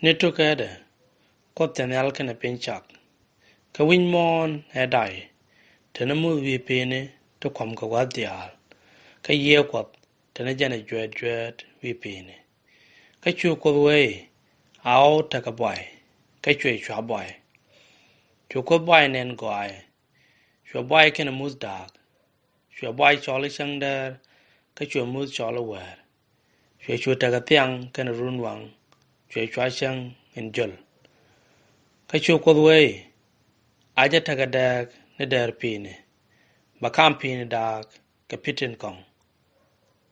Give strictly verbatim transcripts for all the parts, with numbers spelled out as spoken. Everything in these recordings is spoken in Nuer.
Ni tukädɛ, Kuoth te nhial kɛnɛ piny cak. Kä wi̱c muɔ̱ɔ̱n ɛ day, te ni muth wi̱i̱ pi̱i̱ni ti kuɔ̱m kɛ gua̱th diaal. Kä Yiëë Kuɔth te ni jɛn ɛ juɛɛt juɛɛt wi̱i̱ pi̱i̱ni. Kä cu Kuoth wee i̱, A ɣɔw tekɛ buay. Kä cuɛ cua buay. Cu Kuoth buay nɛn gɔaaɛ. Cuɛ buay kɛnɛ muth da̱a̱k. Cuɛ buay cɔl i̱ cäŋ däär, kä cuɛ muth cɔl i̱ wäär. Cuɛ cu tekɛ thiaŋ kɛnɛ runwaŋ. Cuɛ cua cäŋ in jöl. Kä cu Kuoth wee i̱, A jɛ tekɛ dääk ni däär pi̱i̱ni. Bɛ kam pi̱i̱ni da̱a̱k kɛ pi̱ tin kɔ̱ŋ.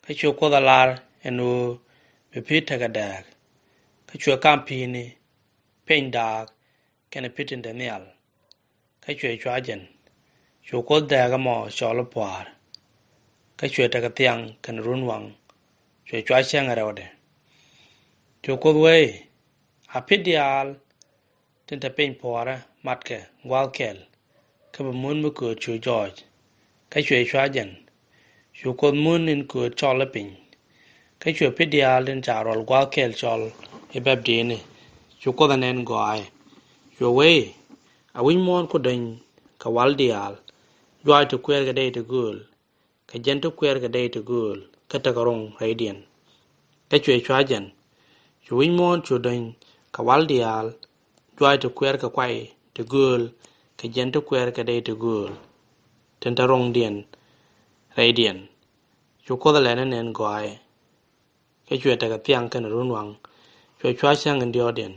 Kä cu Kuoth a lar ɛn ɣöö bi pi̱ tekɛ dääk. Kä cuɛ kam pi̱i̱ni piny da̱a̱k kɛnɛ pi̱ tin te nhial. Kä cuɛ cua jɛn. Cu Kuoth dääk ɛmɔ cɔl i̱ pua̱a̱r. Kä cuɛ tekɛ thiaŋ kɛnɛ runwaŋ. Cuɛ cua cäŋ ɛ rɛwdɛ. Cu Kuoth wee i̱, A pi̱ diaal tin te piny puɔ̱ɔ̱rä matkɛ gua̱a̱th kɛl, kä bi mun mi kööt cu jɔɔc. Kä cuɛ cua jɛn. Cu Kuoth mun in kööt cɔl i̱ piny. Kä cuɛ pi̱ diaal tin ca ruɔl gua̱a̱th kɛl cɔl i̱ bɛpdiini. Cu Kuoth ɛ nɛn gɔaaɛ. Cuɛ wee i̱, A wi̱c muɔ̱ɔ̱n ku döny kɛ wal diaal, juaac ti kuɛɛr kɛ dɛy ti gööl, kɛ jiɛn ti kuɛɛr kɛ dɛy ti gööl, kä tekɛ roŋ rɛydiɛn. Kä cuɛ cua jɛn. Cu wi̱c muɔ̱ɔ̱n cu döny kɛ wal diaal, juaac ti kuɛɛr kɛ kuay ti gööl, kɛ jiɛn ti kuɛɛr kɛ dɛy ti gööl, tin te roŋdiɛn rɛydiɛn. Cu Kuoth a lɛn ɛ nɛn gɔaaɛ. Kä cuɛ tekɛ thiaŋ kɛnɛ runwaŋ. Cuɛ cua cäŋ in diɔ̱ɔ̱kdiɛn.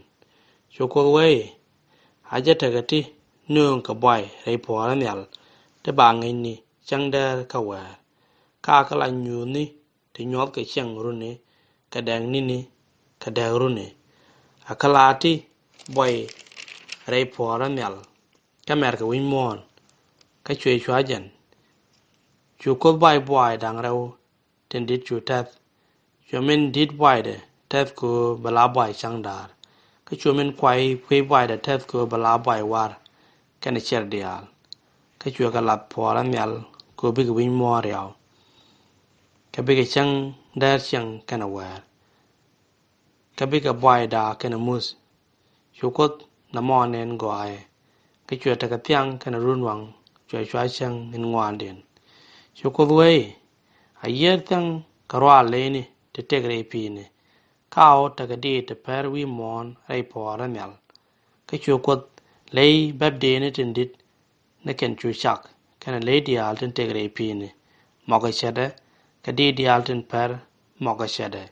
Cu Kuoth wee i̱, A jɛ tekɛ ti nööŋ kɛ buay rɛy puɔ̱ɔ̱rä nhial, ti ba ŋäcni cäŋ däär kä wäär. Kä a kɛ la nyuuthni ti nyuɔth kɛ cäŋ runi, kɛ dääk ni̱ni, kɛ dääk runi. A kɛ la ti buay rɛy puɔ̱ɔ̱rä nhial, kä mɛr kɛ wi̱c muɔ̱ɔ̱n. Kä cuɛ cua jɛn. Cu Kuoth buay buay da̱ŋ rɛw tin di̱t cu tɛth. Cuɛ min di̱t buaydɛ tɛth kɛ ɣöö bɛ la buay cäŋ da̱a̱r. Kä cuɛ min kuay kuiy buaydɛ tɛth kɛ ɣöö bɛ la buay war kɛnɛ ciɛr diaal. Kä cuɛ kɛ lath puɔ̱ɔ̱rä nhial kɛ ɣöö bikɛ wi̱c muɔ̱ɔ̱n riaw. Kä bikɛ cäŋ däär ciɛŋ kɛnɛ wäär. Kä bikɛ buay da̱a̱k kɛnɛ muth. Cu Kuoth nɔmɔ nɛn gɔaaɛ. Kä cuɛ tekɛ thiaŋ kɛnɛ runwaŋ, cuɛ cua cäŋ in ŋuandiɛn. Cu Kuoth wee i̱, A yiër thiaŋ kɛ ruaal leyni ti tëk rɛy pi̱i̱ni. Kä a ɣɔw tekɛ diit ti pär wi̱i̱ muɔ̱ɔ̱n rɛy puɔ̱ɔ̱rä nhial. Kä cu Kuoth ley bäpdiini tin di̱t ni kɛn cu cak, kɛnɛ ley diaal tin tëk rɛy pi̱i̱ni mɔkɛ cätdɛ, kɛ diit diaal tin pär mɔkɛ cätdɛ.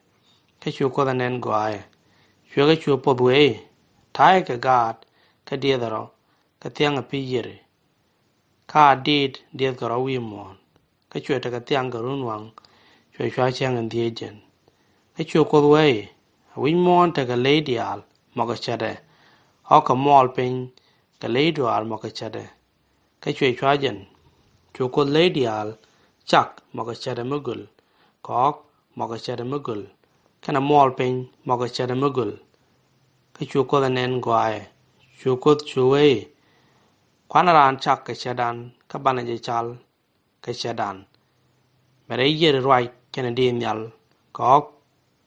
Kä cu Kuoth ɛ nɛn gɔaaɛ. Cuɛ kɛ cu poth wee i̱, Ta̱a̱ kɛ gaat kä diëthɛ rɔ, kä thia̱ŋɛ pi̱ yiëri. Kä a diit diëthkɛ rɔ wi̱i̱ muɔ̱ɔ̱n. Kä cuɛ tekɛ thiaŋ kɛ runwaŋ, cuɛ cua cäŋ in dhieec jɛn. Kä cu Kuoth wee i̱, A wi̱c muɔ̱ɔ̱n tekɛ ley diaal mɔkɛ cätdɛ, ɣɔ̱kɛ muɔɔl piny kɛ ley duaar mɔkɛ cätdɛ. Kä cuɛ cua jɛn. Cu Kuoth ley diaal cak mɔkɛ cätdɛ mi göl, kɛ ɣɔ̱k mɔkɛ cätdɛ mi göl, kɛnɛ muɔɔl piny mɔkɛ cätdɛ mi göl. Kä cu Kuoth ɛ nɛn gɔaaɛ. Cu Kuoth cu wee i̱, Kuanɛ raan cak kɛ cätdan, kä banɛ jɛ cal kɛ cätdan. Mɛ rɛy yiëri ruac kɛnɛ diit nhial, kɛ ɣɔ̱k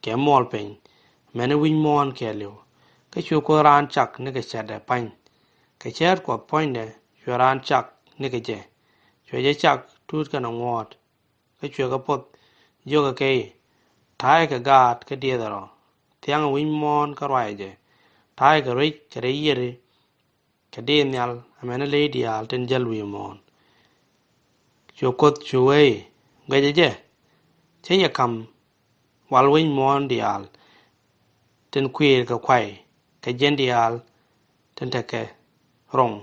kɛ muɔɔl piny, amäni wi̱c muɔ̱ɔ̱n kɛɛliw. Kä cu Kuoth raan cak nikɛ cätdɛ pa̱ny. Kɛ cäät Kuɔth puɔ̱nydɛ cuɛ raan cak nikɛ jɛ. Cuɛ jɛ cak tuut kɛnɛ ŋuɔ̱ɔ̱t. Kä cuɛ kɛ poth jiökɛ kɛ i̱, Ta̱a̱ kɛ gaat kä diëthɛ rɔ, thia̱ŋɛ wi̱c muɔ̱ɔ̱n kä ruacɛ jɛ. Ta̱a̱ kɛ ruec kɛ rɛy yiëri kɛ diit nhial, amäni ley diaal tin jäl wi̱i̱ muɔ̱ɔ̱n. Cu Kuoth cu wee i̱, Guɛcɛ jɛ, cä yɛ ka̱m wal wi̱c muɔ̱ɔ̱n diaal tin kui̱i̱r kɛ kuay, kɛ jiɛn diaal tin tekɛ roŋ.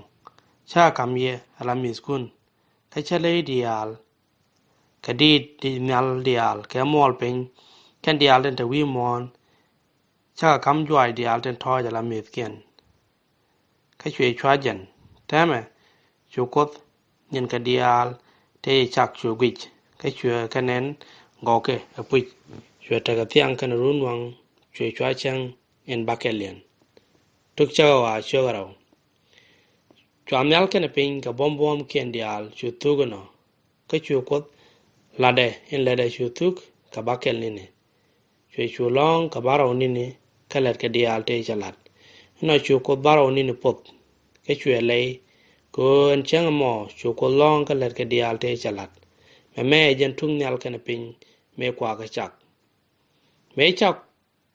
Cä kam yɛ ala mi̱thkun, kä cä ley diaal kɛ diit nhial diaal kɛ muɔɔl piny, kɛn diaal tin te wi̱i̱ muɔ̱ɔ̱n, cä kɛ ka̱m juaac diaal tin tɔ̱ɔ̱c ala mi̱thkiɛn. Kä cuɛ cua jɛn. Täämɛ cu Kuoth nyin kɛ diaal tëë cak cu guic, kä cuɛ kɛ nɛn gɔwkɛ ɛ puc. Cuɛ tekɛ thiaŋ kɛnɛ runwaŋ, cuɛ cua cäŋ in bakɛliɛn. Tuk cäkä ɣɔaa ciök rɛw. Cua nhial kɛnɛ piny kɛ buɔ̱m buɔ̱ɔ̱mkiɛn diaal cu thuk inɔ. Kä cu Kuoth la̱tdɛ in lätdɛ cu thuk kɛ bakɛl ni̱ni. Cuɛ cu lɔ̱ŋ kɛ bärɔw ni̱ni, kä lät kɛ diaal tëë cɛ la̱t. Inɔ cu Kuoth bärɔw ni̱n i̱ poth, kä cuɛ lɛy, kɛ ɣöö ɛn cäŋ ɛmɔ cu Kuoth lɔ̱ŋ kä lät kɛ diaal tëë cɛ la̱t. Mɛmɛ ɛ jɛn tuk nhial kɛnɛ piny mëë kuakä cak. Mëë cak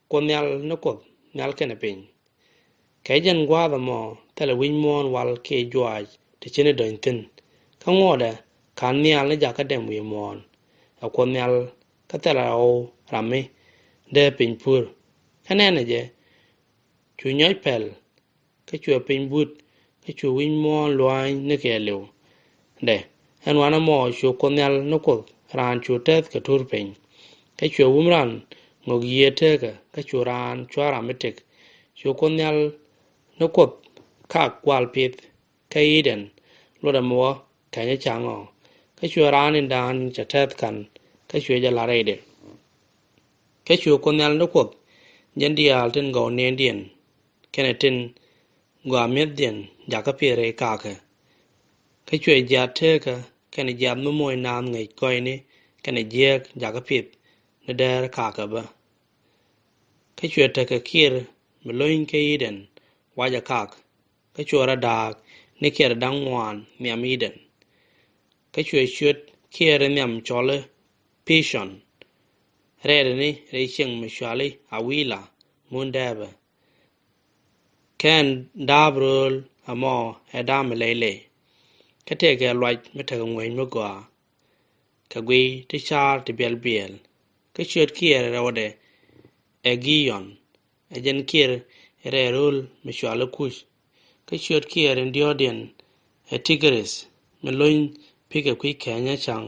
Kuoth Nhial ni Kuoth nhial kɛnɛ piny, kɛ jɛn gua̱a̱th ɛmɔ thilɛ wi̱c muɔ̱ɔ̱n wal kiɛ juaac ti ci ni dɔ̱ny thi̱n. Kä ŋuɔ̱tdɛ ka̱n nhial ni jakä dɛm wi̱i̱ muɔ̱ɔ̱n. Ɛ Kuoth Nhial kä thilɛ ɣɔw ram mi dee piny pur. Kä nɛnɛ jɛ, cu nyɔc pɛl, kä cuɛ piny but, kä cu wi̱c muɔ̱ɔ̱n lua̱a̱ny ni kɛɛliw. Dɛ, ɛn wanɛ mɔ cu Kuoth Nhial ni Kuoth raan cu tɛth kɛ tur piny. Kä cuɛ wum ran ŋɔk yiëë teekä, kä cu raan cua ram mi tëk. Cu Kuoth Nhial ni Kuoth kak gual pith kä Idɛn, luɔtdɛ mi wä kɛnyä caŋ ɔ. Kä cuɛ raan in daan cɛ tɛth ka̱n, kä cuɛ jɛ la̱r rɛydɛ. Kä cu Kuoth Nhial ni Kuoth jɛn diaal tin gɔw nɛɛndiɛn kɛnɛ tin gɔaa mi̱ethdiɛn jakä pith rɛy kakä. Kä cuɛ jiath teekä kɛnɛ jiath mi moc naath ŋäc gɔyni kɛnɛ jiääk jakä pith ni dɛɛr kakä bä. Kä cuɛ tekɛ kiɛɛr mi lony kä Idɛn wacɛ kak, kä cuɛ rɔ da̱a̱k ni kiɛɛr da̱ŋ ŋuan nhiam Idɛn. Kä cuɛ ciöt kiɛɛr nhiam cɔl i̱ Picɔn, rɛɛdɛ ni rɛy cieŋ mi cuali Awila mun dɛɛpɛ. Kä ɛn da̱a̱p rööl ɛmɔ ɛ da̱a̱p mi lɛy lɛy. Kä tëëkɛ luac mi tekɛ ŋuɛny mi gɔaa, kɛ guiy ti ca̱a̱r ti biɛl biɛl. Kä ciöt kiɛɛr rɛwdɛ ɛ Giyɔn, ɛ jɛn kiɛɛr rɛɛ rööl mi cuali Kuc. Kä ciöt kiɛɛr in diɔ̱ɔ̱kdiɛn ɛ Tigris, mi lony pikɛ kui̱ kɛnyä ca̱ŋ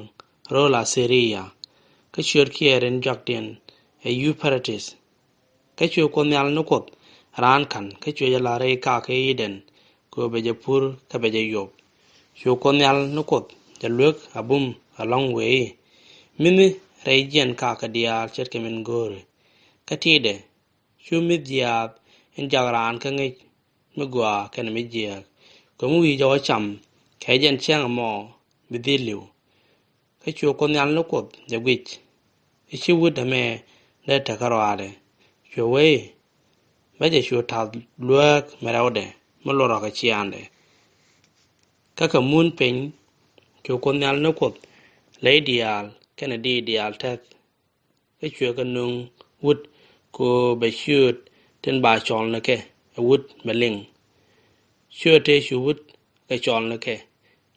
rööl Asiria. Kä ciöt kiɛɛr in jɔakdiɛn ɛ Euphrates. Kä cu Kuoth Nhial ni Kuoth raan ka̱n, kä cuɛ jɛ la̱r rɛy kakä Idɛn, kɛ ɣöö bɛ jɛ pur kä bɛ jɛ yuɔp. Cu Kuoth Nhial ni Kuoth jɛ luek a bum ɛlɔ̱ŋ wëë i̱, mi̱thi rɛy jiɛn kakä diaal ce̱tkɛ min go̱o̱ri. Kä ti̱i̱dɛ, cu mi̱th jiaath in jak raan kä ŋäc mi gɔaa kɛnɛ mi jiääk. Kɛ mi wi̱i̱ jɔwä cam, kɛ jɛn cäŋ ɛmɔ bi dhil li̱w. Kä cu Kuoth Nhial ni Kuoth jɛ guic i̱, ci wut ɛmɛ dee te kä rɔaadɛ. Cuɛ wee i̱, bä jɛ cu ta̱th luääk mi rɛwdɛ mi lot rɔ kɛ ciaaŋdɛ. Kä kɛ mun piny, cu Kuoth Nhial ni Kuoth ley diaal kɛnɛ diit diaal tɛth. Kä cuɛ kɛ nöŋ wut kɛ ɣöö bɛ ciööt tin ba cɔl ni kɛ ɛ wut mi liŋ. Ciööt tëë cu wut kɛ cɔl ni kɛ,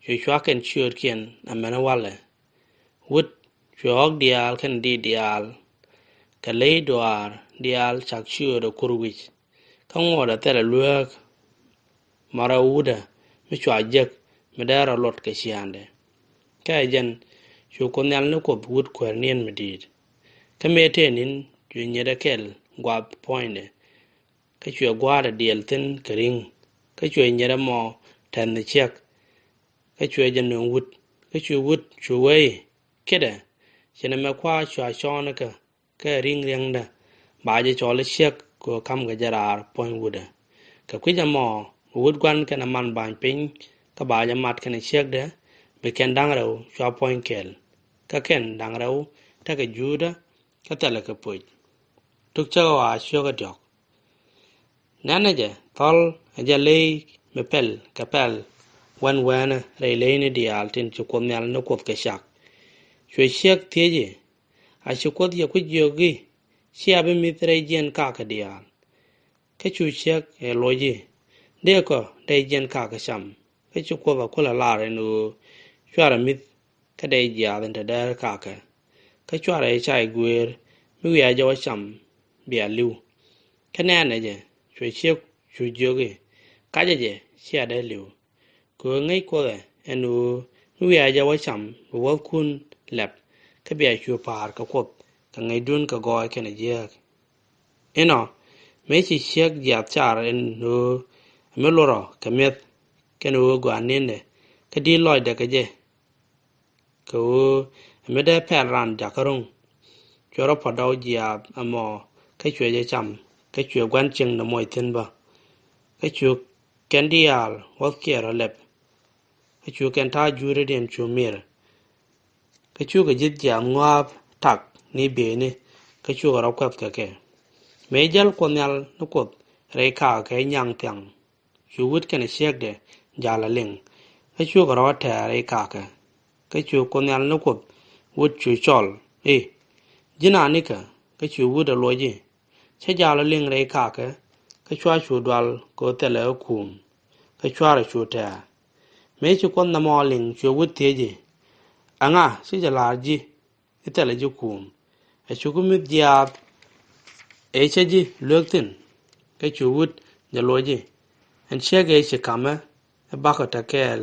cuɛ cua̱k kɛn ciöötkiɛn amäni walɛ. Wut cuɛ ɣɔ̱k diaal kɛnɛ diit diaal kɛ ley dɔaar diaal cak ciööt ɛ kur wi̱c. Kä ŋuɔ̱t ɛ thilɛ luääk mɔ rɛw wutdä mi cua jek mi dee rɔ luɔt kɛ ciaaŋdɛ. Kä ɛ jɛn cu Kuoth Nhial ni Kuoth wut kuäär niɛn mi di̱i̱t. Kä mëë tëë ni̱n, cuɛ nyiɛt ɛ kɛl gua̱a̱th puɔ̱nydɛ. Kä cuɛ gua̱a̱thdɛ diɛl thi̱n kɛ ri̱ŋ. Kä cuɛ nyiɛt ɛmɔ tɛth ni ciɛk. Kä cuɛ jɛ nöŋ wut. Kä cu wut cu wee i̱, kiɛtɛ, ci nɛmɛ kua cua cɔɔnikä kä ri̱ŋ riäŋdä, ba jɛ cɔl i̱ ciɛk kɛ ɣöö ka̱mkɛ jɛ raar puɔ̱ny wutdä. Kɛ kui̱c ɛmɔ, bi wut gua̱n kɛnɛ man ba̱ny piny, kä ba jɛ mat kɛnɛ ciɛkdɛ, bi kɛn da̱ŋ rɛw cua puɔ̱ny kɛl. Kä kɛn da̱ŋ rɛw tekɛ juudä, kä thilɛ kɛ poc. Tuk Cäkä Ɣɔaa ciökä diɔ̱k. Nɛnɛ jɛ, thɔl ɛ jɛ ley mi pɛl kɛ pɛl wän wɛnɛ rɛy leyni diaal tin ci Kuoth Nhial ni Kuoth kɛ cak. Cuɛ ciɛk thiec i̱, a ci Kuoth yɛ kui̱c jiök i̱, cia bi mi̱th rɛy jiɛn kakä diaal? Kä cu ciɛk ɛ loc i̱, dëë kɔ dɛy jiɛn kakä cam. Kä ci Kuoth a kulɛ lar ɛn ɣöö cuarɛ mi̱th kä dɛy jiaath in te däär kakä. Kä cuarɛ ca i̱ guëër mi wiaa jɛ wä cam bia li̱w. Kä nɛnɛ jɛ, cuɛ ciek cu jiök i̱, kacä jɛ cia dee li̱w. Kɛ ɣöö ŋäc Kuoth ɛ ɛn ɣöö mi wiaa jɛ wä cam bi wäthkun lɛp, kä bia cu pa̱a̱r kɛ Kuoth kɛ ŋäcdun kɛ gɔɔy kɛnɛ jiääk. Inɔ, mëë ci ciek jiaath car ɛn ɣöö ɛ mi luɔrɔ kɛ mi̱eth, kɛn ɣöö gɔaa ni̱ndɛ, kä di̱t lɔcdɛ kɛ jɛ, kɛ ɣöö ɛ mi dee pɛl ran jakä ro̱ŋ. Cuɛ rɔ puɔ̱t dɔw jiaath ɛmɔ, kä cuɛ jɛ cam, kä cuɛ gua̱n cieŋdɛ muɔc thi̱n bä. Kä cu kɛn diaal wäthkiɛn rɔ lɛp. Kä cu kɛn ta̱a̱ juudädiɛn cu mir. Kä cukɛ ji̱th jiaath ŋɔa̱a̱p tak ni bieyni, kä cukɛ rɔ kuɛth kɛ kɛ. Mëë jäl Kuoth Nhial ni Kuoth rɛy kakä kɛ nyaŋ thiaŋ, cu wut kɛnɛ ciekdɛ jal a liŋ, kä cukɛ rɔ̱ tɛɛr rɛy kakä. Kä cu Kuoth Nhial ni Kuoth wut cu cɔl i̱, Ji̱n anikä? Kä cu wut a luɔc i̱, Cä jal a liŋ rɛy kakä, kä cua cu dual kɛ ɣöö thilɛ ɛ kuum, kä cuarɛ cu tɛɛr. Mëë ci Kuoth nɛmɔ liŋ, cu wut thiec i̱, Ɛŋa ci jɛ la̱r ji̱ i̱ thilɛ ji̱ kuum? Ɛ cukɛ mi̱th jiaath ëë cä ji̱ luek thi̱n? Kä cu wut jɛ luɔc i̱, Ɛn ciek ëë ci ka̱mä i̱ bakä te kɛɛl,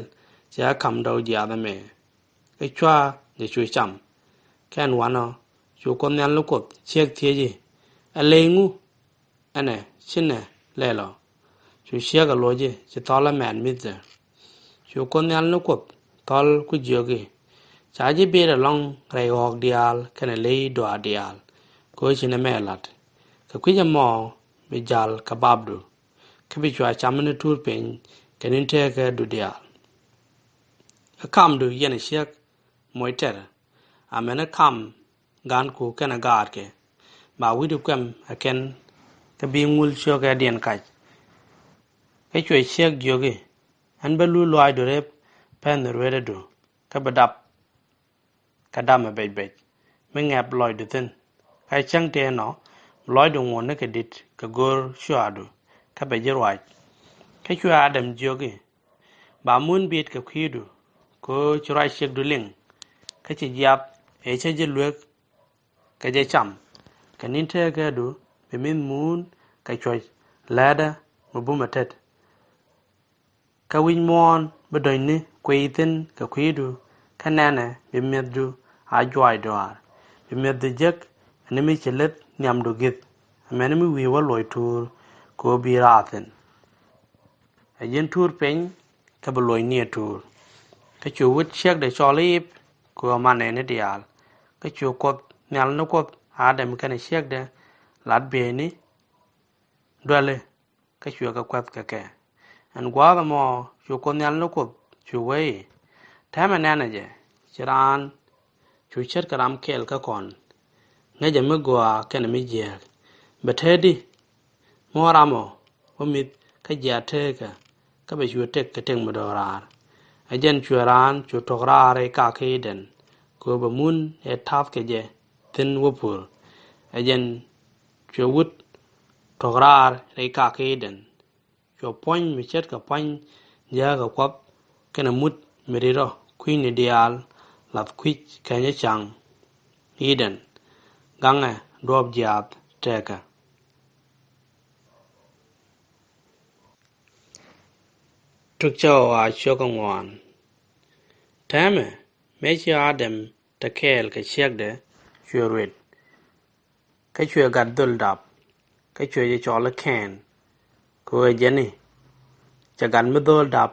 cɛ ɣä ka̱m dɔw jiaath ɛmɛ. Kä cua jɛ cu cam. Kɛn wanɔ, cu Kuoth Nhial ni Kuoth ciek thiec i̱, Ɛ ley ŋu ɛnɛ cinɛ lɛl ɔ? Cu ciek a luɔc i̱, Ci thɔl ɛmɛn mi̱thɛ. Cu Kuoth Nhial ni Kuoth thɔl ku jiök i̱, Ca ji̱ bet ɛlɔ̱ŋ rɛy ɣɔ̱ɔ̱k diaal kɛnɛ ley dɔaar diaal, kɛ ɣöö cinɛ mɛ la̱t. Kɛ kui̱c ɛmɔ bi jal kɛ bapdu, kä bi cua cam ni tuur piny kɛ ni̱n teekädu diaal. Kä kamdu yɛn ɛ ciek moc tɛr, amäni kam ga̱a̱nku kɛnɛ gaatkɛ, ba wi̱cdu kuɛm ɛ kɛn, kä bi ŋul ciökädiɛn kac. Kä cuɛ ciek jiök i̱, Ɣän bä luth lɔaacdu rep pɛn rueetdu, kä bi dap kɛ dam ɛ bɛc bɛc mi ŋɛp lɔcdu thi̱n. Kä cäŋ tëë nɔ, bi lɔcdu ŋuɔ̱tni kɛ di̱t kɛ go̱r cuaadu, kä bɛ ji̱ ruac. Kä cuɛ Adam jiök i̱, Ba mun bit kɛ kui̱du, kɛ ɣöö ci ruac ciekdu liŋ, kä ci jiath ëë cä ji̱ luek kɛ jɛ cam. Kɛ ni̱n teekädu bi mi̱th muun kɛ cuɔ̱c lätdä mi bumɛ tet. Kä wi̱c muɔ̱ɔ̱n bi do̱nyni kuiy thi̱n kɛ kui̱du, kä nɛnɛ bi mi̱ethdu a juaac dɔaar. Bi mi̱ethdu jek ni mi ci leth nhiamdu gi̱th, amäni mi wi̱i̱ wä luɔc tuur, kɛ ɣöö bi raar thi̱n. Ɛ ji̱n tuur piny, kä bi luɔ̱c ni ɛ tuur. Kä cu wut ciekdɛ cɔl i̱ Ip, kɛ ɣöö manɛ ni diaal. Kä cu Kuoth Nhial ni Kuoth Adam kɛnɛ ciekdɛ lat bieyni duali, kä cuɛ kɛ kuɛth kɛ kɛ. Ɛn gua̱a̱th ɛmɔ cu Kuoth Nhial ni Kuoth cu wee i̱, Täämɛ nɛnɛ jɛ, ci raan cu ce̱tkɛ ram kɛl kä kɔn, ŋäcɛ mi gɔaa kɛnɛ mi jiääk. Bɛ te i̱di? Mi wä ram ɔ wä mi̱th kä jiath teekä, kä bɛ cu tëk kɛ tëk mi do̱raar. Ɛ jɛn cuɛ raan cu tuɔ̱k raar rɛy kakä Eden, kɛ ɣöö bɛ mun ëë ta̱thkɛ jɛ thi̱n wä pur. Ɛ jɛn cuɛ wut tuɔ̱k raar rɛy kakä Eden. Cuɛ puɔ̱ny mi ce̱tkɛ pua̱ny jiääk ɛ Kuɔth kɛnɛ mut mi ri̱t rɔ kui̱ni diaal, lath kui̱c kɛnyɛ ca̱ŋ Eden, gaŋɛ duɔ̱ɔ̱p jiaath teekä. Tuk cä ɣɔaa ciök ŋuan. Täämɛ mëë ci Adam te kɛɛl kɛ ciekdɛ, cuɛ ruet, kä cuɛ gat dhöl dap, kä cuɛ jɛ cɔl i̱ Kɛn, kɛ ɣöö jɛn i̱ cɛ gat mi dhöl dap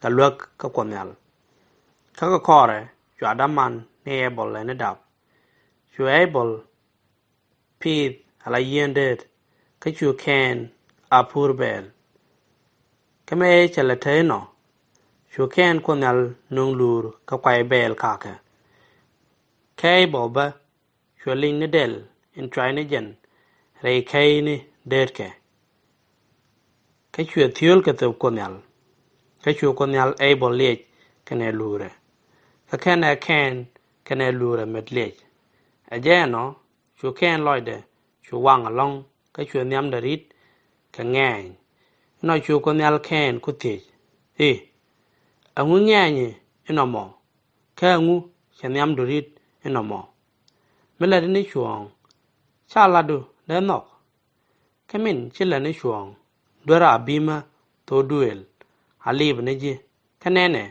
kɛ luäk kä Kuɔth Nhial. Kä kɛ kɔrɛ cua däman ni Ebol lɛni dap. Cu Ebol piith ala yieen deet, kä cu Kɛn a pur bɛɛl. Kä mëë cɛ lɛ te inɔ, cu Kɛn Kuoth Nhial nöŋ luur kä kuay bɛɛl kakä. Kä Ebol bä cuɛ liŋ ni dɛl in cuay ni jɛn rɛy kɛyni deetkɛ. Kä cuɛ thiöl kɛ thöp Kuoth Nhial. Kä cu Kuoth Nhial Ebol liɛc kɛnɛ luurɛ, kä kɛnɛ Kɛn kɛnɛ luurɛ met liɛc. Ɛ jɛn ɔ, cu Kɛn lɔcdɛ cu waŋ ɛlɔ̱ŋ, kä cuɛ nhiamdɛ ri̱t kɛ ŋɛɛny. Inɔ cu Kuoth Nhial Kɛn ku thiec i̱, Ɛŋu ŋɛɛnyi inɔ mɔ, kä ɛŋu cɛ nhiamdu ri̱t inɔ mɔ? Mi lätdi ni cuɔ̱ɔ̱ŋ, ca la̱tdu dee nhɔk? Kä min ci lät ni cuɔ̱ɔ̱ŋ, duer a bi̱mä thok duëël a liip ni ji̱, kä nɛnɛ,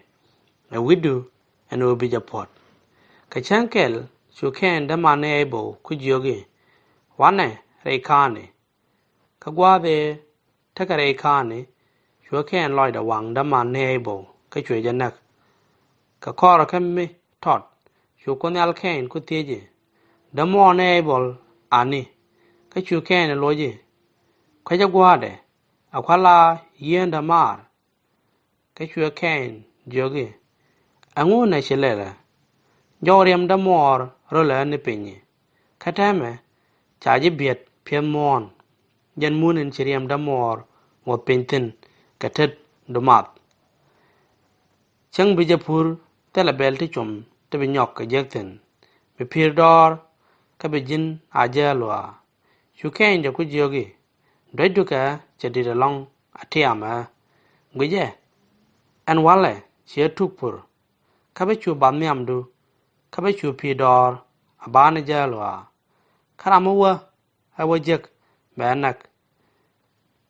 ɛ wi̱cdu ɛn ɣöö bi jɛ puɔ̱t. Kɛ cäŋ kɛl cu Kɛn däman ni Ebol ku jiök i̱, Wanɛ rɛy ka̱a̱ni. Kä gua̱a̱th ëë tekɛ rɛy ka̱a̱ni, cuɛ Kɛn lɔcdɛ waŋ däman ni Ebol kä cuɛ jɛ näk. Kɛ kɔrɛ kä mi tɔt, cu Kuoth Nhial Kɛn ku thiec i̱, Dämuɔɔr ni Ebol ani? Kä cu Kɛn ɛ luɔc i̱, Kuecä gua̱a̱dɛ, a kua̱ la yieen dämaar? Kä cuɛ Kɛn jiök i̱, Ɛŋu nɛ ci lɛlɛ? Jɔw riɛm dämuɔɔr rölɛ ni piny i̱, kä täämɛ ca ji̱ biɛt piɛth muɔ̱ɔ̱n. jɛn mun in ci riɛmdä muɔɔr ŋuɔth piny thi̱n kɛ tet dumath. Cäŋ bi jɛ pur thilɛ bɛl ti cum ti bi nyɔk kɛ jek thi̱n. Bi pi̱i̱r dɔɔr kä bi ji̱n a jääl luaak. Cu Kɛɛny dee ku jiök i̱, duäcdu kɛ cɛ di̱t ɛlɔ̱ŋ a tiamɛ. Guicɛ ɛn walɛ ciɛ tuk pur. Kä bi cu bath nhiamdu kä bi cu pi̱i̱ dɔɔr a ba̱a̱ni jääl luaak. Kä ram mi wä ɛ wä jek bɛ ɛ näk.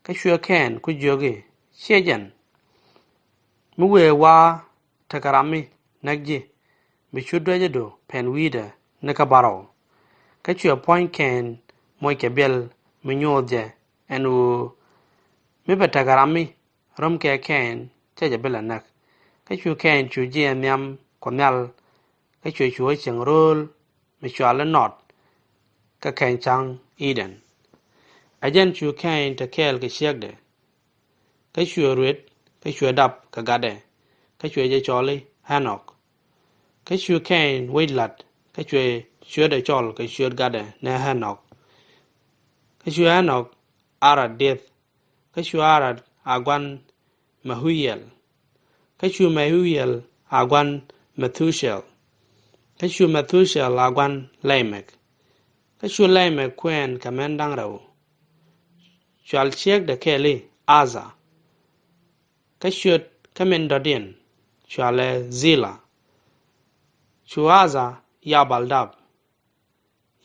Kä cuɛ Kɛɛny ku jiök i̱, ciɛ jɛn. Mi wëë wa̱a̱ tekɛ ram mi näk ji̱, bi cu duäcädu pɛn wi̱i̱dɛ ni kä bärɔw. Kä cuɛ puɔ̱ny Kɛɛny moc kɛ biɛl mi nyoth jɛ ɛn ɣöö mi bɛ tekɛ ram mi röm kɛ Kɛɛny cɛ jɛ bi lɛ näk. Kä cu Kɛɛny cu jiɛɛn nhiam Kuɔth Nhial. Kä cuɛ cu wä cieŋ rööl mi cɔal i̱ Nɔt kä kɛny ca̱ŋ Idɛn. Ɛ jɛn cu Kɛɛny te kɛɛl kɛ ciekdɛ. Kä cuɛ ruet kä cuɛ dap kɛ gatdɛ. Kä cuɛ jɛ cɔl i̱ Ɛ-nok. Kä cu Kɛɛny wec la̱t kä cuɛ ciötdɛ cɔl kɛ ciöt gatdɛ ni Ɛ-nok. Kä cu Ɛ-nok Arad dieth. Kä cu Arad a gua̱n Mɛ-hu-yɛl. Kä cu Mɛ-hu-yɛl a gua̱n Mɛ-thu-cɛl. Kä cu Mɛ-thu-cɛl a gua̱n Lɛ-mɛk. Kä cu Lɛ-mɛk kuɛɛn kɛ män da̱ŋ rɛw. Cual ciekdɛ kɛl i̱ Adha. Kä ciöt kä min dɔ̱diɛn cualɛ Dhila. Cu Adha Yabal dap.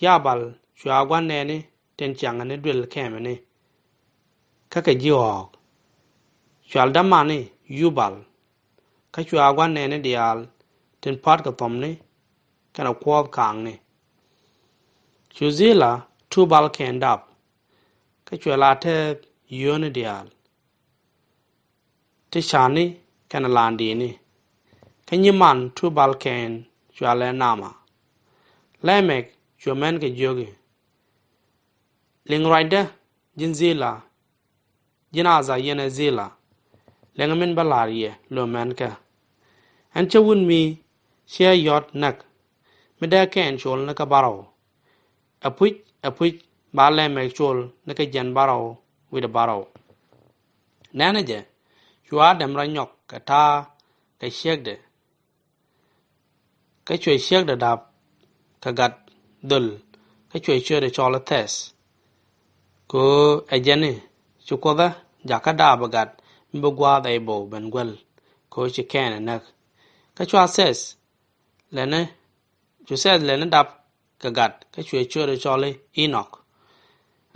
Yabal cua gua̱n nɛɛni tin ciaŋɛ ni duël kɛmɛni kä kɛ ji̱ ɣɔ̱ɔ̱k. Cual dämani Yubal. Kä cua gua̱n nɛɛni diaal tin pa̱tkɛ thɔmni kɛnɛ kuɔth ka̱a̱ŋni. Cu Dhila Tubal-kɛn dap. Kä cuɛ la tɛɛth yio̱o̱ni diaal ti ca̱ni kɛnɛ la̱a̱n di̱i̱ni. Kä nyiman Tubal-kɛn cualɛ Naama. Lɛ-mɛk cuɛ män kɛ jiök i̱, liŋ ruacdä ji̱n Dhila, ji̱n Adha yɛnɛ Dhila. Liŋ min bä la̱r yɛ lo̱ män kä. Ɛn cä wut mi ciɛ yɔ̱t näk mi dee Kɛɛny col ni kä bärɔw. Ɛpuc, ɛpuc ba Lɛ-mɛk col ni kä jiɛn bärɔw wi̱cdɛ bärɔw. Nɛnɛ jɛ, cu Adam rɔ nyɔk kɛ ta̱a̱ kɛ ciekdɛ. Kä cuɛ ciekdɛ dap kɛ gat dhöl, kä cuɛ ciötdɛ cɔl i̱ Thɛth. Kɛ ɣöö ɛ jɛn i̱ ci Kuoth ɛ jakä dap ɛ gat mi bi gua̱a̱th ɛ i̱ bo̱w ben guäl, kɛ ɣöö ci Kɛɛny ɛ näk. Kä cua Thɛth lɛni, cu Thɛth lɛni dap kɛ gat, kä cuɛ ciötdɛ cɔl i̱ Inɔk.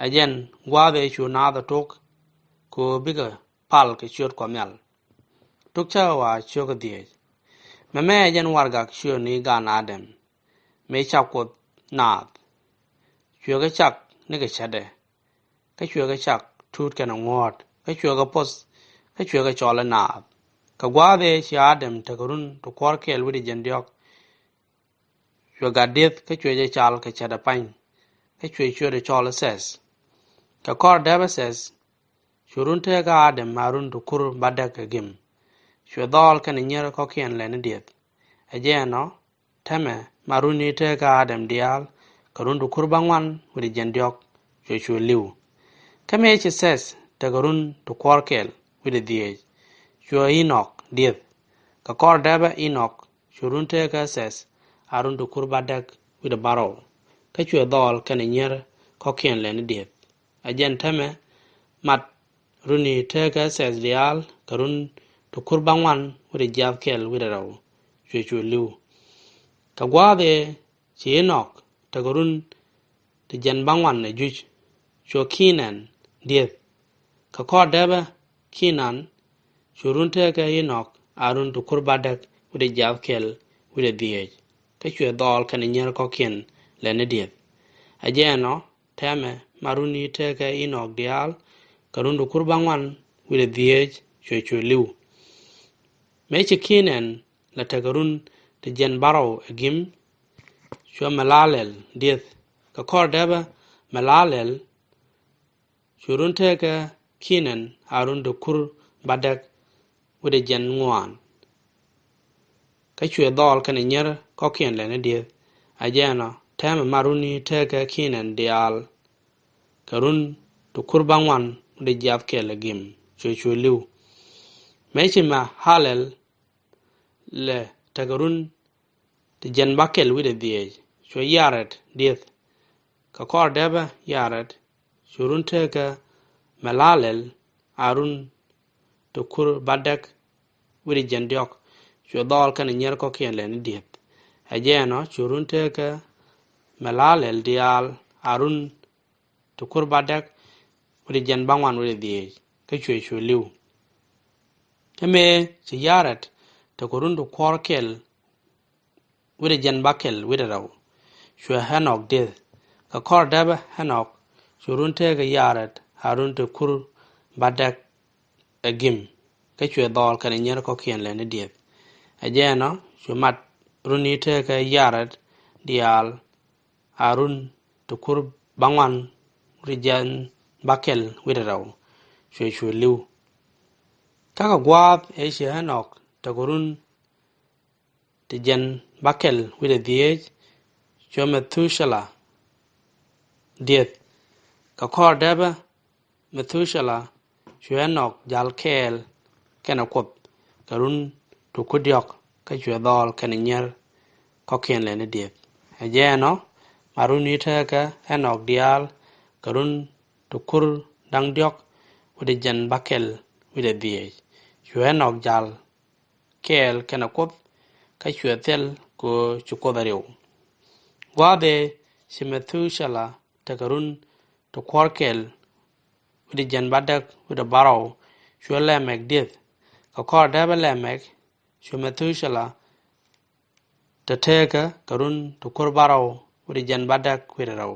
Ɛ jɛn gua̱a̱th ëë cu naath ɛ tok, kɛ ɣöö bikɛ pal kɛ ciöt Kuɔth Nhial. Tuk cä ɣɔaa ciök ɛ dhieec. Mɛmɛ ɛ jɛn warɛgak ciötni gan Adam mëë cak Kuoth naath. Cuɛ kɛ cak nikɛ cätdɛ. Kä cuɛ kɛ cak tuut kɛnɛ ŋuɔ̱ɔ̱t, kä cuɛ kɛ poth, kä cuɛ kɛ cɔl i̱ naath. Kɛ gua̱a̱th ëë ci Adam tekɛ run ti kuɔ̱r kɛl wi̱cdɛ jiɛn diɔ̱k. Cuɛ gat dieth kä cuɛ jɛ cal kɛ cätdɛ pany, kä cuɛ ciötdɛ cɔl i̱ Thɛth. Kɛ kɔr dääpä Thɛth, cu run teekä Adam a run ti kur bädäk ɛ gi̱m. Cuɛ dhɔɔl kɛnɛ nyier kɔ̱kiɛn lɛni dieth. Ɛ jɛn ɔ, täämɛ ma runi teekä Adam diaal, kɛ run ti kur bäŋuan wi̱cdɛ jiɛn diɔ̱k, cuɛ cuɛ li̱w. Kä mëë ci Thɛth tekɛ run ti kuɔ̱r kɛl wi̱cdɛ dhieec, cuɛ Inɔk dieth. Kɛ kɔr dääpä Inɔk, cu run teekä Thɛth a run ti kur bädäk wi̱cdɛ bärɔw, kä cuɛ dhɔɔl kɛnɛ nyier kɔ̱kiɛn lɛni dieth. Ɛ jɛn täämɛ mat runi teekä Thɛth diaal, kɛ run ti kur bäŋuan wi̱cdɛ jiaath kɛl wi̱cdɛ rɛw, cuɛ cuɛ li̱w. Kɛ gua̱a̱th ëë ci Inɔk tekɛ run ti jiɛn bäŋuan ɛ juc, cuɛ Kinɛn dieth. Kɛ kɔr dääpä Kinɛn, cu run teekä Inɔk a run ti kur bädäk wi̱cdɛ jiaath kɛl wi̱cdɛ dhieec, kä cuɛ dhɔɔl kɛnɛ nyier kɔ̱kiɛn lɛni dieth. Ɛ jɛn ɔ, täämɛ ma runi teekä Inɔk diaal, kɛ run ti kur bäŋuan wi̱cdɛ dhieec, cuɛ cuɛ li̱w. Mëë ci Kinɛn lɛ tekɛ run ti jiɛn bärɔw ɛ gi̱m, cuɛ Mɛlalɛl dieth. Kɛ kɔr dääpä Mɛlalɛl, cu run teekä Kinɛn a run ti kur bädäk wi̱cdɛ jiɛn ŋuaan, kä cuɛ dhɔɔl kɛnɛ nyier kɔ̱kiɛn lɛni dieth. Ɛ jɛn ɔ, täämɛ ma runi teekä Kinɛn diaal, kɛ run ti kur bäŋuan wi̱cdɛ jiath kɛl ɛ gi̱m. Cuɛ cuɛ li̱w. Mëë ci Mɛ-ɣa-lɛl lɛ tekɛ run ti jiɛn bäkɛl wi̱cdɛ dhieec, cuɛ Yarɛd di̱eth. Kɛ kɔr dɛpä Yarɛd, cuɛ run teekä Mɛ-ɣa-lɛl a run ti kur bädäk wi̱cdɛ jiɛn diɔ̱k, cuɛ dhɔɔl kɛnɛ nyier kɔ̱kiɛn lɛni di̱eth. Ɛ jɛn ɔ, cuɛ run teekä Mɛ-ɣa-lɛl diaal a run ti kur bädäk wi̱cdɛ jiɛn bäŋuan wi̱cdɛ dhieec, kä cuɛ cuɛ li̱w. Kä mëë ci Yarɛd tekɛ run ti kuɔr kɛl wi̱cdɛ jiɛn bäkɛl wi̱cdɛ rɛw, cuɛ Ɛ-nɔk di̱eth. Kɛ kɔr dɛpä Ɛ-nɔk, cuɛ run teekä Yarɛd a run ti kur bädäk ɛ gi̱m, kä cuɛ dhɔɔl kɛnɛ nyier kɔ̱kiɛn lɛni di̱eth. Ɛ jɛn ɔ, cuɛ mat run i̱ teekä Yarɛd diaal a run ti kur bäŋuan wi̱cdɛ jiɛn bäkɛl wi̱cdɛ rɛw, cuɛ cuɛ li̱w. Kä kɛ gua̱a̱th ëë ci Ɛ-nɔk tekɛ run ti jiɛn bäkɛl wi̱cdɛ dhieec, cuɛ Mɛ-thu-cɛ-la di̱eth. Kɛ kɔr dɛpä Mɛ-thu-cɛ-la, cuɛ Ɛ-nɔk jal kɛɛl kɛnɛ Kuoth kɛ run ti kur diɔ̱k, kä cuɛ dhɔɔl kɛnɛ nyier kɔ̱kiɛn lɛni di̱eth. Ɛ jɛn ɔ, mat run i̱ teekä Ɛ-nɔk diaal kɛ run ti kur da̱ŋ diɔ̱k wi̱cdɛ jiɛn bäkɛl wi̱cdɛ dhieec, cuɛ Ɛ-nɔk jal kɛɛl kɛnɛ Kuoth, kä cuɛ thil kɛ ɣöö ci Kuoth ɛ riw. Gua̱a̱th ëë ci Mɛ-thu-cɛ-la tekɛ run ti kuɔr kɛl wi̱cdɛ jiɛn bädäk wi̱cdɛ bärɔw, cuɛ Lɛ-mɛk di̱eth. Kɛ kɔr dɛpä Lɛ-mɛk, cuɛ Mɛ-thu-cɛ-la te teekä kɛ run ti kur bärɔw wi̱cdɛ jiɛn bädäk wi̱cdɛ rɛw,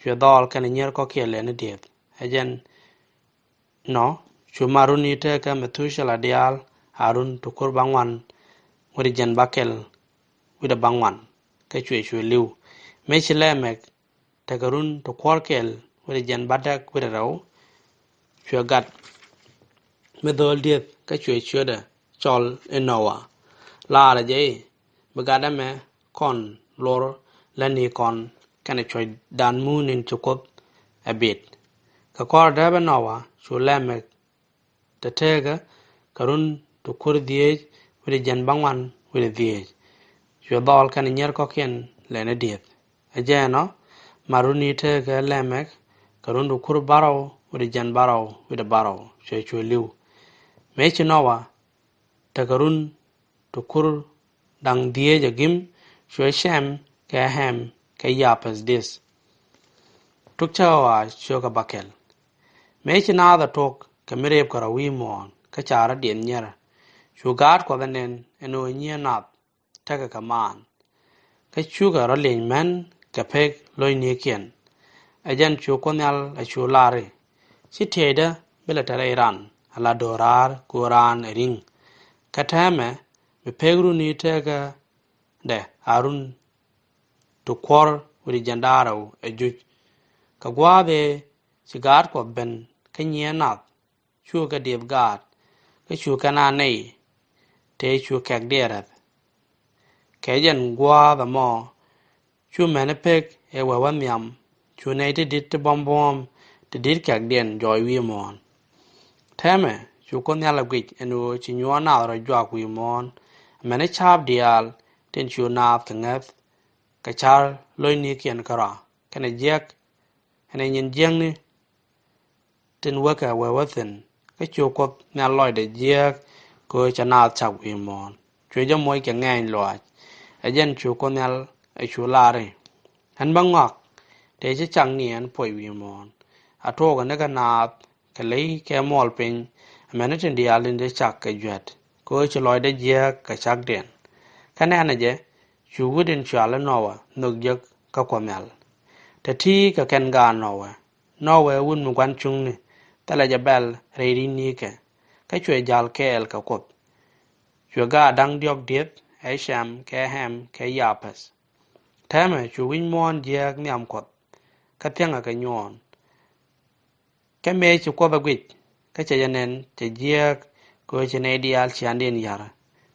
cuɛ dhɔɔl kɛnɛ nyier kɔ̱kiɛn lɛni di̱eth. Ɛ jɛn nɔ, cu mat run i̱ teekä Mɛ-thu-cɛ-la diaal a run ti kur bäŋuan wi̱cdɛ jiɛn bäkɛl wi̱cdɛ bäŋuan, kä cuɛ cuɛ li̱w. Mëë ci Lɛ-mɛk tekɛ run ti kuɔr kɛl wi̱cdɛ jiɛn bädäk wi̱cdɛ rɛw, cuɛ gat mi dho̱o̱l di̱eth, kä cuɛ ciötdɛ cɔl i̱ Nowa, laarɛ jɛ i̱, bi gat ɛmɛ kɔn luɔr lätnikɔn kɛnɛ cuɔ̱cdan muun in ci Kuoth ɛ bit. Kɛ kɔr dɛpä Nowa, cu Lɛ-mɛk te teekä kɛ run ti kur dhieec wi̱cdɛ jiɛn bäŋuan wi̱cdɛ dhieec, cuɛ dhɔɔl kɛnɛ nyier kɔ̱kiɛn lɛni di̱eth. Ɛ jɛn ɔ, mat run i̱ teekä Lɛ-mɛk kɛ run ti kur bärɔw wi̱cdɛ jiɛn bärɔw wi̱cdɛ bärɔw, cuɛ cuɛ li̱w. Mëë ci Nowa tekɛ run ti kur da̱ŋ dhieec ɛ gi̱m, cuɛ Cɛm kɛ Ɣɛm kɛ Yapɛth di̱eth. Tuk cä ɣɔaa cio̱kä bäkɛl. Mëë ci naath ɛ tok kɛ mi rëpkɛ rɔ wi̱i̱ muɔ̱ɔ̱n, kä ca rɔ̱diɛn nyier, cu gaat Kuɔth ɛ nɛn ɛn ɣöö nyiee nath tekɛ kɛ maan, kä cukɛ rɔ lieny män kɛ pek lo̱cnikiɛn. Ɛ jɛn cu Kuoth Nhial ɛ cu lar i̱, ci tiɛcdä bi lɛ te rɛy ran ala do̱raar kɛ ɣöö raan ɛ ri̱ŋ. Kä täämɛ bi pek runi teekädɛ a run ti kuɔ̱r wi̱cdɛ jiɛn da̱ŋ rɛw ɛ juc. Kɛ gua̱a̱th ëë ci gaat Kuɔth ben kä nyiee nath, cukɛ dieth gaat, kä cukɛ nɛy tëë cu kɛ̈kdiɛn räth. Kɛ jɛn gua̱a̱th ɛmɔ cu män pek ëë wee wä nhiam, cu nɛy ti di̱t ti buɔ̱m buɔ̱ɔ̱m ti di̱t kɛ̈kdiɛn jɔɔc wi̱i̱ muɔ̱ɔ̱n. Täämɛ cu Kuoth Nhial ɛ guic ɛn ɣöö ci nyuɔɔn naath rɔ juak wi̱i̱ muɔ̱ɔ̱n, amäni ca̱a̱p diaal tin cu naath kɛ ŋäth kɛ ca̱r lo̱cnikiɛn kärɔa, kɛnɛ jiäk, ɛn ɛ nyin jiäkni tin wäkɛ wee wä thi̱n. Kä cu Kuoth Nhial lɔcdɛ jiääk kɛ ɣöö cɛ naath cak wi̱i̱ muɔ̱ɔ̱n, cuɛ jɛ moc kɛ ŋɛɛny lɔaac. Ɛ jɛn cu Kuoth Nhial ɛ cu lar i̱, ɣän bä ŋɔak tëë cä cak ni ɣän puɔc wi̱i̱ muɔ̱ɔ̱n. A tuɔɔkɛ ni kä naath kɛ ley kɛ muɔɔl piny, amäni tin diaal tin cä cak kɛ juät, kɛ ɣöö ci lɔcdɛ jiääk kɛ cakdiɛn. Kä nɛnɛ jɛ, cu wut in cɔal i̱ Nowa nhök jek kä Kuɔth Nhial. Te ti kɛ kɛn gaat Nowa, Nowa ɛ wut mi gua̱n cuŋni, thilɛ jɛ bɛl rɛy ri̱cnikɛ, kä cuɛ ja̱l kɛɛl kɛ Kuoth. Cuɛ gaat da̱ŋ diɔ̱k dieth, ɛ Cɛm kɛ Ɣɛm kɛ Yapɛth. Täämɛ cu wi̱c muɔ̱ɔ̱n jiääk nhiam Kuɔth, kä thiäŋɛ kɛ nyuɔɔn. Kä mëë ci Kuoth ɛ guic, kä cɛ jɛ nɛn, cɛ jiääk kɛ ɣöö ci nɛy diaal ciaaŋdiɛn ya̱r.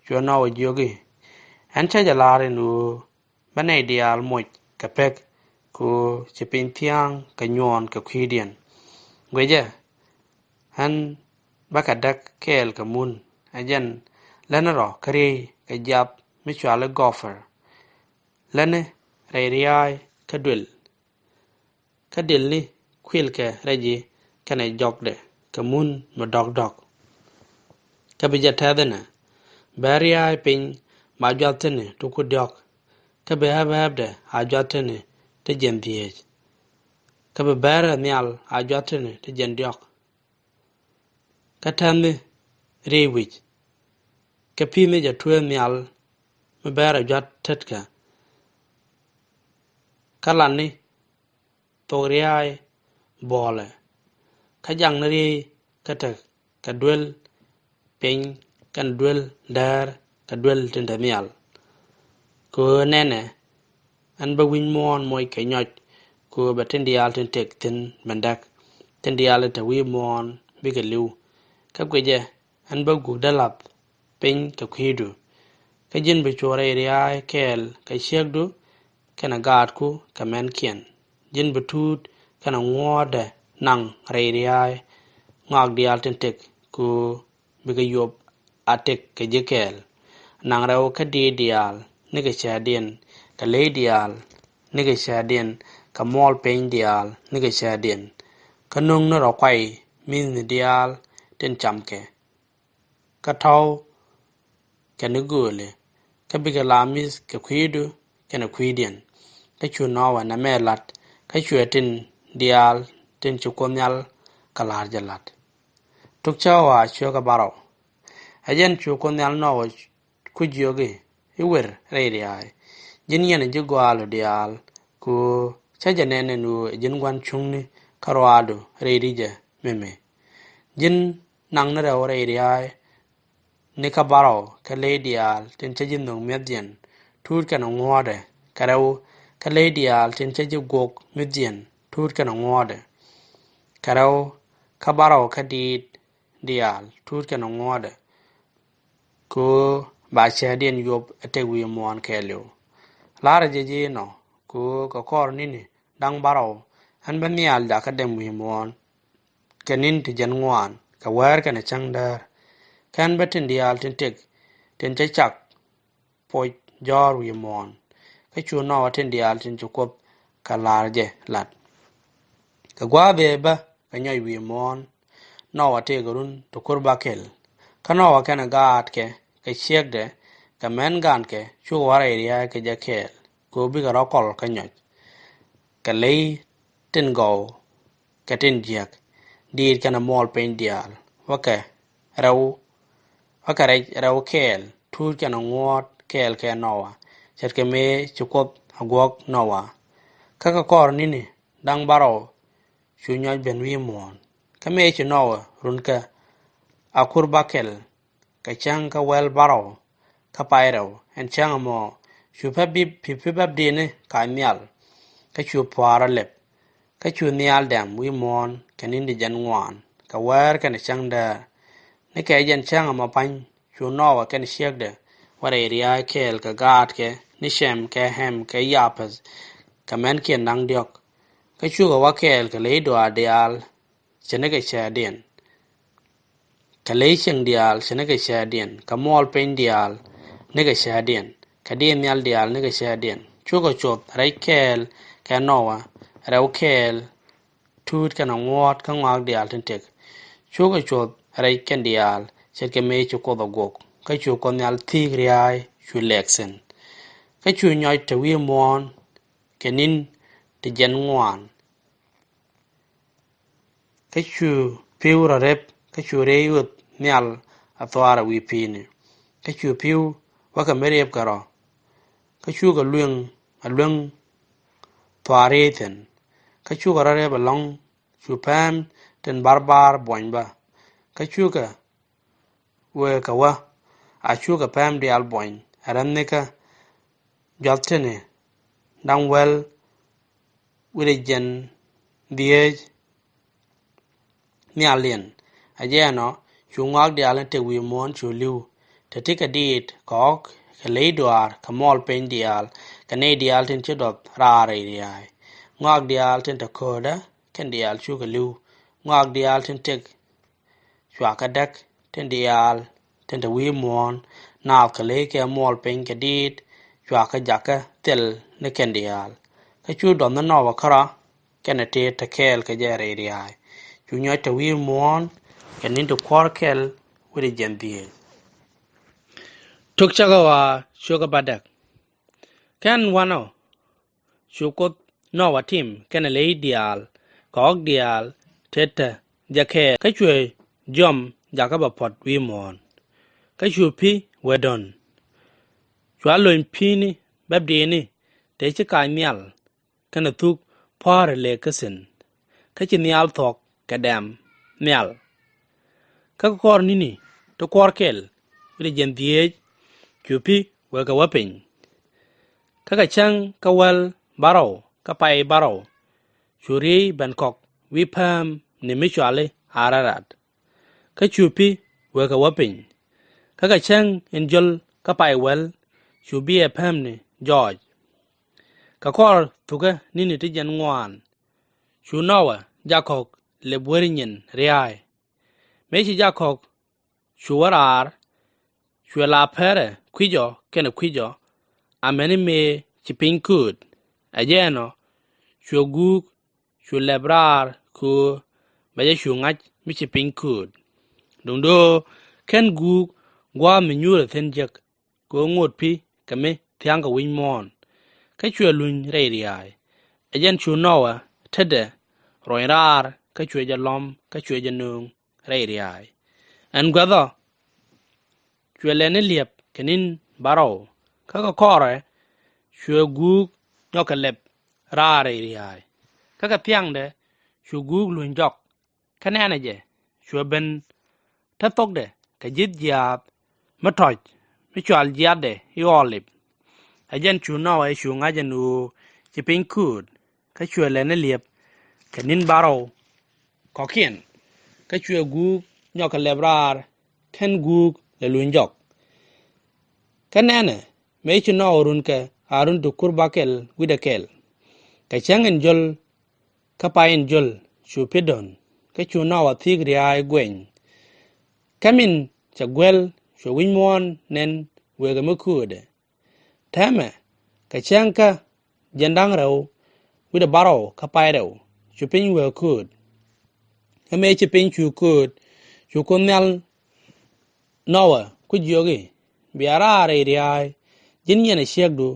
Cuɛ Nowa jiök i̱, ɣän cä jɛ la̱r ɛn ɣöö bä nɛy diaal moc kɛ pek, kɛ ɣöö ci piny thia̱a̱ŋ kɛ nyuɔɔn kɛ kui̱diɛn. Guicɛ, ɣän bä kɛ däk kɛɛl kɛ mun, ɛ jɛn lätni rɔ kä riey kɛ jiath mi cɔali gopher. Lätni rɛy ria̱a̱y kä duël. Kä diëlni kuëlkɛ rɛy ji̱ kɛnɛ jɔkdɛ kɛ mun mi dɔ̱kdɔ̱k. Kä bi jɛ tɛth inɛ, bɛ ria̱a̱y piny ma juath tini ti ku diɔ̱k, kä bi ɣäp ɣäpdɛ a juath tini ti jiɛn dhieec. Kä bi bɛrɛ nhial a juath tini ti jiɛn diɔ̱k. Kä tɛthni riey wi̱c, kä pi̱i̱ni jɛ tueer nhial mi bɛrɛ juath tetkä. Kä latni thok ria̱a̱y buɔlɛ. Kä jakni riey kä tek kɛ duel piny kɛnɛ duel däär kɛ duel tin te nhial. Kɛ ɣöö nɛnɛ, ɣän bä wi̱ny muɔ̱ɔ̱n moc kɛ nyɔc, kɛ ɣöö bɛ tin diaal tin tëk thi̱n ben däk. Tin diaal tin te wi̱i̱ muɔ̱ɔ̱n bikɛ li̱w. Kä guicɛ, ɣän bä gukdä lath piny kɛ kui̱du. Kä ji̱n bi cu rɛy ria̱a̱y kɛɛl kɛ ciekdu kɛnɛ gaatku kɛ mɛnkiɛn. Ji̱n bi tuut kɛnɛ ŋuɔ̱ɔ̱tdɛ naŋ rɛy ria̱a̱y ŋɔak diaal tin tëk, kɛ ɣöö bikɛ yuɔp a tëk kɛ ji̱ kɛɛl. Naŋ rɛw kä diit diaal nikɛ cätdiɛn, kɛ ley diaal nikɛ cätdiɛn, kɛ muɔɔl piny diaal nikɛ cätdiɛn. Kä nöŋni rɔ kuay mi̱thni diaal tin camkɛ, kä tɔ̱w kɛnɛ gööli, kä bikɛ la mi̱th kɛ kui̱du kɛnɛ kui̱diɛn. Kä cu Nowa nɛmɛ la̱t, kä cuɛ tin diaal tin ci Kuoth Nhial kɛ la̱r jɛ la̱t. Tuk cä ɣɔaa ciökä bärɔw. Ɛ jɛn cu Kuoth Nhial Nowa ku jiök i̱, i̱ wer rɛy ria̱a̱y, ji̱n yɛn ji̱ gɔaalu diaal, kɛ ɣöö cä jɛ nɛn ɛn ɣöö ɛ ji̱n gua̱n cuŋni kä ruaadu rɛy ri̱cɛ mɛmɛ. Ji̱n naŋni rɛw rɛy ria̱a̱y ni kä bärɔw kä ley diaal tin cä ji̱ nhök mi̱ethdiɛn tuut kɛnɛ ŋuɔ̱ɔ̱tdɛ, kɛ rɛw kä ley diaal tin cä ji̱ guɔk mi̱thdiɛn tuut kɛnɛ ŋuɔ̱ɔ̱tdɛ, kɛ rɛw kä bärɔw kä diit diaal tuut kɛnɛ ŋuɔ̱ɔ̱tdɛ, kɛ ɣöö ba cätdiɛn yuɔp ɛ tëk wi̱i̱ muɔ̱ɔ̱n kɛɛliw. La̱rä jɛ ji̱ inɔ, kɛ ɣöö kɛ kɔr ni̱ni da̱ŋ bärɔw, ɣän bä nhial jakä dɛm wi̱i̱ muɔ̱ɔ̱n kɛ ni̱n ti jiɛn ŋuan, kɛ wäär kɛnɛ cäŋ däär. Kä ɣän bä tin diaal tin tëk tin cä cak poc jɔ̱ɔ̱r wi̱i̱ muɔ̱ɔ̱n. Kä cu Nowa tin diaal tin ci Kuoth kɛ la̱r jɛ la̱t. Kɛ gua̱a̱th ëë bä kɛ nyɔc wi̱i̱ muɔ̱ɔ̱n, Nowa tëëkɛ run ti kur bäkɛl. Kä Nowa kɛnɛ gaatkɛ kɛ ciekdɛ kɛ mɛn gaatkɛ cukɛ wä rɛy ria̱a̱y kɛ jɛ kɛɛl, kɛ ɣöö bikɛ rɔ kɔl kä nyɔc. Kɛ ley tin gɔw kɛ tin jiäk, diit kɛnɛ muɔɔl piny diaal, wä kɛ rɛw, wä kɛ rɛc rɛw kɛɛl, tuut kɛnɛ ŋuɔ̱ɔ̱t kɛɛl kɛ Nowa, ce̱tkɛ mëë ci Kuoth a guɔ̱k Nowa. Kä kɛ kɔr ni̱ni da̱ŋ bärɔw cu nyɔc ben wi̱i̱ muɔ̱ɔ̱n. Kä mëë ci Nowa run kɛ a kur bäkɛl, kɛ cäŋ kä wäl bärɔw kä pay rɛw, ɛn cäŋ ɛmɔ cu pɛ bip, pi, pi pɛp di̱i̱ni ka̱a̱c nhial. Kä cu pua̱a̱r rɔ lɛp. Kä cu nhial dɛm wi̱i̱ muɔ̱ɔ̱n kɛ ni̱n ti jiɛn ŋuan, kɛ wäär kɛnɛ cäŋ däär. Ni kɛ jɛn cäŋ ɛmɔ pa̱ny, cu Nowa kɛnɛ ciekdɛ wä rɛy ria̱a̱y kɛɛl kɛ gaatkɛ ni Cɛm kɛ Ɣɛm kɛ Yapɛth kɛ mɛnkiɛn da̱ŋ diɔ̱k. Kä cukɛ wä kɛɛl kɛ ley dɔaar diaal, ce̱tnikɛ cätdiɛn. Kɛ ley cieŋ diaal, ce̱tnikɛ cätdiɛn. Kɛ muɔɔl piny diaal, nikɛ cätdiɛn. Kɛ diit nhial diaal, nikɛ cätdiɛn. Cukɛ cuɔth rɛc kɛɛl kɛ Nowa rɛw kɛɛl, tuut kɛnɛ ŋuɔ̱ɔ̱t kä ŋɔak diaal tin tëk. Cukɛ cuɔth rɛc kɛn diaal, ce̱tkɛ mëë ci Kuoth a guɔ̱k. Kä cu Kuoth Nhial thi̱i̱k ria̱a̱y, cu lɛk thi̱n. Kä cu nyɔc te wi̱i̱ muɔ̱ɔ̱n kɛ ni̱n ti jiɛn ŋuan. Kä cu pi̱w rɔ rep, kä cu rɛy ɣöth nhial a thuaar a wi̱i̱ pi̱i̱ni. Kä cu pi̱w wä kɛ mi rep kɛ rɔ. Kä cukɛ lueŋ a lueŋ thuaar rɛy thi̱n. Kä cukɛ rɔ rep ɛlɔ̱ŋ, cu pɛm tin barbar buɔ̱ny bä. Kä cukɛ wëë kɛ wä, a cukɛ pɛm diaal buɔ̱ny, a räthnikä juath tini da̱ŋ wäl wi̱cdɛ jiɛn dhieec nhialiɛn. A jɛɛn ɔ, cu ŋɔak diaal ni tëk wi̱i̱ muɔ̱ɔ̱n cu li̱w. Te ti kɛ diit kɔɔk, kɛ ley dɔaar, kɛ muɔɔl piny diaal, kɛ nɛy diaal tin ci duɔth raar rɛy ria̱a̱y. Ŋɔak diaal tin te käätdä kɛn diaal cukɛ li̱w. ŋɔak diaal tin tëk cua kɛ däk, tin diaal tin te wi̱i̱ muɔ̱ɔ̱n, naath kɛ ley kɛ muɔɔl piny kɛ diit, cua kɛ jakä thil ni kɛn diaal. Kä cu dɔnh ni Nowa kärɔa kɛnɛ tëë te kɛɛl kɛ jɛ rɛy ria̱a̱y. Cu nyɔc te wi̱i̱ muɔ̱ɔ̱n kɛ ni̱n ti kuɔ̱r kɛl wi̱cdɛ jiɛn dhieec. Tok cäkä ɣɔaa cio̱kä bädäk. Kɛn wanɔ cu Kuoth Nowa tim kɛnɛ ley diaal kɛ ɣɔ̱k diaal tëë te jɛ kɛɛl, kä cuɛ jiɔam jakä bɛ puɔ̱t wi̱i̱ muɔ̱ɔ̱n. Kä cu pi̱ wee dɔ̱n. Cua lony pi̱i̱ni bäpdiitni tëë ci kac nhial kɛnɛ thuk pua̱a̱ri lëë kä thi̱n, kä ci nhial thuɔ̱k kɛ dɛm nhial. Kä kɛ kɔr ni̱ni ti kuɔr kɛl wi̱cdɛ jiɛn dhieec, cu pi̱ wee kɛ wä piny. Kä kɛ cäŋ kä wäl bärɔw kä pay bärɔw, cu riey ben kɔk wi̱i̱ pääm ni mi cɔali Ararat. Kä cu pi̱ wee kɛ wä piny. Kä kɛ cäŋ in jio̱l kä pay wäl, cu biɛ päämni jɔɔc. Kɛ kɔr thukä ni̱ni ti jiɛn ŋuan, cu Nowa jakɔk lɛp weri nyin ria̱a̱y. Mëë ci jakɔk cu wä raar, cuɛ la pɛrɛ kui̱c ɔ kɛnɛ kui̱c ɔ, amäni mëë ci piny kööt. Ɛ jɛn ɔ, cuɛ guuk cu lɛp raar köö bɛ jɛ cu ŋa̱c mi ci piny kööt. Duundɛ ɣöö /ken guuk gua̱a̱th mi nyuurɛ thi̱n jek, kɛ ɣöö ŋot pi̱ kɛ mi thia̱ŋkɛ wi̱c muɔ̱ɔ̱n. Kä cuɛ luny rɛy ria̱a̱y. Ɛ jɛn cu Nowa tetdɛ ruɔ̱ny raar, kä cuɛ jɛ lɔ̱m kä cuɛ jɛ nööŋ rɛy ria̱a̱y. Ɛn guäth ɔ, cuɛ lɛni liɛp kɛ ni̱n bärɔw. Kä kɛ kɔrɛ, cuɛ guuk nyɔk kɛ lɛp raar rɛy ria̱a̱y. Kä kɛ thiaŋdɛ, cu guuk luny jɔk. Kä nɛnɛ jɛ, cuɛ ben te thokdɛ kɛ ji̱th jiaath mi tɔ̱c mi cɔal jiatdɛ i̱ Ɔɔlip. Ɛ jɛn cu Nowa cu ŋa̱c ɛn ɣöö ci piny kööt. Kä cuɛ lɛni liɛp kɛ ni̱n bärɔw kɔ̱kiɛn. Kä cuɛ guuk nyɔk kɛ lɛp raar, /ken guuk lɛ luny jɔk. Kä nɛnɛ, mëë ci Nowa runkɛ a run ti kur bäkɛl wi̱cdɛ kɛl. Kɛ cäŋ in jio̱l kä pay in jio̱l, cu pi̱ dɔ̱n. Kä cu Nowa thi̱i̱k ria̱a̱y guɛny. Kä min cɛ guel, cuɛ wi̱c muɔ̱ɔ̱n nɛn wëë kɛ mi köötdɛ. Täämɛ, kɛ cäŋ kä jiɛn da̱ŋ rɛw wi̱cdɛ bärɔw kä pay rɛw, cu piny wee kööt. Kä mëë ci piny cu kööt, cu Kuoth Nhial Nowa ku jiök i̱, bia raar rɛy ria̱a̱y, ji̱n nyɛnɛ ciekdu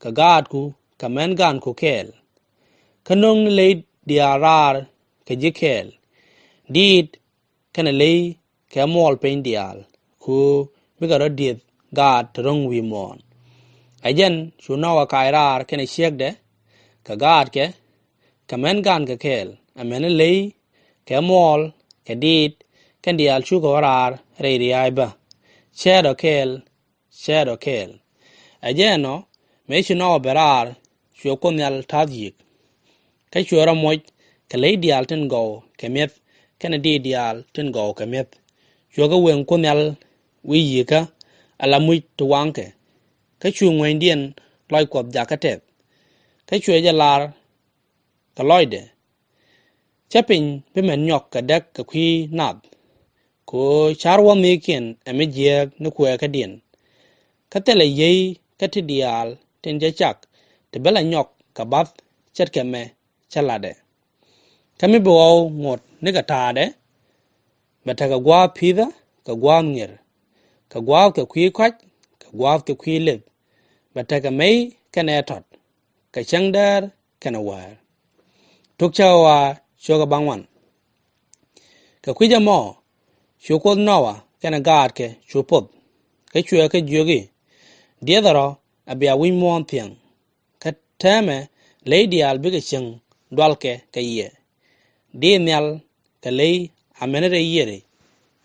kɛ gaatku kɛ män gaanku kɛɛl. Kä no̱ŋni ley diaal raar kɛ ji̱ kɛɛl, diit kɛnɛ ley kɛ muɔɔl piny diaal, ku bikɛ rɔ̱ dieth gaat ti ro̱ŋ wi̱i̱ muɔ̱ɔ̱n. Ɛ jɛn cu Nowa kac raar kɛnɛ ciekdɛ kɛ gaatkɛ kɛ män gaankɛ kɛɛl, amäni ley kɛ muɔɔl kɛ diit kɛn diaal cukɛ wä raar rɛy ria̱a̱y bä, cäät ɔ kɛɛl, cäät ɔ kɛɛl. Ɛ jɛn ɔ, mëë ci Nowa ben raar, cuɛ Kuoth Nhial ta̱th yi̱k. Kä cuɛ rɔ moc kɛ ley diaal tin gɔw kɛ mi̱eth kɛnɛ diit diaal tin gɔw kɛ mi̱eth. Cuɛ kɛ weŋ Kuoth Nhial wi̱i̱ yi̱kä ala muc ti waŋkɛ. Kä cu ŋuänydiɛn lɔc Kuɔth jakä tɛth. Kä cuɛ jɛ lar kɛ lɔcdɛ. /Cä piny bi mɛn nyɔk kɛ däk kɛ kui̱ nath, kɛ ɣöö ca̱r wämnikiɛn ɛ mi jiääk ni kuɛɛkädiɛn. Kä thilɛ yiey kä ti diaal tin cä cak ti bi la nyɔk kɛ bath ce̱tkɛ mɛ cä la̱tdɛ. Kä mi bi ɣɔw ŋot nikɛ ta̱a̱dɛ, bɛ tekɛ gua̱a̱th pi̱thä kɛ gua̱a̱th ŋer, kɛ gua̱a̱th kɛ kui̱ kɔ̱a̱c kɛ gua̱a̱th kɛ kui̱ leth, bɛ tekɛ mey kɛnɛ tɔt, kɛ cäŋ däär kɛnɛ wäär. Tok Cäkä Ɣɔaa cio̱kä bäŋuan. Kɛ kui̱c ɛmɔ cu Kuoth Nowa kɛnɛ gaatkɛ cu poth, kä cuɛ kɛ jiök i̱, diɛthɛ rɔ a bia wi̱c muɔ̱ɔ̱n thiaŋ. Kä täämɛ ley diaal bikɛ cieŋ dualkɛ kɛ yɛ. Diit nhial kɛ ley amäni rɛy yiëri,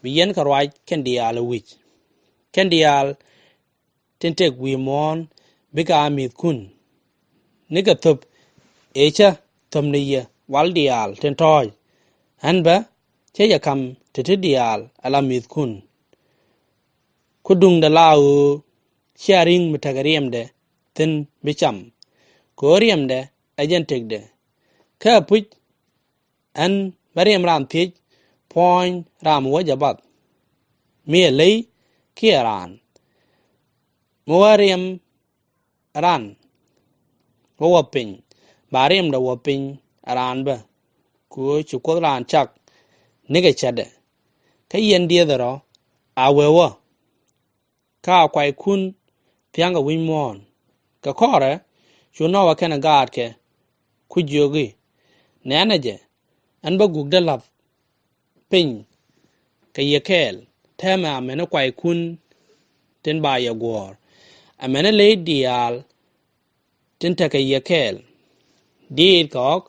bi yɛn kɛ ruac kɛn diaal ɛ wi̱c. Kɛn diaal tin tëk wi̱i̱ muɔ̱ɔ̱n bikɛ a mi̱thkun. Nikɛ thöp ëë cä thöpni yɛ wal diaal tin tɔ̱ɔ̱c. Ɣän bä cä yɛ ka̱m ti̱ti̱ diaal ala mi̱thkun. Ku duŋdɛ la ɣöö cia ri̱ŋ mi tekɛ riɛmdɛ thi̱n bi cam. Kɛ ɣöö riɛmdɛ ɛ jɛn tëkdɛ. Kä ɛpuc ɣän bä riɛm raan thiec puɔ̱ny ram wä jɛ bath. Mi ɛ ley kiɛ raan mi wä riɛm ran wä wä piny, ba riɛmdɛ wä piny raan bä. Ku ci Kuoth raan cak nikɛ cätdɛ. Kä yɛn dieth rɔ a wee wä, kä a kuaykun thia̱ŋkɛ wi̱c muɔ̱ɔ̱n. Kɛ kɔrɛ cu Nowa kɛnɛ gaatkɛ ku jiök i̱, nɛnɛ jɛ, ɛn bä gukdä la̱th piny kɛ yɛ kɛɛl, täämɛ amäni kuaykun tin ba yɛ guɔ̱ɔ̱r, amäni ley diaal tin tekɛ yɛ kɛɛl, diit kɛ ɣɔ̱k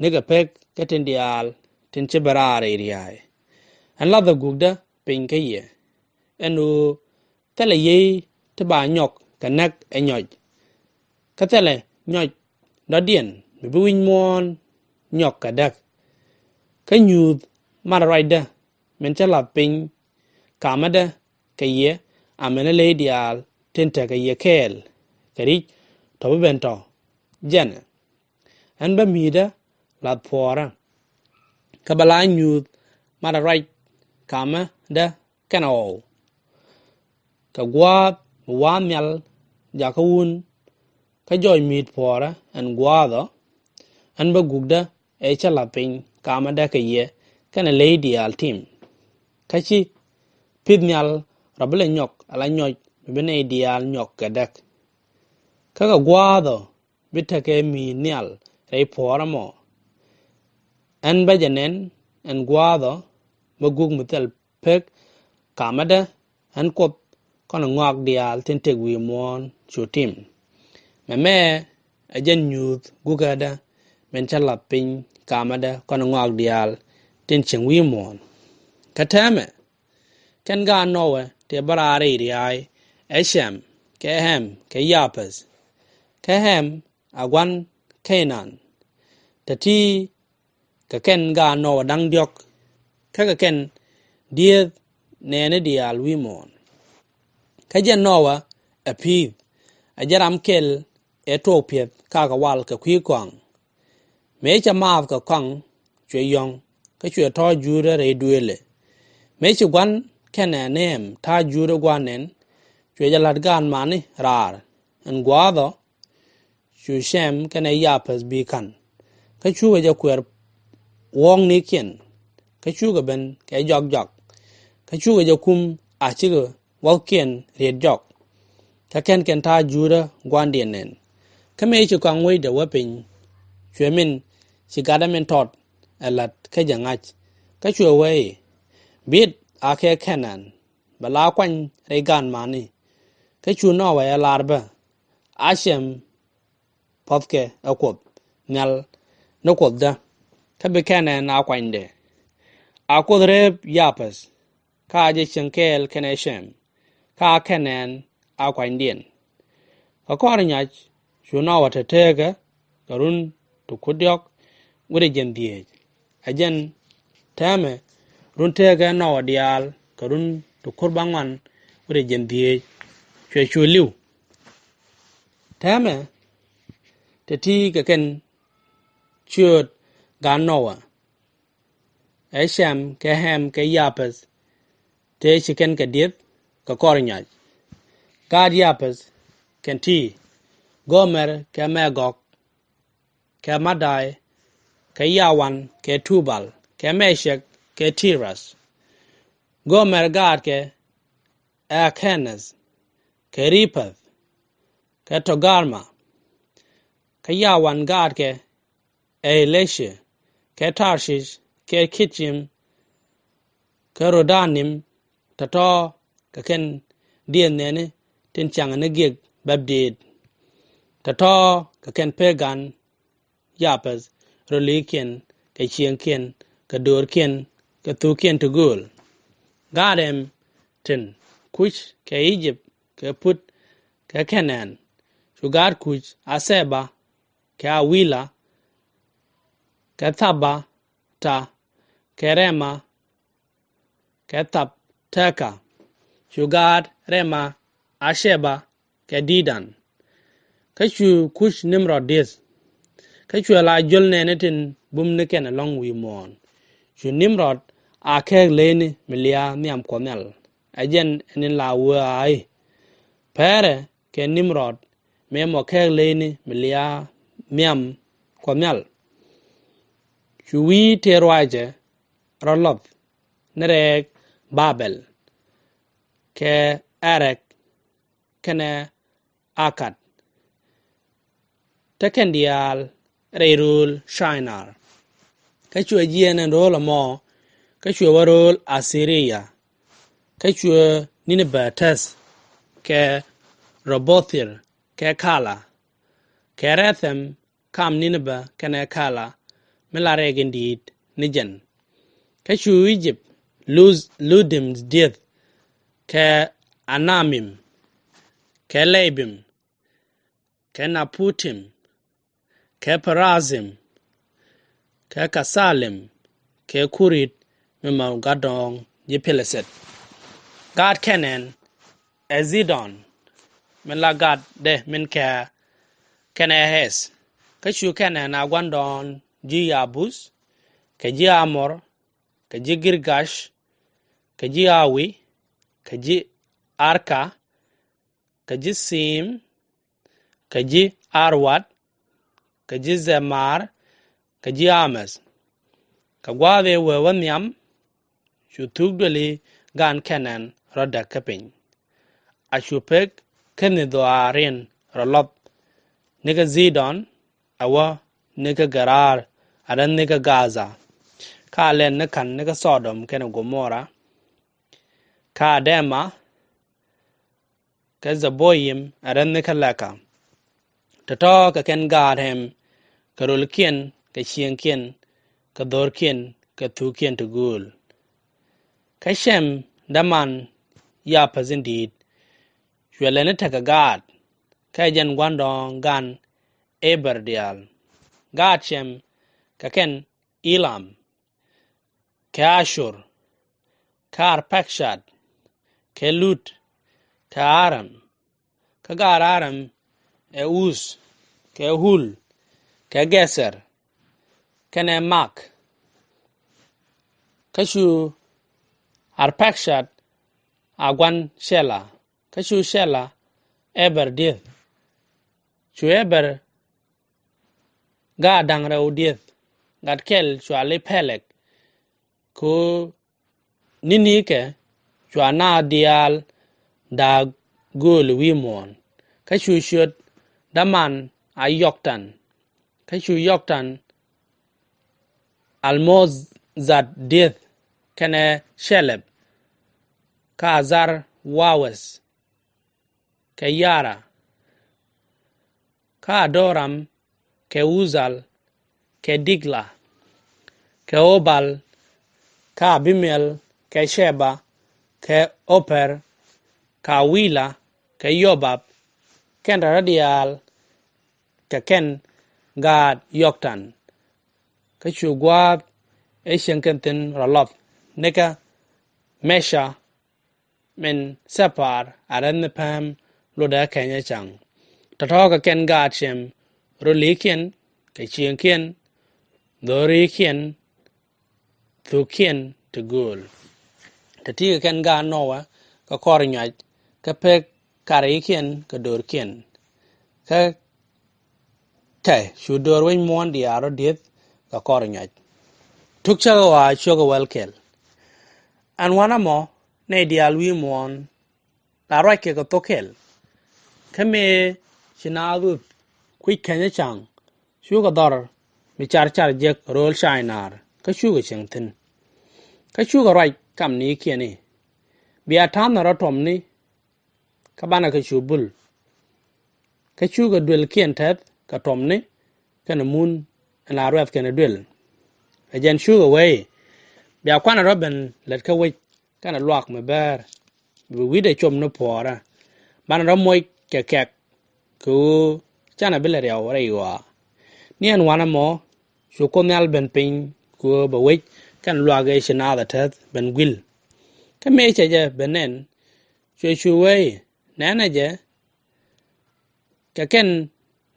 nikɛ pek kä tin diaal tin ci bä raar rɛy ria̱a̱y. Ɛn la̱thɛ gukdä piny kä yɛ, ɛn ɣöö thilɛ yiey ti ba nyɔk kɛ näk ɛ nyɔc. Kä thilɛ nyɔc dɔ̱diɛn mi bi wi̱c muɔ̱ɔ̱n nyɔk kɛ däk. Kä nyuuth mat ruacdä min cä la̱th piny kamädä kɛ yɛ, amäni ley diaal tin tekɛ yɛ kɛɛl kɛ ri̱c tɔ̱ bi ben tɔ̱ jɛnɛ. Ɛn bä mi̱i̱dä la̱th puɔ̱ɔ̱rä, kä bä la nyuuth mat ruac kamädä kɛnɛ ɣɔw. Kɛ gua̱a̱th mi wa̱a̱ nhial jakä wun, kä jɔc mi̱i̱t puɔ̱ɔ̱rä ɛn gua̱a̱th ɔ, ɛn bä gukdä ëë cä la̱th piny kamädä kɛ yɛ kɛnɛ ley diaal tim. Kä ci pi̱th nhial rɔ bi lɛ nyɔk ala nyɔc mi bi nɛy diaal nyɔk kɛ däk. Kä kɛ gua̱a̱th ɔ bi tekɛ mi̱i̱t nhial rɛy puɔ̱ɔ̱rä mɔ. Ɛn bä jɛ nɛn ɛn gua̱a̱th ɔ bä guk mi thil pek kamädä, ɛn Kuoth kɔnɛ ŋɔak diaal tin tëk wi̱i̱ muɔ̱ɔ̱n cu tim. Mɛmɛ ɛ jɛn nyuuth gukädä min cä la̱th piny kamädä kɔnɛ ŋɔak diaal tin cieŋ wi̱i̱ muɔ̱ɔ̱n. Kä täämɛ kɛn gaat Nowɛ tëë bä raar rɛy ria̱a̱y ɛ Cɛm kɛ Ɣɛm kɛ Yapɛth. Kä Ɣɛm a gua̱n Kɛ-naan. Te ti kɛ kɛn gaat Nowɛ da̱ŋ diɔ̱k, kä kɛ kɛn diëëth nɛɛni diaal wi̱i̱ muɔ̱ɔ̱n. Kä jɛn Nowɛ ɛ pi̱i̱th, ɛ jɛn ram kɛl ëë tuɔɔk piɛth kakä wal kɛ kui̱ kɔaŋ. Mëë cɛ maath kɛ kɔaŋ cuɛ yɔ̱ŋ, kä cuɛ tɔ̱ɔ̱c juudä rɛy duëëlɛ. Mëë ci gua̱n Kɛ-naan ni Ɣɛm ta̱a̱ juudä gua̱n nɛn, cuɛ jɛ la̱t gaat mani raar. Ɛn gua̱a̱th ɔ cu Cɛm kɛnɛ Yapɛth bi ka̱n. Kä cukɛ jɛ kuɛɛr wuɔ̱ɔ̱knikiɛn, kä cukɛ ben kɛ jɔak jɔak. Kä cukɛ jɛ kum a cikɛ wuɔ̱thkiɛn riet jɔk. Kä kɛn kɛn ta̱a̱ juudä gua̱ndiɛn nɛn. Kä mëë ci kɔaŋ wecdɛ wä piny, cuɛ min ci gatdä min tɔt ɛ la̱t kä jɛ ŋa̱c. Kä cuɛ wee i̱, bi̱i̱t a kɛ Kɛ-naan bɛ la kuany rɛy gaat mani. Kä cu Nowɛ ɛ lar bä, a Cɛm puɔ̱thkɛ ɛ Kuoth nhial ni Kuothdä, kä bi Kɛ-naan a kuanydɛ. A Kuoth reep Yapɛth, kä a jɛ cieŋ kɛɛl kɛnɛ Cɛm, kä a Kɛ-naan a kuanydiɛn. Kɛ kɔr nyac cu Nowɛ te teekä kɛ run ti kur diɔ̱k wi̱cdɛ jiɛn dhieec. Ɛ jɛn täämɛ run teekä Nowɛ diaal kɛ run ti kur bäŋuan wi̱cdɛ jiɛn dhieec cuɛ cu li̱w. Täämɛ te ti kɛ kɛn ciööt gaat Nowɛ ɛ Cɛm kɛ Ɣɛm kɛ Yapɛth tëë ci kɛn kɛ dieth kɛ kɔr nyac. Gaat Yapɛth kɛn ti: Gomɛr kɛ Mɛgɔk kɛ Maday kɛ Yawan kɛ Tubal kɛ Mɛcɛk kɛ Tirath. Gomɛr gaatkɛ ɛ Kɛnɛth kɛ Ripɛth kɛ Togarma. Kä Yawan gaatkɛ ɛ Elɛcɛ kɛ Tarcic kɛ Kit-cim kɛ Ro-danim, tɔ̱tɔ̱ kɛ kɛn diëëth nɛɛni tin ciaŋ ni giɛk bäpdiit, tɔ̱tɔ̱ kɛ kɛn pek gan Yapɛth rɔ li̱i̱kiɛn kɛ cieŋkiɛn kɛ döörkiɛn kɛ thuukiɛn ti gööl. Gaat Ɣɛm tin Kuc kɛ I-jëp kɛ Put kɛ Kɛ-naan. Cu gaat Kuc a Thɛba kɛ Awila kɛ Thaba-ta kɛ Rɛma kɛ Thab-tɛka. Cu gaat Rɛma a Cɛba kɛ Didan. Kä cu Kuc Nimrɔd dieth. Kä cuɛ la jiöl nɛɛni tin bumnikiɛn ɛlɔ̱ŋ wi̱i̱ muɔ̱ɔ̱n. Cu Nimrɔd a kääk leyni mi lia̱a̱ nhiam Kuɔth Nhial. Ɛ jɛn ɛn in la wee a i̱, pɛrɛ kɛ Nimrɔd mëë mɔ kääk leyni mi lia̱a̱ nhiam Kuɔth Nhial. Cu wi̱i̱ tëë ruacɛ rɔ lɔth ni rɛɛk Babel kɛ Ɛrɛk kɛnɛ Akad. Te kɛn diaal rɛy rööl Shinar. Kä cuɛ jiɛɛn ɛn rööl ɛmɔ, kä cuɛ wä rööl Asiria. Kä cuɛ Ninibɛ tɛth kɛ Rɛboth-ir kɛ Kala, kɛ Rɛthɛm kam Ninibɛ kɛnɛ Kala, mi la rɛɛk in di̱i̱t ni jɛn. Kä cu I-jëp Lu-, Ludim dieth, kɛ Anamim, kɛ Lɛbim, kɛ Naputim, kɛ Parazim, kɛ Kathalim, kɛ Kurit mi ma gatdɔɔŋ ji̱ Pilisɛt. Gaat Kɛnɛn ɛ Dhidɔn, min la gatdɛ min kɛ Kɛnɛɛth. Kä cu Kɛnɛn a gua̱ndɔɔŋ ji̱ Yabuth, kɛ ji̱ Amɔr, kɛ ji̱ Girgash, kɛ ji̱ Awi, kɛ ji̱ Arka, kɛ ji̱ Thim, kɛ ji̱ Arwad, kɛ ji̱ Dhɛmar, kɛ ji̱ Amɛth. Kɛ gua̱a̱th ëë wee wä nhiam, cu thuk duëli gan Kɛnɛn rɔ däk kä piny. A cu pek kä ni dhɔaarin rɔ lɔth, nikä Dhidɔn, a wä nikä Gɛrar, a rɛth nikä Gadha, kä a lɛn ni ka̱n nikä Thɔdɔm kɛnɛ Gomora, kä Adɛma, kɛ Dhɛboyim, a rɛth nikä Lɛka. Tɔ̱tɔ̱ kɛ kɛn gaat Cɛm, kɛ rölkiɛn, kɛ cieŋkiɛn, kɛ dho̱rkiɛn, kɛ thukiɛn ti gööl. Kä Cɛm däman Yapɛth in di̱i̱t, cuɛ lɛni tekɛ gaat, kä jɛn gua̱ndɔɔŋ gan Eber diaal. Gaat Cɛm kɛ kɛn Ilam, kɛ Acur, kɛ Arpakcad, kɛ Lud, kɛ Aram. Kä gaat Aram ɛ Uth, kɛ Hul, kɛ Gɛthɛr, kɛnɛ Mak. Kä cu Arpakcad a gua̱n Cɛla, kä cu Cɛla Eber dieth. Cu Eber gaat da̱ŋ rɛw dieth, gat kɛl cua li Pɛlɛk, ku ninikɛ cua naath diaal da̱a̱k gööl wi̱i̱ muɔ̱ɔ̱n. Kä cu ciöt däman a Yɔktan, kä cu Yɔktan Almodhad dieth kɛnɛ Cɛlɛb, kä Adhar-waweth, kɛ Yara, kä Adoram, kɛ Uzal, kɛ Dikla, kɛ Obal, kä Abimɛl, kɛ Cɛba, kɛ Opɛr, kɛ Awila, kɛ Yobab, kɛn rɛw diaal kɛ kɛn gaat Yɔktan. Kä cu gua̱a̱th ëë cieŋ kɛn thi̱n rɔ lɔth, nikä Mɛca, min Thɛpar, a rɛth ni pääm lotdɛ kɛnyɛ ca̱ŋ. Tɔ̱tɔ̱ kɛ kɛn gaat Cɛm, rölikiɛn, kɛ cieŋkiɛn, dho̱rikiɛn, thukiɛn ti gööl. Tɔ̱tɔ̱ kɛ kɛn gaat Nowa, kɛ kɔr nyuac, kä pek karikiɛn, kɛ döörkiɛn. Kä kɛ cu döör wec muɔ̱ɔ̱n diaal rɔ dieth kɛ kɔr nyuac. Tuk cäkä ɣɔaa, cuɔ̱kä wäl kɛl. Ɛn wanɛ mɔ, nɛy diaal wi̱i̱ muɔ̱ɔ̱n la ruackɛ kɛ thok kɛl. Kä mëë ci naath Uth kui̱c kɛnyɛ ca̱ŋ, cukɛ dhɔr mi car car jek rööl Caynar, kä cukɛ cieŋ thi̱n. Kä cukɛ ruac kamnikiɛn i̱, bia ta̱nhɛ rɔ tuɔmni, kä banɛ kɛ cu bul. Kä cukɛ duëlkiɛn tɛth kɛ tuɔmni kɛnɛ mun ɛn la ruɛth kɛnɛ duël. Ɛ jɛn cukɛ wee i̱, bia kuanɛ rɔ ben lät kä wec kɛnɛ luaak mi bäär, bi wi̱cdɛ cop ni puɔ̱ɔ̱rä. Banɛ rɔ moc kɛ kɛk kɛ ɣöö canɛ bi lɛ riaw rɛy ɣɔaa. Ni ɛn wanɛ mɔ, cu Kuoth Nhial ben piny kɛ ɣöö bɛ wec kɛnɛ luaak ëë ci naath ɛ tɛth ben gui̱l. Kä mëë cɛ jɛ ben nɛn, cuɛ cu wee i̱, nɛnɛ jɛ kɛ kɛn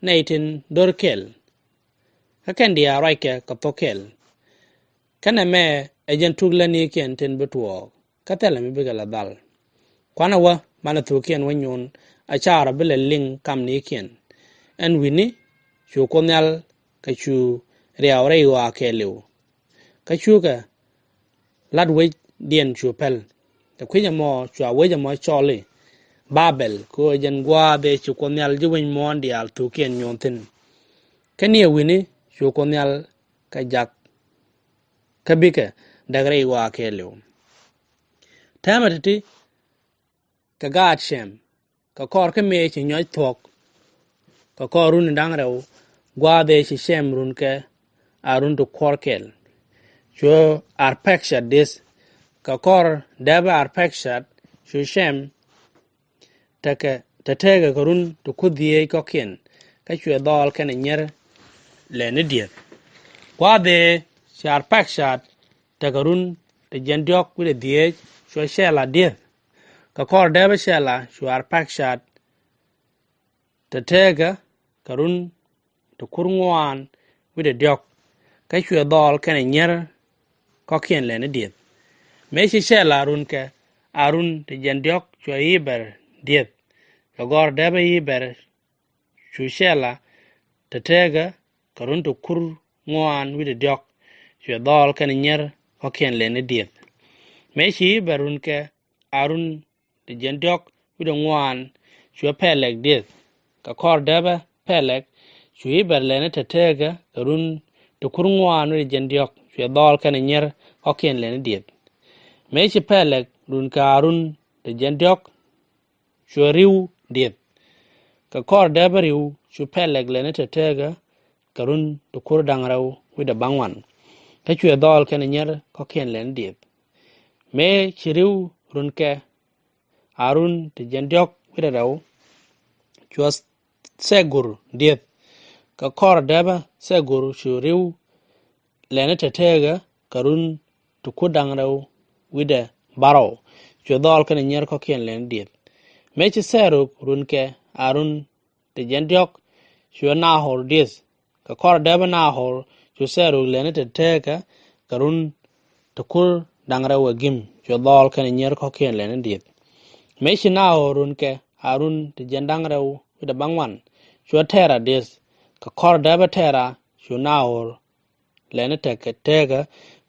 nɛy tin do̱r kɛl, kä kɛn diaal ruackɛ kɛ thok kɛl. Kä nɛmɛ ɛ jɛn tuk lätnikiɛn tin bi tuɔɔk, kä thilɛ mi bikɛ lɛ dhal. Kuanɛ wä banɛ thukiɛn wä nyuɔn, a car a bi lɛ liŋ kamnikiɛn. Ɛn wi̱ni cu Kuoth Nhial kɛ cu riaw rɛy ɣɔaa kɛɛliw. Kä cukɛ lat wecdiɛn cu päl. Tɛ kui̱c ɛmɔ cua wec ɛmɔ cɔl i̱ Babel, kɛ ɣöö jɛn gua̱a̱th ëë ci Kuoth Nhial ji̱ wi̱i̱ muɔ̱ɔ̱n diaal thukiɛn nyuɔn thi̱n. Kä ni ɛ wi̱ni cu Kuoth Nhial kɛ jak kä bikɛ däk rɛy ɣɔaa kɛɛliw. Täämɛ ti̱ti̱ kɛ gaat Cɛm, kɛ kɔr kä mëë ci nyɔc thuɔ̱k, kɛ kɔr run da̱ŋ rɛw, gua̱a̱th ëë ci Cɛm run kɛ a run ti kuɔr kɛl. Cu Arpakshad dieth, kɛ kɔr dääpä Arpakshad cu Cɛm tekɛ, te tekɛ kɛ run ti kur dhieec kɔ̱kiɛn, kä cuɛ dhɔɔl kɛnɛ nyier lɛni dieth. Gua̱a̱th ëë ci Arpakshad tekɛ run ti jiɛn diɔ̱k wi̱cdɛ dhieec, cuɛ Cɛla dieth. Kɛ kɔr dääpä Cɛla cu Arpakshad te tekɛ kɛ run ti kur ŋuan wi̱cdɛ diɔ̱k, kä cuɛ dhɔɔl kɛnɛ nyier kɔ̱kiɛn lɛni dieth. Mëë ci Cɛla run kɛ a run ti jiɛn diɔ̱k, cuɛ Iber dieth. Kɛ kɔr dääpä Iber cu Cɛla te tekɛ kɛ run ti kur ŋuan wi̱cdɛ diɔ̱k, cuɛ dhɔɔl kɛnɛ nyier kɔ̱kiɛn lɛni dieth. Mëë ci Iber run kɛ a run ti jiɛn diɔ̱k wi̱cdɛ ŋuan, cuɛ Pɛlɛk dieth. Kɛ kɔr dääpä Pɛlɛk cu Iber lɛni te tekɛ kɛ run ti kur ŋuan wi̱cdɛ jiɛn diɔ̱k, cuɛ dhɔɔl kɛnɛ nyier kɔ̱kiɛn lɛni dieth. Mëë ci Pɛlɛk run kɛ a run ti jiɛn diɔ̱k, cuɛ Riw dieth. Kɛ kɔr dääpä Riw cu Pɛlɛk lɛni te tekɛ kɛ run ti kur da̱ŋ rɛw wi̱cdɛ baŋuan, kä cuɛ dhɔɔl kɛnɛ nyier kɔ̱kiɛn lɛni dieth. Mëë ci Riw run kɛ a run ti jiɛn diɔ̱k wi̱cdɛ rɛw, cuɛ Thɛgur dieth. Kɛ kɔr dääpä Thɛgur cu Riw lɛni te tekɛ kɛ run ti kur da̱ŋ rɛw wi̱cdɛ bärɔw, cuɛ dhɔɔl kɛnɛ nyier kɔ̱kiɛn lɛni dieth. Mëë ci Thɛruk run kɛ a run ti jiɛn diɔ̱k, cuɛ Nahor dieth. Kɛ kɔr dääpä Nahor cu Thɛruk lɛni te tekɛ kɛ run ti kur da̱ŋ rɛw ɛ gi̱m, cuɛ dhɔɔl kɛnɛ nyier kɔ̱kiɛn lɛni dieth. Mëë ci Nahor run kɛ a run ti jiɛn da̱ŋ rɛw wi̱cdɛ baŋuan, cuɛ Tɛra dieth. Kɛ kɔr dääpä Tɛra cu Nahor lɛni tekɛ tekɛ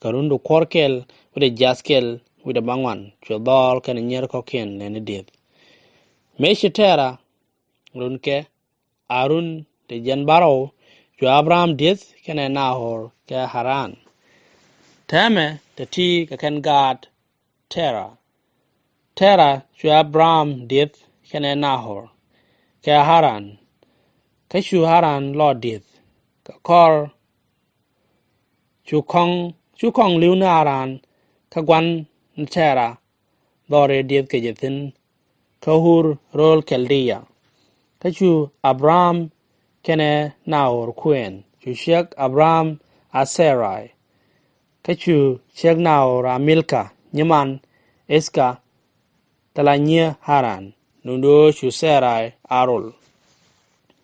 kɛ run ti kuɔr kɛl wi̱cdɛ jiath kɛl wi̱cdɛ baŋuan, cuɛ dhɔɔl kɛnɛ nyier kɔ̱kiɛn lɛni dieth. Mëë ci Tɛra run kɛ a run ti jiɛn bärɔw, cuɛ Abraham dieth kɛnɛ Nahor kɛ Haran. Täämɛ te ti kɛ kɛn gaat Tɛra. Tɛra cuɛ Abraham dieth kɛnɛ Nahor kɛ Haran. Kä cu Haran lɔt dieth. Kɛ kɔr cu kɔŋ, cu kɔŋ li̱w ni Haran, kä gua̱n ni Tɛra dhɔr ëë dieth kɛ jɛ thi̱n kä Ur ro̱o̱l Kɛldia. Kä cu Abraham kɛnɛ Nahor kuɛɛn, cu ciek Abraham a Thɛrai. Kä cu ciek Nahor a Milka nyiman Ithka, thilɛ nyiee Haran, duŋdɛ ɣöö cu Thɛrai a rol.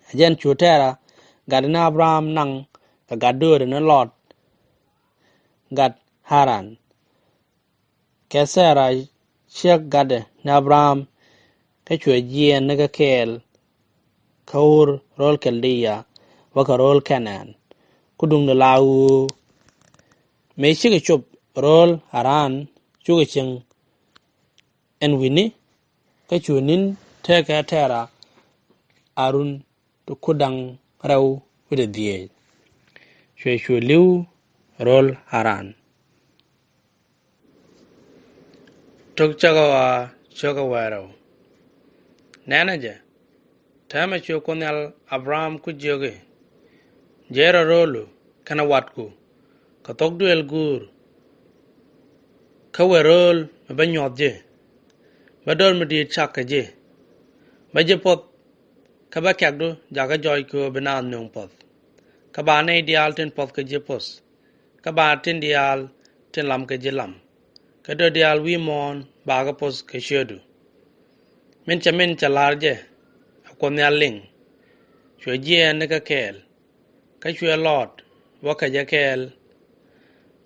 Ɛ jɛn cu Tɛra gatdɛ ni Abraham naŋ kɛ gat döödɛ ni lɔt gat Haran. Kɛ Thɛra ciek gatdɛ ni Abraham, kä cuɛ jiɛɛn ni kɛ kɛɛl kä Ur ro̱o̱l Kɛldia, bä kɛ ro̱o̱l Kɛnaan. Ku duŋdɛ la ɣöö mëë cikɛ cop ro̱o̱l Haran, cukɛ cieŋ ɛn wi̱ni, kä cu ni̱n tekɛ Tɛra a run ti kur da̱ŋ rɛw wi̱cdɛ dhieec. Cuɛ cu li̱w ro̱o̱l Haran. Tok cäkä ɣɔaa cäkä wäl rɛw. Nɛnɛ jɛ, täämɛ cu Kuoth Nhial Abraham ku jiök i̱, jɛɛ rɔ ro̱o̱lu kɛnɛ watku kɛ thok duëël guur, kä wër ro̱o̱l mi bä nyuɔth ji̱, bä do̱r mi di̱i̱t cak kɛ ji̱, bä ji̱ poth, kä bä kɛ̈kdu jakä jɔc kɛ ɣöö bi naath nööŋ puɔ̱th, kä ba nɛy diaal tin puɔth kɛ ji̱ poth, kä ba tin diaal tin lam kɛ ji̱ lam, kä döör diaal wi̱i̱ muɔ̱ɔ̱n bakɛ poth kɛ ciötdu. Min cɛ min cɛ la̱r jɛ, ɛ Kuoth Nhial liŋ, cuɛ jiɛɛn ni kɛ kɛɛl, kä cuɛ lɔt wä kɛ jɛ kɛɛl,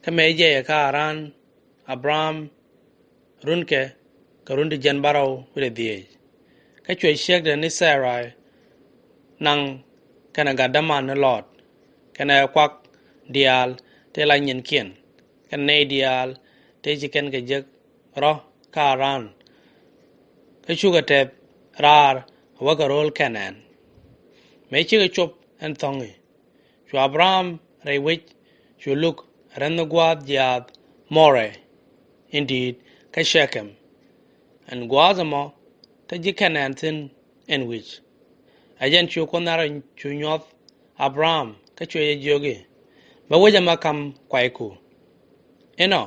Kä mëë jɛyɛ kä Aran, Abram runkɛ kɛ run ti jiɛn bärɔw wi̱cdɛ dhieec. Kä cuɛ ciekdɛ ni Sarai naŋ kɛnɛ gat däman ni Lɔt, kɛnɛ kuak diaal tëë la nyinkiɛn, kɛnɛ nɛy diaal tëë ci kɛn kɛ jek rɔ̱ kä Aran. Kä cukɛ tɛth raar a wäkɛ ro̱o̱l Kɛnɛn. Mëë cikɛ cop ɛn thɔ̱ŋi, cu Abram rɛy wec, cu luk rɛn ni gua̱a̱th jiaath More in di̱i̱t kä Cɛkɛm. Ɛn gua̱a̱th ɛmɔ te ji̱ Kɛnɛn thi̱n ɛn wi̱c. Ɛ jɛn cu Kuoth Nhial rɔ cu nyuɔ̱th Abram kä cuɛ jɛ jiök i̱, bä wec ɛmɛ ka̱m kuayku. Inɔ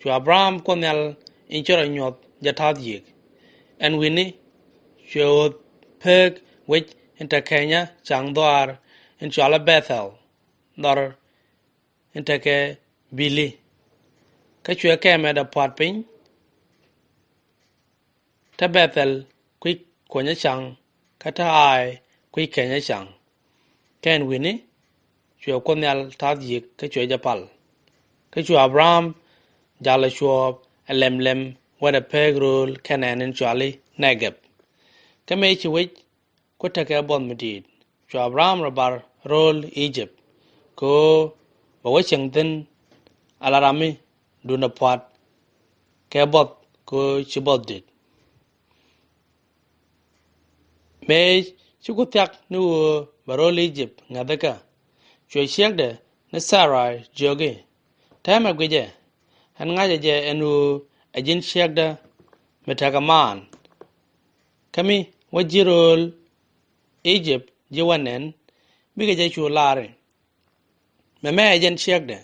cu Abram Kuoth Nhial in ci rɔ nyuɔ̱th jɛ ta̱th yiëk. Ɛn wi̱ni cuɛ ɣöth pek wec in te kɛnyä ca̱ŋ dhɔaar in cɔalɛ Bɛthɛl, dhɔr in tekɛ Bili. Kä cuɛ kɛmɛ dɛ pua̱t piny, te Bɛthɛl kui̱ kuɔnyä ca̱ŋ, kä te Ai kui̱ kɛnyä ca̱ŋ. Kɛn wi̱ni cuɛ Kuoth Nhial ta̱th yiëk kä cuɛ jɛ pal. Kä cu Abram jal ɛ cuɔɔp ɛ lɛmlɛm wetdɛ pek ro̱o̱l Kɛnɛn in cɔali Nɛgɛp. Kä mëë ci wec ku tekɛ buɔth mi di̱i̱t, cu Abram rɔ bar ro̱o̱l I-jëp, kɛ ɣöö bɛ wä cieŋ thi̱n ala ram mi duundɛ pua̱t kɛ buɔth, kɛ ɣöö ci buɔth di̱t. Mëë ci ku thiak ni ɣöö bɛ ro̱o̱l I-jëp ŋäthikä, cuɛ ciekdɛ ni Sarai jiök i̱, täämɛ guicɛ, ɣän ŋa̱cä jɛ ɛn ɣöö ɛ ji̱n ciekdä mi tekɛ maan. Kä mi wä ji̱ ro̱o̱l I-jëp ji̱ wä nɛn, bikɛ jɛ cu la̱r i̱, mɛmɛ ɛ jɛn ciekdɛ,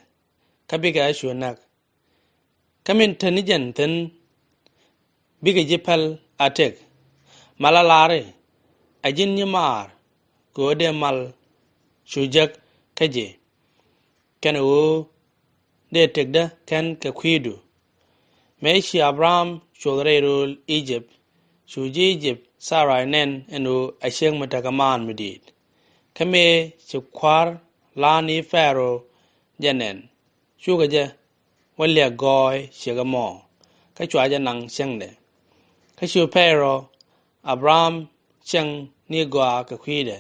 kä bikɛ cu näk. Kä min te ni jɛn thi̱n, bikɛ ji̱ päl a tëk. Malä la̱r i̱, ɛ ji̱n nyimaar, kɛ ɣöö dee mal cu jek kä ji̱, kɛnɛ ɣöö dee tëkdä kɛn kɛ kui̱du. Mëë ci Abram cuɔth rɛy ro̱o̱l I-jëp, cu ji̱ I-jëp Sarai nɛn ɛn ɣöö ɛ ciek mi tekɛ maan mi di̱i̱t. Kä mëë ci kua̱r la̱a̱n i̱ Pɛro jɛ nɛn, cukɛ jɛ wä liak gɔɔy ciek ɛmɔ, kä cua jɛ naŋ cieŋdɛ. Kä cu Pɛro Abram cieŋ ni gɔaa kɛ kui̱dɛ,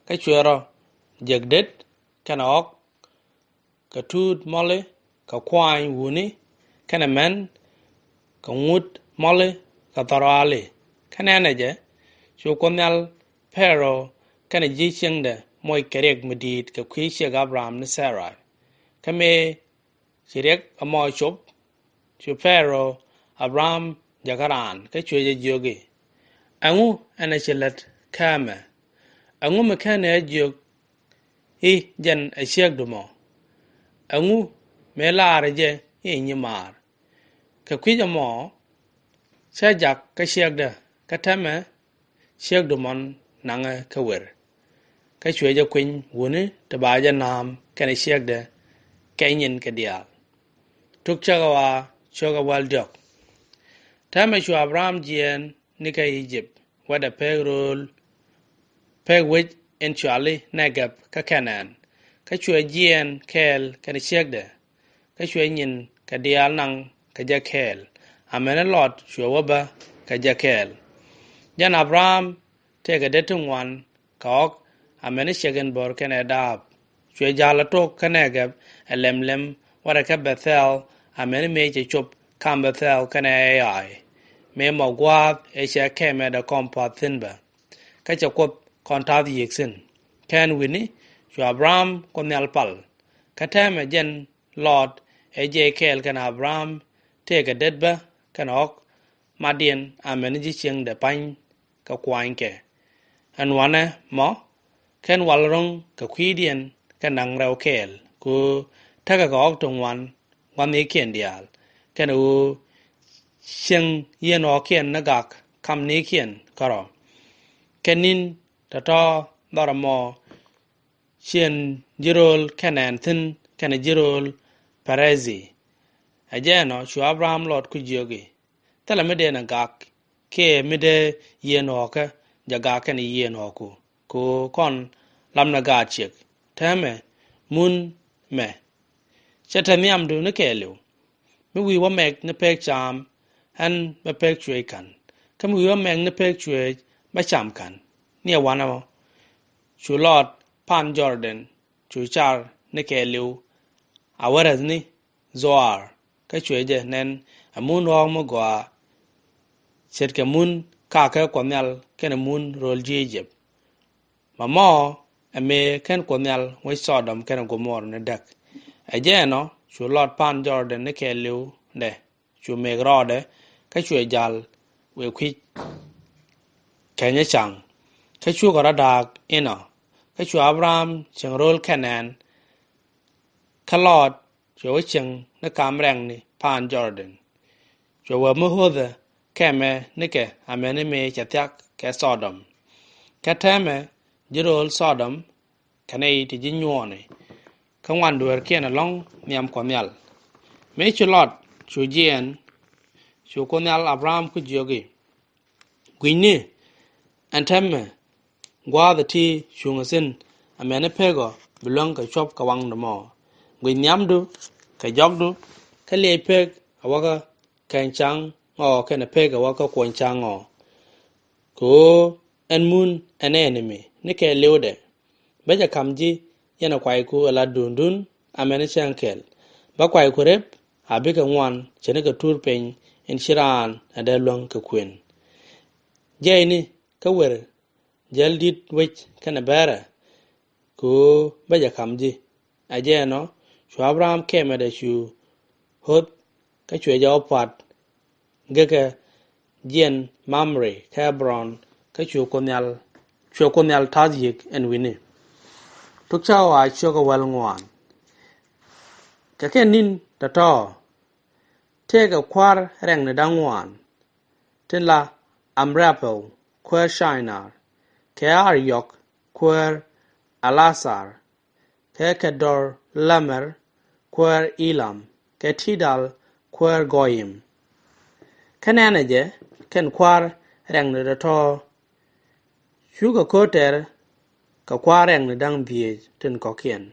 kä cuɛ rɔ jiäk det kɛnɛ ɣɔ̱k, kɛ tuut mɔli, kɛ kuany wuni, kɛnɛ män, kɛ ŋut mɔli, kɛ thɔrɔali. Kä nɛnɛ jɛ, cu Kuoth Nhial Pɛro kɛnɛ ji̱ cieŋdɛ moc kɛ riɛk mi di̱i̱t kɛ kui̱ ciek Abram ni Sarai. Kä mëë ci riɛk ɛmɔ cop, cu Pɛro Abram jäkä raan, kä cuɛ jɛ jiök i̱, ɛŋu ɛn ɛ ci lät käämɛ? Ɛŋu mi känɛ ɛ jiök i̱ jɛn ɛ ciekdu mɔ? Ɛŋu mëë laarɛ jɛ i̱ nyimaar? Kɛ kui̱c ɛmɔ cä jak kä ciekdä, kä täämɛ ciekdu mɔn naŋɛ kä wer. Kä cuɛ jɛ kuiny wuni ti ba jɛ na̱a̱m kɛnɛ ciekdɛ kɛ nyinkɛ diaal. Tuk Cäkä Ɣɔaa, cio̱kä wäl diɔ̱k. Täämɛ cu Abram jiɛɛn ni kä I-jëp wetdɛ pek ro̱o̱l, pek wec in cɔali Nɛgɛp kä Kɛnɛn. Kä cuɛ jiɛɛn kɛɛl kɛnɛ ciekdɛ, kä cuɛ nyinkɛ diaal naŋ kɛ jɛ kɛɛl, amäni Lɔt cuɛ wä bä kɛ jɛ kɛɛl. Jɛn Abram tëëkɛ det ti ŋuan kɛ ɣɔ̱k, amäni ciek in bo̱r kɛnɛ da̱a̱p. Cuɛ ja̱l a tok kä Nɛgɛp ɛ lɛmlɛm wärɛ kä Bɛthɛl, amäni mëë cɛ cop kam Bɛthɛl kɛnɛ Ai, mëë mɔ gua̱a̱th ëë cɛ kɛmɛ dee kɔm pua̱th thi̱n bä, kä cɛ Kuoth kɔn ta̱th yiëk thi̱n. Kɛn wi̱ni cu Abram Kuoth Nhial pal. Kä täämɛ jɛn Lɔt ëë jiɛc kɛɛl kɛnɛ Abram tëëkɛ det bä kɛnɛ ɣɔ̱k matdiɛn, amäni ji̱ cieŋdɛ pa̱ny kɛ kuanykɛ. Ɛn wanɛ mɔ, /ken wal ro̱ŋ kɛ kui̱diɛn kɛ naŋ rɛw kɛɛl, kɛ ɣöö tekɛ kɛ ɣɔ̱k ti ŋuan gua̱thnikiɛn diaal, kɛnɛ ɣöö cieŋ yieen ɣɔ̱kiɛn ni gak kamnikiɛn kärɔ̱. Kɛ ni̱n tɔ̱tɔ̱ dhɔr ɛmɔ, ci ɛn ji̱ ro̱o̱l Kɛnɛn thi̱n kɛnɛ ji̱ ro̱o̱l Pɛrɛthi. Ɛ jɛn ɔ cu Abram Lɔt ku jiök i̱, thilɛ mi dënɛ gak, kiɛ mi dee yieen ɣɔ̱kä jɛ gak kɛnɛ yieen ɣɔ̱ku, kɛ ɣöö kɔn lapnɛ gaat ciek. Täämɛ mun mɛ Cɛ te nhiamdu ni kɛɛliw. Mi wi̱i̱ wä mɛk ni pek cam, ɣän bä pek cuëëc ka̱n. Kä mi wi̱i̱ wä mɛk ni pek cuëëc, bä cam ka̱n. Ni ɛ wanɛ mɔ, cu lɔt pan Jɔrdɛn, cu car ni kɛɛliw a wä räthni Dhoar, kä cuɛ jɛ nɛn ɛ mun ɣɔ̱ɔ̱k mi gɔaa, ce̱tkɛ mun kakä Kuɔth Nhial kɛnɛ mun ro̱l ji̱ I-jëp. Mɔmɔ ɛ mëë ken Kuoth Nhial wec Thɔdɔm kɛnɛ Gomor ni däk. Ɛ jɛn ɔ cu lɔt pan Jɔrdɛn ni kɛɛliwdɛ, cu mëk rɔɔdɛ, kä cuɛ jal wëë kui̱c kɛnyɛ ca̱ŋ. Kä cukɛ rɔ da̱a̱k inɔ, kä cu Abraham cieŋ ro̱l Kɛnɛn, kä Lɔt cuɛ wä cieŋ ni kam rɛŋni pan Jɔrdɛn. Cuɛ wä mi ho̱thɛ kɛmɛ nikɛ amäni mëë cɛ thia̱k kɛ Thɔdɔm. Kä täämɛ ji̱ ro̱l Thɔdɔm kɛ nɛy ti ji̱ nyuɔɔni, kä ŋuan dueerkiɛn ɛlɔ̱ŋ nhiam Kuɔth Nhial. Mëë ci Lɔt cu jiɛɛn, cu Kuoth Nhial Abraham ku jiök i̱, Gui̱cni, ɛn täämɛ gua̱a̱th ɛ ti cuŋ ɛ thi̱n, amäni pek ɔ bi luäŋ kɛ cuɔ̱p kɛ waŋdu mɔ. Guic nhiamdu kɛ jɔkdu, kä liɛc pek ɛ wäkä kɛn ca̱ŋ ɔ kɛnɛ pek ɛ wäkä kuɔny ca̱ŋ ɔ. Kɛ ɣöö ɛn mun ɛn ɛ enemy ni kɛɛliwdɛ. Bä jɛ ka̱m ji̱ yɛn ɛ kuayku ɛ la duundun amäni cäŋ kɛl. Bä kuayku rep a bikɛ ŋuan ce̱tnikɛ tuur piny in ci raan ɛ dee luäŋ kɛ kuën. Jiɛcni kä wer jäl di̱t wec kɛnɛ bäärä, kɛ ɣöö bä jɛ ka̱m ji̱. Ɛ jɛn ɔ cu Abraham kɛmɛdɛ cu ho̱th, kä cuɛ jɛ wä pua̱t gekä jiɛn Mamre kä Hebron, kä cuɛ Kuoth Nhial, cuɛ Kuoth Nhial ta̱th yiëk ɛn wi̱ni. Tuk Cäkä Ɣɔaa ciökä wäl ŋuan. Kɛ kɛn ni̱n tɔ̱tɔ̱ tëëkɛ kua̱r rɛŋni da̱ŋ ŋuan, tin la Amrapel kuäär Cainar, kɛ Ariɔk kuäär Alasar, kɛ Kɛdɔr-lamer kuäär Ilam, kɛ Tidal kuäär Gɔyim. Kä nɛnɛ jɛ kɛn kua̱r rɛŋni tɔ̱tɔ̱ cukɛ ko̱r tɛr kɛ kua̱r rɛŋni da̱ŋ dhieec tin kɔ̱kiɛn.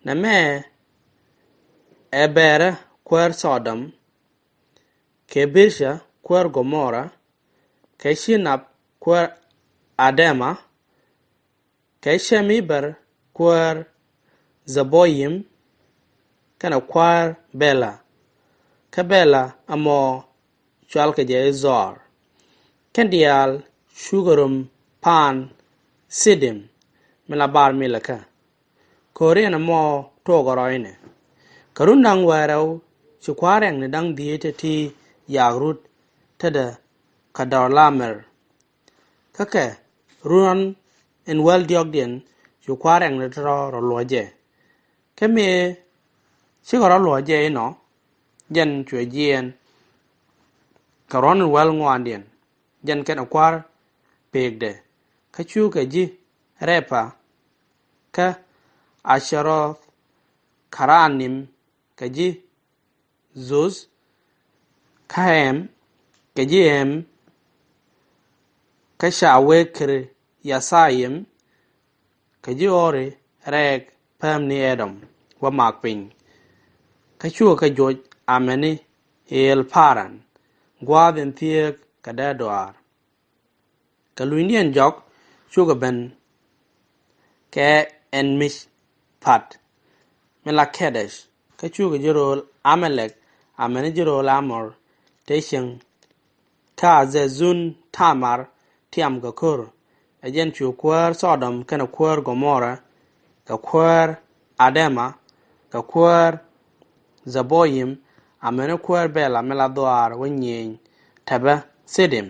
Nɛmɛ ɛ Bɛɛrä kuäär Thɔdɔm, kɛ Birca kuäär Gomora, kɛ Cinap kuäär Adɛma, kɛ Cɛm-iber kuäär Dhɛ-bo-yim, kɛnɛ kua̱r Bɛla. Kä Bɛla ɛmɔ cɔalkɛ jɛ i̱ Dhɔar. Kɛn diaal cukɛ rom pan Thidim, mi la bar Milekä. Ko̱riɛn ɛmɔ tuɔɔkɛ rɔ̱ inɛ. Kɛ run da̱ŋ wäl rɛw ci kua̱r rɛŋni da̱ŋ dhieec ti ti yak rut tetdä Kɛdɔr-lamer. Kä kɛ run in wäl diɔ̱kdiɛn cu kua̱r rɛŋni tɔ̱tɔ̱ rɔ luɔ̱c jɛ. Kä mëë cikɛ rɔ luɔ̱c jɛ inɔ, jɛn cuɛ jiɛɛn kɛ run in wäl ŋuandiɛn, jɛn kɛnɛ kua̱r pekdɛ. Kä cukɛ ji̱ Rɛpa, kä Acɛroth-karanim, kɛ ji̱ Dhoth, kä Ɛm, kɛ ji̱ Ɛm, kä Cawek-kir-yathayim, kɛ ji̱ Ori rɛɛk päämni Ɛdɔm wä mak piny. Kä cukɛ kɛ joc amäni El-paran, gua̱a̱th in thieek kɛ dee dɔaar. Kɛ lunydiɛn jɔk cukɛ ben kɛ En-mic-pat, mi la Kɛdɛc, kä cukɛ ji̱ rööl Amalɛk amäni ji̱ rööl Amɔr te cieŋ. Kä Hazɛth-zun-tamar tiam kɛ ko̱r, ɛ jɛn cu kuäär Thɔdɔm kɛnɛ kuäär Gomora, kɛ kuäär Adɛma, kɛ kuäär Dhɛ-bo-yim, amäni kuäär Bɛla mi la dhɔaar wä nyieny tɛpä Thidim,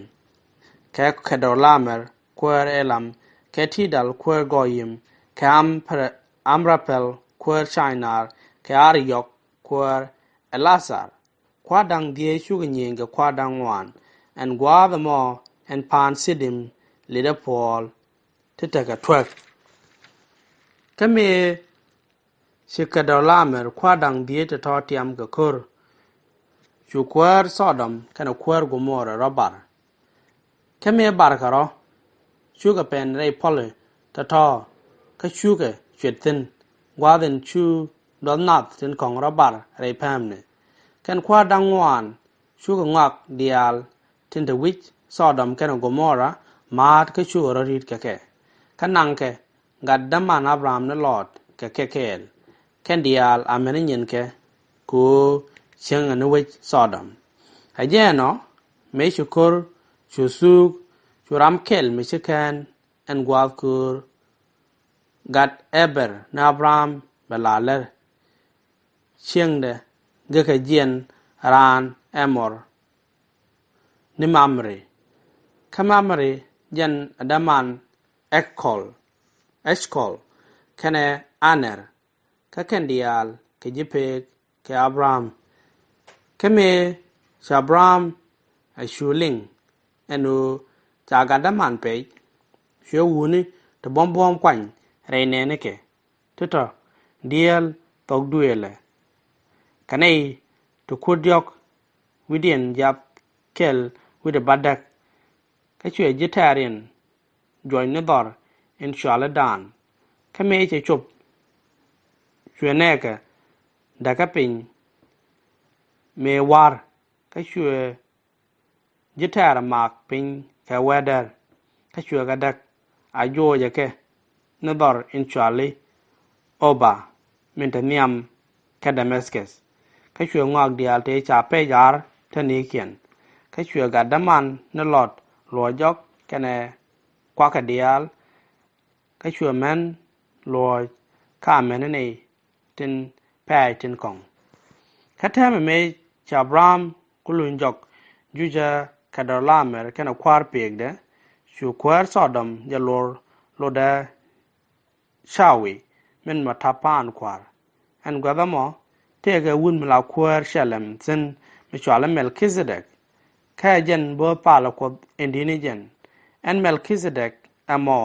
kɛ Kɛdɔr-lamer kuäär Ilam, kɛ Tidal kuäär Gɔyim, kɛ Amra-, Amrapɛl kuäär Cainar, kɛ Ariɔk kuäär Ɛlasar. Kua̱r da̱ŋ dhieec cukɛ nyieny kɛ kua̱r da̱ŋ ŋuan. Ɛn gua̱a̱th ɛmɔ ɛn paan Thidim litdä puɔl ti tekɛ tuäk. Kä mëë ci Kɛdɔr-lamer kua̱r da̱ŋ dhieec tɔ̱tɔ̱ tiam kɛ ko̱r, cu kuäär Thɔdɔm kɛnɛ kuäär Gomora rɔ bar. Kä mëë barkɛ rɔ, cukɛ pɛn rɛy puɔli tɔ̱tɔ̱, kä cukɛ cuɛt thi̱n, gua̱a̱th in cu duɔth nath tin kɔ̱ŋ rɔ bar rɛy päämni. Kɛn kuäär da̱ŋ ŋuan cukɛ ŋɔak diaal tin te wi̱c Thɔdɔm kɛnɛ Gomora ma̱a̱t kä cukɛ rɔ ri̱t kɛ kɛ. Kä naŋkɛ gat däman Abraham ni Lɔt kɛ kɛ kɛɛl. Kɛn diaal amäni nyinkɛ kɛ ɣöö cieŋɛ ni wec Thɔdɔm. Ɛ jɛn ɔ mëë ci ko̱r cu thuuk cu ram kɛl mi ci kɛn ɛn gua̱a̱th köör gat Eber ni Abraham bɛ la lär cieŋdɛ gikɛ jiɛn raan Ɛmɔr ni Mamri. Kä Mamri jɛn ɛ däman Ɛkɔl, Ɛckɔl kɛnɛ Anɛr. Kä kɛn diaal kɛ ji̱ pek kɛ Abraham. Kä mëë ci Abraham a cu liŋ ɛn ɣöö ca gat däman pɛc, cuɛ wutni ti buɔ̱m buɔ̱ɔ̱m kuany rɛy nɛɛnikɛ ti tɔ̱ dieel thok duëëlɛ. Kɛ nɛy ti kuäär diɔ̱k wi̱cdiɛn jiath kɛl wi̱cdɛ bädäk. Kä cuɛ ji̱ tɛ̈riɛn juɔc ni dhɔr in cɔali Dan. Kä mëë cɛ cop cuɛ nɛɛkɛ däkä piny mëë wa̱r. Kä cuɛ ji̱ tɛ̈r maak piny kɛ wee däär. Kä cuɛ kɛ däk a juɔcɛ kɛ ni dhɔr in cɔali Oba min te nhiam kä Damɛskɛth. Kä cuɛ ŋɔak diaal tëë ca pɛc ar te ni̱i̱kiɛn. Kä cuɛ gat däman ni Lɔt luɔc jɔk kɛnɛ kuakɛ diaal. Kä cuɛ män luɔc kä amäni nɛy tin pɛ̈ɛ̈c tin kɔ̱ŋ. Kä täämɛ mëë ci Abraham ku luny jɔk jucä Kɛdɔr-la-mɛr kɛnɛ kua̱r pekdɛ, cu kuäär Thɔdɔm jɛ luɔr lotdɛ Cawi min ma ta̱p paan kua̱r. Ɛn gua̱th ɛmɔ tëëkɛ wut mi la kuäär Cɛlɛm thi̱n mi cɔali Mɛlkithɛdɛk. Kä ɛ jɛn bo̱o̱th palä Kuɔth in di̱t ni jɛn. Ɛn Mɛlkithɛdɛk ɛmɔ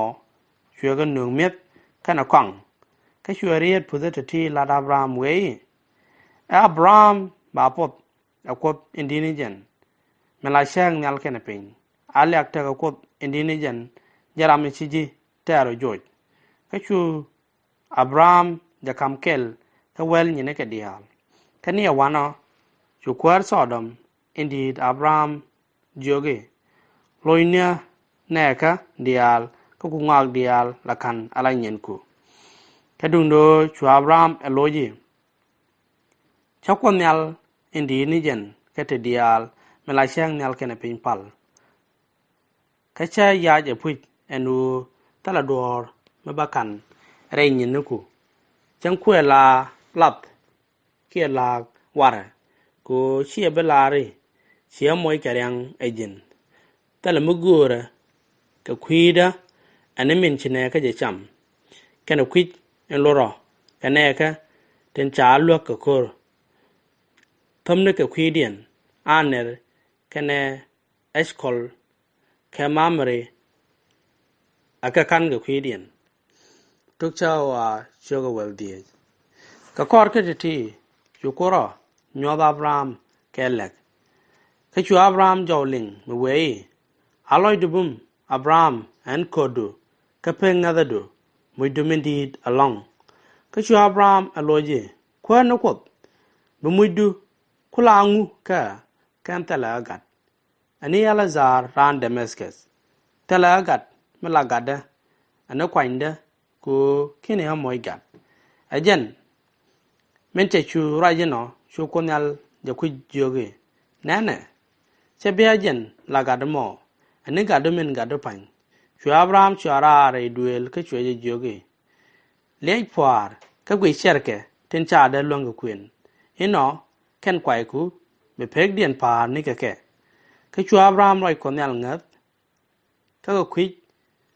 cuɛ kɛ nööŋ mi̱eth kɛnɛ kɔaŋ. Kä cuɛ rieet puthä ti̱ti̱ lat Abraham wee i̱, ɛ Abraham ba puɔth ɛ Kuoth in di̱t ni jɛn, min la cääk nhial kɛnɛ piny. A liak tekɛ Kuoth in di̱t ni jɛn, jɛn ram mi ci ji̱ tɛ̈r ɔ joc. Kä cu Abraham jɛ ka̱m kɛl kä wäl nyinikɛ diaal. Kä ni ɛ wanɔ cu kuäär Thɔdɔm in di̱i̱t Abraham jiök i̱, lo̱cniä nɛɛkä diaal kä ku ŋɔak diaal la ka̱n ala nyinku. Kä duundɛ ɣöö cu Abraham ɛ loc i̱, cä Kuoth Nhial in di̱i̱t ni jɛn kä ti diaal min la cääk nhial kɛnɛ piny pal. Kä cä yac ɛ puc ɛn ɣöö thilɛ duɔ̱ɔ̱r mi bä ka̱n rɛy nyiniku. Cäŋ kuëë la lath kiɛ la̱a̱k warɛ kɛ ɣöö ciɛ bi la̱r i̱ ciɛ moc kɛ ria̱ŋ ɛ ji̱n. Thilɛ mi göörä kɛ kui̱dä ɛn min ci nɛɛkä jɛ cam. Kɛnɛ kui̱c in lurɔ kɛ nɛɛkä tin ca luäk kɛ ko̱r. Thämni kɛ kui̱diɛn Anɛr kɛnɛ Ɛckɔl kɛ Mamri a kɛ ka̱n kɛ kui̱diɛn. Tuk cä wa ciökɛ wäl dhieec. Kɛ kɔr kä ti̱ti̱ cu kurɔ nyuɔth Abraham kɛ lɛk. Kä cu Abraham jɔw liŋ mi wee i̱, a lɔcdu bum Abraham ɛn ko̱tdu kä pek ŋäthädu mucdu min di̱i̱t ɛlɔ̱ŋ. Kä cu Abraham ɛ loc i̱, kuäär ni Kuoth, bi mucdu ku la ŋu kä kɛn thilɛ ɣä gat. Ɛ ni Ɛl-a-dhar raan Damɛskɛth. Thilɛ ɣä gat mi la gatdä ɛ ni kuanydä kɛ ɣöö ki̱ni ɣä moc gat. Ɛ jɛn min cɛ cu ruac inɔ cu Kuoth Nhial jɛ kui̱c jiök i̱, nɛnɛ, cɛ bi ɣä jɛn la gatdu mɔ, ɛ ni gatdu min gatdu pa̱ny. Cu Abraham cua raar rɛy duëël kä cuɛ jɛ jiök i̱, liɛc pua̱a̱r kä guic cɛrkɛ tin ca dee luäŋ kɛ kuën. Inɔ kɛn kuayku bi pekdiɛn pa̱a̱r nikɛ kɛ. Kä cu Abraham ruac Kuɔth Nhial ŋäth. Kä kɛ kui̱c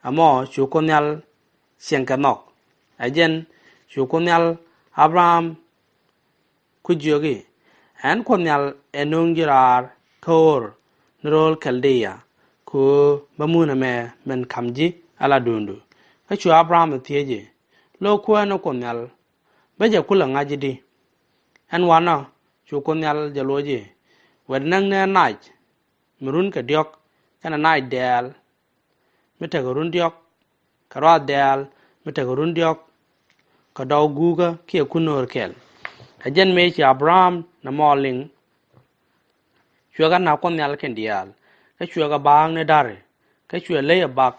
ɛmɔ cu Kuoth Nhial cieŋ kɛ nhɔk. Ɛ jɛn cu Kuoth Nhial Abraham ku jiök i̱, ɛn Kuoth Nhial ɛ nöŋ ji̱ raar kä Ur ni rööl Kɛl-di-ya kɛ ɣöö bä mun ɛmɛ min ka̱m ji̱ ala duundu. Kä cu Abraham ɛ thiec i̱, lo̱k kuäär ni Kuoth Nhial, bä jɛ kulɛ ŋa̱c i̱di? Ɛn wanɔ cu Kuoth Nhial jɛ loc i̱, wɛt näk ni ɛ nac mi run kɛ diɔ̱k kɛnɛ nac dɛɛl mi tekɛ run diɔ̱k kɛ ruath dɛɛl mi tekɛ run diɔ̱k kɛ dɔw guukä kiɛ kun no̱o̱r kɛl. Kä jɛn mëë ci Abraham nɔmɔ liŋ, cuɛ kɛ na̱k Kuoth Nhial kɛn diaal, kä cuɛ kɛ ba̱a̱k ni da̱ri, kä cuɛ ley ɛ bak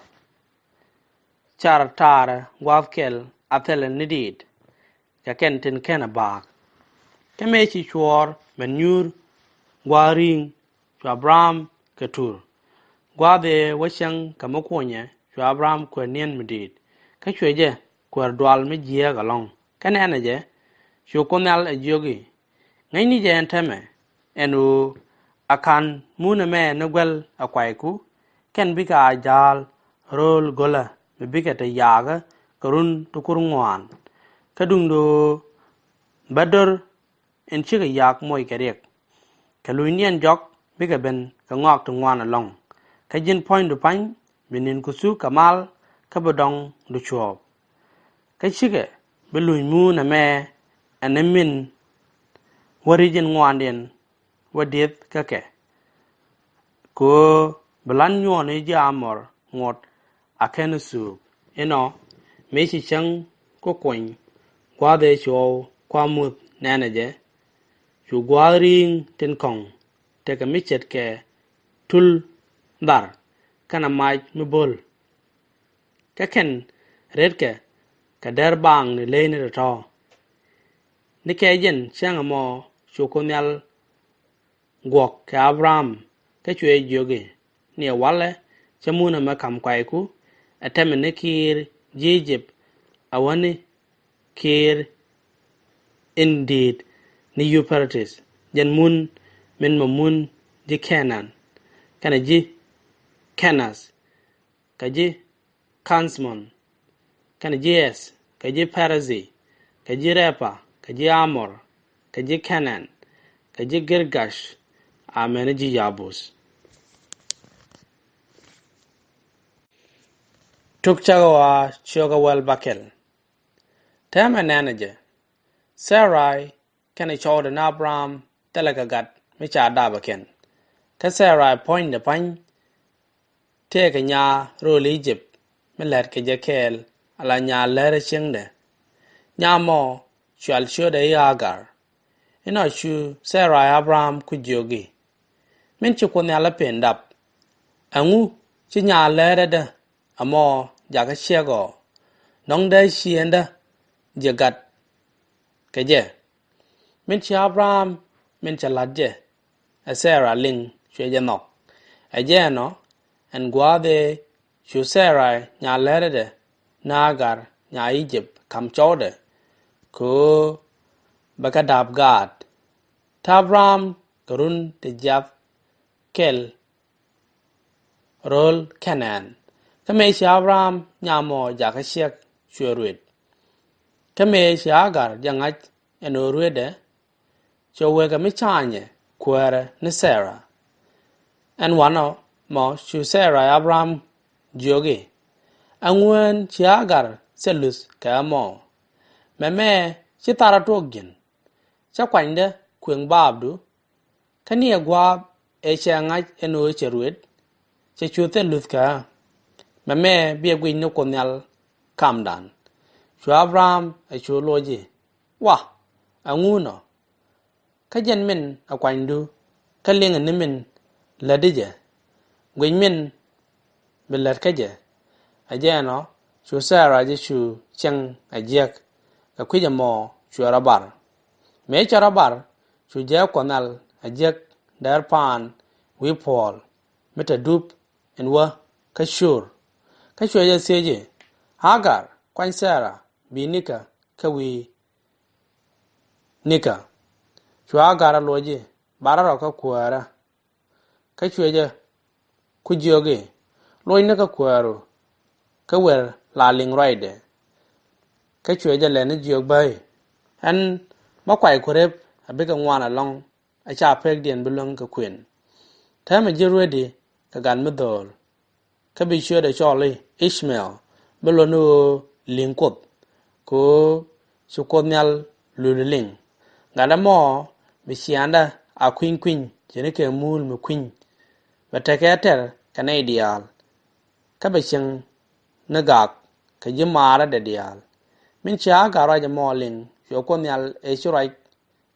car taarɛ gua̱a̱th kɛl a thilɛ ni diit kɛ kɛn tin /kenɛ ba̱a̱k. Kä mëë ci cuɔɔr mɛn nyuur gua̱a̱th ri̱i̱ŋ, cu Abraham kɛ tur. Gua̱a̱th ëë wä cäŋ kɛ mi kunyɛ, cu Abraham kuɛ̈r ni̱en mi di̱i̱t, kä cuɛ jɛ kuɛ̈r dual mi jiääk ɛlɔ̱ŋ. Kä nɛnɛ jɛ, cu Kuoth Nhial ɛ jiök i̱, Ŋäcni jɛ ɛn täämɛ, ɛn ɣöö a /ka̱n mun ɛmɛ ni guäl ɛ kuayku, kɛn bikɛ a ja̱a̱l ro̱o̱l go̱lä mi bikɛ te yaakä kɛ run ti kur ŋuan. Kä duundɛ ɣöö bä do̱r in cikɛ yak moc kɛ riɛk, kɛ lunydiɛn jɔk bikɛ ben kɛ ŋɔak ti ŋuan ɛlɔ̱ŋ. Kä ji̱n puɔ̱nydu pa̱ny, bi ni̱nku thuk kɛ mal, kä bi dɔŋdu cuɔ̱ɔ̱p. Kä cikɛ bi luny mun ɛmɛ ɛn ɛ min wä ri̱c in ŋuandiɛn wä dieth kä kɛ, kɛ ɣöö bi la̱t nyuɔɔni ji̱ Amɔr ŋot a /ken thuuk. Inɔ, mëë ci cäŋ kä kuny, gua̱a̱th ëë cuɔw kua muth nɛnɛ jɛ, cu gua̱a̱th ri̱i̱ŋ tin kɔ̱ŋ tekɛ mi ce̱tkɛ tul dhar kɛnɛ mac mi bo̱l. Kä kɛn retkɛ kɛ dɛr baaŋ ni leyni tɔ̱tɔ̱. Ni kɛ jɛn cäŋ ɛmɔ, cu Kuoth Nhial guɔ̱k kɛ Abraham, kä cuɛ jiök i̱, Niɛ walɛ, /cä mun ɛmɛ ka̱m kuayku, ɛ täämɛ ni kiir ji̱ I-jëp, a wäni kiir in di̱i̱t ni Yu-pɛ-ra-tis, jɛn mun min mɔ mun ji̱ Kɛ-naan, kɛnɛ ji̱ Kɛ-nath, kɛ ji̱ Kan-rimɔn, kɛnɛ ji̱ Ɣɛth, kɛ ji̱ Pɛ-ri-zi, kɛ ji̱ Rɛ-pa, kɛ ji̱ A-mor, kɛ ji̱ Kɛ-naan, kɛ ji̱ Gir-gash, amäni ji̱ Ya-buth. Tuk Cäkä Ɣɔaa, ciökä wäl bäkɛl. Täämɛ nɛnɛ jɛ, Thɛray kɛnɛ cɔwdɛ ni Abraham thilɛ kɛ gat mi ca dapɛ kɛn. Kä Thɛray puɔ̱nydɛ pa̱ny tëëkɛ nyaa rööl I-jëp mi lät kɛ jɛ kɛɛl, ala nyaa lärä cieŋdɛ. Nyaa mɔ cɔal ciötdɛ i̱ Hagar. Inɔ cu Thɛray Abraham ku jiök i̱, Min ci Kuoth Nhial ɛ pën dap, ɛŋu ci nyaa lärädä ɛmɔ jakä ciɛk ɔ? Dɔ̱ŋ dee ciëŋdä ji̱ gat kɛ jɛ? Min ci Abraham min cɛ la̱t jɛ ɛ Thɛra liŋ cuɛ jɛ nhɔk. Ɛ jɛn ɔ, ɛn gua̱a̱th ëë cu Thɛra nyaa lärädɛ ni Hagar nyaa I-jëp ka̱m cɔwdɛ, kɛ ɣöö bɛ kɛ da̱p gaat. Te Abraham kɛ run ti jiath kɛl rööl Kɛ-naan. Kä mëë ci Abraham nyaa mɔ jakä ciɛk, cuɛ ruet. Kä mëë ci Hagar jɛ ŋa̱c ɛn ɣöö ruetdɛ, cuɛ wekɛ mi ca̱a̱nyɛ kuäärɛ ni Thɛra. Ɛn wanɔ mɔ cu Thɛra Abraham jiök i̱, Ɛŋu ɣän ci Hagar thil luth kɛ ɣä mɔ? Mɛmɛ ci tharä tuɔɔk ji̱n. Cä kuanydä kuëŋ baapdu, kä ni ɛ gua̱a̱p ëë cɛ ŋa̱c ɛn ɣöö cɛ ruet, cɛ cu thil luth kɛ ɣä. Mɛmɛ biɛ guic ni Kuoth Nhial kamdan. Cu Abraham ɛ cu loc i̱, Wa, ɛŋu nɔ? Kä jɛn min ɛ kuanydu, kä liŋɛ ni min lätdi jɛ. Guic min bi lät kä jɛ. Ɛ jɛn ɔ, cu Thɛra jɛ cu cieŋ ɛ jiäk, kɛ kui̱c ɛmɔ cuɛ rɔ bar. Mëë cɛ rɔ bar, cu jɛ Kuɔth Nhial ɛ jiäk dɛr paan wi̱i̱ puɔ̱ɔ̱l mi te dup in wä kä Cur. Kä cuɛ jɛ thiec i̱, Hagar, kuany Thɛra, bi nikä kä wi̱i̱ nikä. Cu Hagar ɛ loc i̱, Barä rɔ kä kuäärä. Kä cuɛ jɛ ku jiök i̱, Locni kä kuääru, kä wer la liŋ ruacdɛ. Kä cuɛ jɛ lɛni jiök bä i̱, Ɛn bä kuay ku rep a bikɛ ŋuan ɛlɔ̱ŋ, a ca pekdiɛn bi luäŋ kɛ kuën. Täämɛ ji̱ ruetdi kɛ gat mi dho̱o̱l. Kä bi ciötdɛ cɔl i̱ Ic-ma-ɛl, bi luɔt ni ɣöö li̱ŋ Kuoth, kɛ ɣöö ci Kuoth Nhial lul liŋ. Gatdä mɔ bi ciaaŋdä a kui̱ny kui̱ny, ce̱tnikɛ muul mi kui̱ny. Bɛ tekɛ tɛr kɛ nɛy diaal, kä bɛ cieŋ ni gak kɛ ji̱ maarädɛ diaal. Min ci Hagar ruac ɛmɔ liŋ, cuɛ Kuoth Nhial ëë ci ruac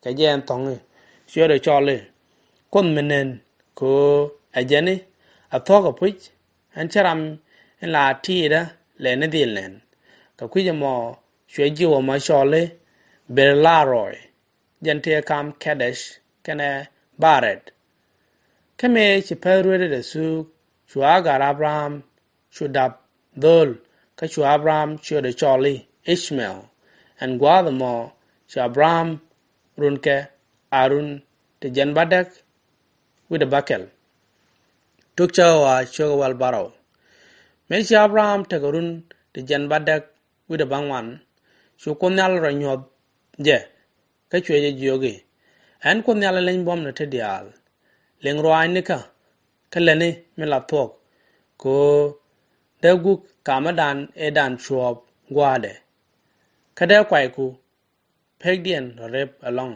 kɛ jɛ ɛn thɔ̱ŋ i̱, ciötdɛ cɔl i̱, Kuoth mi nɛn, kɛ ɣöö ɛ jɛn i̱ a thuɔ̱k a puc, ɛn cä ram in la tiitdä lɛ ni dhil nɛn. Kɛ kui̱c ɛmɔ cuɛ ji̱ wä ma cɔl i̱ Ber-la-roi, jɛn tëë kam Kɛ-dec kɛnɛ Ba-rɛd. Kä mëë ci päth ruetdɛ thuuk, cu Agar Abraham cu dap dho̱o̱l, kä cu Abraham ciötdɛ cɔl i̱ Ic-ma-ɛl. Ɛn gua̱a̱th ɛmɔ ci Abraham runkɛ a run ti jiɛn bädäk wi̱cdɛ bäkɛl. Tuk Cäkä Ɣɔaa ciökɛ wäl bärɔw. Mëë ci Abraham tekɛ run ti jiɛn bädäk wi̱cdɛ bäŋuan, cu Kuoth Nhial rɔ nyuɔ̱th jɛ, kä cuɛ jɛ jiök i̱, Ɛn Kuoth Nhial ɛ leny buɔ̱mni ti diaal, liŋ ruaacnikä, kä lätni min la thuɔ̱k, kɛ ɣöö dee guk kamädan ëëdan cuɔ̱ɔ̱p gua̱a̱dɛ, kä dee kuayku pekdiɛn rɔ rep ɛlɔ̱ŋ.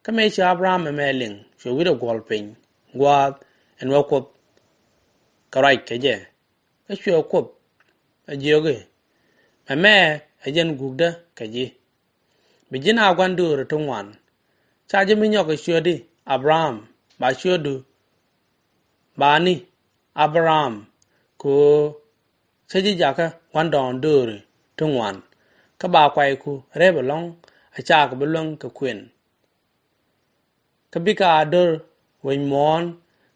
Kä mëë ci Abraham mɛmɛ liŋ, cuɛ wi̱cdɛ guɔ̱l piny gua̱a̱th ɛn wä Kuoth kɛ ruac kɛ jɛ. Kä cuɛ Kuoth ɛ jiök i̱, Mɛmɛ ɛ jɛn gukdä kɛ ji̱. Bi ji̱n a gua̱n dööri ti ŋuan. Ca ji̱ mi nyɔk kɛ ciötdi Abraham, ba ciötdu ba ni Abraham, kɛ ɣöö cä ji̱ jakä gua̱ndɔɔŋ dööri ti ŋuan. Kä ba kuayku rep ɛlɔ̱ŋ, a cakɔ bi luäŋ kɛ kuën. Kä bikɛ a döör wec muɔ̱ɔ̱n,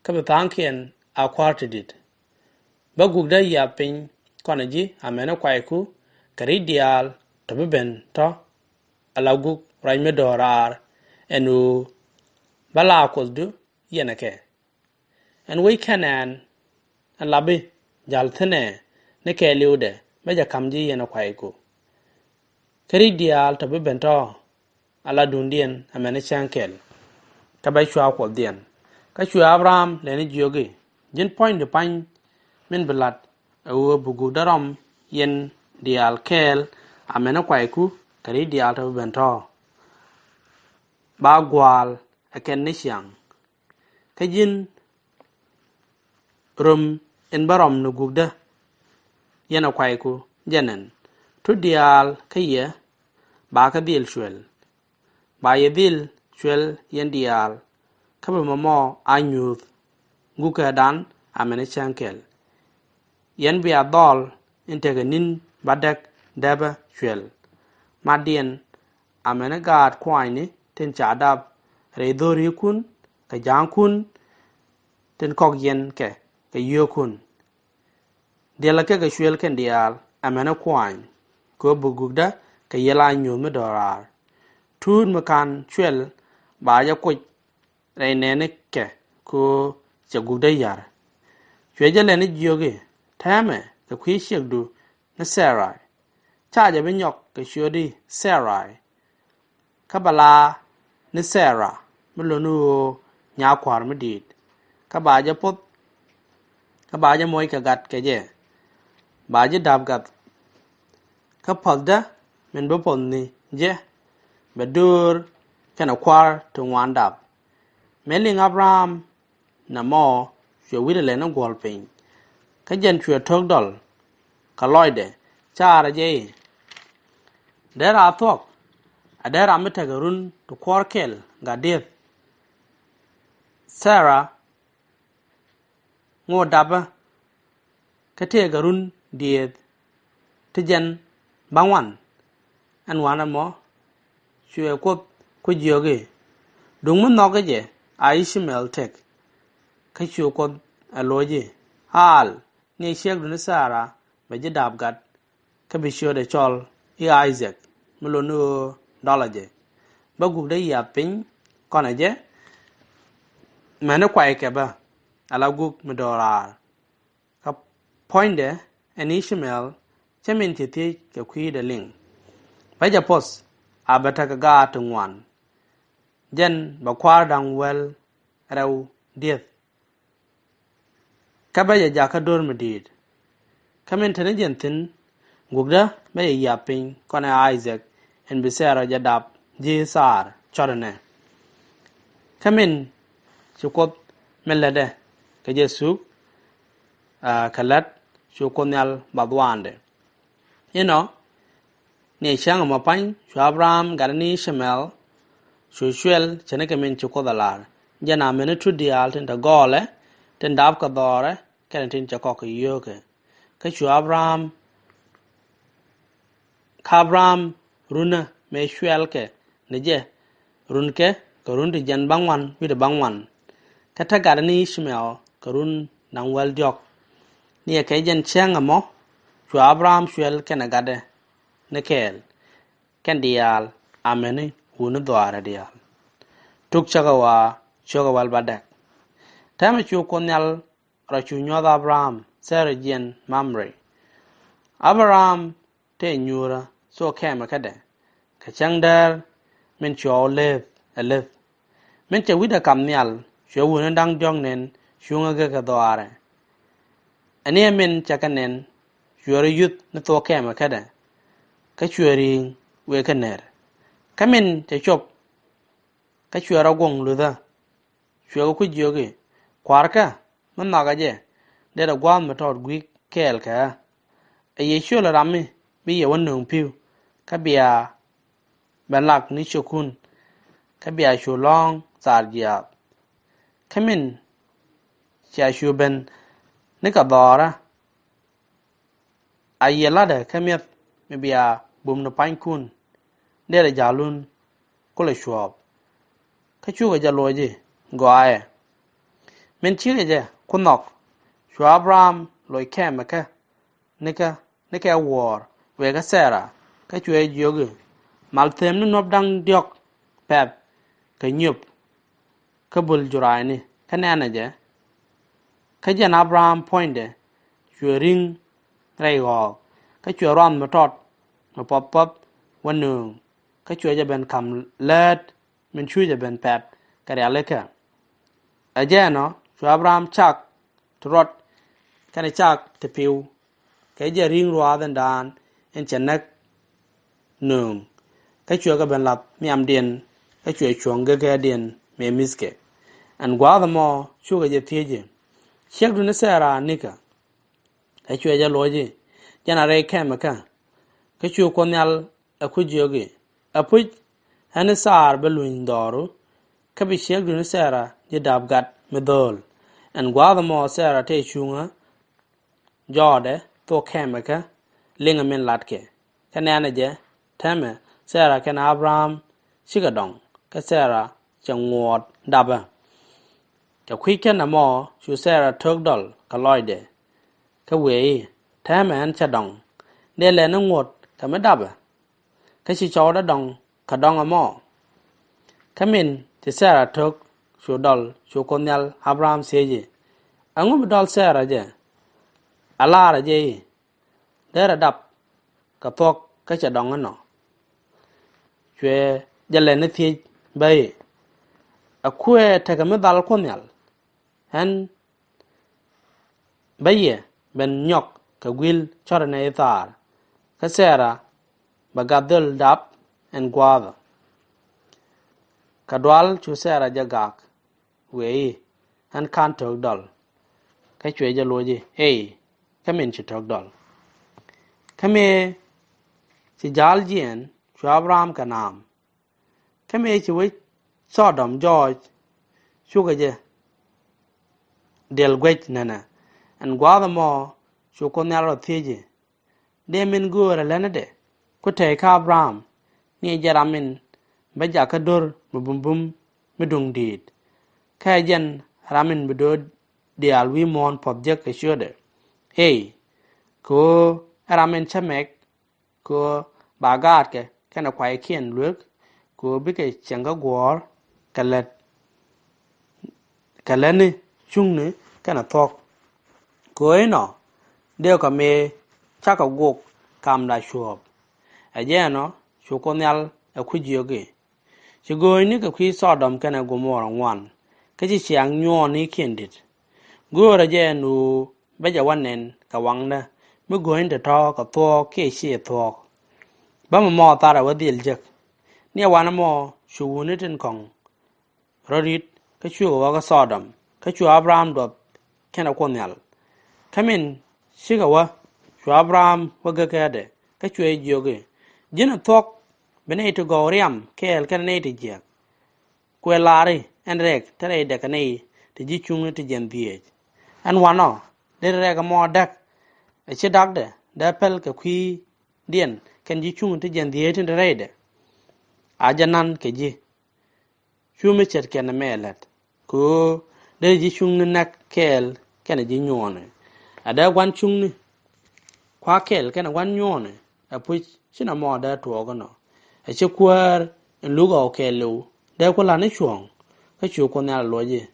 kä bi tha̱a̱ŋkiɛn a kua̱r ti di̱t. Bä gukdä yiath piny kɔnɛ ji̱ amäni kuayku kɛ ri̱c diaal tɔ bi ben tɔ̱, ala guk ruac mi do̱raar, ɛn ɣöö bä la Kuothdu yɛn ɛ kɛ. Ɛn wec Kɛ-naan, ɛn la bi ja̱l thi̱n ɛ ni kɛɛliwdɛ, bä jɛ ka̱m ji̱ yɛn ɛ kuayku. Kä ri̱c diaal tɔ bi ben tɔ̱, ala duŋdiɛn amäni cäŋ kɛl, kä bä cua Kuothdiɛn. Kä cuɛ Abraham lɛni jiök i̱, Ji̱n puɔ̱nydu pa̱ny min bi la̱t, ɛ ɣöö bi gukdä rɔm yɛn diaal kɛɛl amäni kuayku kɛ ri̱c diaal tɔ bi ben tɔ̱. Ba gua̱a̱l ɛ kɛn ni ciaŋ. Kä ji̱n röm in bä rɔm ni gukdä, yɛn ɛ kuayku jɛ nɛn. Tut diaal kä yɛ ba kɛ dhil cuɛl. Ba yɛ dhil cuɛl yɛn diaal, kä bi mɔmɔ a nyuuth gukädan amäni cäŋ kɛl. Yɛn bia dhɔl in tekɛ ni̱n bädäk däpä cuɛl. Matdiɛn amäni gaat kuanyni tin ca dap rɛy dho̱rikun kɛ ja̱a̱ŋkun tin kɔk yɛn kɛ kɛ yio̱o̱kun. Diɛlɛ kɛ kɛ cuël kɛn diaal amäni kuany, kɛ ɣöö bi gukdä kɛ yiël a nyuuth mi do̱raar. Tuut mi ka̱n cuɛl ba jɛ kuc rɛy nɛɛnikɛ, kɛ ɣöö cɛ gukdä ya̱r. Cuɛ jɛ lɛni jiök i̱, Tɛmɛ kɛ kui̱ ciekdu ni Thɛray. Ca jɛ bi nyɔk kɛ ciötdi Thɛray. Kä bɛ la ni Thɛra mi lot ni ɣöö nyaa kua̱r mi di̱i̱t. Kä ba jɛ poth, kä ba jɛ moc kɛ gat kɛ jɛ. Ba ji̱ da̱p gath. Kä puɔ̱thdä min bi poth ni jɛ bɛ döör kɛnɛ kua̱r ti ŋuan dap. Mëë liŋ Abraham nɛmɔ, cuɛ wi̱cdɛ lɛni guɔ̱l piny. Kä jɛn cuɛ to̱k dɔl kɛ lɔcdɛ, caarɛ jɛ i̱, Dee raa thuɔ̱k, a dee ram mi tekɛ run ti kuɔ̱r kɛl gat dieth. Thɛra ŋot dapä, kä tëëkɛ run dieth ti jɛn bäŋuan. Ɛn wanɛ mɔ, cuɛ Kuoth ku jiök i̱, Duŋ mi nhɔk kä jɛ a Ic-ma-ɛl tëk. Kä cu Kuoth ɛ loc i̱, Aal, ni ciekdu ni Thɛra bɛ ji̱ da̱p gat, kä bi ciötdɛ cɔl i̱ Isaac, mi lot ni ɣöö dɔlä jɛ. Bä gukdä yiath piny kɔnɛ jɛ, mäni kuaykɛ bä, ala guk mi do̱raar. Kä puɔ̱nydɛ ɛn Ic-ma-ɛl, cä min ci thiec kɛ kui̱dɛ liŋ. Bä jɛ poth a bɛ tekɛ gaat ti ŋuan. Jɛn bɛ kua̱r da̱ŋ wäl rɛw dieth. Kä bä jɛ jakä do̱r mi di̱i̱t. Kä min te ni jɛn thi̱n, gukdä bä jɛ yiath piny kɔnɛ Isaac, in bi Thɛra jɛ dap ji̱ thaar cɔtdɛ nɛ. Kä min ci Kuoth min lätdɛ kɛ jɛ thuk, aa, kɛ lät cu Kuoth Nhial bath waandɛ. Inɔ, ni cäŋ ɛmɔ pa̱ny, cu Abraham gat ni Ic-ma-ɛl, cu cuɛl ce̱tnikɛ min ci Kuoth ɛ lar. Jɛn amäni tut diaal tin te gɔɔlɛ, tin dap kɛ dhɔrɛ, kɛnɛ tin cɛ kɔk kɛ yio̱o̱kɛ. Kä cu Abraham, kä Abraham runä mëë cuɛlkɛ ni jɛ, runkɛ kɛ run ti jiɛn baŋuan wi̱cdɛ baŋuan. Kä te gatdɛ ni Ishmael kɛ run da̱ŋ wäl diɔ̱k. Ni ɛ kɛ jɛn cäŋ ɛmɔ, cu Abraham cuɛl kɛnɛ gatdɛ ni kɛɛl, kɛn diaal amäni wutni dhɔaarɛ diaal. Tuk Cäkä Ɣɔaa, ciökɛ wäl bädäk. Täämɛ cu Kuoth Nhial rɔ cu nyuɔ̱th Abraham, Sara jiɛn Mamre. Abraham tëë nyuurä thok kɛmɛ kädɛ, kɛ cäŋ däär min cuɔɔk lëëth ɛ lëth. Min cɛ wi̱cdɛ kam nhial, cuɛ wutni da̱ŋ diɔ̱k nɛn cuŋä gekä dhɔaarɛ. Ɛ ni ɛ min cɛ kɛ nɛn, cuɛ rɔ yuth ni thok kɛmɛ kädɛ, kä cuɛ ri̱i̱ŋ wëë kä ner. Kä min cɛ cop, kä cuɛ rɔ guɔ̱ŋ luthä, cuɛ kɛ ku jiök i̱, Kua̱rkä, mi nhɔakä jɛ, dee rɔ gua̱a̱th mi tɔt gui̱i̱k kɛɛl kɛ ɣä. Ɛ yɛ ciöl ɛ ram mi bi yɛ wä nööŋ pi̱w, kä bia ben lak ni ciökun, kä bia cu lɔ̱ɔ̱ŋ thaar jiaath. Kä min cia cu ben ni kɛ dhɔrä, a yɛ la̱tdɛ kä mi̱eth mi bia bum ni pua̱nykun, derɛ ja̱lun kulɛ cuɔ̱ɔ̱p. Kä cukɛ jɛ loc i̱, Gɔaaɛ. Min cikɛ jɛ ku nhɔk, cu Abraham loc kɛmɛ kä ni kä ni kɛ wuɔ̱ɔ̱r wëë kä Sara, kä cuɛ jiök i̱, Mal themni nuɔ̱p da̱ŋ diɔ̱k pɛ̈th kɛ nyop, kä bul juraani, kä nɛnɛ jɛ. Kä jɛn Abraham puɔ̱nydɛ cuɛ ri̱ŋ rɛy ɣɔ̱ɔ̱k, kä cuɛ ruath mi tɔt mi puɔth puɔth wä nööŋ, kä cuɛ jɛ ben ka̱m läät min cucɛ ben pɛ̈t kɛ rialikä. Ɛ jɛn ɔ cu Abraham cak ti ruɔt kɛnɛ cak ti pi̱w, kɛ jɛ ri̱ŋ ruath in daan in cɛ näk nööŋ, kä cuɛ kɛ ben lath nhiamdiɛn, kä cuɛ cuɔ̱ŋ gekädiɛn mëë mi̱thkɛ. Ɛn gua̱a̱th ɛmɔ cukɛ jɛ thiec i̱, Ciekdu ni Sara nikä? Kä cuɛ jɛ loc i̱, Jɛn a rɛy kɛmɛ kä. Kä cu Kuoth Nhial ɛ ku jiök i̱, Ɛ puc, ɣän ni Sara bɛ luny dhɔru, kä bi ciekdu ni Sara ji̱ da̱p gat mi dho̱o̱l. Ɛn gua̱a̱th ɛmɔ Sara tëë cuŋä jɔɔdɛ thok kɛmɛ kä liŋɛ min latkɛ. Kä nɛnɛ jɛ, täämɛ Sara kɛnɛ Abraham cikɛ dɔŋ, kä Sara cɛ ŋuɔɔt dapä. Kɛ kui̱ kɛn ɛmɔ cu Sara tok dɔl kɛ lɔcdɛ, kä wëë i̱, Täämɛ ɣän cä dɔŋ, dee lɛ ni ŋuɔ̱t kɛ mi dapä? Kä ci cɔwdä dɔŋ kɛ dɔŋ ɛmɔ. Kä min ci Sara tok cu dɔl, cu Kuoth Nhial Abraham thiec i̱, Ɛŋu bi dɔl Sara jɛ? A laarä jɛ i̱, Derɛ dap kɛ thuɔ̱k kä cɛ dɔŋ inɔ. Cuɛ jɛ lɛ ni thiec bä i̱, Ɛ kuɛ tekɛ mi dhal Kuoth Nhial? Ɣän bä yɛ ben nyɔk kɛ guil cɔrɛ nɛy thaar, kä Sara bɛ gat dhöl dap ɛn gua̱a̱thä. Kɛ dual cu Sara jɛ gak, wëë i̱, Ɣän /ka̱n tok dɔl. Kä cuɛ jɛ loc i̱, Ëë, kä min ci tok dɔl. Kä mëë ci ja̱a̱l jiɛɛn cu Abraham kɛ naam. Kä mëë ci wec Thɔdɔm jɔɔc, cukɛ jɛ diɛl guec nɛnɛ. Ɛn gua̱a̱th ɛmɔ cu Kuoth Nhial rɔ thiec i̱, Dee min göörä lätnädɛ? Ku tɛy kä Abraham, ni ɛ jɛn ram in bä jakä do̱r mi bumbum mi duŋ di̱i̱t, kä ɛ jɛn ram in bi do̱r diaal wi̱i̱ muɔ̱ɔ̱n puɔ̱th jek kɛ ciötdɛ? Ëë, kɛ ɣöö ɛ ram in cä mɛk, kɛ ɣöö ba gaatkɛ kɛnɛ kuaykiɛn luek, kɛ ɣöö bikɛ cieŋ kä guɔ̱ɔ̱r kɛ lät, kɛ lätni, cuŋni kɛnɛ thuɔ̱k. Kɛ ɣöö inɔ dëë kɔ mëë cakɔ gok kamda cuɔ̱ɔ̱p. Ɛ jɛn ɔ cu Kuoth Nhial ɛ ku jiök i̱, Ci go̱o̱nyni kɛ kui̱ Thɔdɔm kɛnɛ Gomora ŋuan, kä ci ciaŋ nyuɔɔnikiɛn di̱t. Göörä jɛ ɛn ɣöö bä jɛ wä nɛn kɛ waŋdä mi go̱o̱ny tɔ̱tɔ̱ kɛ thuɔ̱k kiɛ /ciɛ thuɔ̱k. Bä mɔmɔ tharɛ wä dhil jek. Ni ɛ wanɛ mɔ cu wutni tin kɔ̱ŋ rɔ ri̱t kä cukɛ wä kä Thɔdɔm, kä cu Abraham duɔth kɛnɛ Kuoth Nhial. Kä min cikɛ wä, cu Abraham wä gekädɛ, kä cuɛ jiök i̱, Ji̱n ɛ thuɔ̱k bi nɛy ti gɔw riam kɛɛl kɛnɛ nɛy ti jiäk? Kuɛ la̱ri ɛn rɛk te rɛydɛ kɛ nɛy ti ji̱ cuŋni ti jiɛn dhieec. Ɛn wanɔ, deri rɛk ɛmɔ däk, ɛ ci dakdɛ dee päl kɛ kui̱diɛn kɛnɛ ji̱ cuŋni ti jiɛn dhieec tin te rɛydɛ. A jɛ nan kɛ ji̱, cu mi ce̱tkɛ nɛmɛ lät, kɛ ɣöö dee ji̱ cuŋni näk kɛɛl kɛnɛ ji̱ nyuɔɔni. A dee gua̱n cuŋni kua̱r kɛɛl kɛnɛ gua̱n nyuɔɔni, ɛ puc ci nɔmɔ dee tuɔɔk inɔ. Ɛ ci kuäär in luk ɣɔw kɛɛliw dee ku la̱t ni cuɔ̱ɔ̱ŋ. Kä cu Kuoth Nhial luɔc i̱,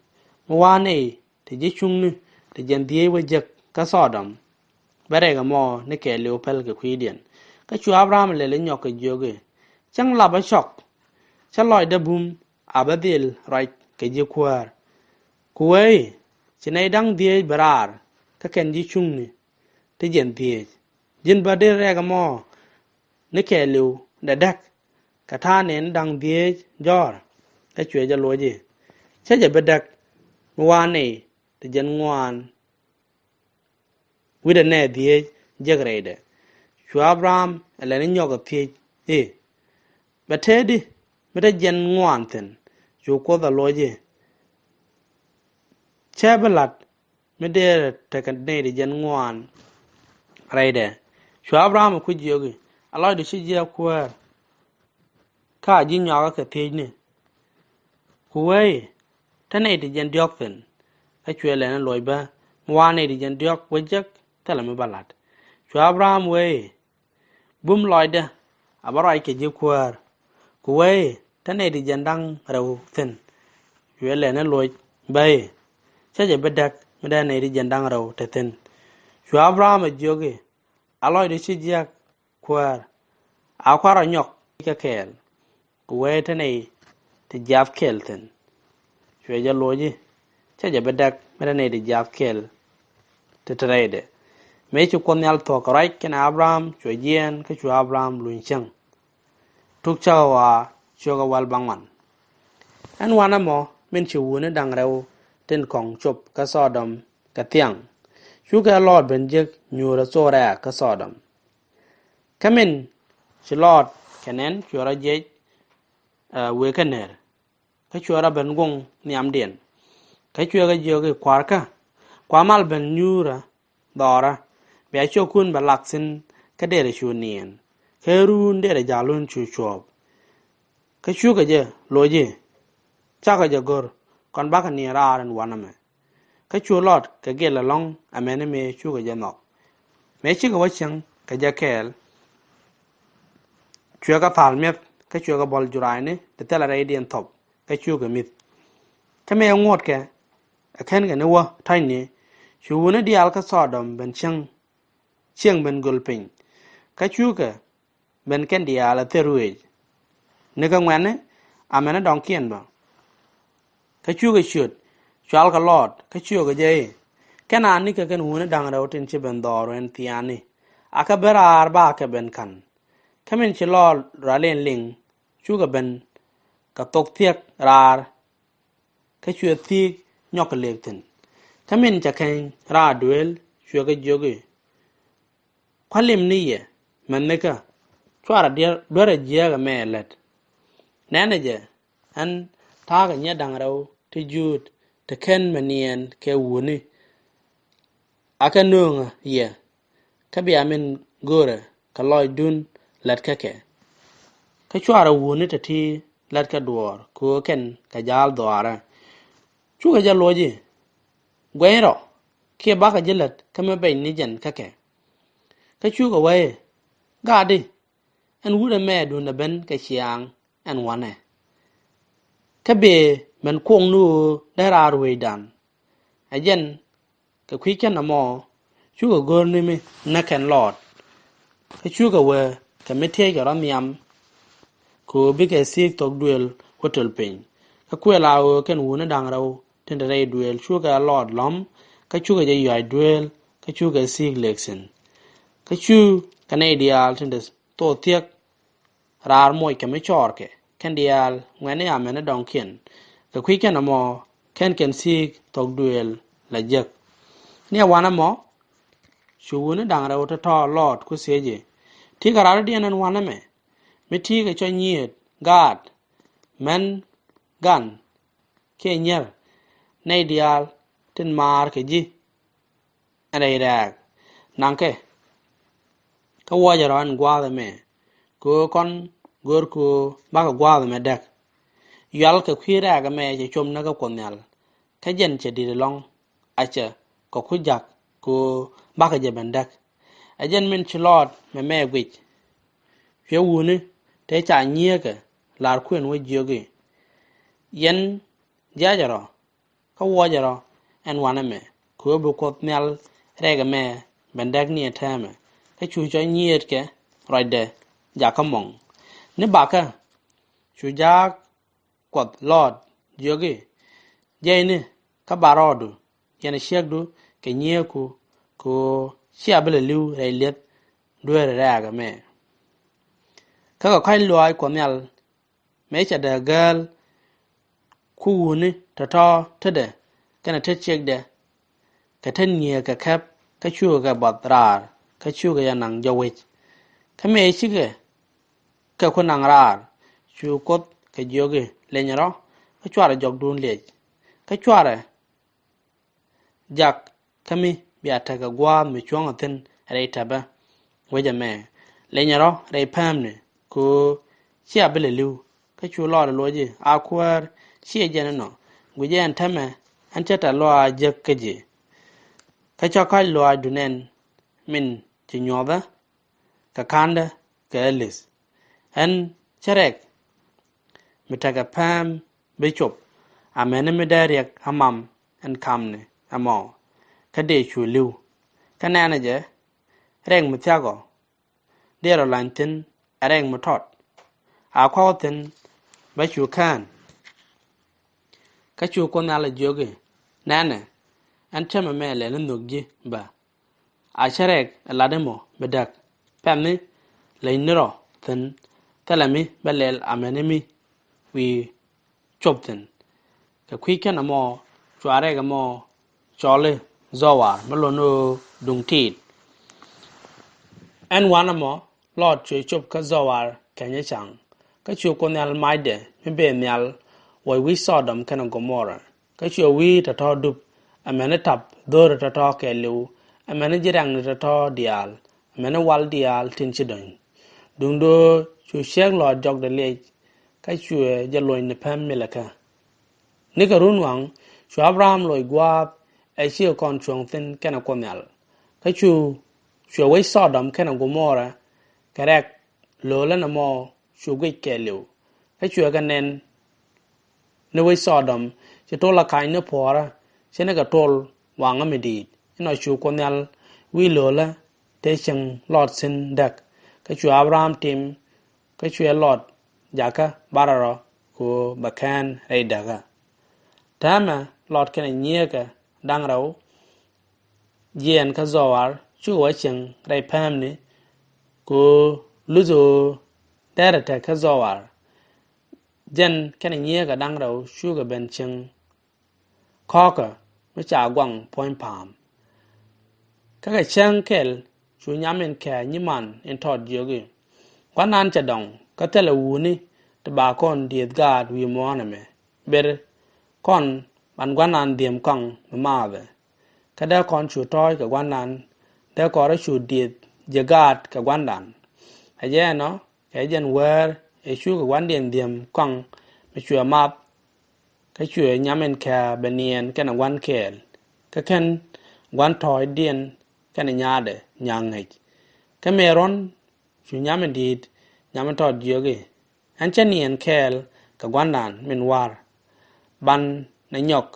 mi wa̱a̱ nɛy ti ji̱ cuŋni ti jiɛn dhieec wä jek kä Thɔdɔm, bɛ rɛk ɛmɔ ni kɛɛliw päl kɛ kui̱diɛn. Kä cu Abraham lɛl inyɔk kɛ jiök i̱, cäŋ lapä cɔk, cä lɔcdä bum a bä dhil ruac kɛ ji̱ kuäär. Ku wee i̱, ci nɛy da̱ŋ dhieec bi raar kä kɛn ji̱ cuŋni ti jiɛn dhieec. Ji̱n bä deri rɛk ɛmɔ ni kɛɛliw dädäk kɛ ta̱a̱ nɛɛni da̱ŋ dhieec jɔ̱ɔ̱r? Kä cuɛ jɛ luɔc i̱, cä jɛ bi däk, mi wa̱a̱ nɛy ti jiɛn ŋuan wi̱cdɛ nɛ dhieec jek rɛydɛ. Cu Abraham ɛ lɛl inyɔk ɛ thiec i̱, bɛ tëëdi mi te jiɛn ŋuan thi̱n? Cu Kuoth ɛ luɔc i̱, cä bi la̱t mi dee tekɛ nɛy ti jiɛn ŋuan rɛydɛ. Cu Abraham ɛ ku jiök i̱, a lɔcdu ci jiääk kuäär, kä a ji̱ nyɔakä kɛ thiecni. Ku wee i̱, te nɛy ti jiɛn diɔ̱k thi̱n? Kä cuɛ lɛl ni luɔc bä, mi wa̱a̱ nɛy ti jiɛn diɔ̱k wä jek, thilɛ mi bä la̱t. Cu Abraham wee i̱, bum lɔcdä a bä ruac kɛ ji̱ kuäär. Ku wee i̱, te nɛy ti jiɛn da̱ŋ rɛw thi̱n? Cuɛ lɛl ni luɔc bä i̱, cä jɛ bi däk, mi dee nɛy ti jiɛn da̱ŋ rɛw te thi̱n. Cu Abraham ɛ jiök i̱, a lɔcdu ci jiääk kuäär, a kua̱r ɔ nyɔk kɛ kɛɛl, ku wee i̱, te nɛy ti jiath kɛl thi̱n. Cuɛ jɛ luɔc i̱, cä jɛ bi däk, mi te nɛy ti jiath kɛl ti te rɛydɛ. Mëë ci Kuoth Nhial thuɔ̱k kɛ ruac kɛnɛ Abraham, cuɛ jiɛɛn, kä cu Abraham luny cäŋ. Tuk Cäkä Ɣɔaa, ciökä wäl bäŋuan. Ɛn wanɛ mɔ, min ci wutni da̱ŋ rɛw tin kɔ̱ŋ cop kä Thɔdɔm kɛ thiaŋ, cukɛ Lɔt ben jek nyuurɛ thok rɛ̈ɛ̈k kä Thɔdɔm. Kä min ci Lɔt kɛ nɛn cuɛ rɔ jiɛc, ɛ, wëë kä ner, kä cuɛ rɔ ben guŋ nhiamdiɛn. Kä cuɛ kɛ jiök i̱, kua̱rkä, kua mal ben nyuurä dhɔrä, bia ciökun bɛ lak thi̱n kä derɛ cu niɛn, kä ruun derɛ ja̱lun cu cuɔɔp. Kä cukɛ jɛ loc i̱, cakɔ jɛ go̱r, kɔn bakɔ niɛn raar ɛn wanɛ mɛ. Kä cu Lɔt kɛ gil ɛlɔ̱ŋ, amäni mëë cukɛ jɛ nhɔk. Mëë cikɛ wä cieŋ kɛ jɛ kɛɛl, cuɛ kɛ tha̱a̱l mi̱eth, kä cuɛ kɛ bɔl juraacni ti thilɛ rɛydiɛn thɔp, kä cukɛ mi̱th. Kä mëë ŋuɔ̱tkɛ ɛ /kenkɛ ni wä tɔ̱cni, cu wutni diaal kä Thɔdɔm ben cieŋ, cieŋ ben göl piny. Kä cukɛ ben kɛn diaal ɛ thil ruëëc. Nikä ŋuɛ̈tni, amäni dɔ̱ŋkiɛn bä. Kä cukɛ ciöt, cualkɛ Lɔt, kä ciökɛ jɛ i̱, kɛn a nikä kɛn wutni da̱ŋ rɛw tin ci ben dhɔr ɛn thiaani, a kɛ ben raar, ba kɛ ben ka̱n. Kä min ci Lɔt ruacliɛn liŋ, cukɛ ben kɛ thok thiäk raar, kä cuɛ thi̱i̱k nyɔk kɛ lëëk thi̱n. Kä min cɛ keny raar duëël, cuɛ kɛ jiök i̱, kua lim ni yɛ, mänikä, cuarɛ duer, duerɛ jiääk ɛmɛ lät. Nɛnɛ jɛ, ɣän ta̱a̱kɛ nyiɛ da̱ŋ rɛw ti juut ti /ken mɛ niɛn kɛ wutni. A kɛ nööŋä yɛ, kä bia min görɛ kɛ lɔcdun lät kä kɛ. Kä cuarɛ wutni ti̱ti̱ lät kä duɔ̱ɔ̱r, kɛ ɣöö kɛn kɛ ja̱a̱l dhɔaarä. Cukɛ jɛ loc i̱, guɛny rɔ, kiɛ bakɔ ji̱ lät kä mi bɛc ni jɛn kä kɛ. Kä cukɛ wee i̱, gaatdi, ɛn wut ɛmɛ duundɛ ben kɛ ciaaŋ ɛn wanɛ. Kä bëë ben kuɔk ni ɣöö dee raar wecdan. Ɛ jɛn kɛ kui̱ kɛn ɛmɔ, cukɛ go̱r ni mi näk kɛn Lɔt. Kä cukɛ wee kɛ mi tiɛckɛ rɔ nhiam, kɛ ɣöö bikɛ thi̱i̱k thok duëël wä töl piny. Kä kuël a ɣöö kɛn wutni da̱ŋ rɛw tin te rɛy duëël cukɛ Lɔt lɔ̱m, kä cukɛ jɛ yuac duëël, kä cukɛ thi̱i̱k lëk thi̱n. Kä cukɛ nɛy diaal tin te thok thiäk raar moc kɛ mi cɔɔrkɛ, kɛn diaal ŋuɛ̈tni amäni dɔ̱ŋkiɛn. Kɛ kui̱ kɛn ɛmɔ, /ken kɛn thi̱i̱k thok duëël la jek. Ni ɛ wanɛ mɔ, cu wutni da̱ŋ rɛw tɔ̱tɔ̱ Lɔt ku thiec i̱, ti̱i̱ kɛ raar dɔ̱diɛn ɛn wanɛ mɛ, mi ti̱i̱ kɛ cɔ nyiëët gaat, män gan kiɛ nyier nɛy diaal tin maar kɛ ji̱ ɛn rɛy rɛɛk. Naŋkɛ, kä wuɔcɛ rɔ ɛn gua̱a̱th ɛmɛ, kɛ ɣöö kɔn gör kɛ ɣöö bakɛ gua̱a̱th ɛmɛ däk. Yual kɛ kui̱ rɛɛk ɛmɛ cɛ com ni kä Kuoth Nhial, kä jɛn cɛ di̱t ɛlɔ̱ŋ, a cɛ kɛ ku ja̱k kɛ ɣöö bakɛ jɛ ben däk. Ɛ jɛn min ci Lɔt mɛmɛ guic. Cuɛ wutni tëë ca nyieekä la̱r kuën wä jiök i̱, yɛn jiacɛ rɔ, kä wuɔcɛ rɔ ɛn wanɛ mɛ, kɛ ɣöö bi Kuoth Nhial rɛɛk ɛmɛ ben däk ni ɛ täämɛ. Kä cu cɔ nyieetkɛ ruacdɛ jakä mɔŋ. Ni bakä, cu jaak Kuɔth Lɔt jiök i̱, jiɛcni kä ba rɔɔdu, yɛn ɛ ciekdu kɛ nyieeku, kɛ ɣöö cia bi lɛ li̱w rɛy li̱eth dueeri rɛɛk ɛmɛ. Kä kɛ kɔ̱a̱c lɔaac Kuɔth Nhial mëë cɛ dääk gääl, ku wutni tɔ̱tɔ̱ tetdɛ kɛnɛ tet ciekdɛ, kɛ tet nyieekä käp, kä cukɛ kɛ buɔth raar, kä cukɛ jɛ naŋ jɔw wec. Kä mëë cikɛ kɛ ku naŋ raar, cu Kuoth kɛ jiök i̱, leny rɔ, kä cuarɛ jɔkdun liɛc. Kä cuarɛ jak kä mi bia tekɛ gua̱a̱th mi cuɔ̱ŋ a thi̱n rɛy tɛpɛ. Wec ɛmɛ, leny rɔ rɛy päämni, kɛ ɣöö cia bi lɛ li̱w. Kä cu Lɔt ɛ loc i̱, a kuäär, ciɛ jɛn inɔ, guic ɛn täämɛ, ɛn cä tɛ̈th lɔaac jek kä ji̱. Kä cä kɔ̱a̱c lɔaacdu nɛn min ci nyuɔthä kɛ ka̱ndä kɛ ɣä li̱th. Ɛn cä rɛk mi tekɛ pääm bi cop, amäni mi dee riɛk ɣä mam ɛn kamni ɛmɔ, kä dëë cu li̱w. Kä nɛnɛ jɛ, rɛk mi thia̱k ɔ dëë rɔ lany thi̱n ɛ rɛk mi tɔt, a kuak ɔ thi̱n bä cu kään. Kä cu Kuoth Nhial ɛ jiök i̱, nɛnɛ, ɛn cä mɛmɛ lɛl ni nhök ji̱ bä, a cä rɛk ɛ lat ɛmɔ mi däk. Pɛ̈th ni leny ni rɔ thi̱n, thilɛ mi bä lɛl amäni mi wi̱i̱ cop thi̱n. Kɛ kui̱ kɛn ɛmɔ, cua rɛk ɛmɔ cɔl i̱ Dhowar, mi luɔ̱n ɣöö duŋ tiit. Ɛn wanɛ mɔ, Lɔt cuɛ cop kä Dhowar kɛ nyɛ ca̱ŋ. Kä cu Kuoth Nhial macdɛ mi bëë nhial wuɔc wi̱c Thɔdɔm kɛnɛ Gomora. Kä cuɛ wi̱i̱ tɔ̱tɔ̱ dup, amäni tap dho̱ri tɔ̱tɔ̱ kɛɛliw, amäni ji̱ rɛ̈ŋni tɔ̱tɔ̱ diaal, amäni wal diaal tin ci dɔ̱ny. Duundɛ ɣöö cu ciek Lɔt jɔkdɛ liɛc, kä cuɛ jɛ luɔ̱ny ni pääm mi lɛ kä. Nikɛ runwaŋ, cu Abraham loc gua̱a̱th ɛ cikɛ kɔn cuɔ̱ŋ thi̱n kɛnɛ Kuoth Nhial. Kä cu, cuɛ wec Thɔdɔm kɛnɛ Gomora kɛ rɛk lo̱lä nɛmɔ cu guic kɛɛliw. Kä cuɛ kɛ nɛn ni wec Thɔdɔm, ci tol a ka̱ny ni puɔ̱ɔ̱rä, ci nikɛ tol waŋä mi di̱i̱t. Inɔ cu Kuoth Nhial wi̱i̱ lo̱lä tëë cieŋ Lɔt thi̱n däk. Kä cu Abraham tim, kä cuɛ Lɔt jakä barɛ rɔ, kɛ ɣöö bɛ kään rɛy däkä. Täämɛ Lɔt kɛnɛ nyieekä da̱ŋ rɛw jiɛɛn kä Dhowar, cukɛ wä cieŋ rɛy päämni, kɛ ɣöö luth ɣöö derɛ te kä Dhowar. Jɛn kɛnɛ nyieekä da̱ŋ rɛw cukɛ ben cieŋ kɔ̱kä mi ca guaŋ puɔ̱ny pa̱a̱m. Kä kɛ cäŋ kɛl cu nyam in kɛ nyiman in tɔt jiök i̱, gua̱nan cɛ dɔŋ, kä thilɛ wutni ti ba kɔn dieth gaat wi̱i̱ muɔ̱ɔ̱n ɛmɛ. Ber kɔn ban gua̱nan dhi̱em kɔaŋ mi maathɛ. Kä dee kɔn cu tɔ̱ɔ̱c kɛ gua̱nan, dee kɔn rɔ cu dieth ji̱ gaat kɛ gua̱ndan. Ɛ jɛ ɛnɔ, kɛ jɛn wäär ëë cukɛ gua̱ndiɛn dhi̱em kɔaŋ mi cuɛ math, kä cuɛ nyam in kɛ bɛ niɛɛn kɛnɛ gua̱n kɛɛl, kä kɛn gua̱n tɔ̱ɔ̱cdiɛn kɛnɛ nyaadɛ nya̱a̱ŋ ŋäc. Kä mëë ruɔ̱n cu nyam in di̱i̱t nyam in tɔt jiök i̱, ɛn cä niɛɛn kɛɛl kɛ gua̱ndan min wa̱r, ban nɛ nyɔk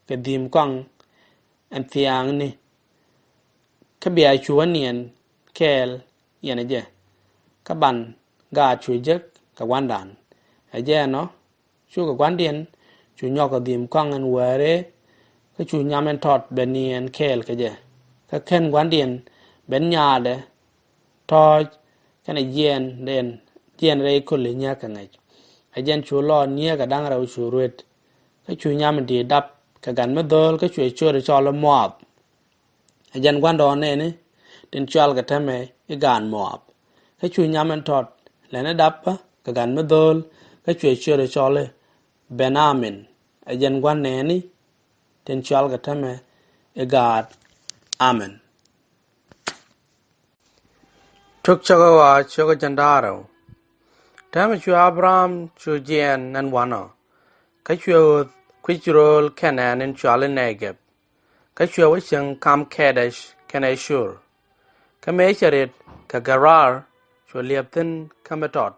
kɛ dhi̱em kɔaŋ ɛn thiaŋni. Kä bia cu wä niɛn kɛɛl yɛn ɛ jɛ, kä ban gaat cu jek kɛ gua̱ndan. Ɛ jɛ ɛnɔ, cukɛ gua̱ndiɛn cu nyɔk kɛ dhi̱em kɔaŋ ɛn wäärɛ, kä cu nyam ɛn tɔt bɛ niɛn kɛɛl kɛ jɛ. Kä kɛn gua̱ndiɛn ben nyaadɛ tɔ̱ɔ̱c kɛnɛ jiɛɛn den, jiɛɛn rɛy köli nyääk kɛ ŋäc. Ɛ jɛn cu Lɔt nyieekä da̱ŋ rɛw cu ruet. Kä cu nyam in di̱i̱t dap kɛ gat mi dho̱o̱l, kä cuɛ ciötdɛ cɔl i̱ Moab. Ɛ jɛn gua̱ndɔɔŋ nɛɛni tin cɔalkɛ täämɛ i̱ gaat Moab. Kä cu nyam in tɔt lɛni dap kɛ gat mi dho̱o̱l, kä cuɛ ciötdɛ cɔl i̱ Benyamin, ɛ jɛn gua̱n nɛɛni tin cɔalkɛ täämɛ i̱ gaat Ammon. Tuk Cäkä Ɣɔaa cio̱kä jiɛn da̱ŋ rɛw. Täämɛ cuɛ Abraham cu jiɛɛn ɛn wa̱nɔ, kä cuɛ ɣöth kui̱c rööl Kɛnaan in cɔal i̱ Nɛ-gɛb, kä cuɛ wä cieŋ kam Kɛ-dɛc kɛnɛ Cur. Kä mëë cɛ riet kɛ Gɛ-rar, cuɛ liɛp thi̱n kä mi tɔt.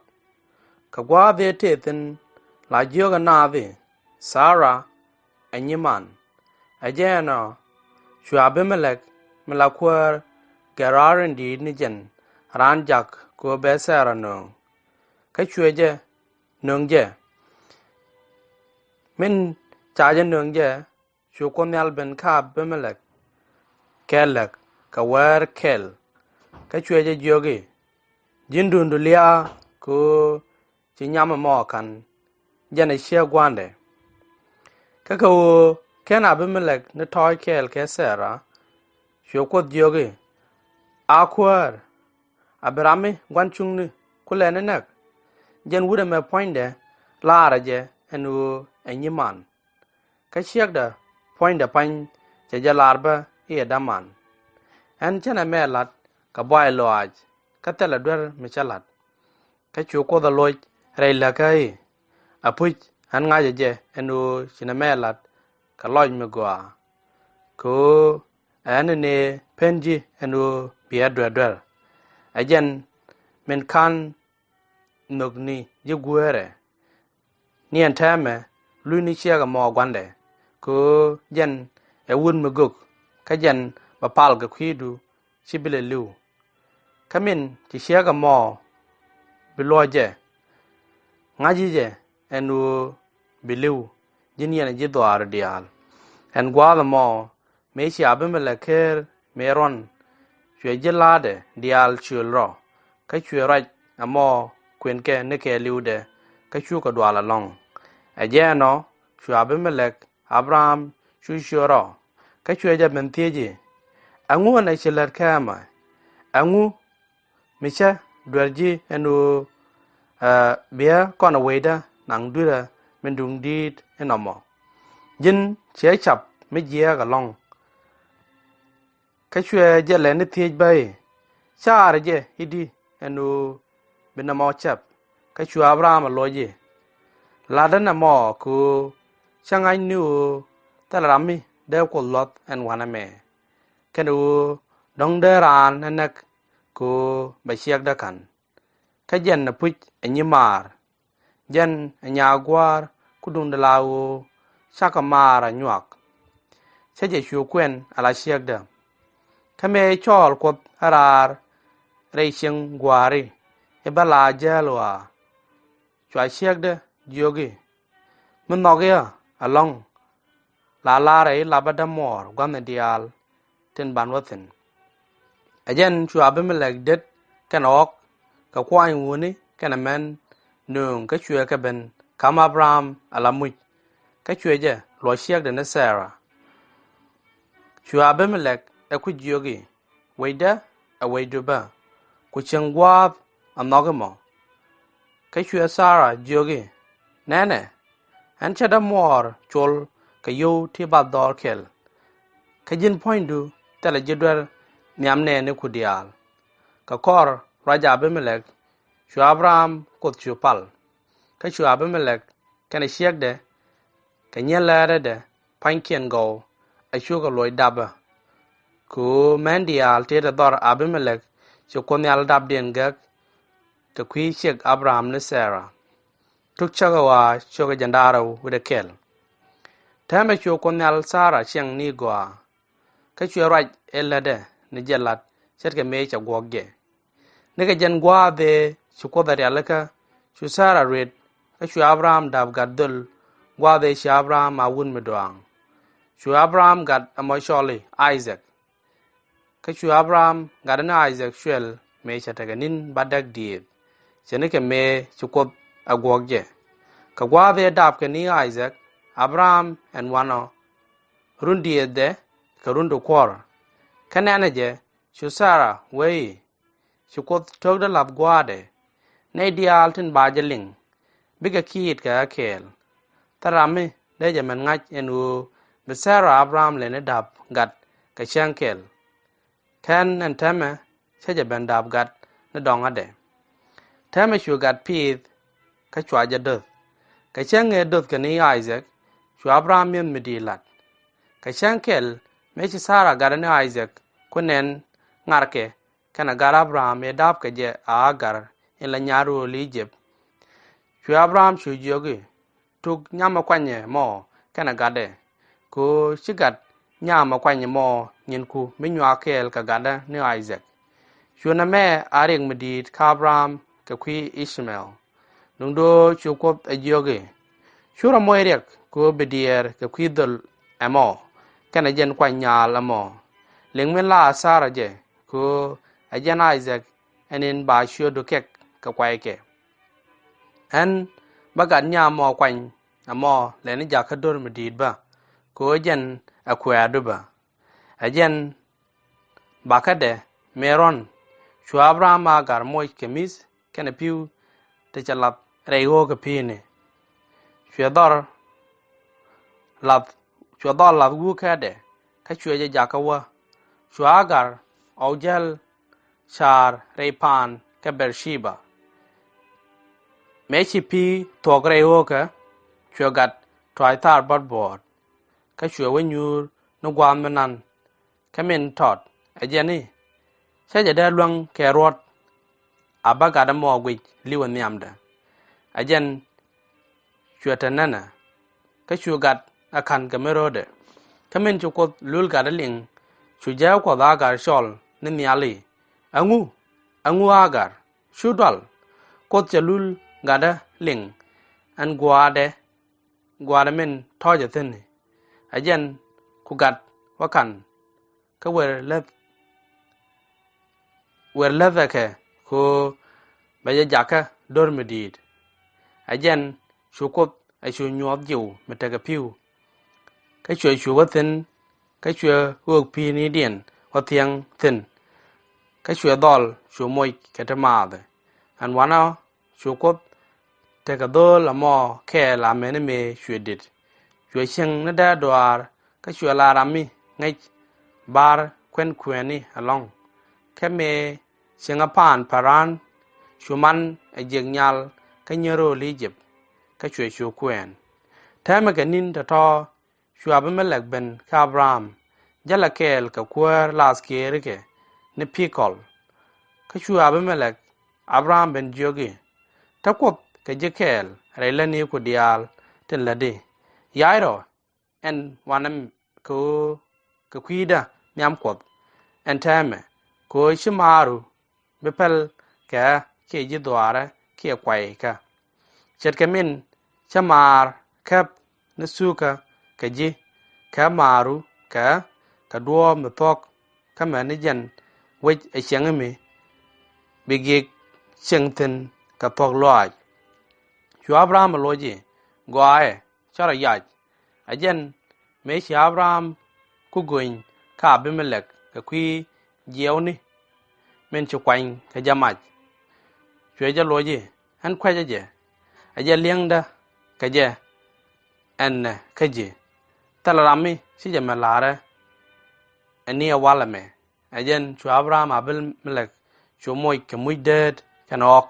Kɛ gua̱a̱th ëë tëë thi̱n, la jiökɛ naath i̱, Thara ɛ nyiman. Ɛ jɛn ɔ, cuɛ Abimelɛk, mi la kuäär Gɛ-rar in di̱i̱t ni jɛn, raan jak kɛ ɣöö bɛ Thara nööŋ. Kä cuɛ jɛ nöŋ jɛ. Min ca jɛ nöŋ jɛ, cu Kuoth Nhial ben kä Abimelɛk kɛ läk kɛ wäär kɛl. Kä cuɛ jɛ jiök i̱, Ji̱n duundu lia̱a̱, kɛ ɣöö ci nyam ɛmɔ ka̱n, jɛn ɛ ciek gua̱ndɛ. Kä kɛ ɣöö /ken Abimelɛk ni tɔ̱ɔ̱c kɛɛl kɛ Thara, cuɛ Kuoth jiök i̱, A kuäär, a bi rami gua̱n cuŋni kulɛ ni näk? Jɛn wut ɛmɛ puɔ̱nydɛ laarɛ jɛ ɛn ɣöö ɛ nyiman. Kä ciekdɛ puɔ̱nydɛ pa̱ny cɛ jɛ lar bä i̱ ɛ däman. Ɣän /cä nɛmɛ la̱t kɛ buay lɔaac, kä thilɛ duer mi cä la̱t. Kä cu Kuoth ɛ loc rɛy läkä i̱, Apuc, ɣän ŋa̱cä jɛ ɛn ɣöö ci nɛmɛ la̱t kɛ lɔc mi gɔaa. Kɛ ɣöö ɛ ɣän in ëë pen ji̱ ɛn ɣöö bi ɣä duer duer. Ɛ jɛn min /ka̱n nhök ni ji̱ guäärɛ. Ni ɛn täämɛ, luc ni ciek ɛmɔ gua̱ndɛ, kɛ ɣöö jɛn ɛ wut mi gök, kä jɛn bɛ pal kɛ kui̱du, /ci bi lɛ li̱w. Kä min ci ciek ɛmɔ bi luɔc jɛ, ŋa̱ci jɛ ɛn ɣöö bi li̱w, ji̱n yɛn ɛ ji̱ dhɔaar diaal. Ɛn gua̱a̱th ɛmɔ, mëë ci Abimelɛk ker mëë ruɔ̱n, cuɛ ji̱ la̱a̱tdɛ diaal ciöl rɔ, kä cuɛ ruac ɛmɔ kuënkɛ ni kɛɛliwdɛ, kä cukɛ dual ɛlɔ̱ŋ. Ɛ jɛn ɔ, cu Abimelɛk Abraham cu ciöt rɔ, kä cuɛ jɛ ben thiec i̱, Ɛŋu ɛn ɛ ci lät kɛ ɛmɛ? Ɛŋu mi cä duer ji̱ ɛn ɣöö, ɛ, bi ɣä kɔn ɛ wecdä naŋ dui̱rä min duŋ di̱i̱t inɔmɔ? Ji̱n ciɛ cap mi jiääk ɛlɔ̱ŋ. Kä cuɛ jɛ lɛni thiec bä i̱, Caarɛ jɛ i̱di ɛn ɣöö bi nɔmɔ cäp? Kä cu Abraham ɛ loc i̱, La̱tdä nɛmɔ kɛ ɣöö cä ŋa̱c ni ɣöö thilɛ ram mi dee Kuoth luɔ̱th ɛn wa̱nɛ mɛ, kɛnɛ ɣöö dɔ̱ŋ dee raan ɛ näk kɛ ɣöö bɛ ciɛkdä ka̱n. Kä jɛn ɛ puc ɛ nyimaar, jɛn ɛ nyaak gua̱a̱r ku duundɛ la ɣöö cakɛ maar a nyuak. Cä jɛ cu kuɛn ala ciekdä. Kä mëë cɔɔl Kuoth ɛ raar rɛy cieŋ gua̱a̱ri i̱ bä la jäl ɣɔaa, cua ciekdä jiök i̱, Mi nhɔk yä ɛlɔ̱ŋ, la la̱rɛ i̱ lapä dämuɔɔr gua̱thni diaal tin ban wä thi̱n. Ɛ jɛn cu Abimelɛk det kɛnɛ ɣɔ̱k kɛ kuany wutni kɛnɛ män nööŋ, kä cuɛ kɛ ben ka̱m Abraham ala muc, kä cuɛ jɛ luɔc ciekdɛ ni Thara. Cu Abimelɛk ɛ ku jiök i̱, Wecdä ɛ wecdu bä, ku cieŋ gua̱a̱th ɛ nhɔk imɔ. Kä cuɛ Thara jiök i̱, Nɛnɛ, ɣän cä dämuɔɔr col kɛ yio̱w ti bathdɔɔr kɛl, kä ji̱n puɔ̱nydu thilɛ ji̱ duer nhiam nɛɛniku diaal. Kɛ kɔr ruac Abimelɛk, cu Abraham Kuoth cu pal. Kä cu Abimelɛk kɛnɛ ciekdɛ kɛ nyier läärädɛ pa̱nykiɛn gɔw a cukɛ loc dapä. Kɛ ɣöö män diaal tëë te dhɔr Abimelɛk, ci Kuoth Nhial dapdiɛn gäk kɛ kui̱ ciek Abraham ni Thara. Tuk Cäkä Ɣɔaa cio̱kä jiɛn da̱ŋ rɛw wi̱cdɛ kɛl. Täämɛ cu Kuoth Nhial Thara ciɛŋ ni gɔaa, kä cuɛ ruac ëë lätdɛ ni jɛ la̱t ce̱tkɛ mëë cɛ guɔ̱k jɛ. Nikɛ jɛn gua̱a̱th ëë ci Kuoth ɛ rialikä, cu Thara ruet, kä cu Abraham da̱p gat dhöl gua̱a̱th ëë ci Abraham a wut mi dɔaaŋ. Cu Abraham gat ɛmɔ cɔl i̱ Isaac. Kä cu Abraham gat ni Isaac cuɛl mëë cɛ tekɛ ni̱n bädäk diëëth, ce̱tnikɛ mëë ci Kuoth ɛ guɔ̱k jɛ. Kɛ gua̱a̱th ëë dapkɛ ni Isaac, Abraham ɛn wanɔ run diëëthdɛ kɛ run ti kuɔ̱r. Kä nɛnɛ jɛ, cu Thara wee i̱, Ci Kuoth to̱kdä la̱th gua̱a̱dɛ. Nɛy diaal tin ba jɛ liŋ bikɛ kiit kɛ ɣä kɛɛl. Thil ram mi dee jɛ mɛn ŋa̱c ɛn ɣöö bi Thɛra Abraham lɛni da̱p gat kɛ cäŋ kɛl. Kɛn ɛn täämɛ cä jɛ ben da̱p gat ni dɔ̱ŋädɛ. Täämɛ cu gat piith kä cua jɛ döth. Kɛ cäŋ ëë döth kɛ ni Isaac, cu Abraham mi̱eth mi di̱i̱t la̱t. Kɛ cäŋ kɛl mëë ci Thɛra gat ni Isaac, ku nɛn ŋa̱rkɛ kɛnɛ gat Abraham ëë da̱p kɛ jɛ a Agar in la nyar rööl Ijip. Cu Abraham cu jiök i̱, tuk nyamɛ kuanyɛ mɔ kɛnɛ gatdɛ. Kɛ ɣöö ci gat nyamɛ kuanyɛ mɔ nyinku mi nyuak kɛɛl kɛ gatdä ni Isaac. Cu nɛmɛ a riɛk mi di̱i̱t kä Abraham kɛ kui̱ Ishmael. Duŋdɛ cu Kuoth ɛ jiök i̱, cu rɔ moc riɛk kɛ ɣöö bi diɛɛr kɛ kui̱ dhöl ɛmɔ kɛnɛ jɛn kuany nyaal ɛmɔ. Liŋ min la Thɛra jɛ kɛ ɣöö ɛ jɛn Isaac ɛn in ba ciötdu kɛk kɛ kuaykɛ. Ɛn bä gat nyam mɔ kuany ɛmɔ lɛni jakä do̱r mi di̱i̱t bä, kɛ ɣöö jɛn ɛ kuɛ̈ɛ̈du bä. Ɛ jɛn bakädɛ mëë ruɔ̱n cu Abraham Agar moc kɛ mi̱th kɛnɛ pi̱w ti cɛ lath rɛy ɣöö kɛ pi̱i̱ni. Cuɛ dhɔr lath, cuɛ dhɔr lath wuukädɛ kä cuɛ jɛ jakä wä. Cu Agar ɣɔw jäl ca̱a̱r rɛy paan kä Bɛr-cɛba. Mëë ci pi̱i̱ thuɔ̱k rɛy ɣöökä, cuɛ gat tɔac thaar bɔt buɔɔt. Kä cuɛ wä nyuur ni gua̱a̱th mi nan. Kä min tɔt ɛ jɛn i̱, cä jɛ dee luäŋ kɛ ruɔ̱t, a bä gat ɛmɔ guic li̱w ɛ nhiamdɛ. Ɛ jɛn cuɛ te nɛnɛ, kä cu gat ɛ ka̱n kɛ mi ro̱o̱dɛ. Kä min ci Kuoth lul gat ɛ liŋ, cu jääk Kuɔth Agar cɔl ni nhial i̱, ɛŋu, ɛŋu Agar, cu dual? Kuoth cɛ lul gat ɛ liŋ, ɛn gua̱a̱dɛ, gua̱a̱dɛ min tɔ̱ɔ̱cɛ thi̱n i̱. Ɛ jɛn ku gat wä ka̱n kä wer läth, wer läthɛ kɛ kɛ ɣöö bɛ jɛ jakä do̱r mi di̱i̱t. Ɛ jɛn cu Kuoth ɛ cu nyuɔth jiw mi tekɛ pi̱w. Kä cuɛ cu wä thi̱n, kä cuɛ ɣöök pi̱i̱nidiɛn wä thiäŋ thi̱n. Kä cuɛ dhɔl cu moc kɛ ti maathɛ. Ɛn wanɔ cu Kuoth tekɛ dho̱o̱l ɛmɔ kɛɛl amäni mëë cuɛ dit. Cuɛ cieŋ ni dee duaar, kä cuɛ la ram mi ŋäc ba̱a̱r kuɛn kuɛɛni ɛlɔ̱ŋ. Kä mëë cieŋä paan Paran, cu man ɛ jiɛk nyal kä nyieer rööl Ijip, kä cuɛ cu kuɛɛn. Täämɛ kɛ ni̱n tɔ̱tɔ̱, cu Abimelɛk ben kä Abraham, jälɛ kɛɛl kɛ kuäär lath kiɛɛrikɛ ni Pikɔl. Kä cu Abimelɛk Abraham ben jiök i̱, te Kuoth kɛ ji̱ kɛɛl rɛy lätniku diaal tin lätdi. Ya̱a̱c rɔ ɛn wanɛ kɛ ɣöö kɛ kui̱dä nhiam Kuɔth ɛn täämɛ, kɛ ɣöö ci maaru bi päl kɛ ɣä kiɛ ji̱ dhuaarä kiɛ kuaykä. Ce̱tkɛ min cä maar käp ni thukä kɛ ji̱, kɛ maaru kɛ ɣä kɛ duɔ̱ɔ̱p mi thuɔ̱k, kä mäni jɛn wec ɛ ciɛŋä mi bi gi̱i̱k cieŋ thi̱n kɛ thuɔ̱k lɔaac. Cu Abraham ɛ loc i̱, gɔaaɛ, cä rɔ yac. Ɛ jɛn mëë ci Abraham ku göny kä Abimelɛk kɛ kui̱ jiɛwni min ci kuany kɛ jɛ mac. Cuɛ jɛ loc i̱, ɣän kuecä jɛ, ɛ jɛ li̱eŋdä kɛ jɛ ɛn nɛ kä ji̱. Thilɛ ram mi ci jɛ mɛ la̱rä ɛ ni ɛ walɛ mɛ. Ɛ jɛn cu Abraham Abimelɛk cu moc kɛ muc deet kɛnɛ ɣɔ̱k.